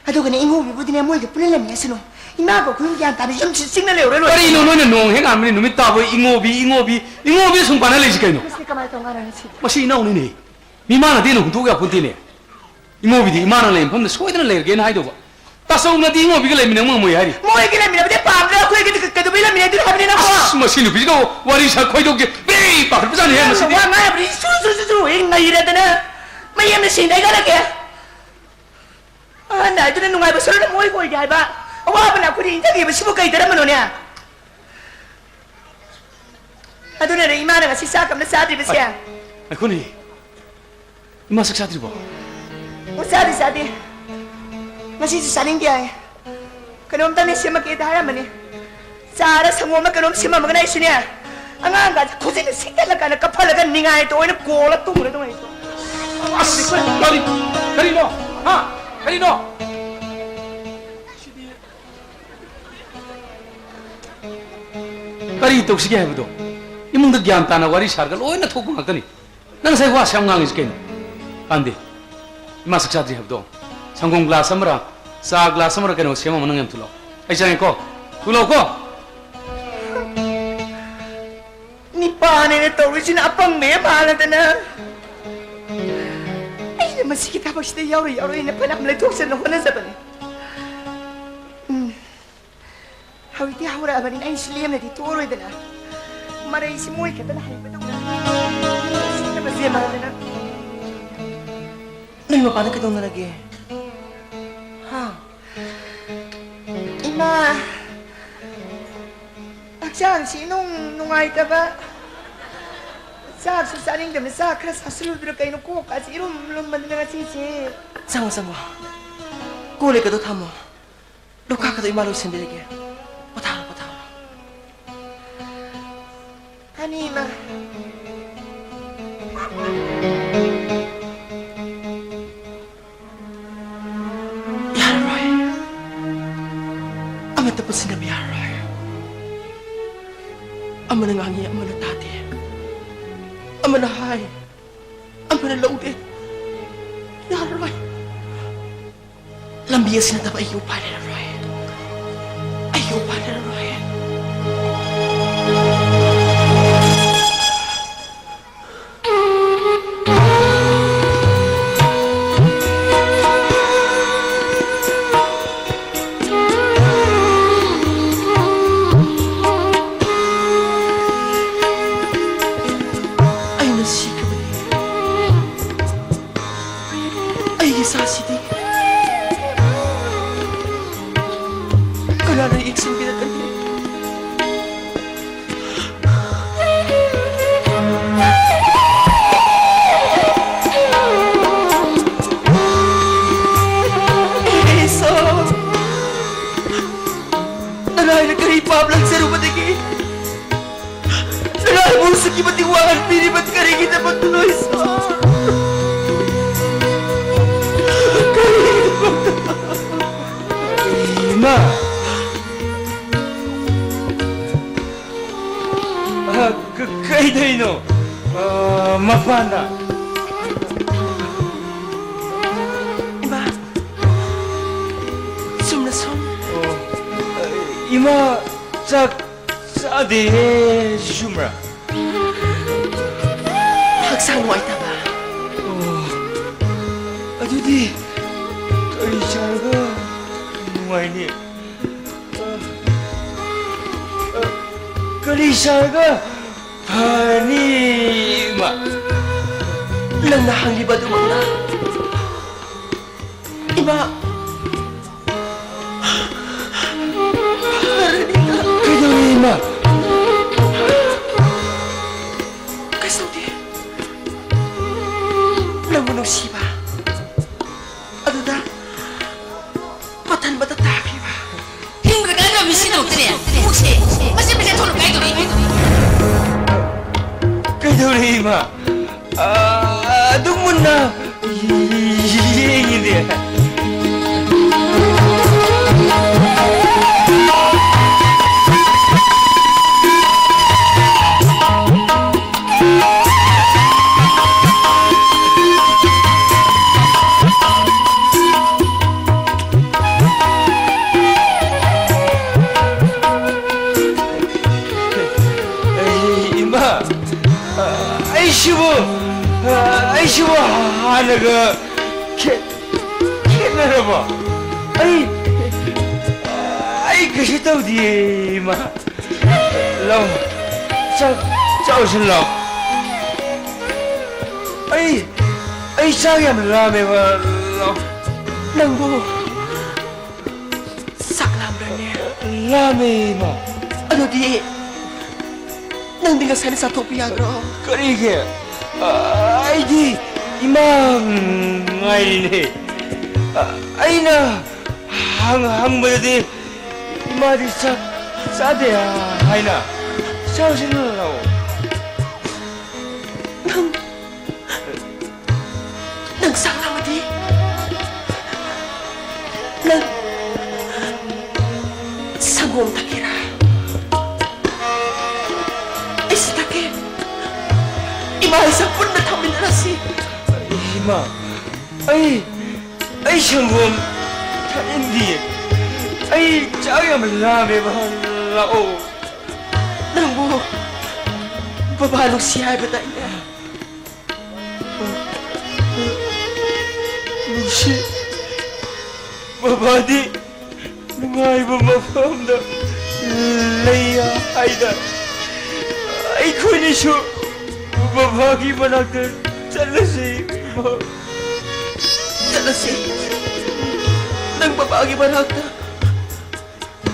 ꯑꯗꯨꯒꯅꯦ ꯏꯉꯧꯕꯤꯕꯨꯗꯤꯅꯦ ꯃꯣꯏꯒ ꯄꯨꯟꯅ ꯂꯩꯃꯤꯟꯅꯁꯅꯨ꯫ ꯏꯃꯥ ꯀꯧꯈꯤꯕ ꯒ꯭ꯌꯥꯟ ꯇꯥꯕ ꯌꯨꯝꯁꯤ ꯆꯤꯡꯅ ꯂꯩꯍꯧꯔ ꯂꯣꯏꯔꯦ꯫ ꯀꯔꯤꯅꯣ ꯅꯣꯏꯅ ꯅꯣꯡ ꯍꯦꯛ ꯉꯥꯟꯕꯅꯤ ꯅꯨꯃꯤꯠ ꯇꯥꯕ ꯏꯉꯣꯕꯤ, ꯏꯉꯣꯕꯤ, ꯏꯉꯣꯕꯤ ꯁꯨꯝ ꯄꯥꯟꯅ ꯂꯩꯁꯤ ꯀꯩꯅꯣ? ꯃꯁꯤ ꯀꯃꯥꯏꯅ ꯇꯧ ꯉꯥꯡꯅꯅꯤ ꯁꯤꯗꯤ? ꯃꯁꯤ ꯏꯅꯥꯎꯅꯤꯅꯦ꯫ ꯃꯤꯃꯥꯟꯅꯗꯦꯅ ꯍꯨꯟꯗꯣꯛ ꯌꯥꯄꯣꯟꯇꯦꯅꯦ꯫ ꯏꯉꯣꯕꯤꯗꯤ ꯏꯃꯥꯅ ꯂꯩ ꯃꯐꯝꯗ ꯁꯣꯏꯗꯅ ꯂꯩꯔꯒꯦꯅ ꯍꯥꯏꯗꯧꯕ꯫ ꯇꯥꯆꯧꯅꯗꯤ ꯏꯉꯣꯕꯤꯒ ꯂꯩꯃꯤꯟꯅ ꯉꯝꯃꯣꯏ ꯍꯥꯏꯔꯤ꯫ ꯃꯣꯏꯒꯤ ꯂꯩꯃꯤꯟꯅꯕꯗꯤ ꯄꯥꯝꯗ꯭ꯔꯦ, ꯑꯩꯈꯣꯏꯒꯤꯗꯤ ꯀꯩꯗꯧꯕꯩ ꯂꯩꯃꯤꯟꯅꯗꯣꯏꯅꯣ ꯍꯥꯏꯕꯅꯤ ꯅꯪꯕꯣ? ꯑꯁ, ꯃꯁꯤ ꯅꯨꯄꯤꯁꯤꯒ ꯋꯥꯔꯤ ꯁꯥ ꯈꯣꯏꯗꯧꯁꯦ ꯕ꯭ꯔꯤ ꯄꯥꯈꯠꯄꯖꯥꯠꯅꯤ ꯍꯦ, ꯅꯪꯅ ꯃꯁꯤꯗꯤ꯫ ꯋꯥ ꯉꯥꯡꯉꯕꯗꯤ ꯁꯨꯔꯨ ꯁꯨꯔꯨ ꯁꯨꯔꯨ ꯍꯦꯛ ꯅꯩꯔꯗꯅ ꯃꯌꯦꯝꯅ ꯁꯤꯡꯗ ꯍꯥꯏꯒꯠꯂꯛꯀꯦ꯫ ꯑꯍꯟ ꯍꯥꯏꯗꯨꯅ ꯅꯨꯡꯉꯥꯏꯕ ꯁꯔꯨꯛꯅ ꯃꯣꯏ ꯑꯣꯏꯒꯦ ꯍꯥꯏꯕ꯫ ꯑꯋꯥꯕꯅ ꯑꯩꯈꯣꯏꯗ ꯏꯟꯖꯔꯤꯕꯁꯤꯕꯨ ꯀꯩ ꯗꯔꯃꯅꯣꯅꯦ? ꯑꯗꯨꯅꯅꯦ ꯏꯃꯥꯅ ꯉꯁꯤ ꯆꯥꯛ ꯑꯝꯇ ꯆꯥꯗ꯭ꯔꯤꯕꯁꯦ꯫ ꯑ, ꯉꯥꯏꯈꯣꯅꯦ꯫ ꯏꯃꯥ ꯆꯥꯛ ꯆꯥꯗ꯭ꯔꯤꯕꯣ? ꯑꯣ, ꯆꯥꯗꯦ, ꯆꯥꯗꯦ꯫ ꯉꯁꯤꯁꯨ ꯆꯥꯅꯤꯡꯗꯦ ꯍꯥꯏ꯫ ꯀꯩꯅꯣꯝꯇꯅꯦ ꯁꯦꯝꯃꯛꯀꯦꯗꯤ ꯍꯥꯏꯔꯝꯕꯅꯤ꯫ ꯆꯥꯔ ꯁꯪꯒꯣꯝꯂ ꯀꯩꯅꯣꯝ ꯁꯦꯝꯃꯝꯃꯒꯅꯦ ꯑꯩꯁꯨꯅꯦ, ꯑꯉꯥꯡꯒꯥꯁꯦ ꯈꯨꯖꯤꯟꯅ ꯁꯤꯛꯊꯠꯂꯀꯥꯟꯗ ꯀꯞꯐꯜꯂꯒ ꯅꯤꯡꯉꯥꯏ ꯇꯧꯑꯣꯅ ꯀꯣꯜꯂ ꯇꯨꯝꯃꯨꯔꯗꯧꯅꯦ ꯑꯩꯁꯨ꯫ ꯑꯁ, ꯀꯔꯤ-, ꯀꯔꯤꯅꯣ? ꯍꯥ? ꯀꯔꯤꯅꯣ? ꯀꯔꯤ ꯇꯧꯁꯤꯒꯦ ꯍꯥꯏꯕꯗꯣ? ꯏꯃꯨꯡꯗ ꯒ꯭ꯌꯥꯟ ꯇꯥꯅ ꯋꯥꯔꯤ ꯁꯥꯔꯒ ꯂꯣꯏꯅ ꯊꯣꯛꯄ ꯉꯥꯛꯇꯅꯤ꯫ ꯅꯪ ꯉꯁꯥꯏ ꯋꯥꯁꯦ ꯌꯥꯝ ꯉꯥꯡꯉꯤꯁꯤ ꯀꯩꯅꯣ? ꯀꯥꯟꯗꯦ, ꯏꯃꯥ ꯆꯥꯛ ꯆꯥꯗ꯭ꯔꯤ ꯍꯥꯏꯕꯗꯣ, ꯁꯪꯒꯣꯝ ꯒ꯭ꯂꯥꯁ ꯑꯃꯔ ꯆꯥ ꯒ꯭ꯂꯥꯁ ꯑꯃꯔ ꯀꯩꯅꯣ ꯁꯦꯝꯃꯝꯃꯣ, ꯅꯪ ꯌꯥꯝ ꯊꯨꯂꯥꯎ꯫ ꯑꯩ ꯆꯪꯉꯦꯀꯣ, ꯊꯨꯂꯥꯎꯀꯣ꯫ ꯅꯤꯄꯥꯅꯦꯅ ꯇꯧꯔꯤꯁꯤꯅ ꯑꯄꯪꯕ ꯍꯦꯛ ꯃꯥꯜꯂꯗꯅ꯫ ꯑꯩꯅ ꯃꯁꯤꯒꯤ ꯊꯕꯛꯁꯤꯗ ꯌꯥꯎꯔꯣꯏ ꯌꯥꯎꯔꯣꯏꯅ ꯐꯅꯌꯥꯝ ꯂꯩꯊꯣꯛꯆꯅ ꯍꯣꯠꯅꯖꯕꯅꯤ꯫ ꯎꯝ꯫ ꯍꯧꯖꯤꯛꯇꯤ ꯍꯧꯔꯛꯑꯕꯅꯤꯅ ꯑꯩꯁꯨ ꯂꯦꯝꯅꯗꯤ ꯇꯣꯛꯑꯔꯣꯏꯗꯅ꯫ ꯃꯔꯩꯁꯤ ꯃꯣꯏ ꯈꯛꯇꯅ ꯍꯩꯕꯗꯧꯅ꯫ ꯁꯤꯠꯇꯕ ꯆꯦꯟꯕꯗꯅ꯫ ꯅꯣꯏ ꯃꯄꯥꯟꯗ ꯀꯩꯗꯧꯅꯔꯒꯦ? ꯍꯥ? ꯏꯃꯥ꯫ ꯍꯛꯆꯥꯡꯁꯤ ꯏꯅꯨꯡ ꯅꯨꯡꯉꯥꯏꯇꯕ, ꯆꯥꯛꯁꯨ ꯆꯥꯅꯤꯡꯗꯕꯅꯤ꯫ ꯆꯥꯛ ꯈꯔ ꯆꯥꯁꯤꯜꯂꯨꯗ꯭ꯔꯥ ꯀꯩꯅꯣ, ꯀꯣꯛꯀꯁꯤ ꯏꯔꯨꯝ ꯂꯨꯝꯕꯅꯤꯅ ꯉꯁꯤꯁꯦ꯫ ꯆꯪꯉꯣ, ꯆꯪꯉꯣ꯫ ꯀꯣꯜ ꯂꯤꯛꯀꯗꯣ ꯊꯝꯃꯣ꯫ ꯂꯨꯈꯥꯛꯀꯗꯣ ꯏꯃꯥ ꯂꯣꯏꯁꯤꯟꯕꯤꯔꯒꯦ꯫ ꯄꯣꯊꯥꯔꯣ, ꯄꯣꯊꯥꯔꯣ꯫ ꯑꯅꯤꯃ꯫ ꯌꯥꯔꯔꯣꯏ꯫ ꯑꯃꯠꯇ ꯄꯨꯟꯁꯤꯟꯅꯕ ꯌꯥꯔꯔꯣꯏ꯫ ꯑꯃꯅ ꯉꯥꯡꯉꯤ, ꯑꯃꯅ ꯇꯥꯗꯦ꯫ ꯑꯃꯅ ꯍꯥꯏ, ꯑꯃꯅ ꯂꯧꯗꯦ꯫ ꯌꯥꯔꯔꯣꯏ꯫ ꯂꯝꯕꯤ ꯑꯁꯤ ꯅꯠꯇꯕ ꯑꯩꯒꯤ ꯎꯄꯥꯏ ꯂꯩꯔꯔꯣꯏ꯫ ꯑꯩꯒꯤ ꯎꯄꯥꯏ ꯂꯩꯔꯔꯣꯏ꯫ ꯑꯩꯅ ꯁꯤꯈ꯭ꯔꯕꯅꯤ꯫ ꯑꯩꯒꯤ ꯏꯆꯥꯁꯤꯗꯤ ꯀꯅꯥꯅ ꯌꯦꯡꯁꯤꯟꯕꯤꯔꯛꯀꯅꯤ? ꯏꯁꯣꯔ, ꯅꯅꯥꯏꯅ ꯀꯔꯤ ꯄꯥꯞ ꯂꯪꯖꯔꯨꯕꯗꯒꯤ ꯅꯅꯥꯏꯕꯨ ꯑꯁꯨꯛꯀꯤ ꯃꯇꯤꯛ ꯋꯥꯍꯟꯕꯤꯔꯤꯕ ꯀꯔꯤꯒꯤꯗꯃꯛꯇꯅꯣ, ꯏꯁꯣꯔ? ꯀꯔꯤꯒꯤꯗꯃꯛꯇ? ꯏꯃꯥ! ꯑ, ꯀ-, ꯀꯩꯗꯧꯔꯤꯅꯣ? ꯑ, ꯃꯄꯥꯟꯗ? ꯏꯃꯥ, ꯆꯨꯝꯅ ꯁꯨꯝ꯫ ꯑꯣ, ꯏꯃꯥ, ꯆꯥꯛ ꯆꯥꯗꯦ, ꯆꯨꯝꯕ꯭ꯔꯥ? ꯍꯛꯆꯥꯡ ꯅꯨꯡꯉꯥꯏꯇꯕ꯫ ꯑꯣ, ꯑꯗꯨꯗꯤ ꯀꯔꯤ ꯆꯥꯔꯒ ꯅꯨꯡꯉꯥꯏꯅꯤ? ꯑ, ꯑ, ꯀꯔꯤ ꯆꯥꯔꯒ ꯐꯅꯤ, ꯏꯃꯥ? ꯅꯪꯅ ꯍꯪꯂꯤꯕ ꯑꯗꯨꯃꯛꯅ ꯏꯃꯥ ꯐꯔꯅꯤꯗ꯫ ꯀꯩꯗꯧꯔꯦ, ꯏꯃꯥ? ꯇꯟꯕꯗ ꯇꯥꯈ꯭ꯔꯤꯕ꯫ ꯍꯤꯡꯕꯗ ꯀꯥꯟꯅꯕ ꯃꯤꯁꯤꯡꯒꯤꯗꯃꯛꯇꯅꯦ, ꯃꯕꯨꯛꯁꯦ ꯃꯆꯦꯠ ꯃꯆꯦꯠ ꯊꯣꯛꯅ ꯀꯥꯏꯗꯧꯔꯤ꯫ ꯀꯩꯗꯧꯔꯦ, ꯏꯃꯥ? ꯑ, ꯑꯗꯨꯛ ꯃꯨꯟꯅ ꯌꯦꯡꯉꯤꯅꯦ꯫ ꯑꯩ, ꯏꯃꯥ, ꯑꯩꯁꯤꯕꯨ, ꯑꯩꯁꯤꯕꯨ ꯍꯥꯟꯅꯒ ꯈꯦ-, ꯈꯦꯠꯅꯔꯕꯣ? ꯑꯩ, ꯑꯩ ꯀꯩꯁꯨ ꯇꯧꯗꯤꯌꯦ, ꯏꯃꯥ꯫ ꯂꯥꯎ, ꯆꯥꯛ ꯆꯥꯎꯁꯤ ꯂꯥꯎ꯫ ꯑꯩ, ꯑꯩ ꯆꯥꯛ ꯌꯥꯝ ꯂꯥꯝꯃꯦꯕ, ꯂꯥꯎ꯫ ꯅꯪꯕꯨ ꯆꯥꯛ ꯂꯥꯝꯕ꯭ꯔꯅꯦ? ꯂꯥꯝꯃꯦ, ꯏꯃꯥ꯫ ꯑꯗꯨꯗꯤ ꯅꯪꯗꯤ ꯉꯁꯥꯏꯅ ꯆꯥꯊꯣꯛꯄ ꯌꯥꯗ꯭ꯔꯣ? ꯀꯔꯤꯒꯤ? ꯑ, ꯑꯩꯗꯤ ꯏꯃꯥ ꯉꯥꯏꯔꯤꯅꯦ꯫ ꯑ, ꯑꯩꯅ ꯍꯪ-, ꯍꯪꯕꯗꯗꯤ ꯏꯃꯥꯗꯤ ꯆꯥꯛ ꯆꯥꯗꯦ ꯍꯥꯏꯅ꯫ ꯆꯥꯔꯨꯁꯤ ꯂꯥꯛꯑꯣ꯫ ꯅꯪ, ꯅꯪ ꯆꯥꯛ ꯂꯥꯝꯃꯗꯤ ꯅꯪ ꯁꯪꯒꯣꯝ ꯊꯛꯀꯦꯔꯥ? ꯑꯩꯁꯨ ꯊꯛꯀꯦ꯫ ꯏꯃꯥ ꯏꯆꯥ ꯄꯨꯟꯅ ꯊꯛꯃꯤꯟꯅꯔꯁꯤ꯫ ꯏꯃꯥ, ꯑꯩ, ꯑꯩ ꯁꯪꯒꯣꯝ ꯊꯛꯅꯤꯡꯗꯤꯌꯦ꯫ ꯑꯩ ꯆꯥꯛ ꯌꯥꯝ ꯂꯥꯝꯃꯦꯕ꯫ ꯂꯥꯛꯑꯣ꯫ ꯅꯪꯕꯨ ꯕꯕꯥ ꯅꯨꯡꯁꯤ ꯍꯥꯏꯕꯗꯥꯏꯅꯦ? ꯅꯨꯡꯁꯤ꯫ ꯕꯕꯥꯗꯤ ꯅꯨꯡꯉꯥꯏꯕ ꯃꯐꯝꯗ ꯂꯩ ꯍꯥꯏꯗ꯫ ꯑꯩꯈꯣꯏꯅꯤꯁꯨ ꯕꯕꯥꯒꯤ ꯃꯅꯥꯛꯇ ꯆꯠꯂꯁꯤ꯫ ꯆꯠꯂꯁꯤ꯫ ꯅꯪ ꯕꯕꯥꯒꯤ ꯃꯅꯥꯛꯇ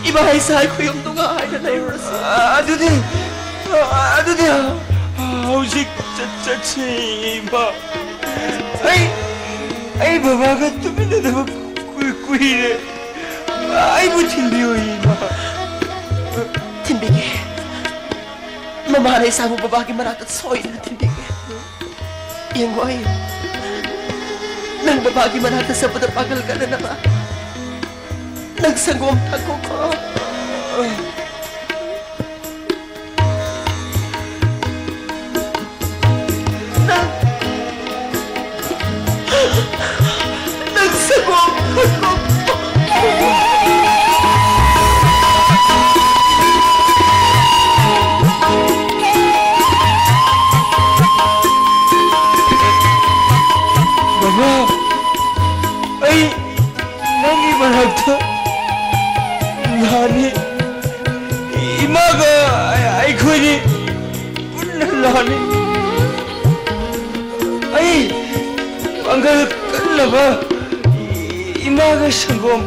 ꯏꯃꯥ ꯏꯆꯥ ꯑꯩꯈꯣꯏ ꯑꯍꯨꯝ ꯅꯨꯡꯉꯥꯏꯅ ꯂꯩꯔꯨꯔꯁꯤ꯫ ꯑꯗꯨꯗꯤ, ꯑꯗꯨꯗꯤ ꯍꯧꯖꯤꯛ ꯆꯠ-, ꯆꯠꯁꯤ, ꯏꯃꯥ꯫ ꯑꯩ, ꯑꯩ ꯕꯕꯥꯒ ꯇꯨꯃꯤꯟꯅꯗꯕ ꯀꯨꯏ-, ꯀꯨꯏꯔꯦ꯫ ꯑꯩꯕꯨ ꯊꯤꯟꯕꯤꯌꯨ, ꯏꯃꯥ꯫ ꯊꯤꯟꯕꯤꯒꯦ꯫ ꯃꯃꯥꯅ ꯏꯆꯥꯕꯨ ꯕꯕꯥꯒꯤ ꯃꯅꯥꯛꯇ ꯁꯣꯏꯗꯅ ꯊꯤꯟꯕꯤꯒꯦ꯫ ꯌꯦꯡꯉꯣ, ꯑꯩ ꯅꯪ ꯕꯕꯥꯒꯤ ꯃꯅꯥꯛꯇ ꯆꯠꯄꯗ ꯄꯥꯡꯒꯜ ꯀꯟꯅꯅꯕ ꯅꯪ ꯁꯪꯒꯣꯝ ꯊꯛꯈꯣꯀꯣ꯫ ꯅꯪ, ꯅꯪ ꯁꯪꯒꯣꯝ ꯊꯛꯈꯣꯀꯣ꯫ ꯕꯕꯥ, ꯑꯩ ꯅꯪꯒꯤ ꯃꯅꯥꯛꯇ ꯂꯥꯛꯑꯅꯤ꯫ ꯏꯃꯥꯒ ꯑꯩꯈꯣꯏꯅꯤ ꯄꯨꯟꯅ ꯂꯥꯛꯑꯅꯤ꯫ ꯑꯩ ꯄꯥꯡꯒꯜ ꯀꯟꯅꯕ ꯏꯃꯥꯒ ꯁꯪꯒꯣꯝ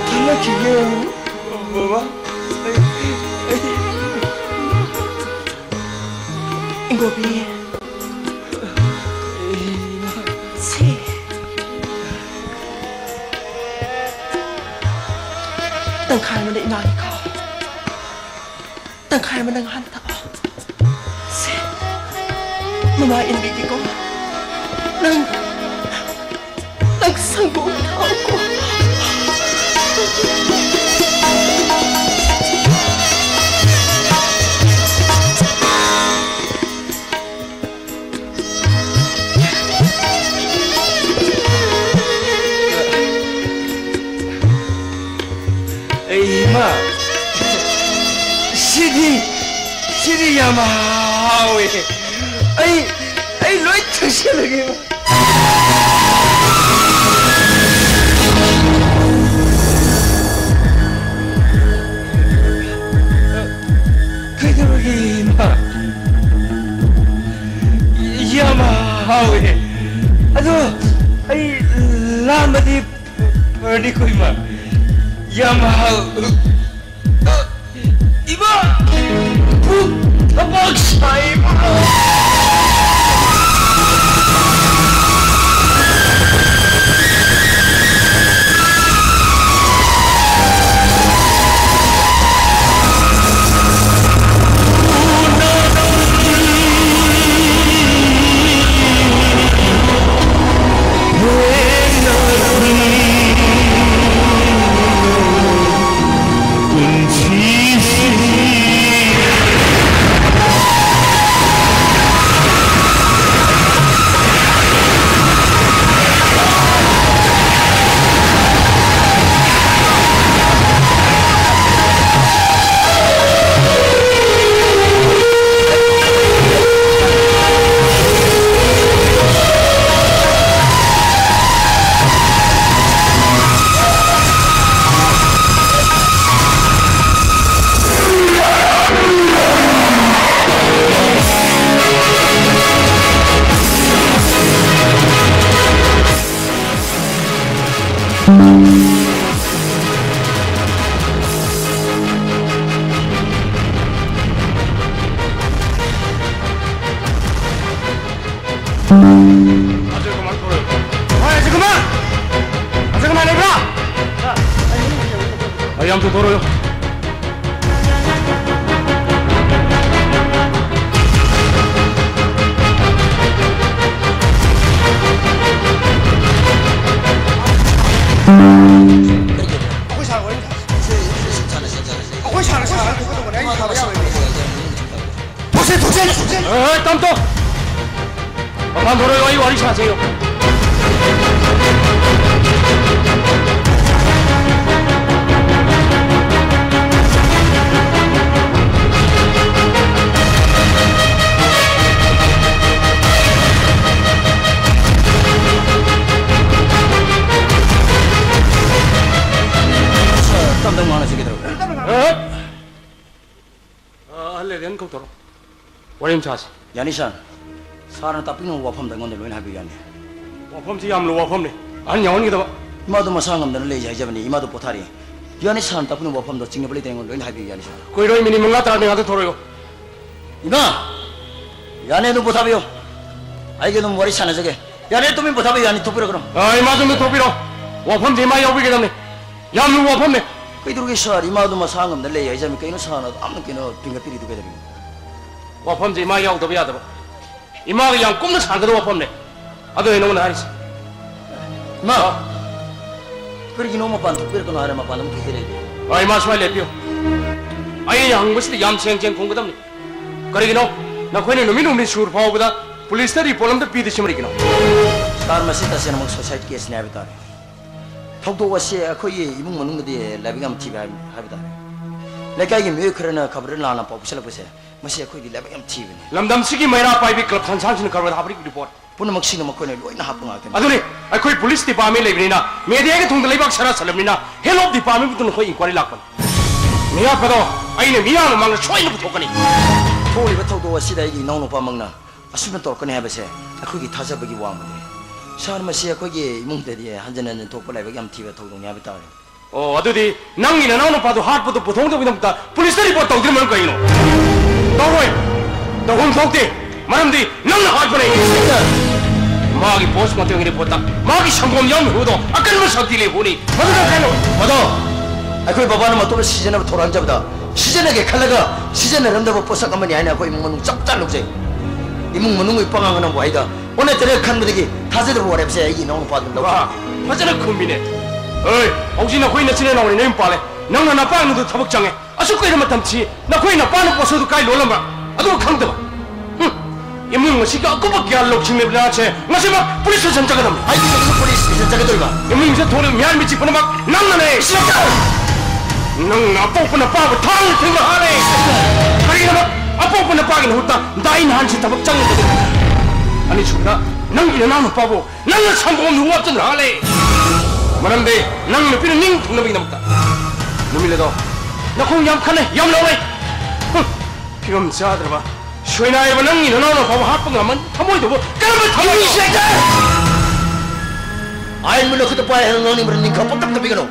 ꯊꯛꯂꯛꯈꯤꯒꯦ, ꯕꯕꯥ꯫ ꯑꯩ, ꯑꯩ ꯏꯪꯒꯣꯕꯤ꯫ ꯁꯤ꯫ ꯇꯪꯈꯥꯏ ꯑꯃꯅ ꯏꯃꯥꯒꯤ ꯈꯥꯎ꯫ ꯇꯪꯈꯥꯏ ꯑꯃ ꯅꯪ ꯍꯥꯟꯅ ꯊꯛꯑꯣ꯫ ꯁꯦ, ꯃꯃꯥ ꯏꯟꯕꯤꯒꯦꯀꯣ꯫ ꯅꯪ, ꯅꯪ ꯁꯪꯒꯣꯝ ꯊꯛꯑꯣꯀꯣ꯫ ꯑꯩ ꯏꯃꯥ, ꯁꯤꯗꯤ, ꯁꯤꯗꯤ ꯌꯥꯝ ꯍꯥꯎꯋꯦ꯫ ꯑꯩ, ꯑꯩ ꯂꯣꯏ ꯊꯛꯆꯜꯂꯒꯦ, ꯏꯃꯥ꯫ ꯀꯩꯗꯧꯔꯒꯦ, ꯏꯃꯥ? ꯌꯥꯝ ꯍꯥꯎꯋꯦ꯫ ꯑꯗꯣ ꯑꯩ ꯂꯥꯝꯕꯗꯤ ꯐꯔꯅꯤꯀꯣ, ꯏꯃꯥ꯫ ꯌꯥꯝ ꯍꯥꯎ-, ꯏꯃꯥ! ꯄꯨꯛ ꯊꯕꯥꯛ ꯁꯥꯏ, ꯏꯃꯥ! ꯑꯖꯣꯏ ꯀꯨꯃꯥꯔ ꯊꯣꯔꯛꯑꯣ꯫ ꯍꯣꯏ, ꯑꯖꯣꯏ ꯀꯨꯃꯥꯔ! ꯑꯖꯣꯏ ꯀꯨꯃꯥꯔ ꯂꯩꯕ꯭ꯔꯥ? ꯑꯩ ꯌꯥꯝ ꯊꯨꯊꯣꯔꯛꯑꯣ꯫ ꯑꯩꯈꯣꯏ ꯁꯥꯔ ꯋꯥꯔꯤ ꯁꯥꯟꯅꯁꯤ꯫ ꯑꯩꯈꯣꯏ ꯁꯥꯔ ꯁꯥꯟꯅ ꯊꯣꯛꯀꯗꯧꯕꯅꯦ꯫ ꯑꯩ ꯁꯥꯕ ꯌꯥꯔꯣꯏꯅꯦ꯫ ꯊꯣꯛꯁꯦ, ꯊꯣꯛꯁꯦ! ꯑꯦ, ꯑꯦ, ꯇꯞ ꯇꯞ! ꯃꯄꯥꯟ ꯊꯣꯔꯛꯑꯣ, ꯑꯩ ꯋꯥꯔꯤ ꯁꯥꯁꯦꯌꯣ꯫ ꯁꯥꯔ, ꯇꯞ ꯇꯞ ꯉꯥꯡꯅꯁꯤ, ꯀꯩꯗꯧꯔꯒꯦ? ꯑꯦ? ꯑ, ꯑꯍꯜ ꯂꯩꯔꯦꯅ ꯀꯧꯊꯣꯔꯛꯑꯣ꯫ ꯋꯥꯔꯤ ꯑꯃ ꯁꯥꯁꯤ꯫ ꯌꯥꯅꯤ, ꯁꯥꯔ꯫ ꯁꯥꯔꯅ ꯇꯥꯛꯄꯤꯅꯤꯡꯕ ꯋꯥꯐꯝꯗ ꯑꯩꯉꯣꯟꯗ ꯂꯣꯏꯅ ꯍꯥꯏꯕꯤꯌꯨ, ꯌꯥꯅꯤ꯫ ꯋꯥꯐꯝꯁꯤ ꯌꯥꯝ ꯂꯨꯕ ꯋꯥꯐꯝꯅꯤ꯫ ꯑꯍꯟ ꯌꯥꯎꯍꯟꯒꯗꯕ꯫ ꯏꯃꯥꯗꯣ ꯃꯁꯥ ꯉꯝꯗꯅ ꯂꯩ ꯍꯥꯏꯖꯕꯅꯤ꯫ ꯏꯃꯥꯗꯣ ꯄꯣꯊꯥꯔꯤ꯫ ꯌꯥꯅꯤ, ꯁꯥꯔꯅ ꯇꯥꯛꯄꯤꯅꯤꯡꯕ ꯋꯥꯐꯝꯗꯣ ꯆꯤꯡꯅꯕ ꯂꯩꯇꯅ ꯑꯩꯉꯣꯟꯗ ꯂꯣꯏꯅ ꯍꯥꯏꯕꯤꯌꯨ, ꯌꯥꯅꯤ, ꯁꯥꯔ꯫ ꯀꯨꯏꯔꯣꯏ, ꯃꯤꯅꯤꯠ ꯃꯉꯥ ꯇꯔꯥꯗꯤ ꯉꯥꯛꯇ ꯊꯣꯔꯛꯑꯣ꯫ ꯏꯃꯥ! ꯌꯥꯅꯤ, ꯑꯗꯨꯝ ꯄꯣꯊꯥꯕꯤꯌꯨ꯫ ꯑꯩꯒ ꯑꯗꯨꯝ ꯋꯥꯔꯤ ꯁꯥꯟꯅꯖꯒꯦ꯫ ꯌꯥꯅꯤ, ꯇꯨꯃꯤꯟ ꯄꯣꯊꯥꯕꯤꯌꯨ, ꯌꯥꯅꯤ, ꯊꯣꯛꯄꯤꯔꯛꯀꯅꯨ꯫ ꯑ, ꯏꯃꯥꯁꯨ ꯑꯝꯇ ꯊꯣꯛꯄꯤꯔꯣ꯫ ꯋꯥꯐꯝꯁꯤ ꯏꯃꯥ ꯌꯥꯎꯕꯤꯒꯗꯕꯅꯤ꯫ ꯌꯥꯝ ꯂꯨꯕ ꯋꯥꯐꯝꯅꯤ꯫ ꯀꯩꯗꯧꯔꯒꯦ ꯁꯥꯔ? ꯏꯃꯥꯗꯣ ꯃꯁꯥ ꯉꯝꯗ ꯂꯩ ꯍꯥꯏꯖꯕꯅꯤ꯫ ꯀꯩꯅꯣ ꯁꯥꯔꯅ ꯑꯗꯨꯝ ꯀꯩꯅꯣ ꯇꯤꯡꯒꯠꯄꯤꯔꯤꯗꯨ ꯀꯩꯗꯧꯔꯤꯅꯣ? ꯋꯥꯐꯝꯁꯤ ꯏꯃꯥ ꯌꯥꯎꯗꯕ ꯌꯥꯗꯕ꯫ ꯏꯃꯥꯒ ꯌꯥꯝ ꯀꯨꯞꯅ ꯁꯥꯟꯅꯒꯗꯕ ꯋꯥꯐꯝꯅꯤ꯫ ꯑꯗꯨꯅꯤ ꯅꯉꯣꯟꯗ ꯍꯥꯏꯔꯤꯁꯦ꯫ ꯏꯃꯥ! ꯑ? ꯀꯔꯤꯒꯤꯅꯣ ꯃꯄꯥꯟ ꯊꯣꯛꯄꯤꯔꯛꯀꯅꯣ ꯍꯥꯏꯔ ꯃꯄꯥꯟꯗ ꯑꯃꯨꯛ ꯀꯩꯗꯧ ꯂꯩꯒꯦ? ꯑ, ꯏꯃꯥ ꯁ꯭ꯋꯥꯏ ꯂꯦꯞꯄꯤꯌꯨ꯫ ꯑꯩꯅ ꯍꯪꯕꯁꯤꯗ ꯌꯥꯝ ꯁꯦꯡ ꯁꯦꯡ ꯈꯨꯝꯒꯗꯕꯅꯤ꯫ ꯀꯔꯤꯒꯤꯅꯣ ꯅꯈꯣꯏꯅ ꯅꯨꯃꯤꯠ ꯍꯨꯝꯅꯤ ꯁꯨꯔ ꯐꯥꯎꯕꯗ ꯄꯨꯂꯤꯁꯇ ꯔꯤꯄꯣꯔꯠ ꯑꯝꯇ ꯄꯤꯗ꯭ꯔꯤꯁꯤ ꯃꯔꯤꯒꯤꯅꯣ? ꯁꯥꯔ, ꯃꯁꯤ ꯇꯁꯦꯡꯅꯃꯛ ꯁꯨꯁꯥꯏꯠ ꯀꯦꯁꯅꯤ ꯍꯥꯏꯕ ꯇꯥꯔꯦ꯫ ꯊꯧꯗꯣꯛ ꯑꯁꯤ ꯑꯩꯈꯣꯏꯒꯤ ꯏꯃꯨꯡ ꯃꯅꯨꯡꯗꯗꯤ ꯂꯥꯏꯕꯛ ꯌꯥꯝ ꯊꯤꯕ ꯍꯥꯏꯕ, ꯍꯥꯏꯕ ꯇꯥꯔꯦ꯫ ꯂꯩꯀꯥꯏꯒꯤ ꯃꯤꯑꯣꯏ ꯈꯔꯅ ꯈꯕꯔꯗ ꯂꯥꯟꯅ ꯄꯥꯎ ꯄꯤꯁꯜꯂꯛꯄꯁꯦ, ꯃꯁꯤ ꯑꯩꯈꯣꯏꯗꯤ ꯂꯥꯏꯕꯛ ꯌꯥꯝ ꯊꯤꯕꯅꯤ꯫ ꯂꯝꯗꯝꯁꯤꯒꯤ ꯃꯩꯔꯥ ꯄꯥꯏꯕꯤ ꯀ꯭ꯂꯕ ꯁꯟꯁꯥꯟꯁꯤꯅ ꯀꯔꯕꯥꯔꯗ ꯍꯥꯞꯄꯗꯤ ꯔꯤꯄꯣꯔꯠ꯫ ꯄꯨꯝꯅꯃꯛꯁꯤꯅ ꯃꯈꯣꯏꯅ ꯂꯣꯏꯅ ꯍꯥꯞꯄ ꯉꯥꯛꯇꯅꯤ꯫ ꯑꯗꯨꯅꯤ, ꯑꯩꯈꯣꯏ ꯄꯨꯂꯤꯁ ꯗꯤꯄꯥꯔꯠꯃꯦꯟ ꯂꯩꯕꯅꯤꯅ, ꯃꯦꯗꯤꯌꯥꯒꯤ ꯊꯣꯡꯗ ꯂꯩꯕꯥꯛ ꯁꯔꯥ ꯁꯜꯂꯕꯅꯤꯅ, ꯍꯦꯜ ꯑꯣꯐ ꯗꯤꯄꯥꯔꯠꯃꯦꯟꯕꯨ ꯅꯈꯣꯏ ꯏꯟꯀ꯭ꯋꯥꯏꯔꯤ ꯂꯥꯛꯄꯅꯤ꯫ ꯃꯤꯌꯥ ꯐꯗꯣ, ꯑꯩꯅ ꯃꯤꯌꯥ ꯃꯃꯥꯡꯗ ꯁꯣꯏꯅ ꯄꯨꯊꯣꯛꯀꯅꯤ꯫ ꯊꯣꯛꯂꯤꯕ ꯊꯧꯗꯣꯛ ꯑꯁꯤꯗ ꯑꯩꯒꯤ ꯏꯅꯥꯎꯅꯨꯄꯥꯃꯛꯅ ꯑꯁꯨꯝꯅ ꯇꯧꯔꯛꯀꯅꯤ ꯍꯥꯏꯕꯁꯦ ꯑꯩꯈꯣꯏꯒꯤ ꯊꯥꯖꯕꯒꯤ ꯋꯥꯡꯃꯗꯅꯤ꯫ ꯁꯥꯔ, ꯃꯁꯤ ꯑꯩꯈꯣꯏꯒꯤ ꯏꯃꯨꯡꯗꯗꯤ ꯍꯟꯖꯤꯟ ꯍꯟꯖꯤꯟ ꯊꯣꯛꯄ ꯂꯥꯏꯕꯛ ꯌꯥꯝ ꯊꯤꯕ ꯊꯧꯗꯣꯛꯅꯤ ꯍꯥꯏꯕ ꯇꯥꯔꯦ꯫ ꯑꯣ, ꯑꯗꯨꯗꯤ ꯅꯪꯒꯤ ꯅꯅꯥꯎ ꯅꯨꯄꯥꯗꯣ ꯍꯥꯠꯄꯗꯣ ꯄꯨꯊꯣꯛꯅꯕꯒꯤꯗꯃꯛꯇ ꯄꯨꯂꯤꯁꯇ ꯔꯤꯄꯣꯔꯠ ꯇꯧꯗ꯭ꯔꯤ ꯃꯔꯝ ꯀꯩꯒꯤꯅꯣ? ꯇꯧꯔꯣꯏ꯫ ꯇꯧꯐꯝ ꯊꯣꯛꯇꯦ꯫ ꯃꯔꯝꯗꯤ ꯅꯪꯅ ꯍꯥꯠꯄꯅꯦ꯫ ꯃꯥꯒꯤ ꯄꯣꯁ ꯃꯣꯔꯇꯦꯝꯒꯤ ꯔꯤꯄꯣꯔꯠꯇ ꯃꯥꯒꯤ ꯁꯪꯒꯣꯝ ꯌꯥꯎꯔꯝꯃꯤꯕꯗꯣ ꯑꯀꯟꯕ ꯁꯛꯇꯤ ꯂꯩꯕ ꯄꯣꯠꯅꯤ꯫ ꯃꯗꯨꯅ ꯀꯩꯅꯣ? ꯃꯗꯣ ꯑꯩꯈꯣꯏ ꯕꯕꯥꯅ ꯃꯇꯣꯝꯇ ꯁꯤꯖꯤꯟꯅꯕ ꯊꯧꯔꯥꯡꯖꯕꯗ ꯁꯤꯖꯤꯟꯅꯒꯦ ꯈꯜꯂꯒ ꯁꯤꯖꯤꯟꯅꯔꯝꯗꯕ ꯄꯣꯠꯁꯛ ꯑꯃꯅꯤ ꯍꯥꯏꯅ ꯑꯩꯈꯣꯏ ꯏꯃꯨꯡ ꯃꯅꯨꯡ ꯆꯞ ꯆꯥꯅ ꯂꯧꯖꯩ꯫ ꯏꯃꯨꯡ ꯃꯅꯨꯡꯒꯤ ꯄꯉꯥꯡ ꯑꯅꯧꯕ ꯍꯥꯏꯗ ꯑꯣꯟꯅ ꯇꯩꯅ ꯈꯟꯕꯗꯒꯤ ꯊꯥꯖꯗꯕ ꯋꯥꯔꯦꯞꯁꯦ ꯑꯩꯒꯤ ꯏꯅꯥꯎ ꯅꯨꯄꯥꯗꯨꯅ ꯂꯧꯈꯤ꯫ ꯋꯥ, ꯐꯖꯅ ꯈꯨꯝꯃꯤꯅꯦ꯫ ꯑꯦ, ꯍꯧꯖꯤꯛ ꯅꯈꯣꯏ ꯅꯆꯤꯟ ꯅꯅꯥꯎꯅꯤ ꯅꯌꯨꯝ ꯄꯥꯜꯂꯦ꯫ ꯅꯪꯅ ꯅꯄꯥ ꯅꯨꯗꯨ ꯊꯕꯛ ꯆꯪꯉꯦ꯫ ꯑꯁꯨꯛ ꯀꯨꯏꯔ ꯃꯇꯝꯁꯤ ꯅꯈꯣꯏ ꯅꯄꯥꯅ ꯄꯣꯠꯁꯨꯗꯨ ꯀꯥꯏ ꯂꯣꯜꯂꯝꯕ꯭ꯔꯥ? ꯑꯗꯨ ꯈꯪꯗꯕ? ꯍꯨꯝ, ꯏꯃꯨꯡ ꯑꯁꯤꯒꯤ ꯑꯀꯨꯞꯄ ꯒ꯭ꯌꯥꯟ ꯂꯧꯁꯤꯡ ꯂꯩꯕ ꯅꯍꯥꯁꯦ ꯉꯁꯤꯃꯛ ꯄꯨꯂꯤꯁ ꯁ꯭ꯇꯦꯁꯟ ꯆꯠꯀꯗꯕꯅꯤ꯫ ꯑꯩꯒꯤ ꯁꯣꯏꯗꯅ ꯄꯨꯂꯤꯁ ꯁ꯭ꯇꯦꯁꯟ ꯆꯠꯀꯗꯧꯔꯤꯕ? ꯏꯃꯨꯡꯁꯤꯗ ꯊꯣꯛꯂꯤꯕ ꯃꯤꯍꯥꯠ ꯃꯤꯆꯤ ꯄꯨꯝꯅꯃꯛ ꯅꯪꯅꯅꯦ꯫ ꯏꯟꯁꯄꯦꯛꯇꯔ! ꯅꯪꯅ ꯑꯄꯣꯛꯄ ꯅꯄꯥꯕꯨ ꯊꯥꯡꯅ ꯊꯤꯟꯕ ꯍꯥꯜꯂꯦ꯫ ꯀꯔꯤꯒꯤꯗꯃꯛ ꯑꯄꯣꯛꯄ ꯅꯄꯥꯒꯤ ꯃꯍꯨꯠꯇ ꯗꯥꯏ ꯅꯍꯥꯟꯁꯤ ꯊꯕꯛ ꯆꯪꯒꯗꯕꯅꯤ? ꯑꯅꯤꯁꯨꯕꯗ, ꯅꯪꯒꯤ ꯅꯅꯥꯎꯅꯨꯄꯥꯕꯨ ꯅꯪꯅ ꯁꯪꯒꯣꯝꯗꯨ ꯋꯥꯠꯇꯨꯅ ꯍꯥꯜꯂꯦ꯫ ꯃꯔꯝꯗꯤ ꯅꯪ ꯅꯨꯄꯤꯅ ꯅꯤꯡ ꯊꯨꯡꯅꯕꯒꯤꯗꯃꯛꯇ꯫ ꯅꯨꯃꯤꯠ ꯑꯗꯣ ꯅꯈꯣꯡ ꯌꯥꯝ ꯈꯜꯂꯦ, ꯌꯥꯝ ꯂꯧꯔꯦ꯫ ꯍꯨꯝ, ꯐꯤꯕꯝ ꯆꯥꯗ꯭ꯔꯕ, ꯁꯣꯏꯅꯥꯏꯔꯕ ꯅꯪꯒꯤ ꯅꯅꯥꯎꯅꯨꯄꯥꯕꯨ ꯍꯥꯠꯄ ꯉꯝꯃꯟ ꯊꯃꯣꯏꯗꯨꯕꯨ ꯀꯔꯝꯕ ꯊꯃꯣꯏꯅꯣ? ꯏꯟꯁꯄꯦꯛꯇꯔ! ꯑꯥꯏꯟꯕꯨ ꯅꯈꯨꯠꯇ ꯄꯥꯏ ꯍꯥꯏꯅ ꯉꯥꯡꯅꯤꯡꯕ꯭ꯔꯥ? ꯅꯤꯡꯈꯥ ꯄꯪꯇꯞ ꯇꯞꯄꯤꯒꯅꯨ꯫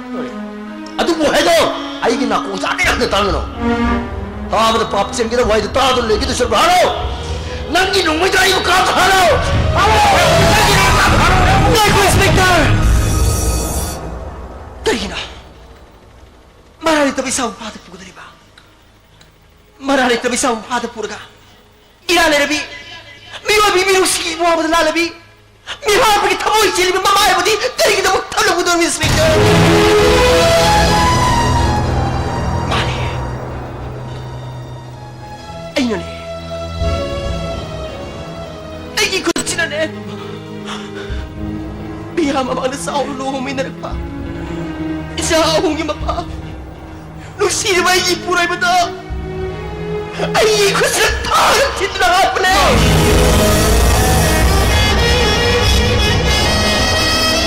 ꯑꯗꯨꯕꯨ ꯍꯥꯏꯗꯣ ꯑꯩꯒꯤ ꯅꯥꯀꯣꯡ ꯆꯥꯗꯦ ꯍꯥꯏꯅ ꯇꯥꯡꯒꯅꯨ꯫ ꯇꯥꯕꯗ ꯄꯥꯞ ꯆꯦꯟꯒꯗꯕ ꯋꯥꯍꯩꯗꯣ ꯇꯥꯗꯨꯅ ꯂꯩꯒꯗꯧ ꯁꯔꯨꯛ ꯍꯥꯠꯂꯣ! ꯅꯪꯒꯤ ꯅꯣꯡꯃꯩꯗꯣ ꯑꯩꯕꯨ ꯀꯥꯞꯇ ꯍꯥꯠꯂꯣ! ꯍꯥꯠꯂꯣ! ꯅꯪꯒꯤ ꯅꯣꯡꯃꯩꯗꯣ ꯍꯥꯠꯂꯣ! ꯉꯥꯏꯈꯣ, ꯏꯟꯁꯄꯦꯛꯇꯔ! ꯀꯔꯤꯒꯤꯅꯣ ꯃꯔꯥ ꯂꯩꯇꯕ ꯏꯆꯥꯕꯨ ꯐꯥꯗ ꯄꯨꯒꯗꯧꯔꯤꯕ? ꯃꯔꯥ ꯂꯩꯇꯕ ꯏꯆꯥꯕꯨ ꯐꯥꯗ ꯄꯨꯔꯒ ꯏꯔꯥ ꯂꯩꯔꯕꯤ ꯃꯤꯑꯣꯏꯕꯒꯤ ꯃꯤꯅꯨꯡꯁꯤꯒꯤ ꯏꯕꯨ ꯍꯥꯏꯕꯗ ꯂꯥꯜꯂꯕꯤ ꯃꯤꯍꯥꯠꯄꯒꯤ ꯊꯃꯣꯏ ꯆꯦꯜꯂꯤꯕ ꯃꯃꯥ ꯍꯥꯏꯕꯗꯤ ꯀꯔꯤꯒꯤꯗꯃꯛ ꯊꯝꯂꯝꯒꯗꯧꯔꯤꯕ, ꯏꯟꯁꯄꯦꯛꯇꯔ? ꯃꯥꯅꯦ, ꯑꯩꯅꯅꯦ, ꯑꯩꯒꯤ ꯈꯨꯠꯁꯤꯅꯅꯦ ꯃꯤꯌꯥꯝ ꯃꯃꯥꯡꯗ ꯆꯥꯎꯅ ꯂꯨꯍꯣꯡꯃꯤꯟꯅꯔꯛꯄ ꯏꯆꯥ ꯑꯍꯨꯝꯒꯤ ꯃꯄꯥ ꯅꯨꯡꯁꯤꯔꯕ ꯑꯩꯒꯤ ꯏꯄꯨꯔꯣꯏꯕꯗꯣ ꯑꯩꯒꯤ ꯈꯨꯠꯁꯤꯗ ꯊꯥꯡꯅ ꯊꯤꯟꯗꯨꯅ ꯍꯥꯠꯄꯅꯦ꯫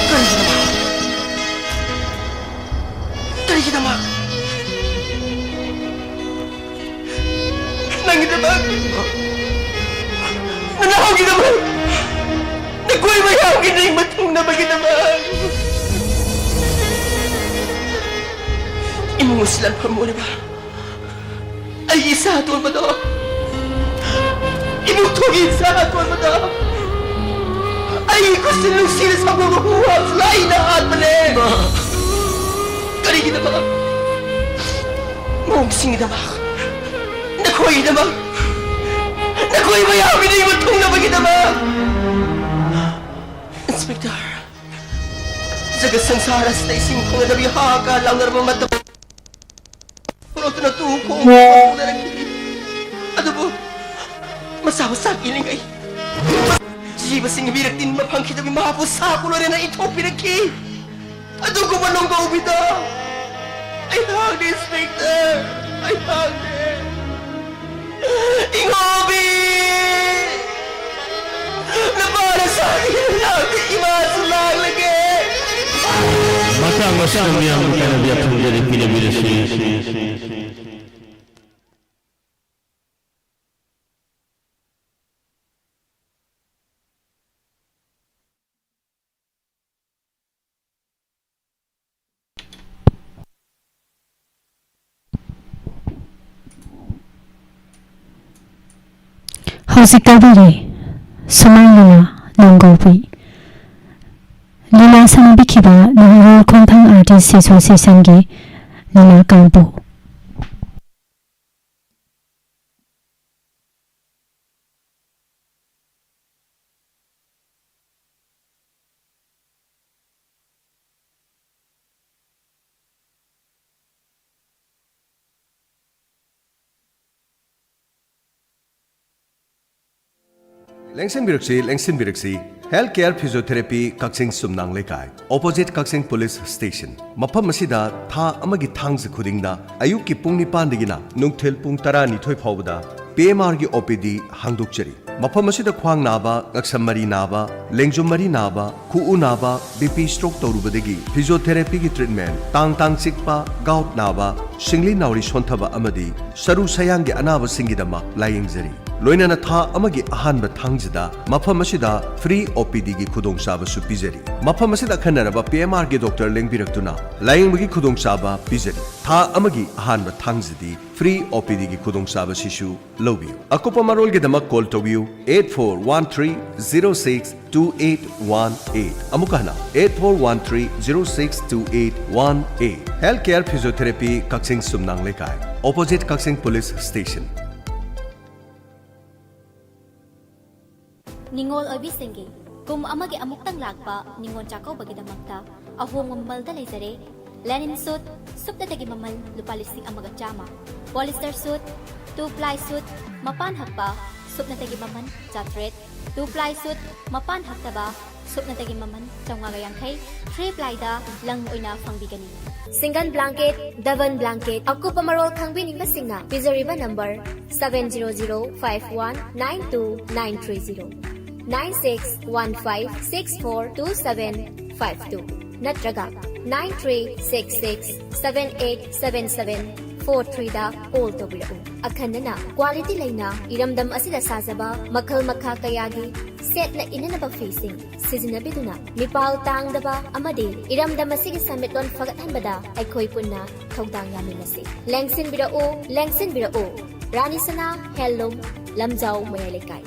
ꯀꯔꯤꯒꯤꯗꯃꯛ? ꯀꯔꯤꯒꯤꯗꯃꯛ? ꯅꯪꯒꯤꯗꯃꯛ, ꯅꯅꯥꯎꯒꯤꯗꯃꯛ, ꯅꯈꯣꯏ ꯃꯌꯥꯝꯒꯤ ꯅꯤꯡꯕ ꯊꯨꯡꯅꯕꯒꯤꯗꯃꯛ ꯏꯃꯨꯡ ꯑꯁꯤ ꯂꯥꯟꯐꯝ ꯑꯣꯏꯔꯕ ꯑꯩꯒꯤ ꯏꯆꯥ ꯑꯇꯣꯟꯕꯗꯣ, ꯏꯕꯨꯡꯊꯣꯏꯒꯤ ꯏꯆꯥ ꯑꯇꯣꯟꯕꯗꯣ ꯑꯩꯒꯤ ꯈꯨꯠꯁꯤ ꯅꯨꯡꯁꯤꯅ ꯁꯧꯒꯠꯄ ꯍꯨ ꯍꯥꯞꯁꯤꯜꯂ ꯑꯩꯅ ꯍꯥꯠꯄꯅꯦ꯫ ꯀꯔꯤꯒꯤꯗꯃꯛ? ꯃꯑꯣꯡꯁꯤꯡꯒꯤꯗꯃꯛ, ꯅꯈꯣꯏꯒꯤꯗꯃꯛ, ꯅꯈꯣꯏ ꯃꯌꯥꯝꯒꯤ ꯅꯤꯡꯕ ꯊꯨꯡꯅꯕꯒꯤꯗꯃꯛ꯫ ꯏꯟꯁꯄꯦꯛꯇꯔ, ꯖꯒꯠ ꯁꯪꯁꯥꯔ ꯑꯁꯤꯗ ꯏꯁꯤꯡ ꯐꯪꯅꯗꯕꯤ ꯍꯥꯍꯥꯀꯥꯔ ꯂꯥꯎꯅꯔꯕ ꯃꯇꯝ ꯄꯨꯔꯛꯇꯨꯅ ꯇꯨ ꯈꯣꯡ ꯄꯨꯅꯔꯛꯈꯤ꯫ ꯑꯗꯨꯕꯨ ꯃꯆꯥ ꯃꯆꯥ ꯄꯤꯛꯂꯤꯉꯩ ꯖꯤꯕꯁꯤꯡꯒꯤ ꯃꯤꯔꯛ ꯇꯤꯟꯕ ꯐꯪꯈꯤꯗꯕꯤ ꯃꯍꯥꯛꯄꯨ ꯁꯥ ꯀꯨꯂꯣꯔꯦꯅ ꯏꯟꯊꯣꯛꯄꯤꯔꯛꯈꯤ꯫ ꯑꯗꯨꯒꯨꯝꯕ ꯅꯣꯡꯒꯧꯕꯤꯗ ꯑꯩꯍꯥꯛꯅꯤ ꯏꯟꯁꯄꯦꯛꯇꯔ, ꯑꯩꯍꯥꯛꯅꯤ꯫ ꯏꯉꯣꯕꯤ! ꯅꯨꯄꯥꯅ ꯁꯥꯈꯤꯕ ꯂꯥꯡꯗ ꯏꯃꯥꯁꯨ ꯂꯥꯡꯂꯒꯦ꯫ ꯃꯇꯥꯡ ꯑꯁꯤꯗ ꯃꯤꯌꯥꯝꯒꯤ ꯀꯥꯏꯅꯕ ꯌꯥꯊꯪ ꯄꯤꯅꯕꯤꯔꯁꯤ꯫ ꯍꯧꯖꯤꯛ ꯇꯥꯕꯤꯔꯤ ꯁꯨꯃꯥꯡ ꯂꯤꯂꯥ ꯅꯣꯡꯒꯧꯕꯤ꯫ ꯂꯤꯂꯥ ꯁꯥꯟꯅꯕꯤꯈꯤꯕ ꯅꯍꯥꯔꯣꯜ ꯈꯣꯡꯊꯥꯡ Artist Associationꯒꯤ ꯂꯤꯂꯥ ꯀꯥꯡꯕꯨ꯫ ꯂꯦꯡꯁꯤꯟꯕꯤꯔꯛꯁꯤ, ꯂꯦꯡꯁꯤꯟꯕꯤꯔꯛꯁꯤ꯫ Health Care Physiotherapy ꯀꯛꯆꯤꯡ ꯆꯨꯝꯅꯥꯡ ꯂꯩꯀꯥꯏ, opposite ꯀꯛꯆꯤꯡ Police Station꯫ ꯃꯐꯝ ꯑꯁꯤꯗ ꯊꯥ ꯑꯃꯒꯤ ꯊꯥꯡꯖ ꯈꯨꯗꯤꯡꯗ ꯑꯌꯨꯛꯀꯤ ꯄꯨꯡ ꯅꯤꯄꯥꯟꯗꯒꯤꯅ ꯅꯨꯡꯊꯤꯜ ꯄꯨꯡ ꯇꯔꯥꯅꯤꯊꯣꯏ ꯐꯥꯎꯕꯗ P M Rꯒꯤ O P D ꯍꯥꯡꯗꯣꯛꯆꯔꯤ꯫ ꯃꯐꯝ ꯑꯁꯤꯗ ꯈ꯭ꯋꯥꯡ ꯅꯥꯕ, ꯉꯛꯁꯝ ꯃꯔꯤ ꯅꯥꯕ, ꯂꯦꯡꯖꯨꯝ ꯃꯔꯤ ꯅꯥꯕ, ꯈꯨꯎ ꯅꯥꯕ, B P stroke ꯇꯧꯔꯨꯕꯗꯒꯤ physiotherapyꯒꯤ treatment, ꯇꯥꯡ ꯇꯥꯡ ꯆꯤꯛꯄ, gout ꯅꯥꯕ, ꯁꯤꯡꯂꯤ ꯅꯥꯎꯔꯤ ꯁꯣꯟꯊꯕ ꯑꯃꯗꯤ ꯁꯔꯨ ꯁꯌꯥꯡꯒꯤ ꯑꯅꯥꯕꯁꯤꯡꯒꯤꯗꯃꯛ ꯂꯥꯌꯦꯡꯖꯔꯤ꯫ ꯂꯣꯏꯅꯅ ꯊꯥ ꯑꯃꯒꯤ ꯑꯍꯥꯟꯕ ꯊꯥꯡꯖꯗ ꯃꯐꯝ ꯑꯁꯤꯗ free OPDꯒꯤ ꯈꯨꯗꯣꯡꯆꯥꯕꯁꯨ ꯄꯤꯖꯔꯤ꯫ ꯃꯐꯝ ꯑꯁꯤꯗ ꯑꯈꯟꯅꯔꯕ PMRꯒꯤ doctor ꯂꯦꯡꯕꯤꯔꯛꯇꯨꯅ ꯂꯥꯌꯦꯡꯕꯒꯤ ꯈꯨꯗꯣꯡꯆꯥꯕ ꯄꯤꯖꯔꯤ꯫ ꯊꯥ ꯑꯃꯒꯤ ꯑꯍꯥꯟꯕ ꯊꯥꯡꯖꯗꯤ free OPDꯒꯤ ꯈꯨꯗꯣꯡꯆꯥꯕꯁꯤꯁꯨ ꯂꯧꯕꯤꯌꯨ꯫ ꯑꯀꯨꯞꯄ ꯃꯔꯣꯜꯒꯤꯗꯃꯛ call ꯇꯧꯕꯤꯌꯨ eight four one three zero six two eight one eight꯫ ꯑꯃꯨꯛꯀ ꯍꯟꯅ eight four one three zero six two eight one eight꯫ Health Care Physiotherapy, ꯀꯛꯆꯤꯡ ꯁꯨꯝꯅꯥꯡ ꯂꯩꯀꯥꯏ, opposite ꯀꯛꯆꯤꯡ Police Station꯫ ꯅꯤꯉꯣꯜ ꯑꯣꯏꯕꯤꯁꯤꯡꯒꯤ ꯀꯨꯝ ꯑꯃꯒꯤ ꯑꯃꯨꯛꯇꯪ ꯂꯥꯛꯄ ꯅꯤꯉꯣꯜ ꯆꯥꯛꯀꯧꯕꯒꯤꯗꯃꯛꯇ ꯑꯍꯣꯡꯕ ꯃꯃꯜꯗ ꯂꯩꯖꯔꯦ꯫ Linen suit ꯁꯨꯞꯅꯇꯒꯤ ꯃꯃꯜ ꯂꯨꯄꯥ ꯂꯤꯁꯤꯡ ꯑꯃꯒ ꯆꯥꯝꯃ, polyester suit, two ply suit ꯃꯄꯥꯟ ꯍꯛꯄ ꯁꯨꯞꯅꯇꯒꯤ ꯃꯃꯜ ꯆꯥꯇ꯭ꯔꯦꯠ, two ply suit ꯃꯄꯥꯟ ꯍꯛꯇꯕ ꯁꯨꯞꯅꯇꯒꯤ ꯃꯃꯜ ꯆꯥꯝꯃꯉꯥꯒ ꯌꯥꯡꯈꯩ, three plyꯗ ꯂꯪ ꯑꯣꯏꯅ ꯐꯪꯕꯤꯒꯅꯤ꯫ Single blanket, double blanket, ꯑꯀꯨꯞꯄ ꯃꯔꯣꯜ ꯈꯪꯕꯤꯅꯤꯡꯕꯁꯤꯡꯅ ꯄꯤꯖꯔꯤꯕ number seven zero zero five one nine two nine three zero, nine six one five six four two seven five two ꯅꯠꯇ꯭ꯔꯒ nine three six six seven eight seven seven four threeꯗ call ꯇꯧꯕꯤꯔꯛꯎ꯫ ꯑꯈꯟꯅꯅ quality ꯂꯩꯅ ꯏꯔꯝꯗꯝ ꯑꯁꯤꯗ ꯁꯥꯖꯕ ꯃꯈꯜ ꯃꯈꯥ ꯀꯌꯥꯒꯤ ꯁꯦꯠꯅ ꯏꯅꯅꯕ ꯐꯤꯁꯤꯡ ꯁꯤꯖꯤꯟꯅꯕꯤꯗꯨꯅ ꯃꯤꯄꯥꯜ ꯇꯥꯡꯗꯕ ꯑꯃꯗꯤ ꯏꯔꯝꯗꯝ ꯑꯁꯤꯒꯤ ꯁꯦꯟꯃꯤꯠꯂꯣꯟ ꯐꯒꯠꯍꯟꯕꯗ ꯑꯩꯈꯣꯏ ꯄꯨꯟꯅ ꯊꯧꯗꯥꯡ ꯌꯥꯃꯤꯟꯅꯁꯤ꯫ ꯂꯦꯡꯁꯤꯟꯕꯤꯔꯛꯎ, ꯂꯦꯡꯁꯤꯟꯕꯤꯔꯛꯎ꯫ ꯔꯥꯅꯤ ꯁꯅꯥ Handloom, ꯂꯝꯖꯥꯎ ꯃꯌꯥꯏ ꯂꯩꯀꯥꯏ꯫